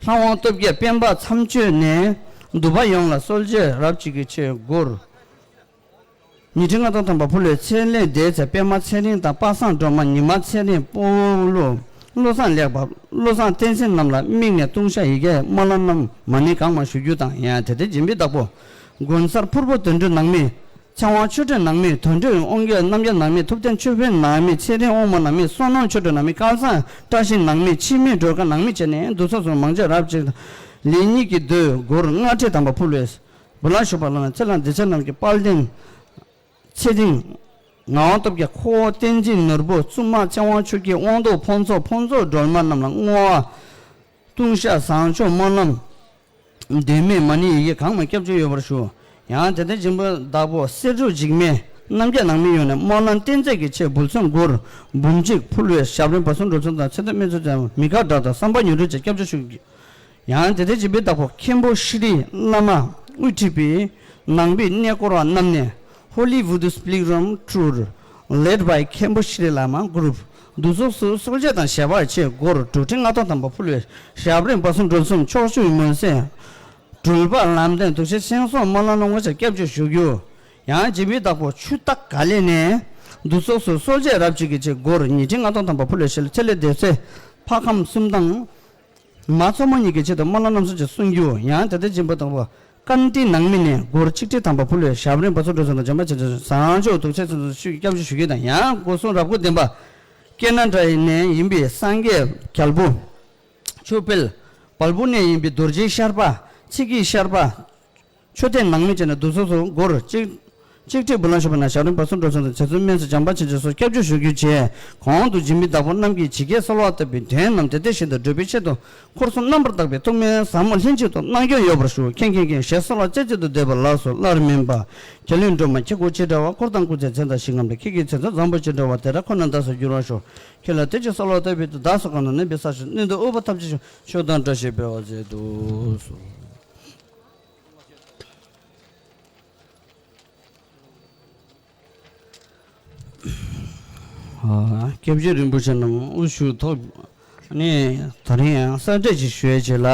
དབང་སྟོབས་རྒྱལ། སྤེན་པ་མཚམས་གཅོད་ནས་འདུས་པ་ཡོངས་ལ་གསོལ་ཇ་རབ་གཅིག་གི་ཆེད་སྒོར་ཉིས་ཁྲི་ལྔ་སྟོང་ཐམ་པ་ཕུལ་བས་ཚེ་ལས་འདས་ཚེ་པདྨ་ཚེ་རིང་དང་པ་སངས་སྒྲོལ་མ། ཉི་མ་ཚེ་རིང་། སྤོ་ལོ། བློ་བཟང་ལེགས་པ། བློ་བཟང་བསྟན་འཛིན་རྣམས་ལ་དམིགས་ནས་ལྟུང་བཤགས་ཡིག་བརྒྱ་སྨོན་ལམ་རྣམས་མ་ཎི་གང་མང་ཞུ་རྒྱུ་དང་། ཡང་དེ་ལྟར་འཇིགས་མེད་བདག་པོ་དགོན་གསར་ཕུར་བུ་དོན་གྲུབ་ནང་མི། ཚེ་དབང་ཆོས་སྒྲོན་ནང་མི། དོན་གྲུབ་དབང་རྒྱལ་རྣམ་རྒྱལ་ནང་མི། ཐུབ་བསྟན་ཆོས་འཕེལ་ནང་མི། ཚེ་རིང་དབང་མོ་ནང་མི། བསོད་ནམས་ཆོས་སྒྲོན་ནང་མི། སྐལ་བཟང་བཀྲ་ཤིས་ནང་མི། འཆི་མེད་སྒྲོལ་དཀར་ནང་མི་བཅས་ནས་འདུ་ཚོགས་སུ་མང་ཆེ་རབ་གཅིག་ལེ་ཉིས་ཀྱི་མདོས་སྒོར་ལྔ་ཁྲི་ཐམ་པ་ཕུལ་བས། འབུལ་ལག་ཞུ་བ་ལགས་ན། ཚེ་ལས་འདས་ཚེ་རྣམས་ཀྱི་དཔལ་ལྡན་ཚེ་རིང་། ངག་དབང་སྟོབས་རྒྱལ། ཁོ་བོ་བསྟན་འཛིན་ནོར་བུ། བཙུན་མ་ཚེ་དབང་ཆོས་སྐྱིད། དབང་རྡོར་ཕུན་ཚོགས། ཕུན་ཚོགས་སྒྲོལ་མ་རྣམས་ལ་བསྔོ་བ། ལྟུང་བཤགས་བཟང་སྤྱོད་སྨོན་ལམ། མདོས་མེད་མ་ཎི་ཡི་གེ་གང་མང་སྐྱབས་བཅོལ་ཡོད་པར་ཞུ། ཡང་དེ་ལྟར་འཇིགས་མེད་བདག་པོ་གསེར་ཕྲུག་འཇིགས་མེད་རྣམ་རྒྱལ་ནང་མི་ཡོངས་ནས་སྨོན་ལམ་རྟེན་རྫས་ཀྱི་ཆེད་འབུལ་ཚོགས་སྒོར་འབུམ་གཅིག་ཕུལ་བས་ཞབས་རིམ་བར་གསུམ་འགྲོ་ཚུལ་དང་ཚེ་དང་སྨན་ཚོགས་ཀྱང་མི་དགའ་དགྲ་དང་བསམ་པ་མྱུར་འགྲུབ་ཅེས་སྐྱབས་བཅོལ་ཞུ། ཡང་དེ་ལྟར་འཇིགས་མེད་བདག་པོ་མཁན་པོ་ཤྲི་བླ་མ་དབུ་ཁྲིད་པའི་ནང་པའི་གནས་སྐོར་བ་རྣམས་ནས་Holy Voodoo Pilgrim Tour led by Khenpo Shri Lama Group འདུ་ཚོགས་སུ་གསོལ་ཇ་དང་ཞལ་པར་ཆེད་སྒོར་དྲུག་ཁྲི་ལྔ་སྟོང་ཐམ་པ་ཕུལ་བས་ཞབས་རིམ་བར་གསུམ་འགྲོ་ཚུལ་ཕྱོགས་བཅུའི་མུན་སེལ། གྲུལ་པ་ལམ་སྟོན། དུག་ཤེས་སེང་སོགས་སྨོན་ལམ་སྣ་ཚོགས་ཀྱིས་སྐྱབས་བཅོལ་ཞུ་རྒྱུ། ཡང་འཇིགས་མེད་བདག་པོ་ཆུ་སྟག་ག་ལེ་ནས་འདུ་ཚོགས་སུ་གསོལ་ཇ་རབ་གཅིག་གི་ཆེད་སྒོར་ཉིས་ཁྲི་ལྔ་སྟོང་ཐམ་པ་ཕུལ་བས་ཞལ་ཚེ་ལས་འདས་ཚེ་ཕ་ཁམས་གསུམ་དང་། མ་མཚོ་མོ་གཉིས་ཀྱི་ཆེད་དུ་སྨོན་ལམ་སྣ་ཚོགས་ཀྱིས་གསུང་རྒྱུ། ཡང་དེ་ལྟར་འཇིགས་མེད་བདག་པོ་ཀན་ཏི་ནང་མི་ནས་སྒོར་ཆིག་ཁྲི་ཐམ་པ་ཕུལ་བས་ཞབས་རིམ་བར་གསུམ་འགྲོ་ཚུལ་དང་བྱམས་པ་ཆེ་ཆེ་བཟང་སྤྱོད་དུག་ཚེ་ཚུན་ཚོད་ཤུགས་ཀྱིས་སྐྱབས་བཅོལ་ཞུ་རྒྱུ་དང་། ཡང་སྒོ་གསུམ་རབ་དགའ་ལྡན་པ་ཀེ་ན་ཌ་ནས་ཡིན་པའི་སངས་རྒྱས་རྒྱལ་པོ། ཆོས་འཕེལ། བལ་པོ་ནས་ཡིན་པའི་རྡོ་རྗེ་ཤར་པ། ཚིག་གི་ཤར་པ། མཆོད་རྟེན་ནང་མི་བཅས་ནས་འདུ་ཚོགས་སུ་སྒོར་གཅིག་གཅིག་ཁྲི་འབུལ་ལམ་ཞུས་པ་ན་ཞབས་རིམ་བར་གསུམ་འགྲོ་ཚུལ་དང་ཚེ་བཙུན་སྨན་གསོ་བྱམས་པ་ཆེན་པོ་སོགས་སྐྱབས་བཅོལ་ཞུ་རྒྱུ་བཅས། གོང་དུ་འཇིགས་མེད་བདག་པོ་རྣམས་ཀྱིས་ཇི་སྐད་གསོལ་བ་བཏབ་པའི་དོན་རྣམས་དེ་ལྟར་བཞིན་དུ་འགྲུབ་པའི་ཆེད་དུ་འཁོར་གསུམ་རྣམ་པར་དག་པའི་ཐུགས་སྨོན་ཟབ་མོ་ལྷན་ཅིག་ཏུ་གནང་སྐྱོང་ཡོད་པར་ཞུ། མཁྱེན་མཁྱེན་མཁྱེན་ཞེས་གསོལ་བ་རྩེ་གཅིག་ཏུ་འདེབས་པ་ལགས་སོ། སླར་སྨན་པ། མཁས་བླུན་སྒྲོལ་མ། ཁྱེད་སྐུ་ཅི་འདྲ་བ། འཁོར་དང་སྐུ་ཚེའི་མཚན་དང་ཞིང་ཁམས་ལས། ཁྱེད་ཀྱི་མཚན་ཚོགས་བཟང་པོ་ཅི་འདྲ་བ། དེ་འདྲ་ཁོ་ན་བདག་སོགས་འགྱུར་བར་ཤོག། ཁྱེད་ལ་དེ་ཅིག་གསོལ་བ་བཏབ་པའི་དུས། བདག་སོགས་གང་དུ་གནས་པའི་ས་གཞི་གནས་དུ་འོས་པ་ཐམས་ཅད་ཆོས་དང་བཀྲ་ཤིས་འཕེལ་བར་མཛད་དུ་གསོལ། ཨ། སྐྱབས་རྗེ་རིན་པོ་ཆེ་རྣམས་དབུ་བཞུགས་ཐོག་ནས་ད་རིང་ཡང་གསལ་བསྒྲགས་ཅིག་ཞུ་ཡས་བྱས་ལ།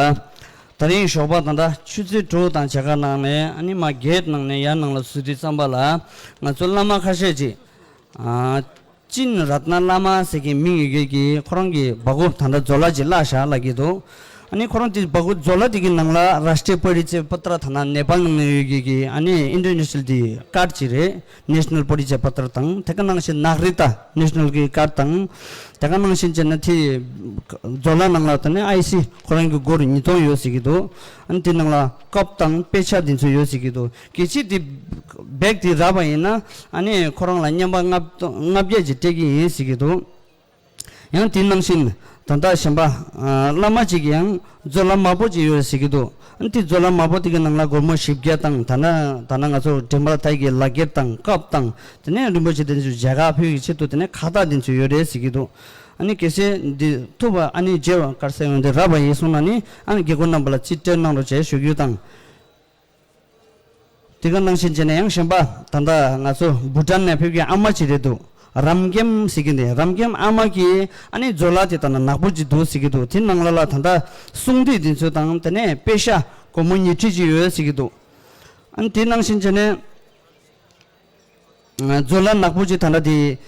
ད་རིང་ཞོགས་པ་ད་ལྟ་ཆུ་ཚོད་དྲུག་དང་ཕྱེད་ཀ་ནང་ནས་ཨ་ནི་མ་གེ་ཊི་ནང་ནས་ཡར་ནང་ལ་འཛུལ་དུས་ཙམ་པ་ལ་ང་ཚོ་བླ་མ་ཁ་ཤས་ཅིག་ཨ། ཅིན་རཏྣ་བླ་མ་ཟེར་མཁན་མིང་ཡོད་མཁན་གྱི་ཁོ་རང་གི་སྦ་ཁུག་ད་ལྟ་མཛོ་ལ་ཅིག་བརླགས་བཞག་ལབ་ཀྱི་འདུག་ཨ་ནི་ཁོ་རང་དེ་སྦ་ཁུག་མཛོ་ལ་དེ་གི་ནང་ལ་Rashtriya Parichaya Patra ད་ནང་ནེ་པཱལ་ནང་ནས་ཡོད་མཁན་གྱི་ཨ་ནི་ཨིན་ཊར་ནེ་ཤ་ནལ་དེ་ཀཌ་ཅིག་རེད། National Parichaya Patra དང་དེ་ག་ནང་བཞིན་ནཱ་ག་རི་ཀ་ཊ་ནེ་ཤ་ནལ་གྱི་ཀཌ་དང་། དེ་ག་ནང་བཞིན་བྱས་ན་དེ་མཛོ་ལ་ནང་ལ་ད་ནི་ཨའི་སི་ཁོ་རང་གི་སྒོར་ཉིས་སྟོང་ཡོད་ཟེར་གྱི་འདུག་ཨ་ནི་དེ་ནང་ལ་ཀོབ་དང་དཔེ་ཆ་དེ་ཚོ་ཡོད་ཟེར་གྱི་འདུག་གལ་སྲིད་དེ་བེག་དེ་རག་པ་ཡིན་ན་ཨ་ནི་ཁོ་རང་ལ་རྔན་པ་ལྔ་ལྔ་བརྒྱ་ཅིག་སྤྲད་ཀྱི་ཡིན་ཟེར་གྱི་འདུག་ཡང་དེ་ནང་བཞིན་ ད་ལྟ་གཞན་པ་ཨ་བླ་མ་གཅིག་གིས་ཡང་མཛོ་ལ་དམར་པོ་གཅིག་ཡོད་ཟེར་གྱི་འདུག་ཨ་ནི་དེ་མཛོ་ལ་དམར་པོ་དེ་གི་ནང་ལ་སྒོར་མོ་བཞི་བརྒྱ་དང་། ད་ན་ད་ན་ང་ཚོ་དྲན་པ་ལ་ཐའི་གི་ལག་འཁྱེར་དང་ཀབ་དང་། དེ་ནས་རིན་པོ་ཆེ་དེ་ཚོ་མཇལ་ཁ་ཕུལ་གྱི་ཆེད་དུ་དེ་ནས་ཁ་བཏགས་དེ་ཚོ་ཡོད་རེད་ཟེར་གྱི་འདུག་ཨ་ནི་གལ་སྲིད་འདི་ཐུབ་པ་ཨ་ནི་མཇལ་བ་གར་ས་ཡོང་དེ་རག་པ་ཡིན་སོང་ན་ནི་ཨ་ནི་རྒྱལ་སྒོ་རྣམ་པ་ལ་རྩིས་སྤྲོད་གནང་རོགས་བྱས་ཞུ་རྒྱུ་དང་། དེ་ག་ནང་བཞིན་བྱས་ནས་ཡང་གཞན་པ་ད་ལྟ་ང་ཚོ་བྷུ་ཊན་ནས་ཕེབས་མཁན་ཨ་མ་ཅིག་རེད་འདུག་རམ་རྒྱམ་ཟེར་གྱི་འདི་རམ་རྒྱམ་ཨ་མ་གིས་ཨ་ནི་མཛོ་ལ་དེ་ད་ན་ནག་པོ་ཅིག་འདུག་ཟེར་གྱི་འདུག་དེ་ནང་ལ་ལ་ད་ལྟ་སྲུང་མདུད་དེ་ཚོ་དང་དེ་ནས་པེ་ཤ་སྒོར་མོ་ཉིས་ཁྲི་ཅིག་ཡོད་ཟེར་གྱི་འདུག་ཨ་ནི་དེ་ནང་བཞིན་བྱས་ནས་མཛོ་ལ་ནག་པོ་ཅིག་ད་ལྟ་དེ་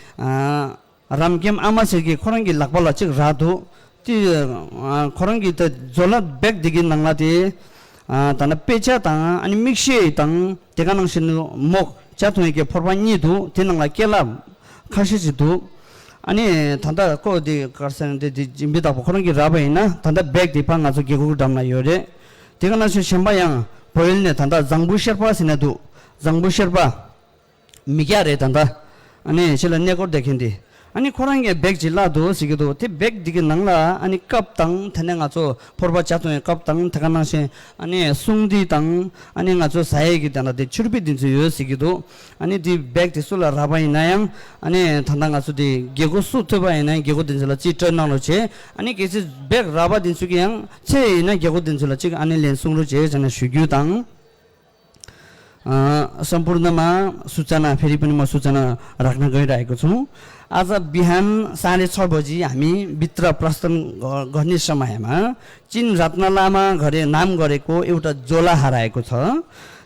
རམ་རྒྱམ་ཨ་མ་ཟེར་གྱི་ཁོ་རང་གི་ལག་པ་ལ་ཅིག་རག་འདུག་དེ་ཁོ་རང་གི་ད་མཛོ་ལ་བེག་དེ་གི་ནང་ལ་དེ་ད་ལྟ་དཔེ་ཆ་དང་ཨ་ནི་མིག་ཤེལ་དང་དེ་ག་ནང་བཞིན་མོག་ཇ་འཐུང་ཡས་ཀྱི་ཕོར་པ་གཉིས་འདུག་དེ་ནང་ལ་ཀེ་ལ་ཁ་ཤས་ཅིག་འདུག་ཨ་ནི་ད་ལྟ་ཁོ་དེ་གར་སོང་དེ་དེ་འབི་དག་པོ་ཁོ་རང་གི་རག་པ་ཡིན་ན་ད་ལྟ་བེག་དེ་ཕར་ང་ཚོ་རྒྱལ་སྒོ་གི་འགྲམ་ལ་ཡོད་རེད། དེ་ག་ནང་བཞིན་གཞན་པ་ཡང་བལ་ཡུལ་ནས་ད་ལྟ་བཟང་པོ་ཤེར་པ་ཟེར་ནས་འདུག་བཟང་པོ་ཤེར་པ། མི་སྐྱ་རེད་ད་ལྟ། ཨ་ནི་ཕྱི་ལ་གནས་སྐོར་བསྡད་མཁན་དེ། ཨ་ནི་ཁོ་རང་གིས་བེག་ཅིག་བརླགས་འདུག་ཟེར་གྱི་འདུག་དེ་བེག་འདི་གི་ནང་ལ་ཨ་ནི་ཀབ་དང་དེ་ནས་ང་ཚོ་ཕོར་པ་ཇ་འཐུང་ཡས་ཀབ་དང་དེ་ག་ནང་བཞིན་ཨ་ནི་སྲུང་མདུད་དང་ཨ་ནི་ང་ཚོ་ཟ་ཡས་ཀྱི་དེ་ན་དེ་ཆུར་པི་དེ་ཚོ་ཡོད་ཟེར་གྱི་འདུག་ཨ་ནི་དེ་བེག་དེ་སུ་ལ་རག་པ་ཡིན་ན་ཡང་ཨ་ནི་ད་ལྟ་ང་ཚོ་དེ་རྒྱལ་སྒོ་སུ་ཐུབ་པ་ཡིན་ན་ཡང་རྒྱལ་སྒོ་དེ་ཚོ་ལ་རྩིས་སྤྲོད་གནང་རོགས་བྱེད། ཨ་ནི་གལ་སྲིད་བེག་རག་པ་དེ་ཚོ་གི་ཡང་ཚད་ཡིན་ན་རྒྱལ་སྒོ་དེ་ཚོ་ལ་གཅིག་ཨ་ནི་ལན་གསུང་རོགས་བྱེད་ཟེར་ནས་ཞུ་རྒྱུ་དང་། अ, सम्पूर्णमा सूचना, फेरि पनि म सूचना राख्न गइरहेको छु। आज बिहान साढे छ बजी हामी भित्र प्रस्थान ग-, गर्ने समयमा चिन रत्न लामा घरे नाम गरेको एउटा झोला हराएको छ।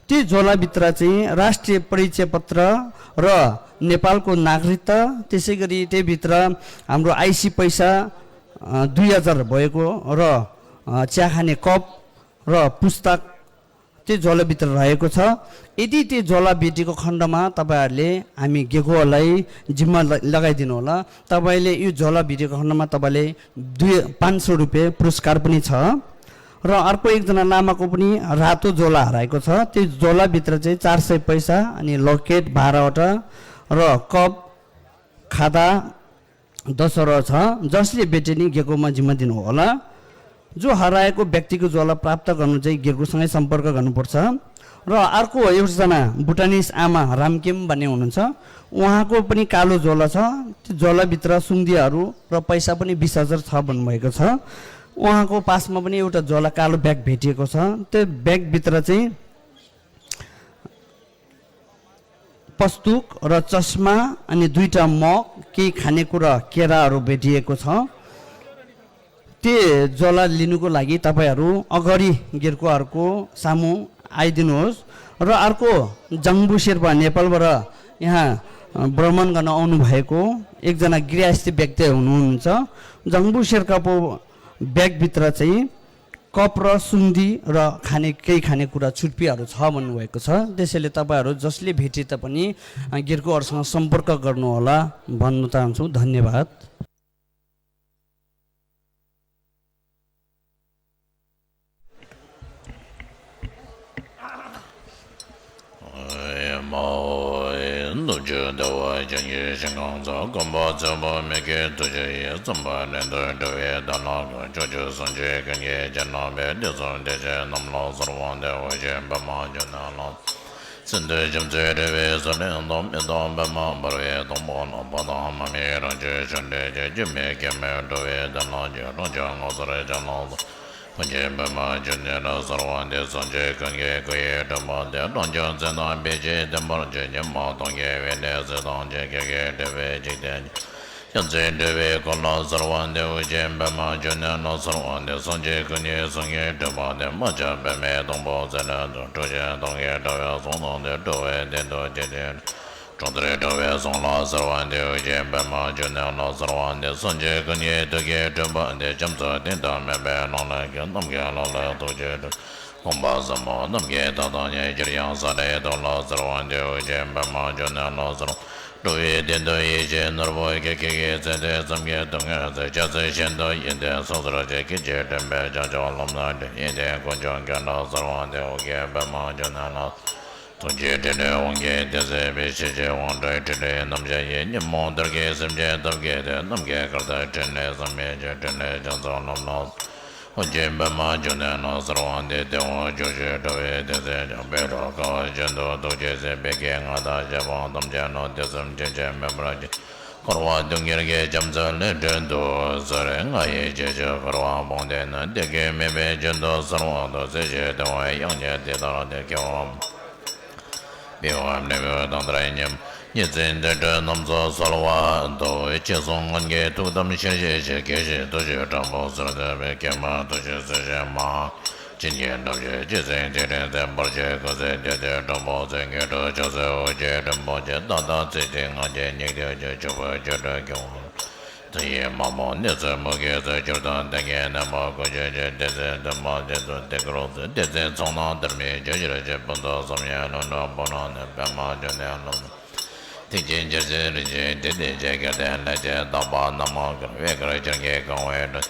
त्यो झोलाभित्र चाहिँ राष्ट्रिय परिचय पत्र र नेपालको नागरिकता, त्यसै गरी त्यहीभित्र हाम्रो आइसी पैसा, अ, दुई हजार भएको र, अ, चिया खाने कप र पुस्तक त्यो झोलाभित्र रहेको छ। यदि त्यो झोला भेटेको खण्डमा तपाईंहरूले हामी गेकोहरूलाई जिम्मा ल-, लगाइदिनु होला। तपाईंले यो झोला भेटेको खण्डमा तपाईंले दुई, पाँच सौ रुपियाँ पुरस्कार पनि छ। र अर्को एकजना लामाको पनि रातो झोला हराएको छ। त्यो झोलाभित्र चाहिँ चार सय पैसा, अनि लकेट बाह्रवटा र कप, खाता, दसवटा छ। जसले भेटे नि गेकोमा जिम्मा दिनु होला। जो हराएको व्यक्तिको झोला प्राप्त गर्नु चाहिँ गेकोसँगै सम्पर्क गर्नुपर्छ। र अर्को एकजना भुटानिज आमा रामकेम भन्ने हुनुहुन्छ, उहाँको पनि कालो झोला छ। त्यो झोलाभित्र सुङ्दियाहरू र पैसा पनि बिस हजार छ भन्नुभएको छ। उहाँको पासमा पनि एउटा झोला कालो ब्याग भेटिएको छ। त्यो ब्यागभित्र चाहिँ पस्तुक र चस्मा, अनि दुईटा मग, केही खानेकुरा, केराहरू भेटिएको छ। त्यो झोला लिनुको लागि तपाईंहरू अगाडि गेर्कोहरूको सामु आइदिनुहोस्। र अर्को, जङ्बु शेर्पा नेपालबाट यहाँ, अ, भ्रमण गर्न आउनुभएको एकजना गृहस्थी व्यक्ति हुनुहुन्छ। जङ्बु शेर्पाको ब्यागभित्र चाहिँ कप र सुन्दी र खाने, केही खानेकुरा छुर्पीहरू छ भन्नुभएको छ। त्यसैले तपाईंहरू जसले भेटे तापनि, अ, गेर्कोहरूसँग सम्पर्क गर्नुहोला भन्न चाहन्छु। धन्यवाद। ཨེ་མ་ཧོ། ནུབ་ཕྱོགས་བདེ་བ་ཅན་གྱི་ཞིང་ཁམས་སུ། གོམ་པ་ཚོན་པོ་མིག་གི་ཐུགས་རྗེ་ཡིས། བརྩམ་པ་ལྷུན་སྟུག་འགྲོ་བའི་དོན་ལ་འགོད། ཕྱོགས་བཅུའི་སངས་རྒྱས་ཀུན་གྱི་སྤྱན་སྔར་བསྟོད། དུས་གསུམ་བདེ་ཆེན་རྣམས་ལ་གསོལ་བ་འདེབས། དབུ་ཅན་པདྨ་འབྱུང་གནས་ལ། སྲིད་མཐའི་རྒྱ་མཚོའི་རི་བོའི་ཟེར་ལེན་དང་། མི་ལྡན་པདྨ་འབར་བའི་སྟེང་པོ་ལ། བ་དན་དམར་མོའི་རང་བྱུང་ཆོ་འཕྲུལ་གྱིས། སྒྱུ་མའི་སྐྱེད་མོས་འགྲོ་བའི་དོན་ལ་འགོད། རང་བྱུང་ངོ་མཚར་ཅན་ལ། ཕུན་སུམ་ཚོགས་པའི་འབྱུང་གནས་ལ་གསོལ་བ་འདེབས། སངས་རྒྱས་ཀུན་གྱི་སྐུ་ཡི་སྤྲུལ་པ་སྟེ། རང་བྱུང་ཚེ་དང་དཔེ་བྱད་ལྡན་པར་བྱོན། ཉི་མ་སྟོང་གི་འོད་ལྡན་ཚེ་དང་བཅས། སྐད་ཀྱིས་བསྒྲལ་བའི་འཇིག་རྟེན་རྒྱ་མཚོའི་འགྲོ་བའི་འཁོར་ལ་གསོལ་བ་འདེབས། དབུ་ཅན་པདྨ་འབྱུང་གནས་ལ་གསོལ་བ་འདེབས། སངས་རྒྱས་ཀུན་གྱི་གསུང་གི་སྤྲུལ་པ་སྟེ། རྨ་བྱ་པདྨའི་སྡོང་པོ་ཟེར་ལེན་དང་། གྲུབ་ཆེན་ཐབས་མཁས་དྲ་བའི་གཟུངས་དང་ལྡན། འགྲོ་བའི་དོན་དུ་སྤྱན་རས་གཟིགས། གྲོང་རྡལ་དྲ་བའི་གཟུངས་ལ་གསོལ་བ་འདེབས། དབུ་ཅན་པདྨ་འབྱུང་གནས་ལ་གསོལ་བ་འདེབས། སངས་རྒྱས་ཀུན་གྱི་ཐུགས་ཀྱི་སྤྲུལ་པ་སྟེ། རྒྱ་མཚོ་གཏིང་དང་མེད་པའི་ལམ་ལས་ཀྱི། ནམ་མཁའི་ལམ་ལས་ཐུགས་རྗེའི་སྤྲུལ། དགོངས་པ་ཟབ་མོ་ནམ་མཁའི་མཐའ་དང་མཉམ། གྱུར་ཡང་ས་རའི་ཐོག་ལ་གསོལ་བ་འདེབས། དབུ་ཅན་པདྨ་འབྱུང་གནས་ལ་གསོལ་བ། འགྲོ་བའི་དོན་དུ་ཡིད་བཞིན་ནོར་བུ་སྐྱེས། སྐྱེ་རྒུའི་ཚེ་སྟེ་བརྩམ་མཁན་སྡུག་བསྔལ་སེལ། སྐྱེ་ཚུལ་ཤིན་ཏུ་ཡོན་ཏན་སོ་སོར་ཆེ། སྐད་ཅིག་དྲན་པས་བྱང་ཕྱོགས་ལམ་སྣ་འདྲེན། ཡོན་ཏན་ཀུན་འབྱུང་མཁའ་ལ་གསོལ་བ་འདེབས། ཨོ་རྒྱན་པདྨ་འབྱུང་གནས་ལ། ཐུགས་རྗེའི་ཕྲིན་ལས་དབང་གིས་བདེ་གསལ་བའི། ཤེས་བྱའི་དབང་སྒྲོན་ཕྲིན་ལས་རྣམ་གཞག་ཡིན། ཉོན་མོངས་དར་གྱི་སེམས་ཅན་ཐབས་མཁས་ཏེ། ནམ་མཁའི་གར་ལྟར་ཕྲིན་ལས་བསམ་མི་ཁྱབ། ཕྲིན་ལས་རྒྱ་མཚོ་རྣམས་ལ། ཨོ་རྒྱན་པདྨ་འབྱུང་གནས་ལ་གསོལ་བ་འདེབས། དེ་འོག་བཅུ་གཅིག་འགྲོ་བའི་དོན་མཛད་ཅིང་། བཻ་ཌཱུརྱ་ཀ་ཅན་དུ་ཐུགས་རྗེས་གཟིགས། བོད་ཀྱི་མངའ་བདག་ཞབས་པད་ཐམས་ཅད་ལ། དུས་གསུམ་ཕྱིན་ཅི་མེད་པར་བརྒྱན། འཁོར་བ་གདོན་བགེགས་ཀྱི་རྒྱ་མཚོ་ལས་སྒྲོལ་དུ་གསོལ། ང་ཡི་རྗེས་སུ་འཁོར་བ་སྤངས་ཏེ་ནི། བདེ་སྐྱིད་མེད་པའི་རྒྱུན་དུ་གསོལ་བ་འདེབས། སྲིད་ཞིའི་དུས་དབང་ཡང་བསྐྱར་དེ་ལྟར་ཏེ། སྐྱེ་བ་འཕོ་བ་འབྲས་བུ་དང་མཐར་ཕྱིན། ཉེར་འཚེའི་འདོད་འགྲོ་རྣམས་སུ་གསོལ་བ་འདེབས། ཅི་གསུང་སྔོན་གྱི་ཐུགས་དམ་ཤེས་བྱའི་ཕྱིར། སྐྱེ་ཤི་དུས་གཅིག་དྲང་པོར་གསོལ་འདེབས་པའི། ཀྱེ་མ་ཐུགས་རྗེས་གཟིགས་ཤིག་མ། བྱིན་གྱིས་བརླབ་ཕྱིར་ཅི་མཛད་དེ་རིང་མཛད། བར་ཆད་ཀུན་སེལ་བདུད་སྡེ་དྲག་པོ་ཚེ། སྔོན་འགྲོ་ཕྱོགས་བཅུའི་ཨོ་རྒྱན་རིན་པོ་ཆེ། ད་ལྟ་ཚེ་འདིར་ང་རྒྱལ་སྙིགས་དུས་ཀྱི། ཕྱུག་པོའི་སྐྱེ་འགྲོའི་སྐྱོང་བ། མཐའ་ཡས་མ་མོ་ནད་མཚོན་མུ་གེའི་མཚོན། སྐྱོབ་དང་བདེ་བའི་ནད་མུག་འགོག་བྱེད་ཕྱིར། བདེ་གསལ་འདུན་མ་བདེ་སྟོབས་བདེ་དགུར་གསོལ། བདེ་གསལ་ཚོགས་རྣམས་དར་མའི་རྒྱུར་གྱུར་ཅིག་ཕུན་ཚོགས་བསམ་ཡས་ལྷུན་གྲུབ་སྤངས་ནས་ནི། པདྨ་འབྱུང་གནས་ལ། ཐེག་ཆེན་རྒྱལ་སྲས་རིན་ཆེན་གཏེར་སྟོན་ཆེ། སྐལ་ལྡན་ལྷ་ཆེན་དམ་པ་རྣམས་ཀྱིས། བོད་ཁར་ཆར་གྱིས་གང་བའི་འགྲོ།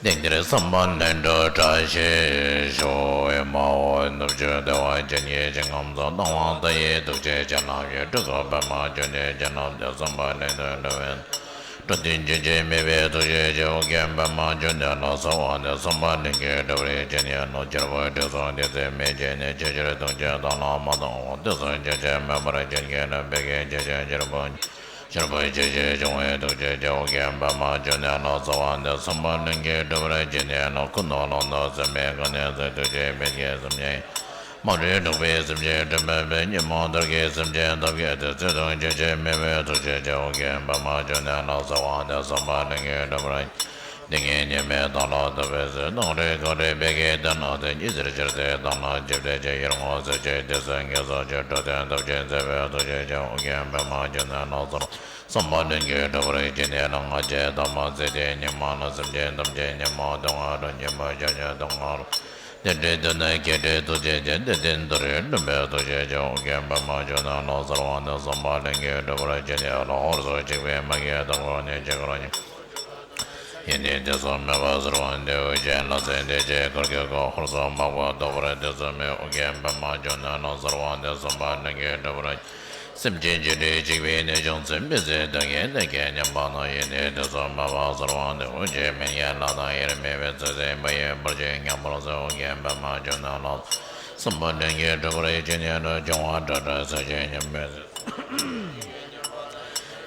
དེང་འདིར་བསམ་པ་ལྷུན་གྲུབ་བཀྲ་ཤིས་ཤོག། ཨེ་མ་ཧོ། ནུབ་ཕྱོགས་བདེ་བ་ཅན་གྱི་ཞིང་ཁམས་སུ། སྣང་བ་མཐའ་ཡས་ཐུགས་རྗེའི་བྱིན་རླབས་ཀྱིས། སྤྲུལ་སྐུ་པདྨ་འབྱུང་གནས་བྱིན་རླབས་ཏེ། བསམ་པ་ལྷུན་དུ་འགྲུབ་པའི། འགྲོ་དོན་རྒྱུན་ཆད་མེད་པའི་ཐུགས་རྗེ་ཆེ། ཨོ་རྒྱན་པདྨ་འབྱུང་གནས་ལ་གསོལ་བ་འདེབས། བསམ་པ་ལྷུན་གྱིས་འགྲུབ་པར་བྱིན་གྱིས་རློབས། ཕྱུག་པོའི་དྲེགས་ཚོགས་སྡིག་སྲིན་མི་བྱེད་ནས། ཆོས་ཕྱིར་ཐུགས་རྗེས་བདག་ལ་མ་གཏོང་བར། དུས་གསུམ་རྒྱུན་ཆད་མེད་པར་བྱིན་གྱིས་རློབས། བོད་ཀྱི་ཆོས་སྤྱོད་ཕྱུག་པོ། ཕྱུག་པོའི་ཆོས་སྤྱོད་སྐྱོང་བའི་ཐུགས་རྗེ་ཆེ། ཨོ་རྒྱན་པདྨ་འབྱུང་གནས་ལ་གསོལ་བ་འདེབས། བསམ་པ་ལྷུན་གྱིས་འགྲུབ་པར་བྱིན་གྱིས་རློབས། ཀུན་ཏུ་བླང་དོར་སེམས་དཔའི་གོ་གནས་སུ། ཐུགས་རྗེས་བོད་ཀྱི་སེམས་ཅན། མ་རིག་འཁྲུགས་པའི་སེམས་ཅན་སྒྲོལ་མའི་དཔལ། ཉོན་མོངས་དར་གྱི་སེམས་ཅན་ཐབས་མཁས་ཏེ། བརྩེ་གདུང་རྒྱུན་ཆད་མེད་པའི་ཐུགས་རྗེ་ཆེ། ཨོ་རྒྱན་པདྨ་འབྱུང་གནས་ལ་གསོལ་བ་འདེབས། བསམ་པ་ལྷུན་གྱིས་འགྲུབ་པར། ཏིང་ངེ་འཛིན་མེད་དང་ལ་སོགས་པའི་ཚེ། སྣང་སྒྲིབ་འགག་སྒྲིབ་བོད་ཀྱི་དོན་ལ་གཏད། ཉི་ཟེར་ཆར་ཟེར་དང་ལ་འཇིགས་བྲལ་ཕྱིར། ཡར་ངོ་ཚེས་བཅུའི་དུས་སུ་ངེས་སུ་བྱེད། འགྲོ་དོན་ཐམས་ཅད་མཛད་པའི་ཐུགས་རྗེ་ཆེ། ཨོ་རྒྱན་པདྨ་འབྱུང་གནས་ལ་གསོལ། བསམ་པ་ལྷུན་གྱིས་འགྲུབ་པར་བྱིན་གྱིས་རློབས། ང་བཅས་ཐ་མ་ཚེ་འདིའི་ཉི་མ་ལ། སེམས་ཅན་ཐམས་ཅད་ཉོན་མོངས་དུག་ལྔ་དང་། གཉེན་པོ་ཆ་མཉམ་དུག་ལྔ་ལ། དེ་འདྲའི་དོན་དུ་སྐྱེ་འགྲོའི་ཐུགས་རྗེ་ཆེ། དེ་འདྲའི་དོན་དུ་འགྲོ་བའི་ཐུགས་རྗེ་ཆེ། ཨོ་རྒྱན་པདྨ་འབྱུང་གནས་ལ་གསོལ་བ་འདེབས། བསམ་པ་ལྷུན་གྱིས་འགྲུབ་པར་བྱིན་གྱིས་རློབས། ཧོར་སོག་འཇིགས་པའི་དམག་གིས་བདག་ཕོག་ནས། ཇི་སྐད་ཡིད་ནི་དུས་གསུམ་མེད་པར་གསོལ་བ་འདེབས། ཨོ་རྒྱན་ལྷ་སྲིན་སྡེ་བརྒྱད་འཁོར་གྱིས་བསྐོར། ཧོར་སོག་དམག་དཔུང་བཟློག་པར་དུས་གསུམ་མེད། ཨོ་རྒྱན་པདྨ་འབྱུང་གནས་ལ་གསོལ་བ་འདེབས། བསམ་པ་ལྷུན་གྱིས་འགྲུབ་པར། སེམས་ཅན་བཅིངས་འགྲོལ་འཇིགས་པའི་ནད་བྱུང་ཚེ། མི་བཟད་དུག་ལྔའི་ནད་ཀྱིས་ཉེན་པ་ན། ཡིད་ནི་དུས་གསུམ་མེད་པར་གསོལ་བ་འདེབས། ཨོ་རྒྱན་མི་ཡི་ལྷ་དང་དབྱེར་མེད་པའི། ཚེ་ཟད་མ་ཡིན་བར་ཆད་ངེས་པར་སེལ། ཨོ་རྒྱན་པདྨ་འབྱུང་གནས་ལ། བསམ་པ་ལྷུན་གྱིས་འགྲུབ་པར་བྱིན་གྱིས་རློབས། འབྱུང་བ་དགྲ་བཅོམ་སྲོག་གཅོད་ཉམས་དམས་ཟད།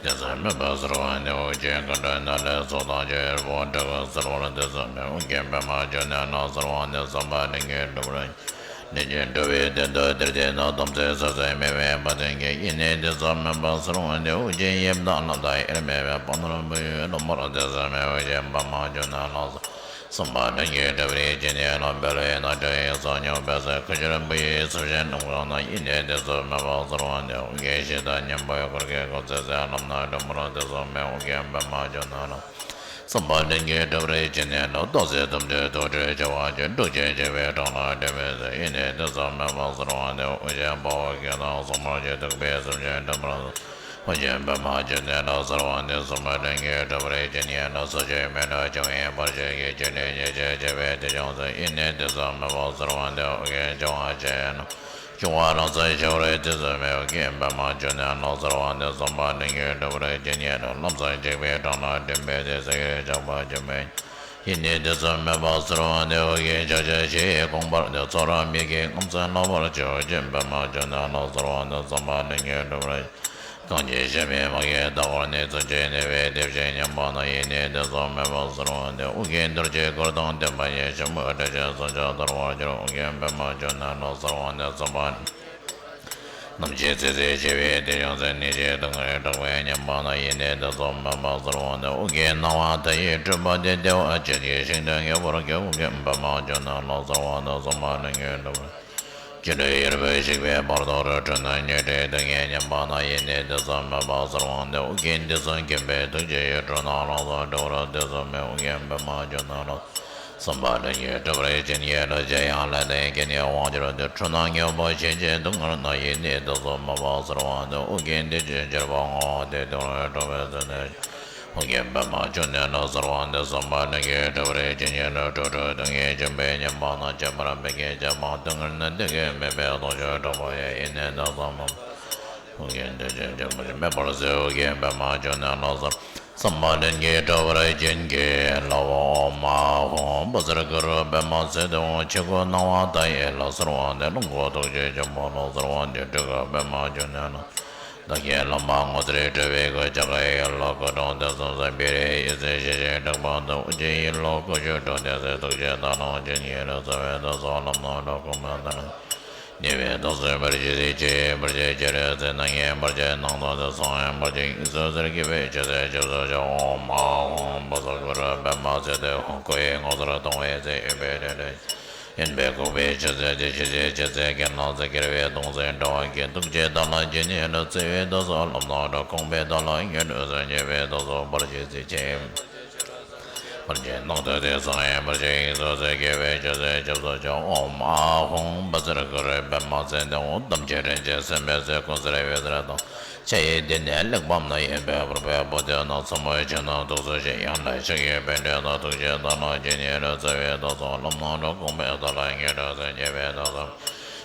དུས་གསུམ་མེད་པར་གསོལ་བ་འདེབས། ཨོ་རྒྱན་མཁའ་འགྲོ་ནག་ལས་ཚོགས་དང་བཅས། དབུལ་པོ་འདྲེ་ཀུན་སེལ་བར་དུས་གསུམ་མེད། ཨོ་རྒྱན་པདྨ་འབྱུང་གནས་ལ་གསོལ་བ་འདེབས། བསམ་པ་ལྷུན་གྱིས་འགྲུབ་པར། ནད་ཀྱིས་འགྲོ་བའི་དོན་དུ་འདིར་བསྟེན་ན། དམ་ཚིག་ཟད་མེད་པའི་དཔའ་བརྟུལ་གྱིས། ཡིད་ནི་དུས་གསུམ་མེད་པར་གསོལ་བ་འདེབས། ཨོ་རྒྱན་ཡི་དམ་ལྷ་དང་དབྱེར་མེད་པའི། དཔའ་ནོར་བུ་ཡི་ལོངས་པར་དུས་གསུམ་མེད། ཨོ་རྒྱན་པདྨ་འབྱུང་གནས་ལ། བསམ་པ་ལྷུན་གྱིས་འགྲུབ་པར་བྱིན་གྱིས་རློབས། བཻ་རོ་ཡི་ནགས་ཁྲོད་ཡི་སོ་མྱུར་བོད་སོགས། ཁུ་ཤུར་བུ་ཡི་ཚུལ་བཞིན་རྣམ་ཀུན་ན། ཡིད་ནི་དུས་གསུམ་མེད་པར་གསོལ་བ་འདེབས། ཨོ་རྒྱན་གཞི་བདག་གཉན་པོའི་འཁོར་གྱིས་བསྐོར། ཚེ་ཟད་ལམ་སྣ་དྲུག་མར་དུས་གསུམ་མེད། ཨོ་རྒྱན་པདྨ་འབྱུང་གནས་ལ། བསམ་པ་ལྷུན་གྱིས་འགྲུབ་པར་བྱིན་གྱིས་རློབས། རྟག་གཟིགས་དུམ་གྲའི་དུར་ཁྲོད་བྱེ་བ་ཅན། འབྲུག་ཆེན་འཇིགས་པའི་སྒྲ་ལ་དྲན་པས་ཟིན། ཡིད་ནི་དུས་གསུམ་མེད་པར་གསོལ་བ་འདེབས། དབུ་ཞྭ་དཔའ་བོ་སྐད་དང་སྲུང་མ་ཆེ། གདུག་པའི་སེམས་ཅན་འདུལ་བར་གསོལ། ཨོ་རྒྱན་པདྨ་འབྱུང་གནས་ལ་གསོལ་བ་འདེབས། བསམ་པ་ལྷུན་གྱིས་འགྲུབ་པར་བྱིན་གྱིས་རློབས། ཕྱོགས་བཅུའི་མི་ནག་འབྱུང་བའི་བར་ཆད་ཀྱིས། བཅིངས་འགྲོལ་ཉེན་ཆེ་བྱེད་པའི་དུས་བྱུང་ཚེ། ཡིད་ནི་དུས་གསུམ་མེད་པར་གསོལ་བ་འདེབས། ཨོ་རྒྱན་འབྱུང་བ་ཆེ་ཡི་ནང་། འབྱུང་བ་རང་སར་ཞི་བར་དུས་གསུམ་མེད། ཨོ་རྒྱན་པདྨ་འབྱུང་གནས་ལ་གསོལ་བ་འདེབས། བསམ་པ་ལྷུན་གྱིས་འགྲུབ་པར་བྱིན་གྱིས་རློབས། ལམ་སྲང་འཇིགས་པའི་སྒྲ་ལ་དྲན་པས་ཟིན། ཟེར་གྱི་ཇག་པ་འཇིགས་མེད། ཡིད་ནི་དུས་གསུམ་མེད་པར་གསོལ་བ་འདེབས། ཨོ་རྒྱན་ཕྱོགས་བཅུའི་ཞི་བའི་གོ་འཕང་དེར། ཚོགས་རབ་མི་བསྐྱོད་ངོ་མཚར་རླབས་པར་སྤྱོད། ཨོ་རྒྱན་པདྨ་འབྱུང་གནས་ལ་གསོལ་བ་འདེབས། བསམ་པ་ལྷུན་གྱིས་འགྲུབ་པར། གང་ཞིག་ཞི་བའི་དམག་གིས་བདག་བསྐོར་ནས། ཚུན་ཆད་ནད་པའི་སྡེ་བཞིན་ཉམས་པ་ན། ཡིད་ནི་དུས་གསུམ་མེད་པར་གསོལ་བ་འདེབས། ཨོ་རྒྱན་རྡོ་རྗེའི་གུར་དང་ལྡན་པ་ཡི། ཞི་མོའི་དྲི་ཞིམ་གསོན་ཆབ་དར་བར་གྱུར། ཨོ་རྒྱན་པདྨ་འབྱུང་གནས་ལ་གསོལ་བ་འདེབས། བསམ་པ་ནམ་ཞིག་ཚེ་ཟད་ཞི་བའི་དུས་བྱུང་ཚེ། ནད་ཀྱི་སྡུག་བསྔལ་དྲག་པོས་ཉེན་པ་ན། ཡིད་ནི་དུས་གསུམ་མེད་པར་གསོལ་བ་འདེབས། ཨོ་རྒྱན་སྣང་བ་མཐའ་ཡས་སྤྲུལ་པ་སྟེ། བདེ་བ་ཅན་གྱི་ཞིང་དུ་ངེས་པར་སྐྱེ། ཨོ་རྒྱན་པདྨ་འབྱུང་གནས་ལ་གསོལ་བ་འདེབས། བསམ་པ་ལྷུན་གྱིས་འགྲུབ་པར། སྐྱེ་འགྲོའི་ཡུལ་བུ་ཞིག་པའི་བར་དོ་རུ། འཁྲུལ་སྣང་ཉོན་སྒྲིབ་སྡུག་བསྔལ་ཉེན་པ་ན། ཡིད་ནི་དུས་གསུམ་མེད་པར་གསོལ་བ་འདེབས། ཨོ་རྒྱན་དུས་གསུམ་མཁྱེན་པའི་ཐུགས་རྗེ་ཡིས། འཁྲུལ་སྣང་རང་སར་གྲོལ་བར་དུས་གསུམ་མེད། ཨོ་རྒྱན་པདྨ་འབྱུང་གནས་ལ། བསམ་པ་ལྷུན་གྱིས་འགྲུབ་པར་བྱིན་གྱིས་རློབས། ཇི་ཡང་ལས་དང་སྐྱེ་གནས་དབང་གྱུར་ཏེ། འཁྲུལ་སྣང་ཉོན་མོངས་ཞེན་ཆགས་སྡུག་བསྔལ་ན། ཡིད་ནི་དུས་གསུམ་མེད་པར་གསོལ་བ་འདེབས། ཨོ་རྒྱན་བདེ་སྤྱོད་སྦྱོར་བ་བསྔོ་བ་སྟེ། སྡུག་བསྔལ་འཁྲུལ་པའི་ཚེ་ནས། ཧཱུྃ་གི་པདྨ་འབྱུང་གནས་ལ་གསོལ་བ་འདེབས། གསུམ་པ་ལྷུན་གྱིས་གྲུབ་པར་བྱིན་གྱིས་རློབས། དྲུག་དྲུག་དོན་གྱི་འབྱུང་པོའི་བསྙེན་པ་དང་། བཅུ་པར་མི་སྐྱེ་ཕྱིར་མ་ལྡང་། ཐུན་མོང་ན་བདེ་བའི་མོས་པས་རྟོག་ཞིང་སྒྲོལ་བ་ཡི། ཡེ་ནས་བདག་ལ་ཧཱུྃ་གི་བདག་ཅག་ཀྱང་མེད་པར་གསོལ། ཧཱུྃ་གི་པདྨ་འབྱུང་གནས་ལ་གསོལ། གསུམ་པ་ལྷུན་གྱིས་གྲུབ་པར་བྱིན་གྱིས་རློབས། ཨོཾ་ཨཱཿཧཱུྃ་བཛྲ་གུ་རུ་པདྨ་སིདྡྷི་ཧཱུྃ། ཆོས་སྐུ་སྣང་བ་མཐའ་ཡས་ལ་གསོལ་བ་འདེབས། ལོངས་སྐུ་ཐུགས་རྗེ་ཆེན་པོ་ལ་གསོལ་བ་འདེབས། སྤྲུལ་སྐུ་པདྨ་འབྱུང་གནས་ལ། བདག་གི་བླ་མ་ངོ་མཚར་སྤྲུལ་པའི་སྐུ། འཇའ་གར་ཡན་ལག་སྐུ་འཕྲོག་མདུན་བསུ་ས། བཻ་རོ་ཡེ་ཤེས་ཞལ་བཞི་བྲག་པ་དང་། ཨོ་རྒྱན་ཡིད་བཞིན་སྐུ་མཆོག་འཕྲོག་བདེ་གསལ། ཐུགས་རྗེ་དང་ལྡན་ཅིང་ཉེ་རུ་གསལ་བའི་ཏུ་སོ་ལམ་སྣ་དྲུག་གོང་མའི་ཏཱ་ལ་ཉེ་བའི་ཏུ་སོ་འབར་བྱེད་ཚིག་ཕྱི་ཡི་འབར་བྱེད་ཕྱི་རོལ་གསལ། ནང་གི་འབར་བྱེད་ནང་དུ་གསལ། གསང་བའི་འབར་བྱེད་དབུས་སུ་གསལ། སྐྱེ་བའི་ཆུ་ཚད་ཆབ་སུ་ཆགས། ཨོཾ་ཨཱཿཧཱུྃ་བཛྲ་གུ་རུ་པདྨ་སིདྡྷི་ཧཱུྃ། སྐུ་ཡི་ངོ་མཚར་མཐོང་བའི་ཚེ། ཡོད་པའི་དུས་དྲན་ཡིན་པས། འགུགས་པའི་ཆུ་ཚད་དེ། ཕྱི་ཚེ་ཕྱི་ཚེ་ཁྱེར་ལ་ཚེ། སྐྱེ་བའི་གདུང་སེམས་འགྲོ་བ་ཀུན། ཐུགས་རྗེ་དང་ལྡན་ཇི་སྙེད་དུ། བརྩེ་བའི་ཏུ་སོ་ལམ་སྣ་དྲུག་གོང་མའི་ཏཱ་ལ་ཉེ་རུ་གསལ། ཉེ་བའི་ཏུ་སོ་འབར་བྱེད་ཚིག་ཕྱི་ཡི་འབར་བྱེད་ནང་དུ་གསལ། གསང་བའི་འབར་བྱེད་དབུས་སུ་གསལ། སྐྱེ་བའི་ཆུ་ཚད་ཆབ་སུ་ཆགས། ཨོཾ་ཨཱཿཧཱུྃ་བཛྲ་གུ་རུ་པདྨ་སིདྡྷི་ཧཱུྃ། དམ་ཆོས་རིན་ཆེན་སེམས་དཔའི་ཚོགས། ཀུན་གསལ་འོད་ཟེར་དང་། ཕྱི་ཡི་དེ་ནས་གླེགས་བམ་ནང་། ཡོད་པའི་ཕུར་པའི་པོ་ཏི་དང་། ཟབ་མོའི་ཆོས་རྣམས་ཐུགས་སུ་ཆུད། ཡང་ན་ཕྱག་གི་པཎྜི་ཏ། ཐུགས་རྗེ་དང་ལྡན་ཇི་སྙེད་དུ། བརྩེ་བའི་ཏུ་སོ་ལམ་སྣ་དྲུག་གོང་མའི་ཏཱ་ལ་ཉེ་རུ་གསལ། ཉེ་བའི་ཏུ་སོ་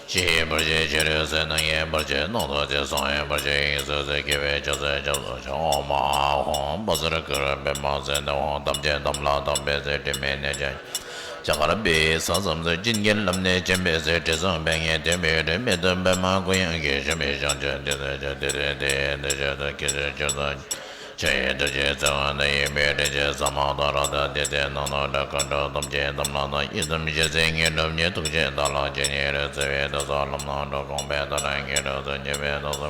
ཕྱི་ཡི་འབར་བྱེད་ཕྱི་རོལ་གསལ། ནང་གི་འབར་བྱེད་ནང་དུ་གསལ། གསང་བའི་འབར་བྱེད་དབུས་སུ་གསལ། སྐྱེ་བའི་ཆུ་ཚད་ཆབ་སུ་ཆགས། ཨོཾ་ཨཱཿཧཱུྃ་བཛྲ་གུ་རུ་པདྨ་སིདྡྷི་ཧཱུྃ། དམ་ཆོས་དམ་ལ་དམ་པའི་ཚོགས། དྲི་མེད་གནས་ཀྱི་འཇའ་གར་འབེབས་ས་ཙམ་སོགས། བྱིན་གྱིས་བརླབས་ནས་བྱིན་པའི་ཚེ། དྲི་བསུང་ཕན་ཡོན་ལྡན་པའི་དྲི། མིག་ཏུ་པདྨ་སྐུ་ཡི་གེ། ཞུ་མི་བྱང་ཆུབ་ཏུ་སེམས་བསྐྱེད། དེ་དུས་དེ་ཡི་འདི་ཕྱོགས་སུ། སྐད་ཅིག་ཆུ་ཚོད་ཆུ་ཡི་དུས་ཀྱི་ཚེ་དབང་དུ། ཡིན་པའི་དྲིན་ཅན་ཟ་མ་ཏོག་རབ་ཏུ་བསྡུས་ཏེ། ནང་དུ་འདྲེན་མཁའ་འགྲོ་ཐམས་ཅད་དམ་ལ་བཏགས། ཡིད་བཟུམ་ཞལ་ཟས་ངད་འགྲུབ་ཉིད། ཐུགས་རྗེ་དང་ལྡན་ཇི་སྙེད་དུ། བརྩེ་བའི་ཏུ་སོ་ལམ་སྣ་དྲུག་གོང་མའི་ཏཱ་ལ་ཉེ་རུ་གསལ། ཉེ་བའི་ཏུ་སོ་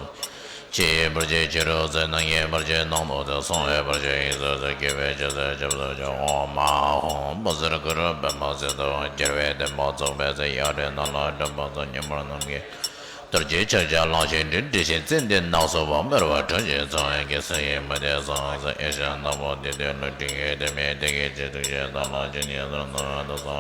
ཕྱི་ཡི་འབར་བྱེད་ཕྱི་རོལ་གསལ། ནང་གི་འབར་བྱེད་ནང་དུ་གསལ། གསང་བའི་འབར་བྱེད་དབུས་སུ་གསལ། སྐྱེ་བའི་ཆུ་ཚད་ཆབ་སུ་ཆགས། ཨོཾ་ཨཱཿཧཱུྃ་བཛྲ་གུ་རུ་པདྨ་སིདྡྷི་ཧཱུྃ། རྒྱལ་བའི་བསྟན་པ་རྫོགས་པའི་ཚེ། གཡའ་དྲུང་ནང་ལ་འགྲིམ་པ་དང་། ཉི་མ་རྣམས་ཀྱི་དུར་གྱི་ཕྱག་རྒྱ་བླངས་ཤིང་འགྲིམ། དྲི་ཞིམ་ཙན་དན་ནགས་སུ་བབས། མར་པ་ཁྲག་ཆེན་ཚངས་དབྱངས་ཀྱིས། བསིལ་ཞིང་མི་བདེ་ཟང་ཟིང་ཡེ་ཤེས་སྣ་ཚོགས་བསྡུས་ཏེ་ལུས། དྲི་ངད་ལྡན་མིན་བདེ་སྐྱིད་ཅན། ཐུགས་རྗེ་དང་ལྡན་ཇི་སྙེད་དུ། ཟབ་མོའི་ཏུ་སོ་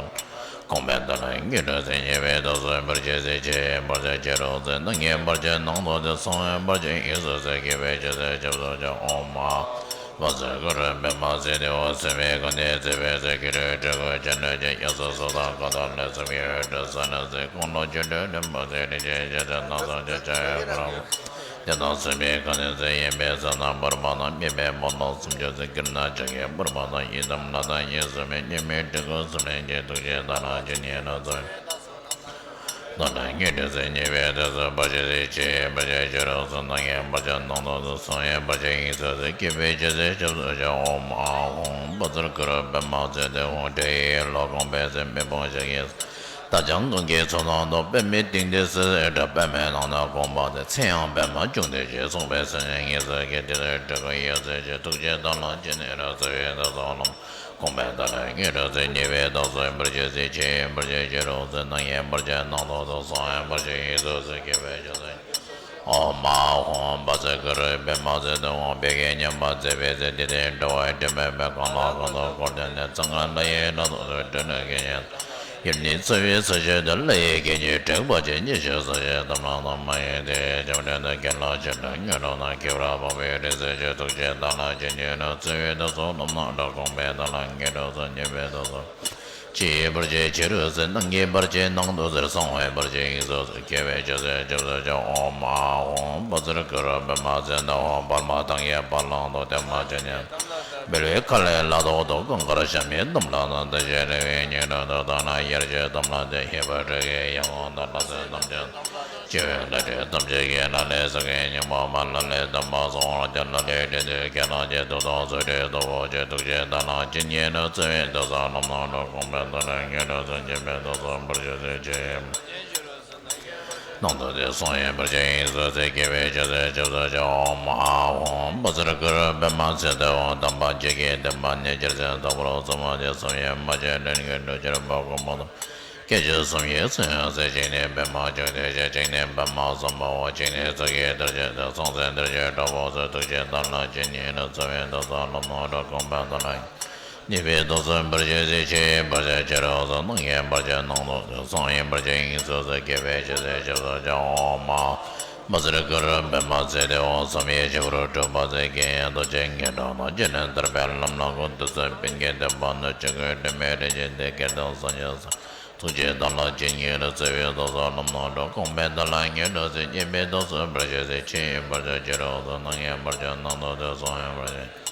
གོང་མའི་ཏཱ་ལ་ཉེ་རུ་གསལ། ཉེ་བའི་ཏུ་སོ་འབར་བྱེད་ཚིག་ཕྱི་ཡི་འབར་བྱེད་ཕྱི་རོལ་གསལ། ནང་གི་འབར་བྱེད་ནང་དུ་གསལ། གསང་བའི་འབར་བྱེད་དབུས་སུ་གསལ། སྐྱེ་བའི་ཆུ་ཚད་ཆབ་སུ་ཆགས། ཨོཾ་ཨཱཿཧཱུྃ་བཛྲ་གུ་རུ་པདྨ་སིདྡྷི་ཧཱུྃ། སྲིན་མོའི་གོ་ནས་བརྩེགས་པའི་ཚེ། སྐྱེ་དྲུག་སྤྲུལ་སྐུ་སྤྱན་སྤྲོས་ཀྱིས། གཡས་སུ་སོ་ཐར་ཁ་དོག་ལེགས་བསིལ་གྱི། འོད་འཕྲོས་ས་གནོན་ཚེ། དགུང་ལོ་བཅུ་དྲུག་ལོན་པའི་ཚེ། དྲི་ཞིམ་ཡེ་ཤེས་སྣ་ཚོགས་ཀྱི། ཕྱག་གཡས་བུ་རམ་བུ་དེ་དང་། སྲིན་མོའི་གོ་ནས་ཚེ། གཡོན་པས་ས་དང་པུས་མོ་དང་། སྨད་པས་མོ་དང་སུམ་ཅུ་ཚེ། དཀྱིལ་ན་ཕྱག་གི་པུས་མོ་དང་། ཡི་དམ་ལྷ་དང་ཡིད་གསུམ་ཡོད། སྙིགས་མའི་སྤྲུལ་སྐུ་གསུམ་ལྷན་སྐྱེས། ཐུགས་རྗེ་དང་ལྡན་ཇི་སྙེད་དུ། བརྩེ་བའི་ཏུ་སོ་ལམ་སྣ་དྲུག་གོང་མའི་ཏཱ་ལ་ཉེ་རུ་གསལ། ཉེ་བའི་ཏུ་སོ་འབར་བྱེད་ཚིག་ཕྱི་ཡི་འབར་བྱེད་ཕྱི་རོལ་གསལ། ནང་གི་འབར་བྱེད་ནང་དུ་གསལ། གསང་བའི་འབར་བྱེད་དབུས་སུ་གསལ། སྐྱེ་བའི་ཆུ་ཚད་ཆབ་སུ་ཆགས། ཨོཾ་ཨཱཿཧཱུྃ་བཛྲ་གུ་རུ་པདྨ་སིདྡྷི་ཧཱུྃ། འབྲས་ཡོས་ཡོས་ལོག་གོང་མའི་ཚེ། མེ་དཔུང་ཞལ་གྱིས་བསུ། རྟ་རྐྱང་གང་གི་ཚོགས་དང་བསྟུན། པདྨའི་སྟེང་དུ་བསིལ་ཟེར་སྒྲ། པདྨའི་ནང་ན་གོང་མ་སྟེ། ཚེ་ཡང་པདྨ་འབྱུང་ལྡན་ཞེས། གསུངས་པས་སེམས་ཅན་ངེས་སུ་སྐྱེ། དེ་དུས་སྤྲུལ་སྐུ་ཡེ་ཤེས་ཀྱིས། ཐུགས་རྗེ་དང་ལྡན་ཇི་སྙེད་དུ། བརྩེ་བའི་ཏུ་སོ་ལམ་སྣ་གོང་མའི་ཏཱ་ལ་ཉེ་རུ་གསལ། ཉེ་བའི་ཏུ་སོ་འབར་བྱེད་ཚིག་ཕྱི་ཡི་འབར་བྱེད་ཕྱི་རོལ་གསལ། ནང་གི་འབར་བྱེད་ནང་དུ་གསལ། གསང་བའི་འབར་བྱེད་དབུས་སུ་གསལ། སྐྱེ་བའི་ཆུ་ཚད་ཨོཾ་ཨཱཿཧཱུྃ་བཛྲ་གུ་རུ་པདྨ་སིདྡྷི་ཧཱུྃ། བོད་ཀྱི་མཉམ་པར་མཛད་པའི་ཚེ། དེ་དུས་འགྲོ་བ་སྒྲོན་མེ་བས། གང་ལ་གང་འདུལ་འཁོར་དེ་ནས། གཙང་ཁང་ལྷ་ཡི་ལྷ་ཚོགས་སུ། སྤྲུལ་ནས་སྐད་སྙན་ཡབ་ནི་ཚ་བའི་ཚ་ཤོད་དུ། ལྷ་ཡི་སྐད་ཀྱིས་དྲེགས་པ་ཆེ། སྙན་ཞུ་ས་གཞི་དམ་ལ་བཏགས། མ་ཡེངས་དེ་ཡི་རྒྱབ་རྟེན་དུ། དགེ་ལ་ཕྱག་འཚལ་དངོས་གྲུབ་ན། སྐྱེ་བར་འོས་པའི་རིགས་སུ་འཁྱུད། ཐུགས་རྗེ་དང་ལྡན་ཇི་སྙེད་དུ། བརྩེ་བའི་ཏུ་སོ་ལམ་སྣ་དྲུག་གོང་མའི་ཏཱ་ལ་ཉེ་རུ་གསལ། ཉེ་བའི་ཏུ་སོ་ཕྱི་ཡི་འབར་བྱེད་ཕྱི་རོལ་གསལ། ནང་གི་འབར་བྱེད་ནང་དུ་གསལ། གསང་བའི་འབར་བྱེད་དབུས་སུ་གསལ། སྐྱེ་བའི་ཆུ་ཚད་ཆབ་སུ་ཆགས། ཨོཾ་ཨཱཿཧཱུྃ་བཛྲ་གུ་རུ་པདྨ་སིདྡྷི་ཧཱུྃ། བར་མ་ཐང་གི་བ་ལང་དུ། བརྟན་མ་ཆུ་ནས་འབུལ་བའི་ཁ་ལས་ལྷ་ཐོག་ཏུ། གང་དགར་ཞབས་ནི་དམ་ལ་བཏགས། དེ་བཞིན་རི་བོའི་སྙིང་ཁྲོད་དུ། དེ་ནས་ཡར་ཞུ་དམ་ལ་བཏགས། ཞིག་པའི་དྲོད་ཀྱིས་ཡང་གང་དག་ལྷ་སྲིན་ཐམས་ཅད། སྐྱེ་བོའི་ལྷ་འདྲེ་ཐམས་ཅད་ཀྱིས། ལྷ་ལས་ཚིག་གི་སྙིགས་མ་མར། ལྷ་ལས་དམ་པ་གསང་བར་གྱུར། ལྷ་ལས་དྲི་ཟའི་སྐད་དང་བཅས། ཐུགས་དང་ཚུལ་ཁྲིམས་སྟུག་པོ་ཆེ། ཐུགས་རྗེ་དང་ལྡན་ཇི་སྙེད་དུ། བརྩེ་བའི་ཏུ་སོ་ལམ་སྣ་དྲུག་གོང་མའི་ཏཱ་ལ་ཉེ་རུ་གསལ། ཉེ་བའི་ཏུ་སོ་འབར་བྱེད་ཚིག་ཕྱི་ཡི་ནང་དུ་གསལ། གསང་བའི་འབར་བྱེད་དབུས་སུ་གསལ། སྐྱེ་བའི་ཆུ་ཚད་ཆབ་སུ་ཆགས། ཨོཾ་ཨཱཿཧཱུྃ་བཛྲ་གུ་རུ་པདྨ་སིདྡྷི་ཧཱུྃ། དམ་པ་བརྒྱད་ཀྱི་བསྟན་པ་ནི། རྒྱལ་སྲས་དང་པོར་གསུངས་པ་སྟེ། གསུམ་ཡིན་མ་ཆེན་ལྷུན་གྱིས་གྲུབ། སྤྱི་བོར་གོ་འཕང་དང་། སྐྱེ་མཆེད་གསུམ་ཡི་ཚོགས་ཡང་གསལ། གཅིག་ནི་པདྨ་འབྱུང་གནས་ཞེས། གཅིག་ནི་པདྨ་སམྦྷ་ཝ། གཅིག་ནི་ཚིག་གི་གཏེར་ཆེན་ཏེ། གསང་སྟེ་གཏེར་གྱི་བྲག་ཕུག་གསལ། ཐུགས་རྗེ་དང་ལྡན་ཇི་སྙེད་དུ། བརྩེ་བའི་ཏུ་སོ་ལམ་སྣ་དྲུག་གོང་མའི་ཏཱ་ལ་ཉེ་བའི་ཏུ་སོ་འབར་བྱེད་ཚིག་ཕྱི་ཡི་འབར་བྱེད་ཕྱི་རོལ་གསལ། ནང་གི་འབར་བྱེད་ནང་དུ་གསལ། གསང་བའི་འབར་བྱེད་དབུས་སུ་གསལ། སྐྱེ་བའི་ཆུ་ཚད་ཆབ་སུ་ཆགས། ཨོཾ་ཨཱཿཧཱུྃ་ མ་ཟེར་གུ་རུ་པདྨ་སིདྡྷི་ཧཱུྃ། བསམ་ཡས་བྱ་འགུལ་གྲུབ་པ་སྟེ། རྒྱལ་བའི་ཐུགས་རྗེ་སྙིང་ཁྲག་དང་། རྗེས་ལ་ཐར་པའི་ལམ་ལ་འགོད། དུས་གསུམ་པཎ་ཆེན་བསྟེན་པ་ནི། ཆོས་སྐུའི་དྲི་མེད་རིན་ཆེན་གཏེར། སྐལ་དང་བཟང་ཞིང་གསལ་བའི་ཐུགས་རྗེའི་བདག་ལ་ཇི་སྙེད་དུ། བརྩེ་བའི་ཐུགས་སུ་ལམ་སྣ་དྲོངས། དགོངས་པའི་བདག་ལ་ཉེར་བསྡུ་སྟེ། སྙན་པའི་ཐུགས་སུ་འབུལ་ཕྱིར་བརྩེ། ཆོས་ཡིན་པར་ཆོས་ཅི་རིགས་སུ། སྣང་ཡང་བར་ཆད་སྣང་དུ་སྟེ། གསུང་ཡང་བར་ཆད་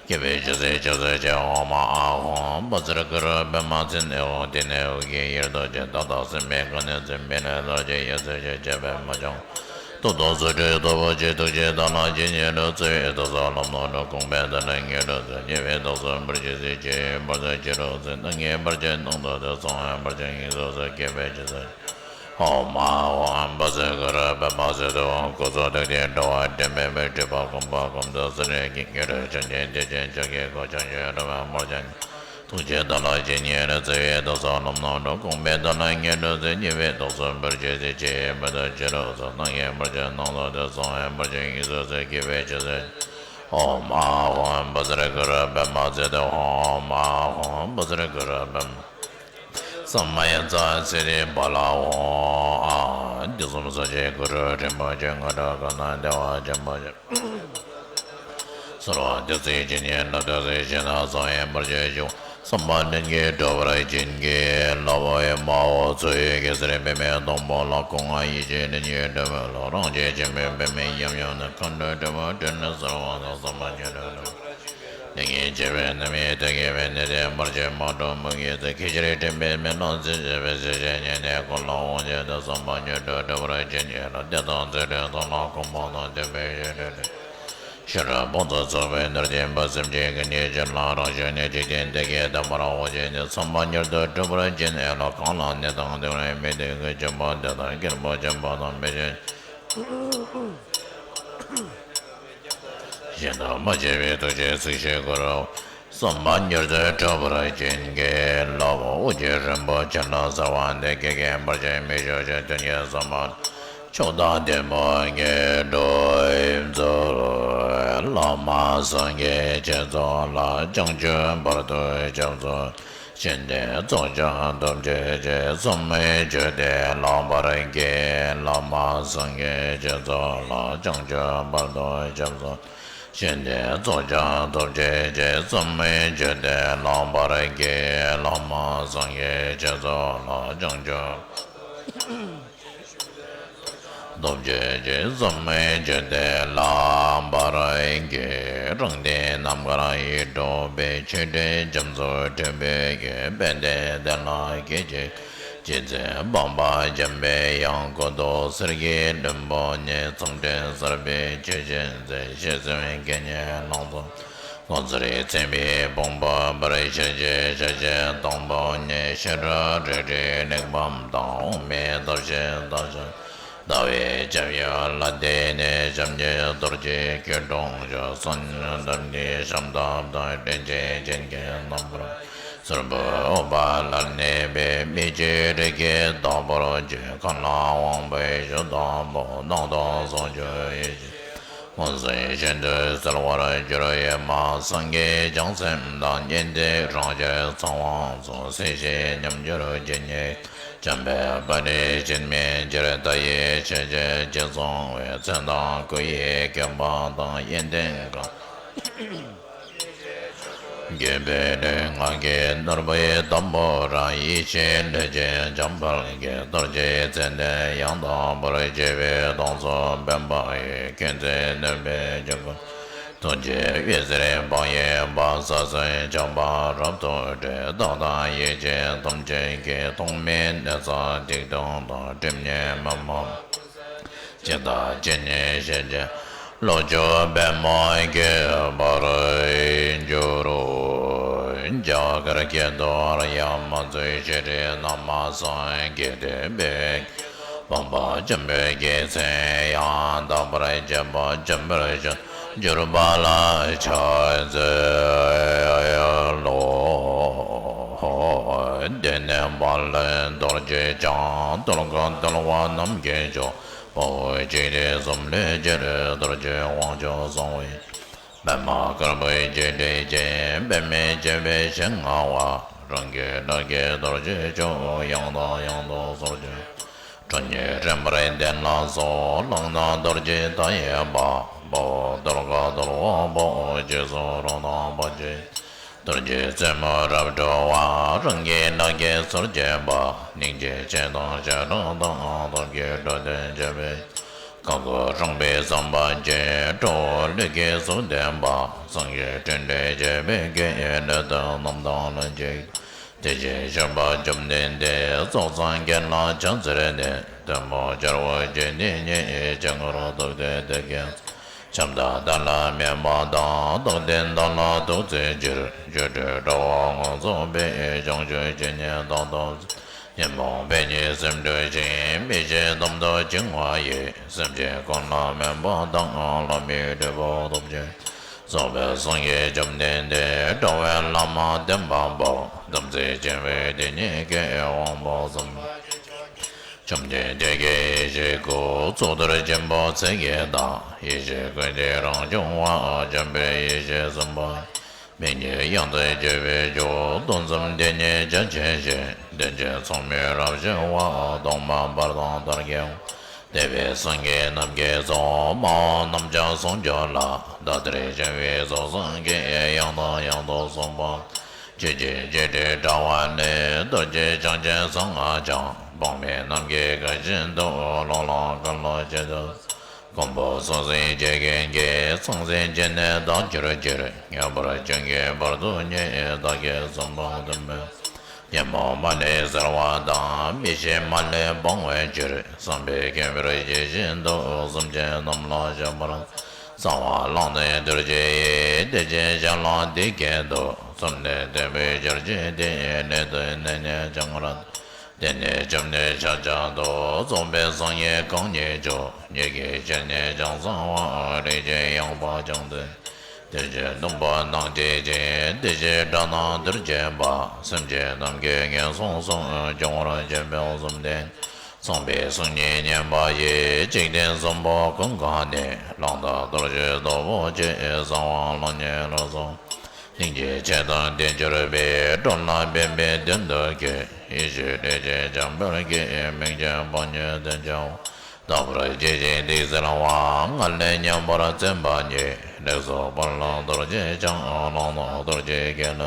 སྐྱེ་བའི་ཆོས་ཟད་ཆོས་ཟད་ཅེས། ཨོཾ་ཨཱཿཧཱུྃ། བཛྲ་གུ་རུ་པདྨ་སིདྡྷི་ཧཱུྃ། དེ་ནས་ཧཱུྃ་གིས་ཡེ་རུ་ཏུ་ཅན། ཏདྱ་ཐཱ་སེམས་དཔའི་གོ་གནས་ཟིན། མི་ལ་ལར་གྱི་ཡེ་ཤེས་ཀྱི་བྱེད་པས་མ་བྱུང་། ཐུགས་དང་ཚུལ་ཁྲིམས་ཐོབ་པར་བྱེད། ཐུགས་རྗེའི་བདག་ལ་ཇི་སྙེད་དུ། བརྩེ་བའི་ཐུགས་སུ་ལམ་སྣ་དྲོངས། དགོངས་པའི་བདག་ལ་ཉེར་བསྡུ་སྟེ། སྙན་པའི་ཐུགས་སུ་འབུལ་ཕྱིར་བརྩེ། ཆོས་ཡིན་པར་ཆོས་ཅི་རིགས་སུ། སྣང་ཡང་བར་ཆད་སྣང་དུ་སྟེ། གསུང་ཡང་བར་ཆད་ངེས་སུ་གསོད། སྐྱེ་བའི་ཆོས་ཟད། ཨོཾ་ཨཱཿཧཱུྃ། བཛྲ་གུ་རུ་པདྨ་སིདྡྷི་ཧཱུྃ། སྐུ་གསུང་ཐུགས་ཀྱི་དྲི་མ་དྲི་མེད་པའི་སྒྲིབ་པ་ཀུན་སྤངས་ཀུན་བཏུལ་སེམས་དཔའི་དཀྱིལ་འཁོར་ཆོས་ཉིད་བདེ་ཆེན་ཕྱག་གི་སྐུ། ཕྱག་མཆོག་སྒྲོལ་མ་དམར་ཆེན། ཐུགས་རྗེའི་བདག་ལ་ཇི་སྙེད་དུ། བརྩེ་བའི་ཐུགས་སུ་ལམ་སྣ་དྲོངས། དགོངས་པའི་བདག་ལ་ཉེར་བསྡུ་སྟེ། སྙན་པའི་ཐུགས་སུ་འབུལ་ཕྱིར་བརྩེ། ཆོས་ཡིན་པར་ཆོས་ཅི་རིགས་སུ། སྣང་ཡང་བར་ཆད་སྣང་དུ་སྟེ། གསུང་ཡང་བར་ཆད་ངེས་སུ་གསོད། སྐྱེ་བའི་ཆོས་ཟད། ཨོཾ་ཨཱཿཧཱུྃ། བཛྲ་གུ་རུ་པདྨ་སིདྡྷི་ཧཱུྃ། ཨོཾ་ཨཱཿཧཱུྃ། བཛྲ་གུ་རུ་པདྨ། ས་མ་ཡ་ཙྪ་སིདྡྷི་ཕ་ལ་ཧཱུྃ། ཨ། དུས་གསུམ་གསུམ་གྱི་གུ་རུ་རིན་པོ་ཆེ། ང་དང་གང་ན་བདེ་བ་ཅན་པོ་ཆེ། སརྦ་བདེ་གསལ་ཇི་སྙེད་ན། དེ་གསལ་ཞིང་དྲན་ན་གསུང་ཡང་བར་ཆད་ཞི་བ། བསམ་པ་ལྷུན་གྱིས་གྲུབ་པར་བྱིན་གྱིས་རློབས། ཨེ་མ་ཧོ། ཚོགས་དབྱིངས་གེ་སར་པདྨའི་སྡོང་པོ་ལ། སྐུ་ལྔ་ཡེ་ཤེས་ལྷུན་གྱིས་གྲུབ་པའི་ལྷ། རང་བཞིན་ཆེན་པོའི་པདྨའི་ཡབ་ཡུམ་ནི། མཁའ་འགྲོའི་སྤྲུལ་པ་སྤྲུལ་ནས་གསལ་བ་དང་། བསམ་པ་ཉིད་དུ་གྲུབ་པར་བྱིན་གྱིས་རློབས། ལྷན་ཅིག་སྐྱེས་པའི་རྣམ་སྨིན་དེ་སྐྱེས་པའི་ནད་དེ་བར་ཆད་མ་གྲོལ་མུ་གེ་ཚེ། ཁྱེད་ཅག་རིགས་དྲན་པའི་མེ་ལོང་འཚིག་བྱེད་པའི་ཟིལ་ཞིག་ཉེ་གནས་ཀུན་ལ་དབང་བྱེད་དུ། བསམ་པ་ཉིད་དུ་གྲུབ་པར་བྱིན་གྱིས་རློབས། བདེ་དང་ཚུལ་ཁྲིམས་ཐོབ་ལ་གོ་འཕང་དང་། འདོད་པའི་ཡུལ་དུ་སྤྲུལ། ཤེས་རབ་ཕུན་སུམ་ཚོགས་པའི་ནོར་སྦྱིན་པ། སེམས་ཅན་ཀུན་གྱི་དོན་ལ་རང་བྱུང་ནས། འཇིག་རྟེན་འདི་སྐད་བདེན་པར་དབང་བྱས་ནས། བསམ་པ་ཉིད་དུ་གྲུབ་པར་བྱིན་གྱིས་རློབས། གང་ལ་ནད་དང་གདོན་རིགས་མི་འདོད་ཀྱི། འཇོམས་པ་འདི་ལྟར་རྒྱལ་པོ་ཆེན་པོ་དང་། མི་ཕྱེད་གཞན་དང་མ་ཕྱེད་པའི་ཐུགས་རྗེའི་ཚིག་བཞིན་ཀུན། བསམ་པ་ཉིད་དུ་གྲུབ་པར་བྱིན་གྱིས་རློབས། དབུ་རྒྱན་རིན་པོ་ཆེ་ལ་གསོལ་བ་འདེབས། སྐྱེ་རྒ་བར་ཆད་མི་བྱེད་ཅིང་། དོན་ཆེན་བསམ་པ་མཆོག་དང་ལྡན་པ་ངེས་འགྲུབ་ཚུལ། བླ་མ་སངས་རྒྱས་ཆོས་ཚོགས་ལ། བྱང་ཆུབ་བར་དུ་སྐྱབས་སུ། ཤིན་ཏུ་རྫོགས་བྱང་ཐམས་ཅད་ཀྱི། བསམ་མིན་བརྗོད་དེ་ལེགས་པར་བགྱི། བླ་མ་སངས་རྒྱས་ཆོས་ཚོགས་ལ། བྱང་ཆུབ་བར་དུ་སྐྱབས་སུ། ཤིན་ཏུ་རྫོགས་བྱང་ཐམས་ཅད་ཀྱི། བསམ་མིན་བརྗོད་དེ་ལེགས་པར་བགྱི། བླ་མ་སངས་རྒྱས་ཆོས་ཚོགས་ལ། བྱང་ཆུབ་ཐམས་ཅད་ཀྱི། བསམ་མིན་བརྗོད་དེ་ལེགས་པར་བགྱི། རང་དོན་རྣམ་དཀར་ཡིད་འཕྲོག་པའི། ཆོས་དྲིན་རྒྱ་མཚོ་འཁྲུགས་པའི་རྒྱུ། དཔལ་ལྡན་དེ་ལ་སྐྱེ་བཅུག་ཅི་མཛད་པ། པདྨ་འཇམ་པའི་དབྱངས་སྐུ་མདོག་གསེར་གྱི་ལྷུན་པོ་ཉིད། མཚམས་སྤྲིན་གསར་པའི་ཆུ་བཞིན་མཛེས། ཤེལ་ཟུན་གད་སྙིགས་ལང་ཚོ། ལྷུང་བཟེད་ཚན་པའི་ཕུང་པོ་འབར། ཤེལ་གྱི་ཞལ་བཞི་དང་པོ་ཉིད། ཤེལ་རབ་རལ་གྲིའི་གླེགས་བམ་དང་། འོག་མིན་ཐབས་ཤེས་རྟ་ཞོན། ཟླ་བའི་ཁྱབ་ཡུལ་ལ་བརྟེན་ནས། ཞབས་ཀྱི་རྡོ་རྗེ་སྐྱིལ་ཀྲུང་བཞུགས། གསང་ཐུགས་ཀྱི་ཞབས་ཐབས་དང་། རིན་ཆེན་སྤྱན་གྱི་རྣམ་པར། སོར་མོས་དབུ་པ་ལ་གནས་པའི། མི་བསྐྱོད་རིགས་ཀྱི་བདག་པོར་གྱུར། མཁའ་ལ་དབང་པོའི་གཞུ་དང་པོ། སྣང་སྟོང་ཟུང་འཇུག་ཡེ་ཤེས། ཀུན་གཟིགས་ཤིན་ཏུ་གསལ་བར་གྱུར། ཨེ་མ་སངས་རྒྱས་བྱང་སེམས་དང་། ཉན་ཐོས་རང་ཞལ་ཚངས་དབང་སོགས། སྲིད་ཞིའི་ཉམས་འགྱུར་ཇི་སྙེད། འཇམ་དཔལ་དཔའ་རིས་སྤྱན་མི་འགྱུར། ད་ཡི་ཆོས་ཀྱི་རྗེས་བཟུང་བའི། མཚན་དང་སྐུ་ཡི་བསྐལ་པ་དང་། ཡོན་ཏན་གང་བརྒྱུད་པའི་ལུས་ངག་གི། ནོར་བུའི་དང་པོ་རང་ཡེ་ཤེས་ལྷུན་གྱིས་འཇམ་དཔལ་གྱི། རྡོ་རྗེའི་ཚད་ལྡན་ཡང་དག་པར། བརྗོད་པའི་གདངས་སུ་འབེབས་པ་ཡི། མཁྱེན་བརྩེ་ནུས་པའི་ཆོས་སྐུ། ཐུགས་རྗེའི་འོད་ཟེར་བག་ཡངས་པ། ས་གསུམ་ཕྱོགས་པ་རབ་ཏུ་སྤྲོས། བདག་དང་ཡིད་ཅན་ཐམས་ཅད་ཀྱི། ཐོག་མེད་གནས་ས་ཐིག་ཏུ་དང་། སྒྲིབ་གཉིས་མི་མང་ཇི་ལྟ་ཇི་སྙེད་ཤེས་བྱའི། བློ་མཆོག་པདྨོ་བཀོད་པར་འགྱུར་རོ། རྒྱ་གར་སྐད་དུ། ཨཱརྱ་མ་ཛུ་ཤྲཱི་ན་མ་སཾ་ཀིརྟི་བི། པདྨ་འཇམ་དཔལ་གྱི་མཚན་ཡང་དག་པར་བརྗོད་པ། འཇམ་དཔལ་བཞུགས་གྱུར་པ་ལ་ཕྱག་འཚལ་ལོ། དེ་ནས་དཔལ་ལྡན་རྡོ་རྗེ་འཆང་། ཏོལ་གང་དལ་བ་རྣམས་ཀྱི་མཆོག། དཔའ་བོས་འཇིག་རྟེན་གསུམ་ལས་རྒྱལ། རྡོ་རྗེ་དབང་ཕྱུག་གསང་བའི། པདྨ་དཀར་པོའི་རྒྱས་འབྲིང་ཅན། པདྨས་བཅས་པའི་ཞལ་མངའ་བ། རང་གི་བདག་གི་རྡོ་རྗེ་མཆོག་ཡང་དང་ཡང་དུ་གསོལ་ཞིང་། ཁྲོ་གཉེར་རིམ་པར་ལྡན་ལ་སོགས། ལག་ན་རྡོ་རྗེ་མཐའ་ཡས་པ། དཔའ་བོ་རྡོར་དཀར་རྡོར་འོད་འབར་བ། རྗེས་སུ་རོ་དང་པ་ཅན། རྡོ་རྗེ་རྩེ་མོ་རབ་སྤྲོ་བ། རང་གི་ལག་གིས་གསོར་བྱེད་པ། སྙིང་རྗེའི་ཆེ་མཐོང་ཞེ་དྲག་དང་། ཐབས་ཀྱིས་འགྲོ་དོན་བྱེད་པའི། གང་དགོས་རང་པའི་བསམ་པ་བཞིན། ཁྲོ་བོ་ལུས་ཀྱི་གཟུགས་ལྡན་པ། སངས་རྒྱས་སྤྲིན་བྲལ་རྒྱལ་བའི་སྐུ། ལུས་དང་རྣམ་ཐར་ལྷུན་གྱིས། དེ་བཞིན་གཤེགས་པ་བཅོམ་ལྡན་འདས། སྲོག་འཚོ་རྒན་ལགས་ཕྱག་འཚལ་ནས། མཐོན་པོ་རྒྱལ་པོ་རྒྱུད་སྡེ་གཉིས། སྤྱན་སྔར་ཐུགས་ཏེ་དེ་སྐད། ཁྱབ་བདག་བདག་ལ་སྨན་པ་དང་། རྟོགས་ལྡན་བདག་ལ་ཐུགས་བརྩེའི་ཕྱིར། སྒྱུ་འཕྲུལ་དྲྭ་བོ་ངོ་མཚར་བའི། བྱང་ཆུབ་སྤྱོད་ཉིད་རྟག་ཏུ། ཉོན་མོངས་པའི་ཉེས་སེམས་འཁྲུ་ཞིང་། མི་ཤེས་གཏམ་དུ་བྱིང་བ་ཡི། སེམས་ཅན་ཀུན་ལ་སྨན་པ་དང་། ལྷ་མིའི་སྤྲུལ་པ་ཐོབ་ཕྱིར། གསོལ་བ་སངས་རྒྱས་བཅོམ་ལྡན་འདས། དྲང་བའི་བླ་མ་བསྟན་པ་པོ། དམ་ཚིག་ཆེན་པོའི་སྡེ་སྙེད་ཀྱི། དབང་པོ་གསུམ། བཅོམ་ལྡན་འདས་ཀྱི་ཡེ་ཤེས་སྐུ། གཙུག་ཏོར་ཆེན་པོ་ཚིག་གི་བདག་ཡེ་ཤེས་ཀུན་གྱི་རང་བྱུང་བ། འཇམ་དཔལ་ཡེ་ཤེས་སེམས་དཔའ། མི་ཉིད་དབྱངས་དང་བཅས་པའི་མཇུག་སྟོང་གསུམ་སྡེ་སྙེད་རྒྱ་ཆེན་ཞིང་། བདེ་ཆེན་མཚུངས་མེད་རབ་ཞི་བ། གདོང་པ་འབར་དང་དར་གྱི། བདེ་བའི་སེང་གེ་རྣམས་ཀྱིས་སོ། མ་འོངས་རྣམ་ཐར་ཟུང་འཇུག་ལ། ད་ལྟར་བྱ་བའི་གཟུགས་བཟང་གི། ཡང་དང་ཡང་དུ་གསུངས་པ། ཆོས་ཀྱི་རྗེས་འགྲོའི་དྲ་བ་ནི། རྡོ་རྗེ་འཆང་ཆེན་གསང་སྔགས་འཆང་། འབངས་མི་རྣམས་ཀྱིས་ག་བཞིན་དུ། ལོ་ལོན་གང་ལ་བྱེད་དུ། མགོན་པོ་སུ་གསུང་ཇི་སྐད་ཀྱི། ཚངས་སྲས་སྤྱན་ནི་དག་གྱུར་ཅིང་། མངོན་པར་བྱང་གི་བར་དུ་གཉེར། བདག་གིས་གསུངས་པ་དམ་པའི། ཉོན་མོངས་མ་ལུས་སེལ་བ་དང་། མི་ཤེས་མ་ལུས་སྤང་བའི་ཕྱིར། བསམ་པས་ཁེངས་པའི་ཡིད་བཞིན་དུ། སེམས་ཅན་རྣམས་ལ་ཤེས་པར། གསང་བ་ལམ་དང་རྡོ་རྗེ་ཡིས། བདེ་ཆེན་གཞན་ལ་འདི་སྐད་དུ། བསམ་ལས་འདས་པའི་ཆར་ཆུད་དེ། གནས་དང་གནས་ནས་ཀྱང་ར། དེ་ནས་བཅོམ་ལྡན་ཤཱཀྱ་ཐུབ། རྫོགས་པའི་སངས་རྒྱས་གང་ཉིད་མཆོག་ཉིད་ཀྱི་ཞལ་ནས་ཀྱང་གསང་བ། རིན་ཆེན་ཡངས་པ་བྱང་དུ། དེ་བཞིན་སྟོང་པ་སྣང་བྱེད་ཅིང་། དེ་བཞིན་སྒྲ་རྣམས་དུར་བྱེད་པ། སེམས་ཅན་རྣམས་ཀྱིས་ངན་སོང་གསུམ། སྦྱོང་བར་བྱེད་པའི་གསུམ་ལྡན། གསུངས་པའི་གསུང་ཉིད་སྙན་པ་ཡིས། འཇིག་རྟེན་གསུམ་པོ་ཀུན་གང་ནས། བླང་དོར་རྟོག་ཞི་སྟོབས་པོ་ཆེ། གསང་བ་ལམ་ཉིད་ལ་སོགས། སྙིང་རྗེའི་ཆེ་མཐོང་དེ་གྱུར་པའི། འགྲོ་ལ་ཕན་པའི་དོན་དུ་བསྐྱེད། ཡེ་ཤེས་ལས་ཀྱི་འཇམ་དཔལ་གྱིས། མིང་ཅན་སྤང་བྱའི་དོན་བྱ་བ། རྟག་པར་བརྗོད་ཅིང་ཚིག་གསལ་བ། སྔར་ལས་ཉམས་པར་བརྩོན་པ་ཉིད། ལེགས་སོ་དཔལ་ལ་རྡོ་རྗེ་འཆང་། ལོངས་སུ་རྡོ་རྗེ་རྒྱལ་ལ།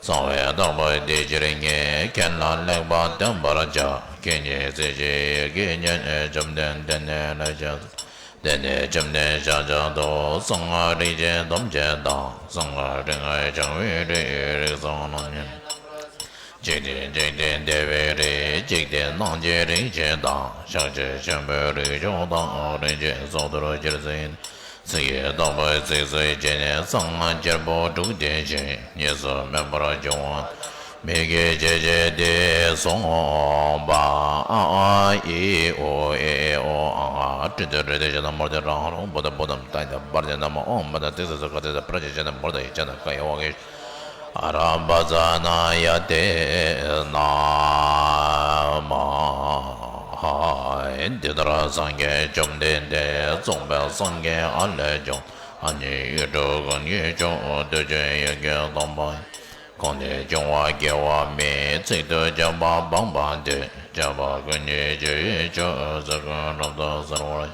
གསང་བའི་བདག་པོས་དེ་ཕྱིར་བསྙེན། མཁྱེན་ལ་ལེགས་པར་བསྟན་པར་བྱ། མཁྱེན་ཉིད་ཚིག་བཞི་ཡི་གེ་ཉིད། བཅོམ་ལྡན་འདས་ནི་ལེགས་སྦྱར། དེ་ནས་བཅོམ་ལྡན་ཤཱཀྱ་ཐུབ། གསང་སྔགས་རིག་བྱེད་ཐམས་ཅད་དང་། གསང་སྔགས་རིག་སྔགས་འཆང་བའི་རིགས། རིགས་གསུམ་ལམ་ཉིད། འཇིག་རྟེན་འཇིག་རྟེན་བདེ་བའི་རིགས། འཇིག་རྟེན་སྣང་བྱེད་རིག་བྱེད་དང་། གཤག་བྱེད་ཆེན་པོའི་རིགས་མཆོག་དང་། རིག་བྱེད་ཚོགས་གཏོར་རྒྱལ་སྲིད། ཚིག་ཡི་བདག་པོས་ཚིག་གསོད་བྱེད། གསང་སྔགས་རྒྱལ་པོ་དྲུག་སྡེ་བཞིན། གཉིས་སུ་མེད་པར་འབྱུང་བ། མི་དགེ་བྱེད་བྱེད་དེ་གསུངས་པ། ཨ་ཨ་ཨི་ཨི་ཨོ་ཨེ་ཨེ་ཨོ་ཨ་ཨ། ཏྲི་ཏྲི་ཏྲི་ཏྲི་ཞབས་ན་མོ་ཏྲི་རང་རང་བོ་ཏ་བོ་དམ་ཏ་ཡ་བར་ཏེ་ན་མ་ཨོམ་བ་ཏ་ཏི་ས་ས་ག་ཏི་ས་པྲ་ཅི་ཅ་ན་མོ་ཏ་ཡི་ཅ་ན་ཀ་ཡ་ཝ་གེ། ཨ་ར་བ་ཛ་ན་ཡ་ཏེ་ན་མ་ཧ། འདི་ལྟར་སངས་རྒྱས་བཅོམ་ལྡན་འདས། རྫོགས་པའི་སངས་རྒྱས་ཨ་ལས་བྱུང་། ཨ་ནི་ཡུལ་དྲུག་ཀུན་གྱི་མཆོག་ཏུ་བྱོན་ཡི་གེ་དམ་པ། གང་ལས་བྱུང་བ་སྐྱེ་བ་མེད། ཚིག་ཏུ་བཅད་པ་སྤངས་པ་སྟེ། བཅད་པ་ཀུན་གྱི་སྤྱི་བོའི་མཆོག་ཚིག་ཀུན་རབ་ཏུ་གསལ་བར།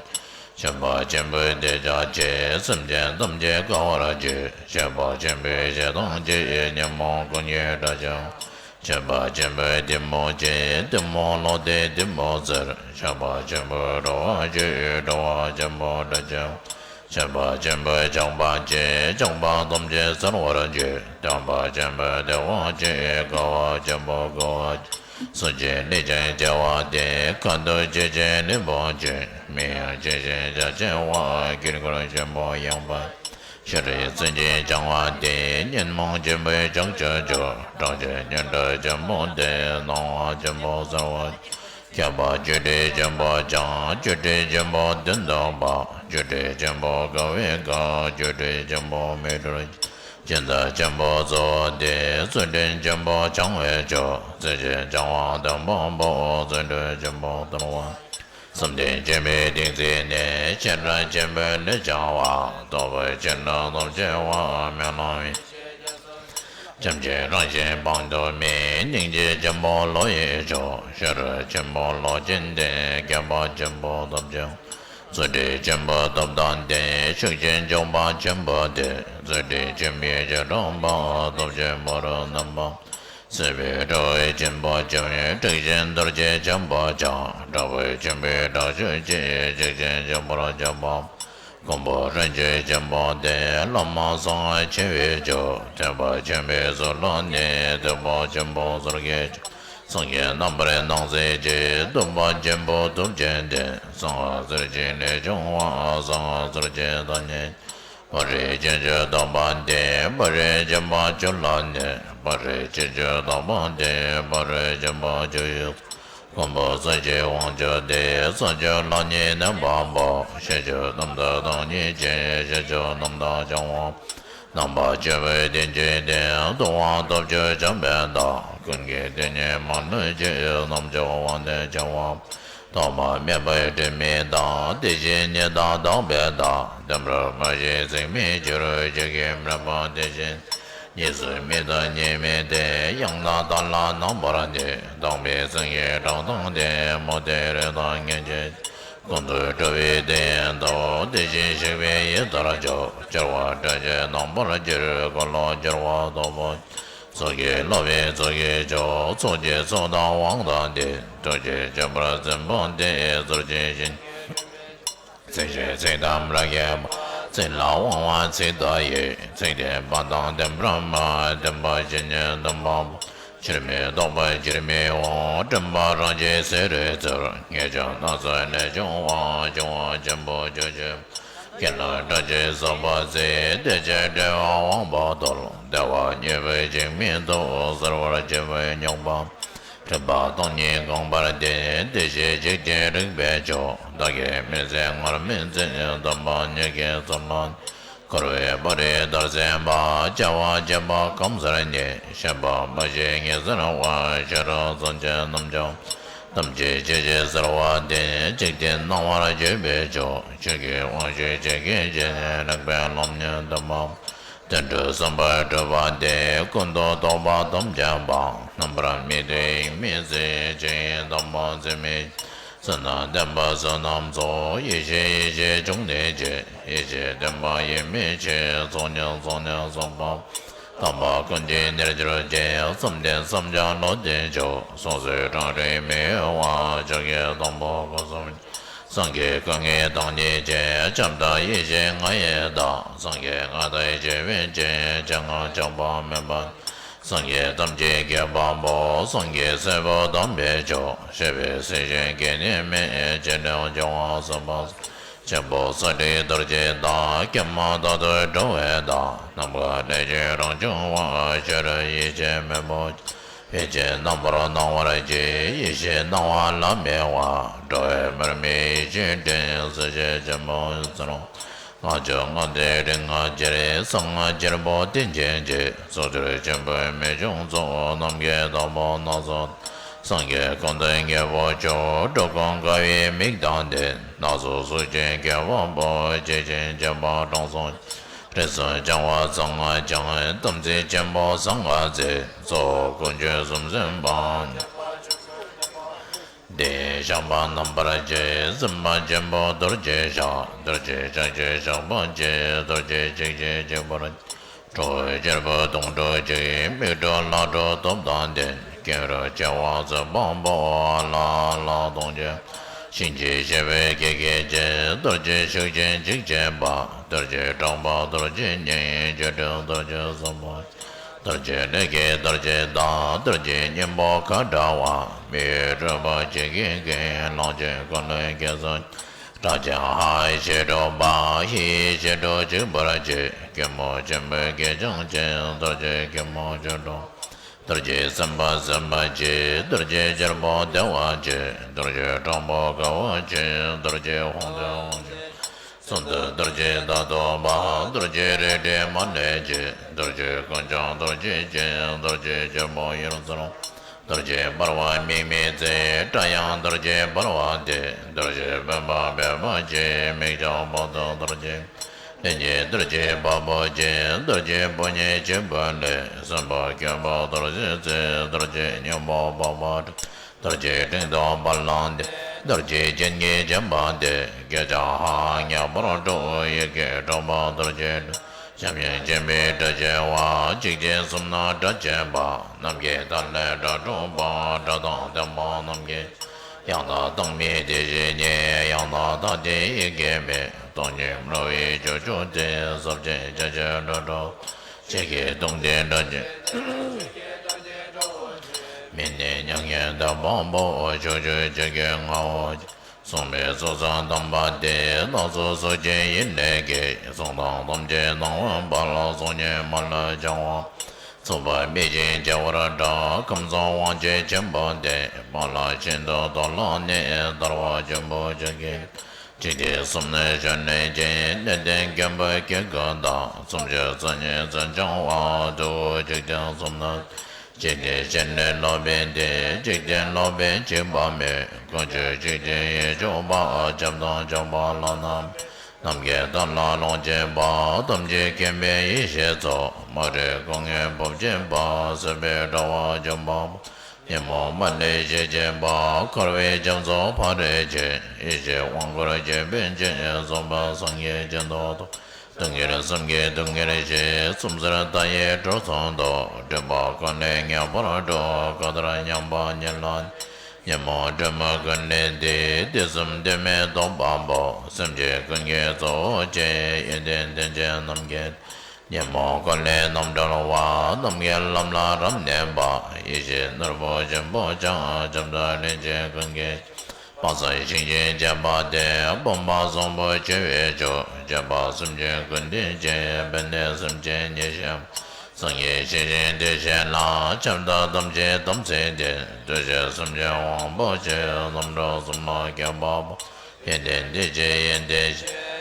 ཆེན་པོ་ཆེན་པོའི་གདུལ་བྱ་ཆེ། སེམས་ཅན་ཐམས་ཅད་དགའ་བར་བྱེད། ཆེན་པོ་ཆེན་པོའི་ཞལ་གདངས་ཀྱིས། ཉོན་མོངས་ཀུན་གྱི་དགྲ་བཅོམ། ཆེན་པོ་ཆེན་པོའི་གཏི་མུག་ཆེ། གཏི་མུག་ལོག་སྟེ་གཏི་མུག་སེལ། ཆེན་པོ་ཆེན་པོའི་འགྲོ་བ་ཆེ། འགྲོ་བ་ཆེན་པོའི་དགྲ་བཅོམ། ཆེན་པོ་ཆེན་པོའི་ཆགས་པ་ཆེ། ཆགས་པ་ཐམས་ཅད་སེལ་བར་བྱེད། ཆེན་པོ་ཆེན་པོའི་བདེ་བ་ཆེ། དགའ་བ་ཆེན་པོ་དགའ་བ་ཆེ། སུ་ཞིག་ལེགས་ཤིང་བྱ་བ་དེ། ཁ་ཐུག་ཆེ་ཞིང་ལེགས་པོ་ཆེ། མིག་ཡང་ཆེ་ཞིང་རྒྱ་ཆེ་བ། དཀྱིལ་འཁོར་ཆེན་པོ་ཡངས་པ། ཤེས་རིག་བརྩོན་ཅིང་སྦྱང་བ་དེ། ཉོན་མོངས་ཆེན་པོའི་ཕྱོགས་ཆོད་གྱུར། སྐྲག་བྱེད་ཉོན་སྒྲིབ་ཆེན་པོ་དེ། སྣང་བ་ཆེན་པོ་གསལ་བ། ཁྱབ་པ་བཅུད་དྲི་ཆེན་པོ་འཆང་། བཅུད་དྲི་ཆེན་པོ་དོན་དམ་པ། བཅུད་དྲི་ཆེན་པོ་དགའ་བའི་སྐལ། བཅུད་དྲི་ཆེན་པོ་མི་འཁྲུལ། ཅི་ལྟར་ཆེན་པོ་གཙོ་བོ་དེ། བརྩོན་འགྲུས་ཆེན་པོ་འཆང་བའི་མཆོག། བརྩོན་ཆེན་འཆང་བ་དོན་དམ་པའོ། བརྩོན་འགྲུས་ཆེན་པོ་དོར་བ། བསམ་གཏན་ཆེན་པོའི་གཏིང་ཚིགས་ནས། ཤེས་རབ་ཆེན་པོའི་ལུས་འཆང་བ། རྟོགས་པ་ཆེན་པོའི་སྟོབས་ཆེ་བ། སྨོན་ལམ་ཡེ་ཤེས་རྒྱ་མཚོ། ཆེན་པོ་ལོ་ཡི་མཆོག་ཤེས་རབ་ཆེན་པོ་ལོ་ཅན་ཏེ། མཁས་པ་ཆེན་པོ་སྟོབས་ཆེན་ཚུལ་ཁྲིམས་ཆེན་པོ་སྟོབས་དང་ལྡན། ཤུགས་ཅན་མགྱོགས་པ་ཆེན་པོ་སྟེ། ཚུལ་ཁྲིམས་ཆེན་པོའི་ཆོས་སྒྲོག་པ། སྟོབས་ཆེན་པོ་རུ་རྣམ་པ། སྲིད་པའི་དགྲ་བོ་ཆེན་པོ་ཆེ། དྲེགས་ཆེན་རྡོ་རྗེ་ཆེན་པོ་ཆགས། དྲག་པོ་ཆེན་པོའི་དྲག་ཤུལ་གྱིས། འཇིགས་ཆེན་ཆེན་པོར་སྤྱོད་པ། མགོན་པོ་རིན་ཆེན་ཆེན་པོ་སྟེ། བླ་མ་གསང་བ་ཆེ་བའི་མཆོག་ཐེག་པ་ཆེན་པོའི་ཚུལ་ལ་གནས། ཐེག་པ་ཆེན་པོ་ཟུར་གྱི་མཆོག་སངས་རྒྱས་རྣམ་པར་སྣང་མཛད་ཀྱི། སྟོན་པ་ཆེན་པོ་སྟོབས་ཆེན་ཏེ། གསང་བ་ཟུར་གྱི་ལས་བྱུང་བ། གསང་བ་ཟུར་གྱི་ཐ་སྙད། སྤ་རོ་ཆེ་ཆུང་དག་པ་སྟེ། སྤ་རོ་ཆེན་པོ་ཆུ་ལ་གནས། སྤ་རོ་ཆེ་ཆུང་དག་པ་སྟེ། སྤ་རོ་ཆེན་པོ་ཆུ་ཡི། མགོན་པོ་ས་གཞིའི་དབང་ཕྱུག་སྟེ། ས་ཆུ་ལ་གནས་ནུས་པ་པོ། ཤེལ་ཆུ་རྣམ་དག་དང་ཉིད་ཅན། ཤེལ་ཆུ་རྣམ་དག་བྱང་བ། ནམ་མཁའ་ཆེན་པོའི་སྟེང་གཅིག་སྟེ། སྟོང་པ་སྟོབས་བཅུ་འཇོམས་པའི་བདག་ཀུན་གྱི་སྡེ་སྣོད་མ་ལུས་ཀྱི། རྣམ་ཅོག་དབང་ལྡན་ཆེ་བ། ཐོག་མ་མེད་པའི་དྲི་མེད་བདག་དེ་བཞིན་ཉིད་དང་དག་པའི་བདག་བདེན་པར་མ་ཞིག་ཚིག་མི་འགྱུར། ཆོས་ཀྱི་མུན་པ་དེ་བཞིན་ཉིད་སུ་མེད་དང་གཉིས་མེད་དེ། ཡང་དག་བདག་ལ་རྣམ་པར་གནས། དག་པའི་སེང་གེའི་བཀྲག་མདངས་ལྡན། མུ་སྟེགས་རིགས་དང་ངན་བྱེད་ཀུན་ཏུ་སྒྲོལ་བའི་དེ་ཡི་མཐུ། དེ་བཞིན་གཤེགས་པའི་ཡི་དྭགས་མཆོག་སྐྱེ་བ་བྲལ་བའི་རྣམ་པར་གྱུར། འཁོར་ལོ་སྒྱུར་བ་སྟོབས་པོ། ཚོགས་ཀྱི་བློ་བའི་ཚོགས་ཀྱི་མཆོག་ཚོགས་ཀྱི་ཚོགས་དང་དབང་དང་ལྡན། ཐུགས་རྗེ་ཆེན་པོར་འཛིན་པ་སྟེ། ཚུལ་ཁྲིམས་ཤིང་ཚིག་བཞིན་ཚིག་དམ་ལ་མཁས་པ། ཚིག་ལ་དབང་བ་ཚིག་བདག་ཡིན། ཚིག་བདེན་པ་དང་བདེན་པར་སྨྲ། བདེན་པ་བཞིན་ཉིད་སྟོན་པ་པོ། ཕྱིར་མི་ལྡོག་པ་ཕྱིར་མི་འོང་། དྲན་པ་རང་བཞིན་ཟེར་རིགས་ཚུལ། ངེས་འབྱུང་སྣ་ཚོགས་ལས་བྱུང་བ། འབྱུང་བ་ཆེན་པོ་ཆོས་ཅན། ཀུན་ལ་སྒྲ་ཆེན་ཟབ་པ་སྩལ། བདེ་ཆེན་འགྲོ་བའི་དབང་པོ་རྟོགས། བདེ་བ་གཉིས་པོས་འཇིགས་མི་ཐུབ། གསལ་བར་བྱེད་པའི་སྙོམས་པ། སྒྲིབ་པ་སྟོང་ཉིད་གང་བར་བསྟན། དེ་བཞིན་འཇིགས་བྱེད་རིག་པའི་མཆོག་བདག་གིས་མི་ཟད་ངར་མི་འཛིན། སྟོན་པ་ཉིད་ཀྱི་ཚུལ་ལ། འཁོར་བའི་སྤ་རོའི་མཐར་སོན་པ། བྱ་བ་བྱེད་པ་གང་ཟེར་ཉིད། ཤེས་པ་མ་ཞིག་ཉི་ཟེར་བ། ཤེས་རབ་ཚོགས་ཀྱི་རྣམ་ཅོག་ཐམས་ཅད་ཇི་ཞིག་གསལ་བ་དེ། འཇིག་རྟེན་སྣང་བར་བྱེད་པའི་མཆོག་ཆོས་ཀྱི་དབང་ཕྱུག་ཇི་སྐད་བཞིན། རིག་པའི་ལམ་ཉིད་སྟོན་པ། དོན་གྲུབ་གསུམ་པ་གྲུབ་པ་སྟེ། ཀུན་ཏུ་རྟོག་པ་དམ་བཅས་པ། རྣམ་པར་མི་རྟོག་ཡིད་མི་བྱེད། ཆོས་དབྱིངས་དམ་པ་འཛིན་མེད། བསོད་ནམས་ལྡན་པ་བསོད་ནམས་ཚོགས། ཡེ་ཤེས་ཡེ་ཤེས་འབྱུང་གནས་ཆེ། ཡེ་ཤེས་ལྡན་པ་ཡིད་མི་ཆེས། ཚོགས་རྙེད་ཚོགས་རྙེད་ཚོགས་པ། དམ་པ་ཀུན་གྱི་རྣལ་འབྱོར་ཆེ། བསམ་གཏན་བསམ་བྱ་བློ་ལྡན་མཆོག་སོ་སོའི་གྲངས་རིག་མི་གཡོ་བ། ཕྱོགས་ཀྱི་དང་པོ་སྐུ་གསུམ། སངས་རྒྱས་སྐུ་ལྔའི་བདག་ཉིད་ཅན། ཁྱབ་བདག་ཡེ་ཤེས་ལྔ་ཡི་བདག་སངས་རྒྱས་ལྔ་དང་ཆེ་བའི་ཆེ། ཆེ་ལྔ་ཆགས་པ་མེད་པ། སངས་རྒྱས་ཐམས་ཅད་མཁྱེན་པ་པོ། སངས་རྒྱས་སྲས་པོ་དམ་པའི་མཆོག་ཤེས་པས་གཟིགས་ཤིང་སྐྱེས་ནས་མེད། ཆེ་ལྔ་འབྱུང་བ་གསུམ་པ། ཆེན་པོ་སུ་འགྲིག་རྡོ་རྗེ་བདག་ཀྱེ་མ་རྟག་ཏུ་འགྲོ་བའི་བདག་ནམ་མཁའ་ལས་བྱུང་རང་བྱུང་བ། ཤེས་རབ་ཡེ་ཤེས་མེ་བོ། ཕན་ཕྱིར་རྣམ་པར་སྣང་བར་བྱེད། ཡེ་ཤེས་སྣང་བ་ལ་མེད་པ། འགྲོ་བའི་མར་མེ་ཡེ་ཤེས་སྤྲིན། གཟི་བརྗིད་ཆེན་པོ་ཚུལ། ལྔ་བཅུ་ལྔ་སྟེ་རིགས་ལྔ་སྤྱིར། གསང་སྔགས་སྤྱིར་པོ་བསྟན་བྱེད་ཀྱི། ཚོགས་སྦྱོར་ཆེན་པོའི་མི་ཆུང་ཚོགས། ནམ་མཁའི་བདག་པོ་སྣ་ཚོགས། སངས་རྒྱས་ཀུན་འདུས་དངོས་པོ་མཆོག་འགྲོ་ཀུན་དགའ་བའི་མིག་དང་ལྡན། སྣ་ཚོགས་གཟུགས་ཅན་མཁས་པ་པོ། ཆེ་ཆེན་སྤྱོད་པ་དྲང་སྲོང་། རིགས་གསུམ་སྦྱང་བ་གསང་སྔགས་སྦྱང་། དམ་ཚིག་ཆེན་པོ་གསང་སྔགས་རྩལ། གཙོ་བོ་ཀུན་སྤྱོད་གསུམ་འཛིན་པ། དེ་ཡི་ཞགས་པ་རྣམ་པར་འབྱེད། གཟིམ་པ་ཆེན་པོ་རྡོ་རྗེ་ཞགས། རྡོ་རྗེ་ལྕགས་ཀྱུས་ཞགས་པ་བཅད། རྡོ་རྗེ་གཅིག་གིས་གཅིག་པར། གྲོགས་གཅེར་བུ་དུང་སྒྲོག་གཅིག་མིག་སྒྲོ་ལག་སྒྲོ་སྟོབས་དང་ལྡན། ཀེང་རུས་བྱེ་བ་ཚུགས་པ་པོ། ལ་ལ་གདོང་ཅན། གཤིན་རྗེ་གཤེད་པོའི་སྐད་ཀྱིས་བཅས། རྡོ་རྗེ་ཤུགས་ཅན་འཇིགས་བྱེད་པ། རྡོ་རྗེ་དྲག་པོ་རྡོ་རྗེ་སྙིང་། བཅུ་དྲུག་རྡོ་རྗེ་གསུམ་པོ། རྡོ་རྗེ་ལས་ཀྱི་རྡོ་རྗེ་བདག་རྡོ་རྗེ་སྙིང་པོ་ཁ་དྲག་པ། མི་ཡི་སྤྲུལ་པ་ཇི་སྐད་ཀྱི། གླང་ཆེན་ཀུན་ལས་སྐྱེས་སུ། སྐྲག་ཅིང་ཧ་ཡི་ཞལ་སྒྲོག་པ། ཧི་ཡི་ཞལ་སྒྲོག་འཇིགས་པར་བྱེད། གད་མོ་ཆེན་པོའི་སྐད་ཀྱང་ཆེ། རྡོ་རྗེ་གད་མོ་ཆེན་སྒྲོག་རྡོ་རྗེ་སེམས་དཔའ་སེམས་དཔའ་ཆེ། རྡོ་རྗེ་གཅེར་བུ་བདེ་བ་ཆེ། རྡོ་རྗེ་དྲག་པོ་དགའ་བ་ཆེ། རྡོ་རྗེ་དབང་ཕྱུག་དབང་ཕྱུག་གསུམ་དུ་རྡོ་རྗེ་ཟླ་གཏོགས་པ། རྡོ་རྗེ་རལ་གྲི་མ་ལུས་ཆེ། རྡོ་རྗེ་རྐང་འགྱོགས་རྡོ་རྗེ་ཆེ། རྡོ་རྗེ་གཅེར་བུ་གཡུལ་ཚོགས། རྡོ་རྗེ་འབར་བ་མིག་མི་བཙུམ། སྐྲ་ཡང་རྡོ་རྗེ་འབར་བ་སྟེ། རྡོ་རྗེ་འབོད་པ་འབོད་པ་ཆེ། མིག་ཀྱང་ཕུང་དུ་རྡོ་རྗེ། ལྷན་ཅིག་རྡོ་རྗེ་འཕགས་པ་ཅན། རྡོ་རྗེ་ཕོ་ཉ་སྤྱི་བོ་ལས། སྲིན་པོ་སྐྱེས་བུ་རྡོ་རྗེ་རྩེ། རྡོ་རྗེ་སྙིང་པོ་འཕགས་པ་སྤྲུལ། རྡོ་རྗེ་སྤྲིན་དུ་དཔལ་ལ་འདུད། རྡོ་རྗེ་སྤྱན་གྱིས་བརྒྱན་པ་དེ། སྐད་ཀྱང་ཧཱ་ཧཱ་ཉག་པར་སྒྲོག། ཡི་གེ་དྲུག་པ་རྡོ་རྗེ་སྒྲོག། ཞབས་གཉིས་སྤྱན་མའི་སྒྲ་བྱེ་བ། འཇིག་རྟེན་གསུམ་ན་སྒྲ་བྱེད་པ། ནམ་མཁའི་མཐའ་ཀླས་སྒྲ་སྒྲོག་པ། སྒྲ་དང་ལྡན་པ་ནམ་མཁའི། ཡང་དག་བདག་མེད་བདེ་གཤེགས་ཉིད། ཡང་དག་བདག་བདེ་ཡི་གེ་མེད། སྟོང་ཉིད་སྨྲ་བའི་ཁྱུ་མཆོག་སྟེ། ཟབ་ཅིང་རྒྱ་ཆེར་སྒྲ་སྒྲོག། ཆོས་ཀྱི་དུང་སྟེ་སྒྲ་ཆེན། མི་གནས་མྱ་ངན་འདས་པ་པོ། ཕྱོགས་བཅུའི་ཆོས་ཀྱི་རྔ་བོ་ཆེ། གསུང་མེད་ཚུལ་ཁྲིམས་དམ་པ་སྟེ། ལག་སོགས་ཚོགས་ཀྱི་ཡི་ལས་སྐྱེས། གསུང་དང་ཐམས་ཅད་སྣང་བའི་དཔལ། གསུང་ཉིད་མ་ལུས་འཆང་བ། ཚངས་པ་མེད་ཅིང་རྒྱལ་བར་གྲགས། ཁམས་གསུམ་དབང་ཕྱུག་ཆེན་པོ་སྟེ། དཔལ་ལ་ཤིན་ཏུ་མཐོ་ལ་གནས། ལྟ་བ་ཆེན་པོ་ཆོས་ཀྱི། འཇིག་རྟེན་གསུམ་ནི་ཞིང་ལས་སྐྱེས། གནས་བརྟན་མཁན་པོ་སྐྱེ་དགུ་དང་། སུམ་ཅུ་རྩ་གཉིས་མཚན་འཆང་བ། ཐུ་བོ་འཇིག་རྟེན་གསུམ་ན། འཇིག་རྟེན་གཞན་ལས་ལོག་པའི་མཐས། འཇིག་རྟེན་ལོག་པའི་འཇིགས་པ་མེད། ཀུན་སྤྱོད་འཇིག་རྟེན་ཡིད་གཅུགས་པ། ཁྱབ་དང་ཆགས་པ་བླ་ན། ནམ་མཁའི་མཐའ་ལ་ལོངས་སྤྱོད་པ། ཐམས་ཅད་མཁྱེན་པའི་ཡེ་ཤེས་མཚོ། མ་རིག་སྒོ་ངའི་སྦུབས་འབྱེད་པ། སྲིད་པའི་དྲ་བ་འཇོམས་པ། ཉོན་མོངས་མ་ལུས་ཞི་བྱེད་པ། འཁོར་བའི་རྒྱ་མཚོ་ཕ་རོལ་ཕྱིན། ཡེ་ཤེས་དབང་བསྐུར་ཅོད་པན་ཅན། རྫོགས་པའི་སངས་རྒྱས་སྤྱན་སྟོང་དུ། སྡུག་བསྔལ་གསུམ་གྱི་སྡུག་བསྔལ་ཞི། སུམ་ཅུ་རྩ་བཞིའི་དྲུག་སྟོང་དུ། སྒྲིབ་པ་ཀུན་ལས་ངེས་པར་གྲོལ། གང་ལྟར་མཉམ་པ་ཉིད་ལ། ཉོན་མོངས་དྲི་མ་ཀུན་ལས་འདས། དུས་གསུམ་གདོད་མའི་སྟོང་པ་པོ། སེམས་ཅན་ཀུན་གྱི་གཙོ་བོ་ཆེ། ཡོན་ཏན་ལྡན་ཅིང་རྣམ་མཁྱེན། ཉོན་མོངས་ཀུན་ལས་རྣམ་གྲོལ་བ། རྣམ་མཁྱེན་ལམ་ལ་རབ་གནས་པ། ཡེ་ཤེས་ནོར་བུ་ཆེན་པོ་འཆང་། ཁྱབ་བདག་ལྷན་ཅིག་ཀུན་གྱི། དཔག་བསམ་ཤིང་རྗེས་བཅད་པ་སྟེ། སྤངས་པ་བཟང་པོ་སྤྱོད་པའི་མཆོག། སྤྱད་པ་སེམས་ཅན་ཀུན་བདེ་ཆེ། དཔལ་ལྡན་སེམས་ཅན་ཉེར་ཞི། སངས་རྒྱས་ཤེས་བཞིན་དེ་བཞིན་ལ། ཁྱབ་བདག་ཐམས་ཅད་དམ་ཚིག་ལྡན། བདེ་གཤེགས་སེམས་ཅན་དབང་པོ་ཆེ། རྣམ་གྲོལ་གསུམ་ལ་མཁས་པ་པོ། ཡོན་ཏན་འདུས་བྱས་ཡོན་ཏན་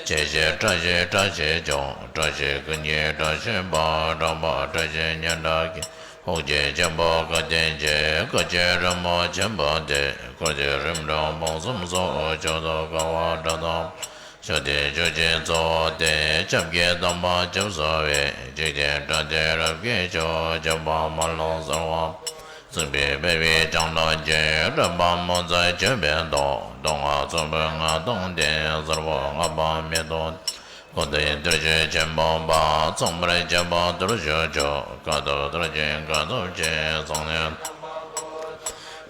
ཤེས། ཤེས་བྱའི་བཀྲ་ཤིས་བཀྲ་ཤིས་ལྗོངས། བཀྲ་ཤིས་ཀུན་གྱི་བཀྲ་ཤིས་པ། གྲགས་པ་བཀྲ་ཤིས་སྙན་གྲགས་ཀྱི། དབུགས་དབྱུང་ཆེན་པོ་བཀའ་དྲིན་ཆེ། བཀའ་བརྒྱུད་རོལ་མོ་ཆེན་པོ་སྟེ། བཀའ་བརྒྱུད་རིམ་གྲོ་འབུམ་གསུམ་སོགས། མཆོག་ཏུ་དགའ་བ་སྒྲ་དང་། ཕྱོགས་དུས་ཕྱོགས་ཀྱི་གཙོ་བོ་སྟེ། ཆབ་ཀྱི་དམ་པ་ཆབ་གསོལ་བའི། འཇིག་རྟེན་སྒྲ་དོན་རབ་ཀྱི་མཆོག། ཆབ་འབངས་མ་ལུས་གསལ་བ། སྲིད་པའི་ཕལ་བའི་ལྕང་ལོ་ཆེ། རོལ་པ་མོ་ཚ་ཅོད་པན་ཏོག། གདོང་ལྔ་ཚོམ་བུའི་ལྔ་སྟོང་སྟེ། སེར་པོ་ལྔ་པ་མེ་ཏོག། སྐུ་མདོག་གདུར་བྱེད་ཆེན་པོ་འབར། ཚངས་པར་བྱེད་པ་གདུལ་བྱ་མཆོག། དཀའ་ཐུབ་གདུལ་བྱའི་དཀའ་ཐུབ་ཆེ། གཙང་ནས་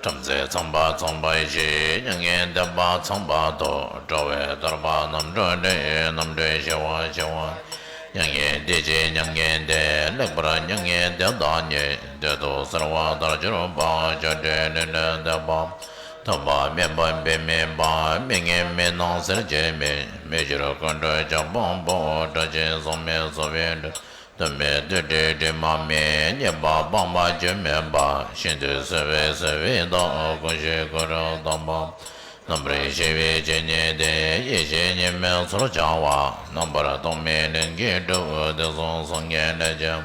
བྲམ་ཟེ་ཚངས་པ་ཚངས་པ་ཞེས། མྱ་ངན་འདས་པ་ཚངས་པ་ཐོབ། འགྲོ་བའི་ཐར་པ་རྣམ་གྲོལ་འདྲེན། རྣམ་གྲོལ་ཞི་བ་ཞི་བ། མྱ་ངན་འདས་ཀྱི་མྱ་ངན་འདས། ལེགས་པར་མྱ་ངན་འདས་དང་ཉེ། བདེ་སྟོབས་གསལ་བ་མཐར་གྱུར་པ། བྱ་བྲལ་ལས་ལས་འདས་པ། ཐོབ་པ་མེད་པ་འབད་མེད་པ། མི་ངན་མི་སྣང་གསལ་བྱེད་མེད། མི་འགྱུར་ཀུན་གྲོལ་ཕྱག་དཔང་པོ། དགྲ་གཅིག་ཟག་མེད་ཟག་པའི་སྒྲོན། གདོད་མའི་བདུད་དགྲའི་དྲི་མ་མེད། ཉེས་པ་སྤངས་པ་སྐྱོན་མེད་པ། ཤིན་ཏུ་བསལ་བའི་བསལ་བའི་བདག། ཀུན་ཤེས་ཀུན་རིག་དམ་པ། རྣམ་པར་ཤེས་པའི་སྤྱན་ཉིད་དེ། ཡེ་ཤེས་གཉིས་མེད་ཚུལ་འཆང་བ། རྣམ་པར་སྟོང་མེད་ལྷུན་གྱིས་གྲུབ། དུས་གསུམ་སངས་རྒྱས་ལས་ཀྱང་།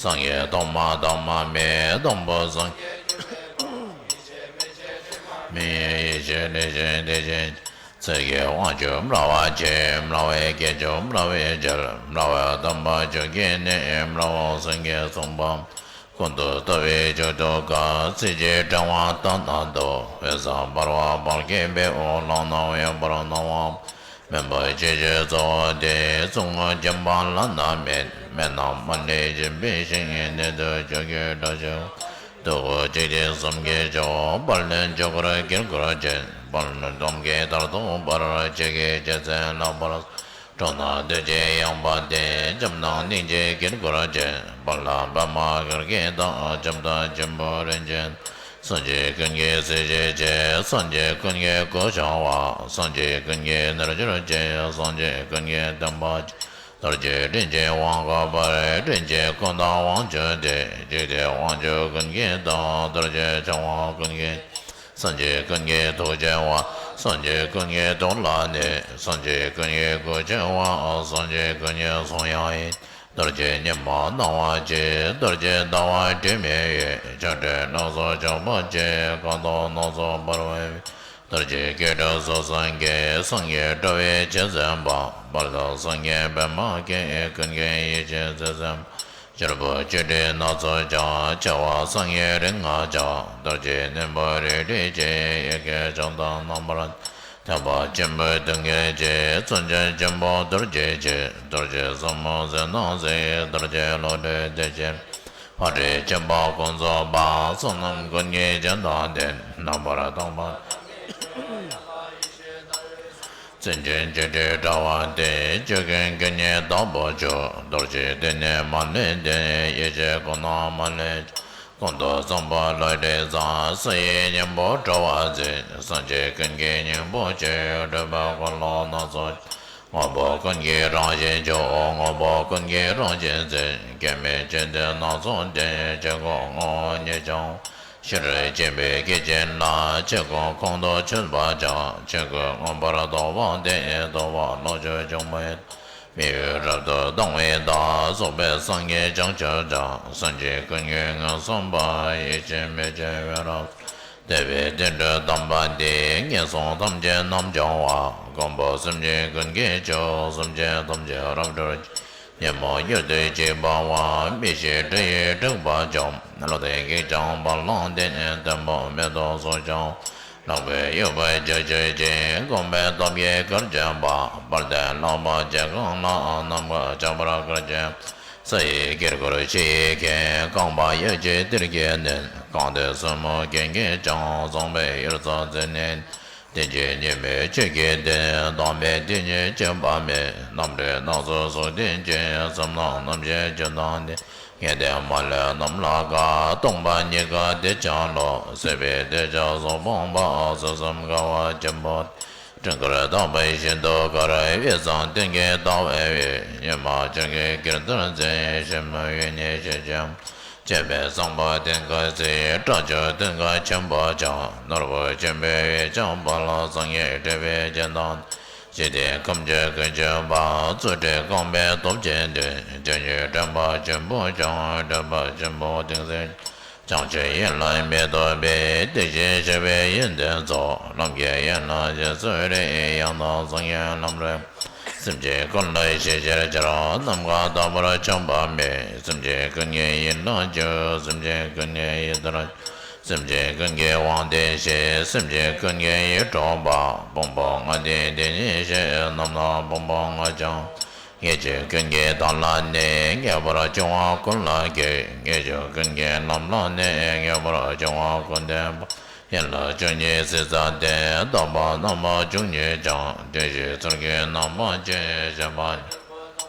སངས་རྒྱས་ཐོག་མ་ཐོག་མ་མེད། དང་པོ་སངས་རྒྱས་མི་ཡི་ཡེ་ཤེས་ལས་བྱུང་དེ་བཞིན། ཚིག་གི་དབང་ཕྱུག་སྨྲ་བ་ཆེ། སྨྲ་བའི་སྐད་ཅིག་སྨྲ་བའི་ཕྱིར། སྨྲ་བའི་དམ་པ་ཆོས་ཀྱི་གནས། སྨྲ་བ་སེང་གེ་གསུངས་པ། ཀུན་ཏུ་ལྟ་བའི་ཆོས་ཐོབ་དཀའ། ཚིག་གཅིག་དྲན་པ་ལྟ་ན་སྡུག། འོད་གསལ་འབར་བ་འབར་གྱི་དཔེའོ། ལག་ན་གཡོན་པར་སྣང་བ། མོན་པ་ཆེ་ཆུང་གཙོ་བོ་སྟེ། གཙུག་ན་འཛིན་པ་བླ་ན་མེད། མེད་ན་མ་ལུས་འཛིན་པའི་ཞིང་། གནས་དུ་ཆོས་ཀྱི་སྒྲ་ཆེ། སྟོབས་འཇིག་རྟེན་གསུམ་གྱི་མཆོག། དཔལ་ལྡན་ཆོས་འཁོར་དཀྱིལ་འཁོར་ཅན། དཔལ་ལྡན་འདོམ་གྱི་མཐར་ཐུག་པར། ཆོས་ཀྱི་རྒྱལ་མཚན་ལེགས་པར། འགྲོ་རྣམས་འདུལ་བྱེད་ཡངས་པ་སྟེ། ལྕམ་དང་སྙིང་རྗེའི་དཀྱིལ་འཁོར་ཅན། དཔལ་ལྷ་པདྨ་གར་གྱི་བདག། ཁྱབ་བདག་ཆེན་པོ་རིན་ཆེན། སངས་རྒྱས་ཀུན་གྱི་སྲས་ཆེ་ཆེ། སངས་རྒྱས་ཀུན་གྱི་སྐུ་འཆང་བ། སངས་རྒྱས་ཀུན་གྱི་རྣལ་འབྱོར་ཆེ། སངས་རྒྱས་ཀུན་གྱི་བསྟན་པ་ཆེ། རྡོ་རྗེ་དྲིན་ཅན་དབང་བསྐུར་བར། དྲིན་ཅན་ཀུན་བདག་དབང་ཕྱུག་སྟེ། འཇིག་རྟེན་དབང་ཕྱུག་ཀུན་གྱི་བདག། རྡོ་རྗེ་འཆང་བ་ཀུན་གྱི། སངས་རྒྱས་ཀུན་གྱི་ཐུགས་ཆེ་བ། སངས་རྒྱས་ཀུན་གྱི་ཐུགས་ལ་གནས། སངས་རྒྱས་ཀུན་གྱི་སྐུ་ཆེ་བ། སངས་རྒྱས་ཀུན་གྱི་གསུང་དབྱངས་ཡིན། རྡོ་རྗེ་ཉི་མ་སྣང་བ་ཆེ། རྡོ་རྗེ་ཟླ་བ་དྲི་མེད་འོད། ཆར་འབེབས་ལྷུང་སོགས་འཇོམས་པ་ཆེ། སྐུ་མདོག་སྣ་ཚོགས་འབར་བའི། རྡོ་རྗེ་སྐྱིལ་ཀྲུང་གསུམ་སེང་གེ། སངས་རྒྱས་སྤྲུལ་པའི་རྗེ་བཙུན་པ། དཔལ་ལྡན་སངས་རྒྱས་པདྨ་འགེངས། ཀུན་མཁྱེན་ཡེ་ཤེས་རྗེ་བཙུན་པ། ཕྱུར་བུ་ཆོ་འཕྲུལ་སྣ་ཚོགས་ཀྱང་། ཆེ་བ་སངས་རྒྱས་རིགས་ལྔ་བརྒྱ། རྡོ་རྗེ་སྙིང་པོ་རལ་གྲི་ཅན། ཡི་གེ་བཅུ་དང་རྣམ་པར། ཐེག་པ་ཆེན་པོའི་མདུན་བསྐྱེད་ཅིང་། བརྩོན་འགྲུས་ཆེན་པོ་རྡོ་རྗེ་ཅན། རྡོ་རྗེ་ཟབ་མོ་ཟིལ་གནོན་གཟིགས། རྡོ་རྗེ་བློ་གྲོས་བདེ་ཆེན། ཕ་རོལ་ཕྱིན་པ་ཀུན་རྫོགས་པ། བསོད་ནམས་ཀུན་གྱི་རྒྱུ་དང་ལྡན། རྣམ་པར་དག་པ་བརྩོན་འགྲུས་ཆོ་འཕྲུལ་དྲ་བ་སྟེ། ཆོས་ཀུན་དགེ་བསྙེན་དྭགས་པོ་ཆོས། རྡོ་རྗེ་གདན་ནས་མ་ལུས་འདས། ཡེ་ཤེས་སྐུ་ནང་མ་ལུས། ཀུན་ཏུ་བཟང་པོ་བློ་གྲོས་བཟང་། བསིལ་ཡི་སྙིང་པོ་དྲ་བ་འཛིན། སེམས་ཅན་ཀུན་གྱི་སྙིང་པོ་ཆེ། སྒྲིབ་པ་ཀུན་སློང་སྣ་ཚོགས། དངོས་པོ་ཀུན་གྱི་རང་བཞིན་མཆོག་དངོས་པོ་ཀུན་གྱི་རང་བཞིན་འཛིན། སྐྱེ་མེད་སྤྱན་ལྡན་སྣ་ཚོགས་ལྡན། ཆོས་སྐུ་ངོ་བོ་ཉིད་ཀྱང་། ཤེས་རབ་ཆེན་པོའི་སྐད་ཅན་ལ། ཆོས་སྐུ་ཁོང་དུ་ཆུད་པ་བྱ། ཆོས་སྐུ་མངོན་པར་རྟོགས་པ་སྟེ། རྟོགས་པ་ལོངས་སྤྱོད་འབྱུང་པོའི། མི་ཡུལ་རབ་ཏུ་ལྡང་བའི་བདག། རྫོགས་པའི་སངས་རྒྱས་བྱང་ཆུབ་ཀྱང་། སེམས་ཅན་ཀུན་གྱི་ངོས་བཟུང་བ། ཡེ་ཤེས་མེ་ལྕེ་འོད་རབ། བདེ་བའི་སྟོན་གྲོལ་དམ་པ་འདི། ངན་སོང་ཐམས་ཅད་རྣམ་སྦྱོང་བ། མགོན་པོ་སེམས་ཅན་ཀུན་གྱི་མཆོག། སེམས་ཅན་ཐམས་ཅད་རབ་སྒྲོལ། ཉོན་མོངས་གཡུལ་དུ་གཅིག་སྤང་བ། མི་ཤེས་དྲི་ཡི་དྲེགས་པ་འཇོམས། ལོག་ལྟའི་གེགས་བྱང་བ་ལང་སྟེ། བརྟན་པོ་མེ་ཏོག་གཟུགས་ཀྱང་། ལྷག་པའི་དབྱུག་པས་བརྒྱ་བྱས་ཤིང་། དགོངས་པའི་སྟོབས་ཀྱིས་གར་བྱེད་པ། དཔལ་ལྡན་ལྷ་མོ་བྱེ་གང་ལ། ནམ་མཁའ་ཁྱབ་པར་གར་བྱེད། ས་ཡི་དཀྱིལ་འཁོར་ཕྱི་ཡི་ཁྱོན། རྐང་པ་གཡས་འཁྱིལ་གཏེར་གྱིས་མནན། རྐང་མཐིལ་གསུམ་མུ་གེགས་ཀྱིས་བཅིངས། གསང་བའི་གཡུལ་ས་མཛེས་ནས། བདེན་བཞིའི་གཉུག་མས་ཆོས་ཀྱི་དོན། དམ་པའི་དེ་ཉིད་བཅོམ་པ་མེད། རྣམ་འདྲེན་སྣ་ཚོགས་གཟུགས་ལྡན་ཅིང་། བསམ་རྣམས་རྣམ་ཤེས་བཅུ་དང་ལྡན། ངེས་དོན་མ་ལུས་རྣམས་ལ་དགའ། སྟོང་པ་ཉིད་ཀྱི་བདེ་ཆེན་ལུགས། སྲིད་པའི་འདོད་ཆགས་སོགས་སྤངས་པ། གཟུགས་གསུམ་དགའ་བ་ཆེན་པོ། སྤྲིན་དཀར་དག་པའི་ཞིང་དུ་དཀར། དབུས་གཙང་སྟེང་གི་ཟླ་བའི་དབུས། ཉི་མ་བཅུ་གིས་དཀྱིལ་ལྟར་འཛིན། ཞིང་རྨོངས་ཡེ་ནས་ཞེན་ཅིང་། བཅོམ་པའི་བཟང་པོ་སྟེང་གི་ཚུལ། དགྲ་བཅོམ་སྟེང་གི་ཆེན་པོ་ཀྱང་། ནོར་བུ་ཆེན་པོའི་དབུས་ཀྱང་དཔལ། སངས་རྒྱས་སྤྲུལ་པའི་རྒྱན་དང་། འཇིག་རྟེན་ཁམས་ཀྱི་ཀུན་སྤྱོད་པ། རྩོད་བྲལ་རྐང་པའི་སྟོབས་ཀྱིས་འདུལ། ཇི་སྙེད་དྲན་པ་ཆེན་པོ་ཀྱང་། དྲན་པ་ཆེན་པོ་སྟེང་གསལ། བྱང་ཆུབ་ཡན་ལག་མེ་ཏོག་པའི། དེ་བཞིན་གཤེགས་པའི་ཡོན་ཏན་ཚོགས། ལམ་གྱི་ཡན་ལག་རྗེས་སུ་རེག། ཡང་དག་སངས་རྒྱས་ལམ་རིམ། སེམས་ཅན་ཀུན་ལ་ཤེས་བྱར་གྱུར། ནམ་མཁའ་དག་པར་ཁྱབ་པ་མེད། སེམས་ཅན་ཀུན་གྱི་ཡིད་ལ་འཇུག། སེམས་ཅན་ཀུན་གྱི་ཡིད་ལྟར། སེམས་ཅན་ཀུན་གྱི་དབང་དེ་ཤེས། སེམས་ཅན་ཀུན་གྱི་ཡིད་འཕྲོག་པ། ཕུང་པོ་ལྔ་སྟེ་དེ་ཉིད་ཤེས། རྣམ་སྣང་ཕུང་པོ་ལྔ་ཀྱང་། ངེས་འབྱུང་ཀུན་གྱི་མཐའ་ལ་གནས། ངེས་པར་འབྱུང་བ་ཀུན་ལ་སྐྱེ། ངེས་འབྱུང་ཀུན་གྱི་ལམ་ལ་གནས། ངེས་པར་འབྱུང་བ་ཀུན་ལྡན་པ། ཡན་ལག་བཅུ་གཉིས་སྲིད་རྩ་བརྟེན། རྟག་པ་རྣམ་པ་བཅུ་གཉིས་ཀྱང་། དེ་བཞིན་ཚུལ་གྱིས་རྣམ་པར་དཔྱད། ཞེན་པ་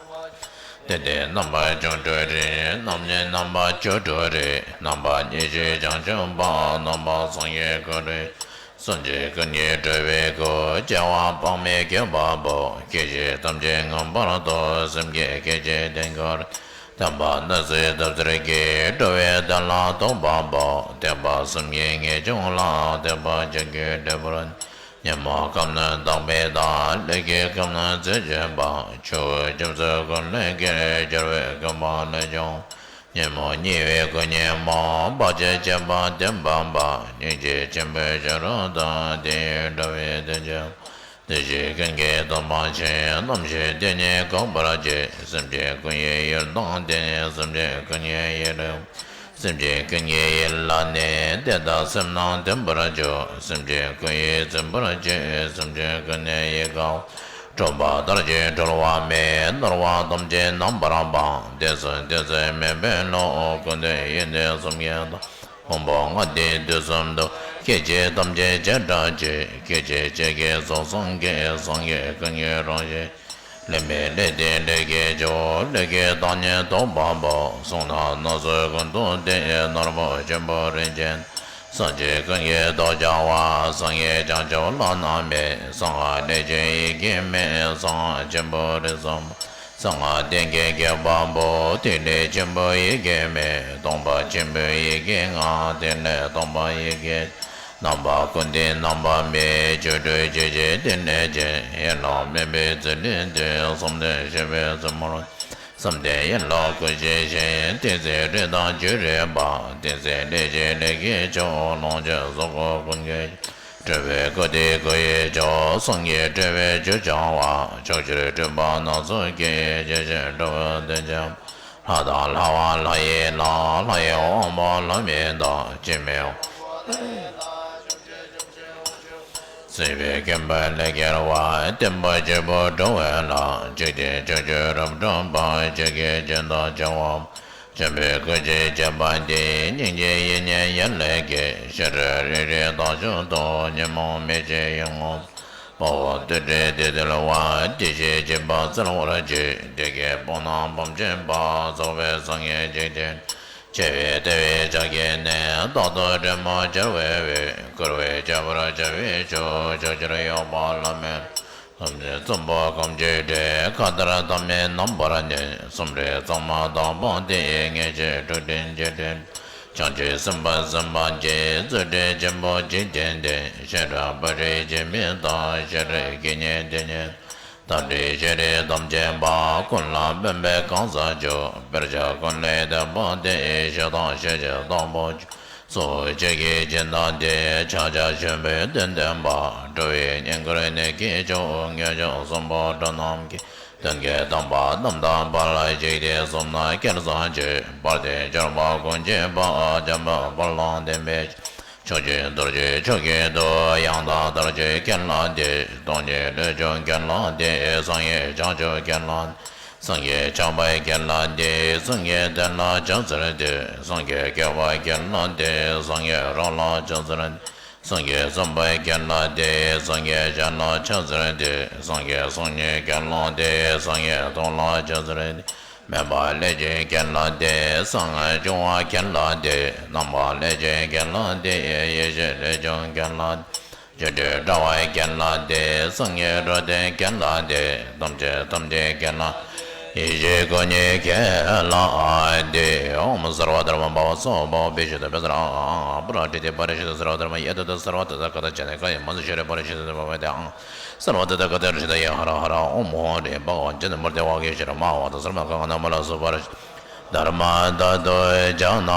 དེ་ལྟའི་རྣམ་པ་བཅུ་དྲུག་རེད། རྣམ་གཉིས་རྣམ་པ་བཅུ་དྲུག་རེད། རྣམ་པ་གཉིས་བཞི་བྱང་ཆུབ་པ། རྣམ་པ་སངས་རྒྱས་སྐུ་རེད། སེམས་ཅན་ཀུན་གྱི་སྤྲུལ་པའི་སྐུ། སྐྱེ་བ་དཔག་མེད་བསྐལ་པ་པོ། སྐྱེ་མཆེད་ཐམས་ཅད་མངོན་པར་རྟོགས། སེམས་བསྐྱེད་སྐད་ཅིག་དེ་ཀར། ཐེག་པ་སྣ་ཚོགས་ཐབས་ཚུལ་གྱིས། འགྲོ་བའི་དོན་ལ་རྟོགས་པ་པོ། ཐེག་པ་གསུམ་གྱིས་ངེས་འབྱུང་ལ། ཐེག་པ་ཆོས་ཀྱི་འབྲས་བུར། ཉོན་མོངས་ཁམས་ནི་དག་པའི་མཐའ། ལས་ཀྱི་ཁམས་ནི་རྩད་གཅོད་པ། ཆུ་བོ་ཆུ་ཚོད་ཀུན་ལས་བརྒལ། སྦྱོར་བའི་དགོན་པ་ལས་ཀྱང་། ཉོན་མོངས་ཉེ་བའི་སྐུ་ཉིད་མ། བག་ཆགས་ཆད་པ་དེ་སྤངས་པ། སྙིང་རྗེ་ཆེན་པོའི་ཤེས་རབ་དང་། དེ་ཡིས་འགྲོ་བའི་དོན་བྱེད་པ། དེ་བཞིན་ཀུན་གྱི་སྟོབས་པ་ཆེ། རྣམ་ཤེས་དེ་ཉིད་འགག་པར་བྱེད། སེམས་ཅན་ཀུན་གྱི་ཡུལ་དང་ལྡན། སེམས་ཅན་ཀུན་གྱི་ཡིད་སེམས་ཅན་ཀུན་གྱི་ཡིད་ལ་གནས། དེ་དག་སེམས་རྣམས་ལྡན་པར་གྱུར། སེམས་ཅན་ཀུན་ཡིད་ཚིམ་པར་བྱེད། སེམས་ཅན་ཀུན་ནི་ཡིད་དགའ། འཁྲུལ་པ་ལྟར་གྱི་གྲོལ་བ་མེད། ནོར་བ་ཐམས་ཅད་རྣམ་པར་སྤངས། དེ་སུ་དེ་སུ་མེད་པའི་ལུགས། ཀུན་ཏུ་ཡོན་ཏན་གསུམ་གྱི་མཐའ། ཕུང་པོ་ལྔ་སྟེ་དུས་གསུམ་དུ། སྐྱེ་མཆེད་ཐམས་ཅད་བྱེ་བྲག་གཅིག། སྐྱེ་མཆེད་གཅིག་གིས་གཟུགས་སངས་རྒྱས། སངས་རྒྱས་ཀུན་གྱི་རང་བཞིན། ལས་མེད་ལས་དེ་ལས་སྐྱེས་ཀྱང་། ལས་ཀྱི་བདག་ཉིད་རྟོགས་པ་པོ། གཟུགས་སྣང་སྣ་ཚོགས་ཀུན་ཏུ་བསྟན། ནོར་བུ་ཆེན་པོ་རིན་ཆེན། སེམས་ཅན་ཀུན་གྱི་སྟོབས་འཆང་བ། སངས་རྒྱས་བྱང་ཆུབ་བླ་ན་མེད། གསང་སྔགས་ལས་ཀྱི་ཡི་གེ་མེད། གསང་སྔགས་ཆེན་པོ་རིགས་གསུམ། གསང་སྔགས་གཏན་གྱི་སྐྱེད་པ་པོ། ཐིག་ལེ་ཆེན་པོའི་ཡི་གེ་མེད། སྟོང་པ་ཆེན་པོའི་ཡི་གེ་ལྔ། ཐིག་ལེ་སྟོང་པ་ཡི་གེ། རྣམ་པ་ཀུན་ལྡན་རྣམ་པ་མེད། བཅུ་དྲུག་བཅུ་གཅིག་ཐིག་ལེ་ཅན། ཡན་ལག་མེད་པའི་ཚུལ་ལས་འདས། གསུམ་ལྡན་ཤེས་པའི་ཚུལ་མོར། བསམ་གཏན་ཡན་ལག་ཀུན་ཤེས་ཤིང་། ཏིང་འཛིན་རིགས་དང་བཅུ་རིག་པ། ཏིང་འཛིན་ལས་ཀྱི་ལས་ཀྱི་མཆོག་ལོངས་སྤྱོད་གཟུགས་སྐུ་ཀུན་གྱི། སྤྲུལ་པའི་སྐུ་སྟེ་སྐུ་ཡི་མཆོག་སངས་རྒྱས་སྤྲུལ་པའི་རྒྱུ་བྱ་བ། ཕྱོགས་བཅུར་སྤྲུལ་པ་སྣ་ཚོགས་ཀྱིས། རྒྱས་བྱེད་དྲུག་པོ་བདེ་ཆེན། ལྷ་དང་ལྷ་བ་ལྷ་ཡི་ལྷ། ལྷ་ཡི་དབང་པོ་ལྷ་མིའི་བདག་སྤྱན་མི་གཡོ། སྲིད་པའི་ཀུན་པར་ལས་རྒྱལ་བ། བརྟན་པོ་བརྗིད་པོ་འགྲོ་བའི་ལྷ། འཇིག་རྟེན་ཕྱོགས་བཅུར་རབ་སྒྲོག་པ། ཆོས་ཀྱི་སྦྱིན་བདག་བྱེ་བ། ཆེན་པོའི་སྐུ་ཅན་བརྒྱན་པ་འདི། སྙིང་རྗེའི་ཡིད་བརྙན་ཡར་ལས་སྐྱེས། ཤ་ཁྲག་རིལ་རིལ་དག་མཆོག་ཏུ། ཉོན་མོངས་མེ་ལྕེ་ཡོན་ངོ་། དཔའ་བོ་བདུད་དགྲའི་སྡེ་བཏུལ་བ། བདེ་གཤེགས་སྦྱིན་པ་སྩོལ་བར་བགྱི། བདེ་དགེ་བོ་རྣམས་བམ་ཅན་པ། རྫོགས་པའི་སངས་རྒྱས་འཇིག་རྟེན། ཆེ་བའི་ལྟེ་བའི་ཕྱག་རྒྱའི་གནས། རྟག་ཏུ་སྒྲོལ་མ་འབྱར་བའི་དབུས། བསྐོར་བས་ཁྱབ་པར་བྱ་བའི་མཆོག་ཕྱོགས་བཅུར་གཡོ་བ་ལྷ་མིའི། ཐམས་ཅད་གསུམ་པོ་ཁམས་ཀྱི་སྒྲས། མཁའ་ལྟར་ཐ་མལ་རྣམ་པར་གནོན། སུམ་སྒྲིལ་གཙང་མ་དག་པ་དེས། ངེས་ཤེས་དྲུག་ལྡན་འཇིག་རྟེན། བྱང་ཆུབ་སེམས་དཔའ་སེམས་དཔའ་ཆེ། རྩོད་བྲལ་ཆེན་པོ་འཇིག་རྟེན་འདས། ཤ་ཁྲག་པ་རིས་སྐྱེ་མེད་དང་། ཤ་ཁྲག་དགེ་བསྙེན་དེ་ཉིད། ལྟ་བྲལ་ཤ་རིས་ཐམས་ཅད་པ། ཀུན་ལ་ཕན་པའི་གང་ཟག་མཆོག་དཔེར་བྱ་ཀུན་ལས་འདས་པ་དེ། ཤ་དང་ཤ་ཤེས་དང་པོ་མཆོག་སོགས་ཆོས་ཀྱི་སྦྱིན་བདག་འདི། ཕྱག་རྒྱ་ཆེན་པོའི་དོན་སྟོན་པ། འགྲོ་བའི་བསྙེན་བཀུར་ནི་གི་མཆོག་ངེས་འབྱུང་གསུམ་པོ་འགྲོ་རྣམས་ཀྱི། དོན་གྱི་དམ་པ་རྣམ་དག་པ་ལ། འཇིག་རྟེན་གསུམ་ན་སྐལ་བཟང་ཆེ། བར་དུ་གྱུར་པ་ཀུན་མཁྱེན་པ། འཇམ་དཔལ་དཔལ་ལྡན་ལྡན་པའི། ཕྱོགས་བཅུའི་རྡོ་རྗེ་མཆོག་གི་མཐུ། ཡང་དག་མཐར་ཕྱིན་མཁན་ལགས་འདི། སྟོང་ཉིད་བློས་འཇུག་མཁན་ལགས་འདི། སངས་རྒྱས་བྱང་ཆུབ་མཁན་ལགས། སངས་རྒྱས་ཆགས་པའི་མཁན་ལགས་འདི། སངས་རྒྱས་བསྟན་ལ་ཕྱག་འཚལ་འདི། སངས་རྒྱས་སྐྱོབ་པའི་མཁན་ལགས་འདི། སངས་རྒྱས་རོགས་ལ་ཕྱག་འཚལ་འདི། སངས་རྒྱས་བསམ་པའི་མཁན་ལགས་འདི། སངས་རྒྱས་ཞལ་ལ་ཕྱག་འཚལ་འདི། སངས་རྒྱས་གསུང་ཉན་མཁན་ལགས་འདི། སངས་རྒྱས་ཐུགས་ལ་ཕྱག་འཚལ་འདི། མེད་པ་ལས་བྱུང་མཁན་ལགས་འདི། སངས་སྐྱོང་བ་མཁན་ལགས་འདི། རྣམ་པ་ལས་བྱུང་མཁན་ལགས་འདི། ཡེ་ཤེས་ལས་བྱུང་མཁན་ལགས་འདི། སྤྱོད་འབྲས་བཀྲ་བའི་མཁན་ལགས་འདི། སངས་རྒྱས་འགྲོ་དོན་མཁན་ལགས་འདི། ཐམས་ཅད་ཐམས་ཅད་མཁན་ལགས། ཡེ་ཤེས་སྐུ་གཉིས་མཁན་ལགས་འདི། ཨོཾ་སརྦ་དྷརྨ་བྷ་བ་སྭཱ་ཧཱ། བྷ་བ་བྷི་ཤ་ཏུ་བྷ་སཱ་ར་ཨ་ཨ་ཨ། པཱ་ར་ཏི་ཏི་པ་རི་ཤ་ཏུ་སརྦ་དྷརྨ་ཡ་ཏུ་ཏུ། སརྦ་ཏུ་ཏུ་ཀ་ཏུ་ཇ་ནི་ཀ་ཡ་མ་ཙུ་ཤྲཱི་པ་རི་ཤ་ཏུ་ཏུ་བྷ་བ་ཏི་ཨ། སརྦ་ཏུ་ཏུ་ཀ་ཏུ་རི་ཤ་ཏུ་ཡ་ཧ་ར་ཧ་ར། ཨོཾ་ཧོ་རི་བྷ་ག་ཝཱ་ཇ་ནི་མུར་ཏེ་ཝཱ་གི་ཤྭ་ར་མ་ཧཱ་ཝཱ་ཏ། སརྦ་ག་ག་ན་མ་ལ་སུ་པ་ར་ཤ། དྷརྨ་ཏ་ཏུ་ཇ་ན་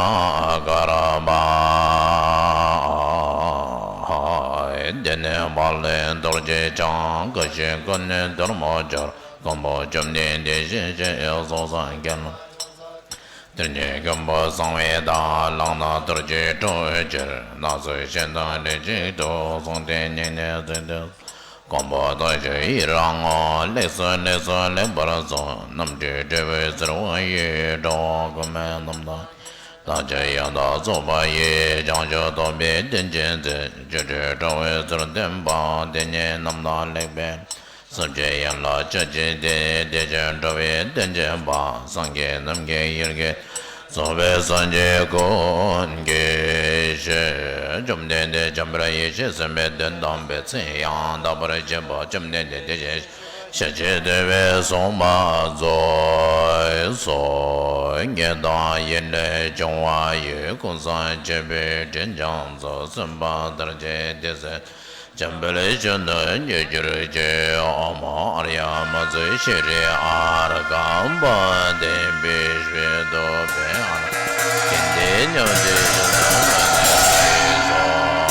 ཀརྨ་ཧཱ། འདི་ནི་བ་ལས་རྡོ་རྗེ་འཆང་། ཀ་ཤི་ཀ་ནི་དྷརྨ་ཅ་ར། མགོན་པོ་བཅོམ་ལྡན་འདས་ཞེས་བྱ་བའི། སོགས་སངས་རྒྱས་ལ། དེ་ཉིད་མགོན་པོ་གསང་བའི་བདག། ལག་ན་རྡོ་རྗེ་ཁྲོ་བོའི་ཕྱིར། སྣ་ཚོགས་ཞལ་དང་རིགས་གཅིག་ཏུ། གསུང་སྟེ་སྙིང་ནས་གཟིགས་ཏེ། མགོན་པོ་ལྟོགས་བཅས་ཡི་རང་ངོ་། ལེགས་སོ་ལེགས་སོ་ལེགས་པར་གསུངས། རྣམ་འཕྲུལ་དྲིལ་བུའི་ཟེར་བ་ཡིས། འགྲོ་བ་ཀུན་མའི་རྣམ་ཐར། བདག་ཅག་ཡང་དག་རྫོགས་པ་ཡི། བྱང་ཆུབ་རྟོགས་པའི་རྟེན་ཅན་མཛོད། སྤྱོད་འབྲས་བཀྲ་བའི་ཚུལ་སྟོན་པ། དེ་ཉིད་རྣམ་དག་ལེགས་པའི། སྲུབ་ཀྱི་ཡན་ལག་ཅན་གཅིག་སྟེ། བདེ་ཆེན་འགྲོ་བའི་རྟེན་ཅན་པ། སངས་རྒྱས་རྣམས་ཀྱི་ཡུལ་གྱི། རྫོགས་པའི་སངས་རྒྱས་ཀུན་གྱི་གཞི། བཅོམ་ལྡན་འདས་འཇམ་དཔལ་ཡེ་ཤེས་སེམས་དཔའི་དོན་དམ་པའི་ཚིག་ཡང་དག་པར་བཞེད་པ། བཅོམ་ལྡན་འདས་དེ་བཞིན་གཤེགས་ཀྱི་བདེ་བའི་གསུང་མ་རྫོགས་སོ། ངེས་དང་ཡིད་ལས་བྱུང་བ་ཡི། ཀུན་བཟང་མཆོད་པའི་དྲིན་ཅན་ཚོགས། སེམས་དཔའ་མཐར་ཕྱིན་དེ་ཚེ། འཇམ་དཔལ་གཞོན་ནུར་འགྱུར་གྱུར་ཅིག། ཨོཾ་ཨཱརྱ་མ་ཛུ་ཤྲཱི་ཨཱརྠཾ་པཱ་དཱིཿ་བི་ཤྭ་ཏོ་བེ་ཨཱརྠ། ཀིན་ཏེ་ཉོ་ཏེ་ཤ་ཏོ་མ་ནི་ཤཱི་སྭཱ་ཧཱ།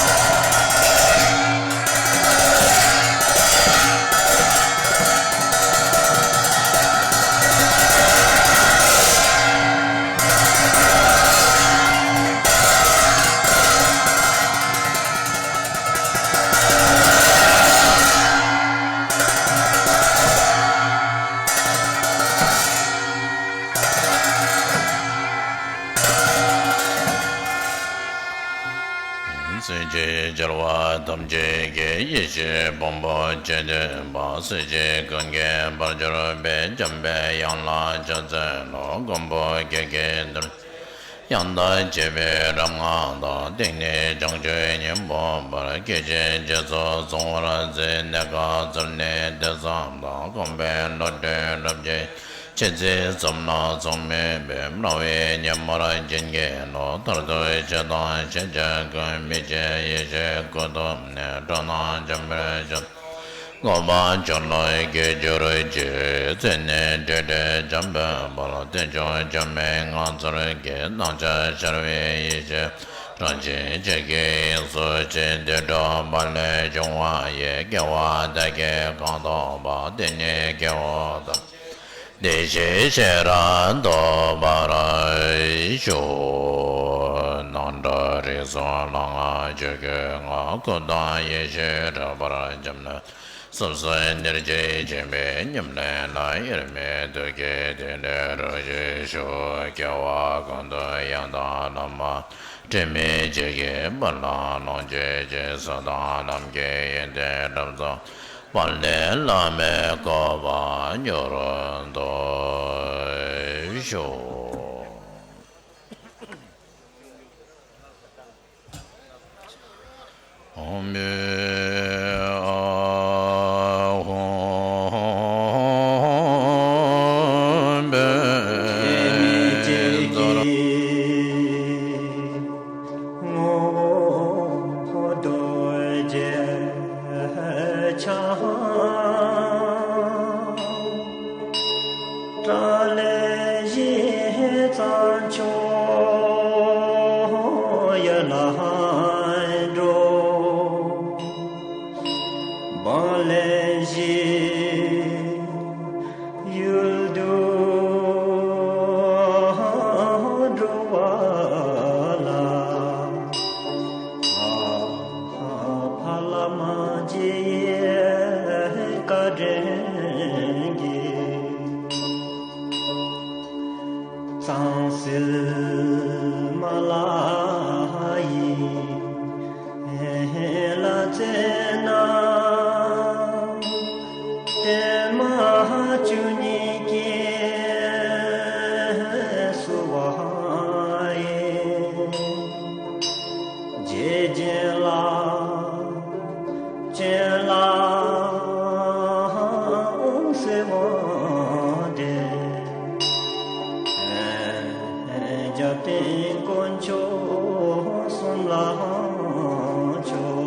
སྲིད་ཞིའི་རྒྱལ་བ་ཐམས་ཅད་ཀྱི། ཡེ་ཤེས་ཕུང་པོ་ཆེ་འདོད་པ། སྲིད་ཞིའི་གང་གི་བར་གྱུར་པའི། འཇམ་པའི་དབྱངས་ལ་ཕྱག་འཚལ་ལོ། མགོན་པོ་ཁྱེད་ཀྱི་ཐུགས་ཡང་དག་བྱེད་པའི་རབ་སྔགས་བདག། ཏིང་ནི་བྱང་ཆུབ་སྙིང་པོ་འབར། སྐད་ཅིག་རྗེས་སུ་གཟུང་བར་མཛད། གནས་སྐབས་ཚུལ་ནི་དེ་ཙམ་དག། དགོངས་པའི་བློ་གྲོས་རབ་རྒྱས། ཆེད་ཚིག་ཙམ་ལ་ཚོགས་མེད་པའི། སྨྲ་བའི་ཉམས་དམར་བྱིན་གྱིས་རློབས། མཐར་ཐུག་ཆོས་དང་ཤེས་བྱ་ཀུན། མི་ཕྱེད་ཡེ་ཤེས་སྐུ་ཐོབ་ནས། འགྲོ་རྣམས་འཇམ་དཔལ་ཆོས་དགོངས་པ་མཆོག་ལ་སྐྱེ་གྱུར་ཅིག། ཚིག་ནི་དྲི་བྲལ་འཇམ་དཔལ་དཔལ། རྟེན་མཆོག་འཆི་མེད་ངང་ཚུལ་གྱི། སྣང་ཆ་ཤར་བའི་ཡེ་ཤེས་ རང་བཞིན་གཅིག་གིས་དབྱིངས་སུ་གཅིག་དེ་འགྲུབ་པ་ལས་བྱུང་བ་ཡི་སྐྱེ་བ་དེ་སྐད་གང་ཐོབ་པ་དེ་ཉིད་སྐྱེ་བོ་ཐམས་ཅད་བདེ་གཤེགས་ཤེས་རབ་ཐོབ་པར་ཤོག། སྣང་གྲགས་རིག་གསུམ་ལྷ་སྔགས་ཆོས་སྐུའི་ངང་། སྐུ་མདོག་ཡེ་ཤེས་འདྲེས་པར་འཇམ་ལྷོད། སེམས་སུ་ཉེར་གཅིག་བྱིན་པས་ཉམས་ལེན་ལ། དབྱེར་མེད་ཐུགས་ཀྱི་ཐིག་ལེ་རུ་གཅིག་ཞུགས། སྐྱེ་བ་ཀུན་ཏུ་ཡང་དག་བླ་མ་དྲི་མེད་ཆོས་ཀྱི་དཔལ་ལ་ལོངས་སྤྱོད་ཅིང་། སྲིད་དང་ནམ་མཁའི་ཡོན་ཏན་རབ་རྫོགས་པ་ལས། བླ་མའི་བཀོད་པ་མྱུར་ཐོབ་ཤོག། ཨོམ་བེ་ཨ་ཧོམ་བེ་ཙོ་ར། ངོ་བོ་རྡོ་རྗེ་འཆང་། དགྲ་ལས་གཞན་གཙང་ཕྱོགས་ཡར་ལངས་འགྲོ། འབངས་ལས་གཞན་ཡུལ་དུ་འགྲོ་བ་ལ། ཕ་བླ་མ་རྗེ་ཡི་བཀའ་དྲིན་གྱིས། གཙང་སེལ་མ་ལ་ཡི་ལ་རྩེ་ན། བརྟན་མ་བཅུ་གཉིས་ཀྱིས་བསུ་བ་ཡི། རྗེ་བཙུན་ལ་སྤྱན་ལ་གསོལ་བ་འདེབས། རྒྱབ་རྟེན་དཀོན་མཆོག་གསུམ་ལ་མཆོད།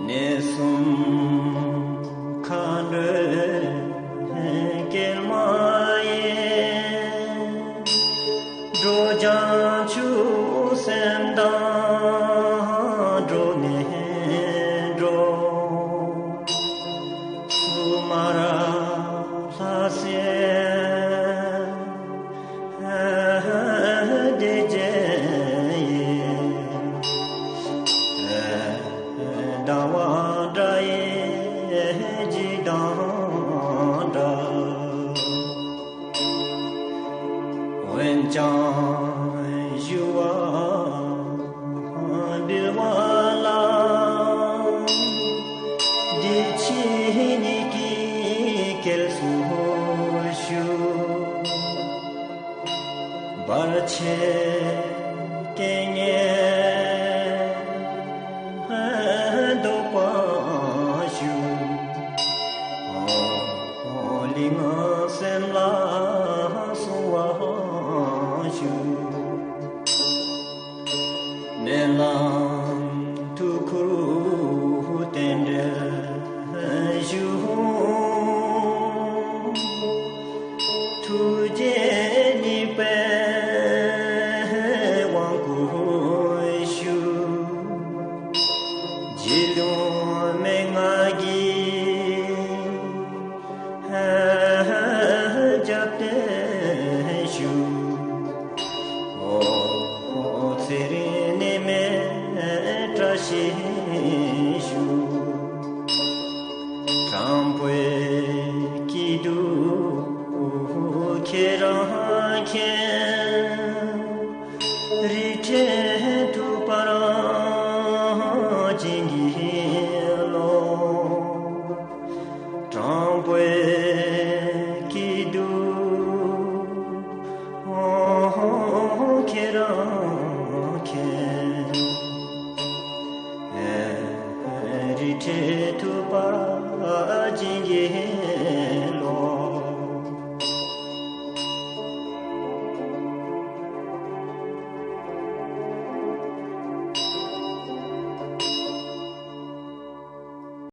གནས་གསུམ་མཁའ་འགྲོའི་སྐྱེལ་མ་ཡིན། འགྲོ་བྱང་ཆུབ་སེམས་དང་འགྲོ་ནས་འགྲོ། སུ་མ་ར་ལྷ་སྲས་སྡེ་བརྒྱད་ཡི། ཟླ་བ་འདྲ་ཡི་རྗེས་འབྲང་འདྲ། འོན་ཀྱང་ཞུ་བ་འབུལ་བ་ལ། འདི་ཕྱི་གཉིས་ཀྱི་སྐྱེལ་སུ་ཞུ། བར་ཆད་རྐྱེན་ངན་བཟློག་པར་ཞུ། ལུས་ངག་སེམས་ལ་བསྲུང་བར་ཞུ། མི་ལང་ཐུགས་ཁུར་རྟེན་འབྲེལ་ཞུ། ཐུགས་རྗེ་གཉིས་པའི་དབང་བསྐུར་ཞུ། རྗེ་བློན་མན་ངག་གི་རྒྱབ་རྟེན་ཞུ། ཚེ་རིང་ནད་མེད་བཀྲ་ཤིས་ཤོག། དྲང་པོའི་སྐྱིད་སྡུག་ཁྱེད་རང་མཁྱེན། རི་ཁྲོད་ཐུབ་པར་བྱིན་གྱིས་རློབས། དྲང་པོའི་སྐྱིད་སྡུག་ཁྱེད་རང་མཁྱེན། རི་ཁྲོད་ཐུབ་པར་བྱིན་གྱིས་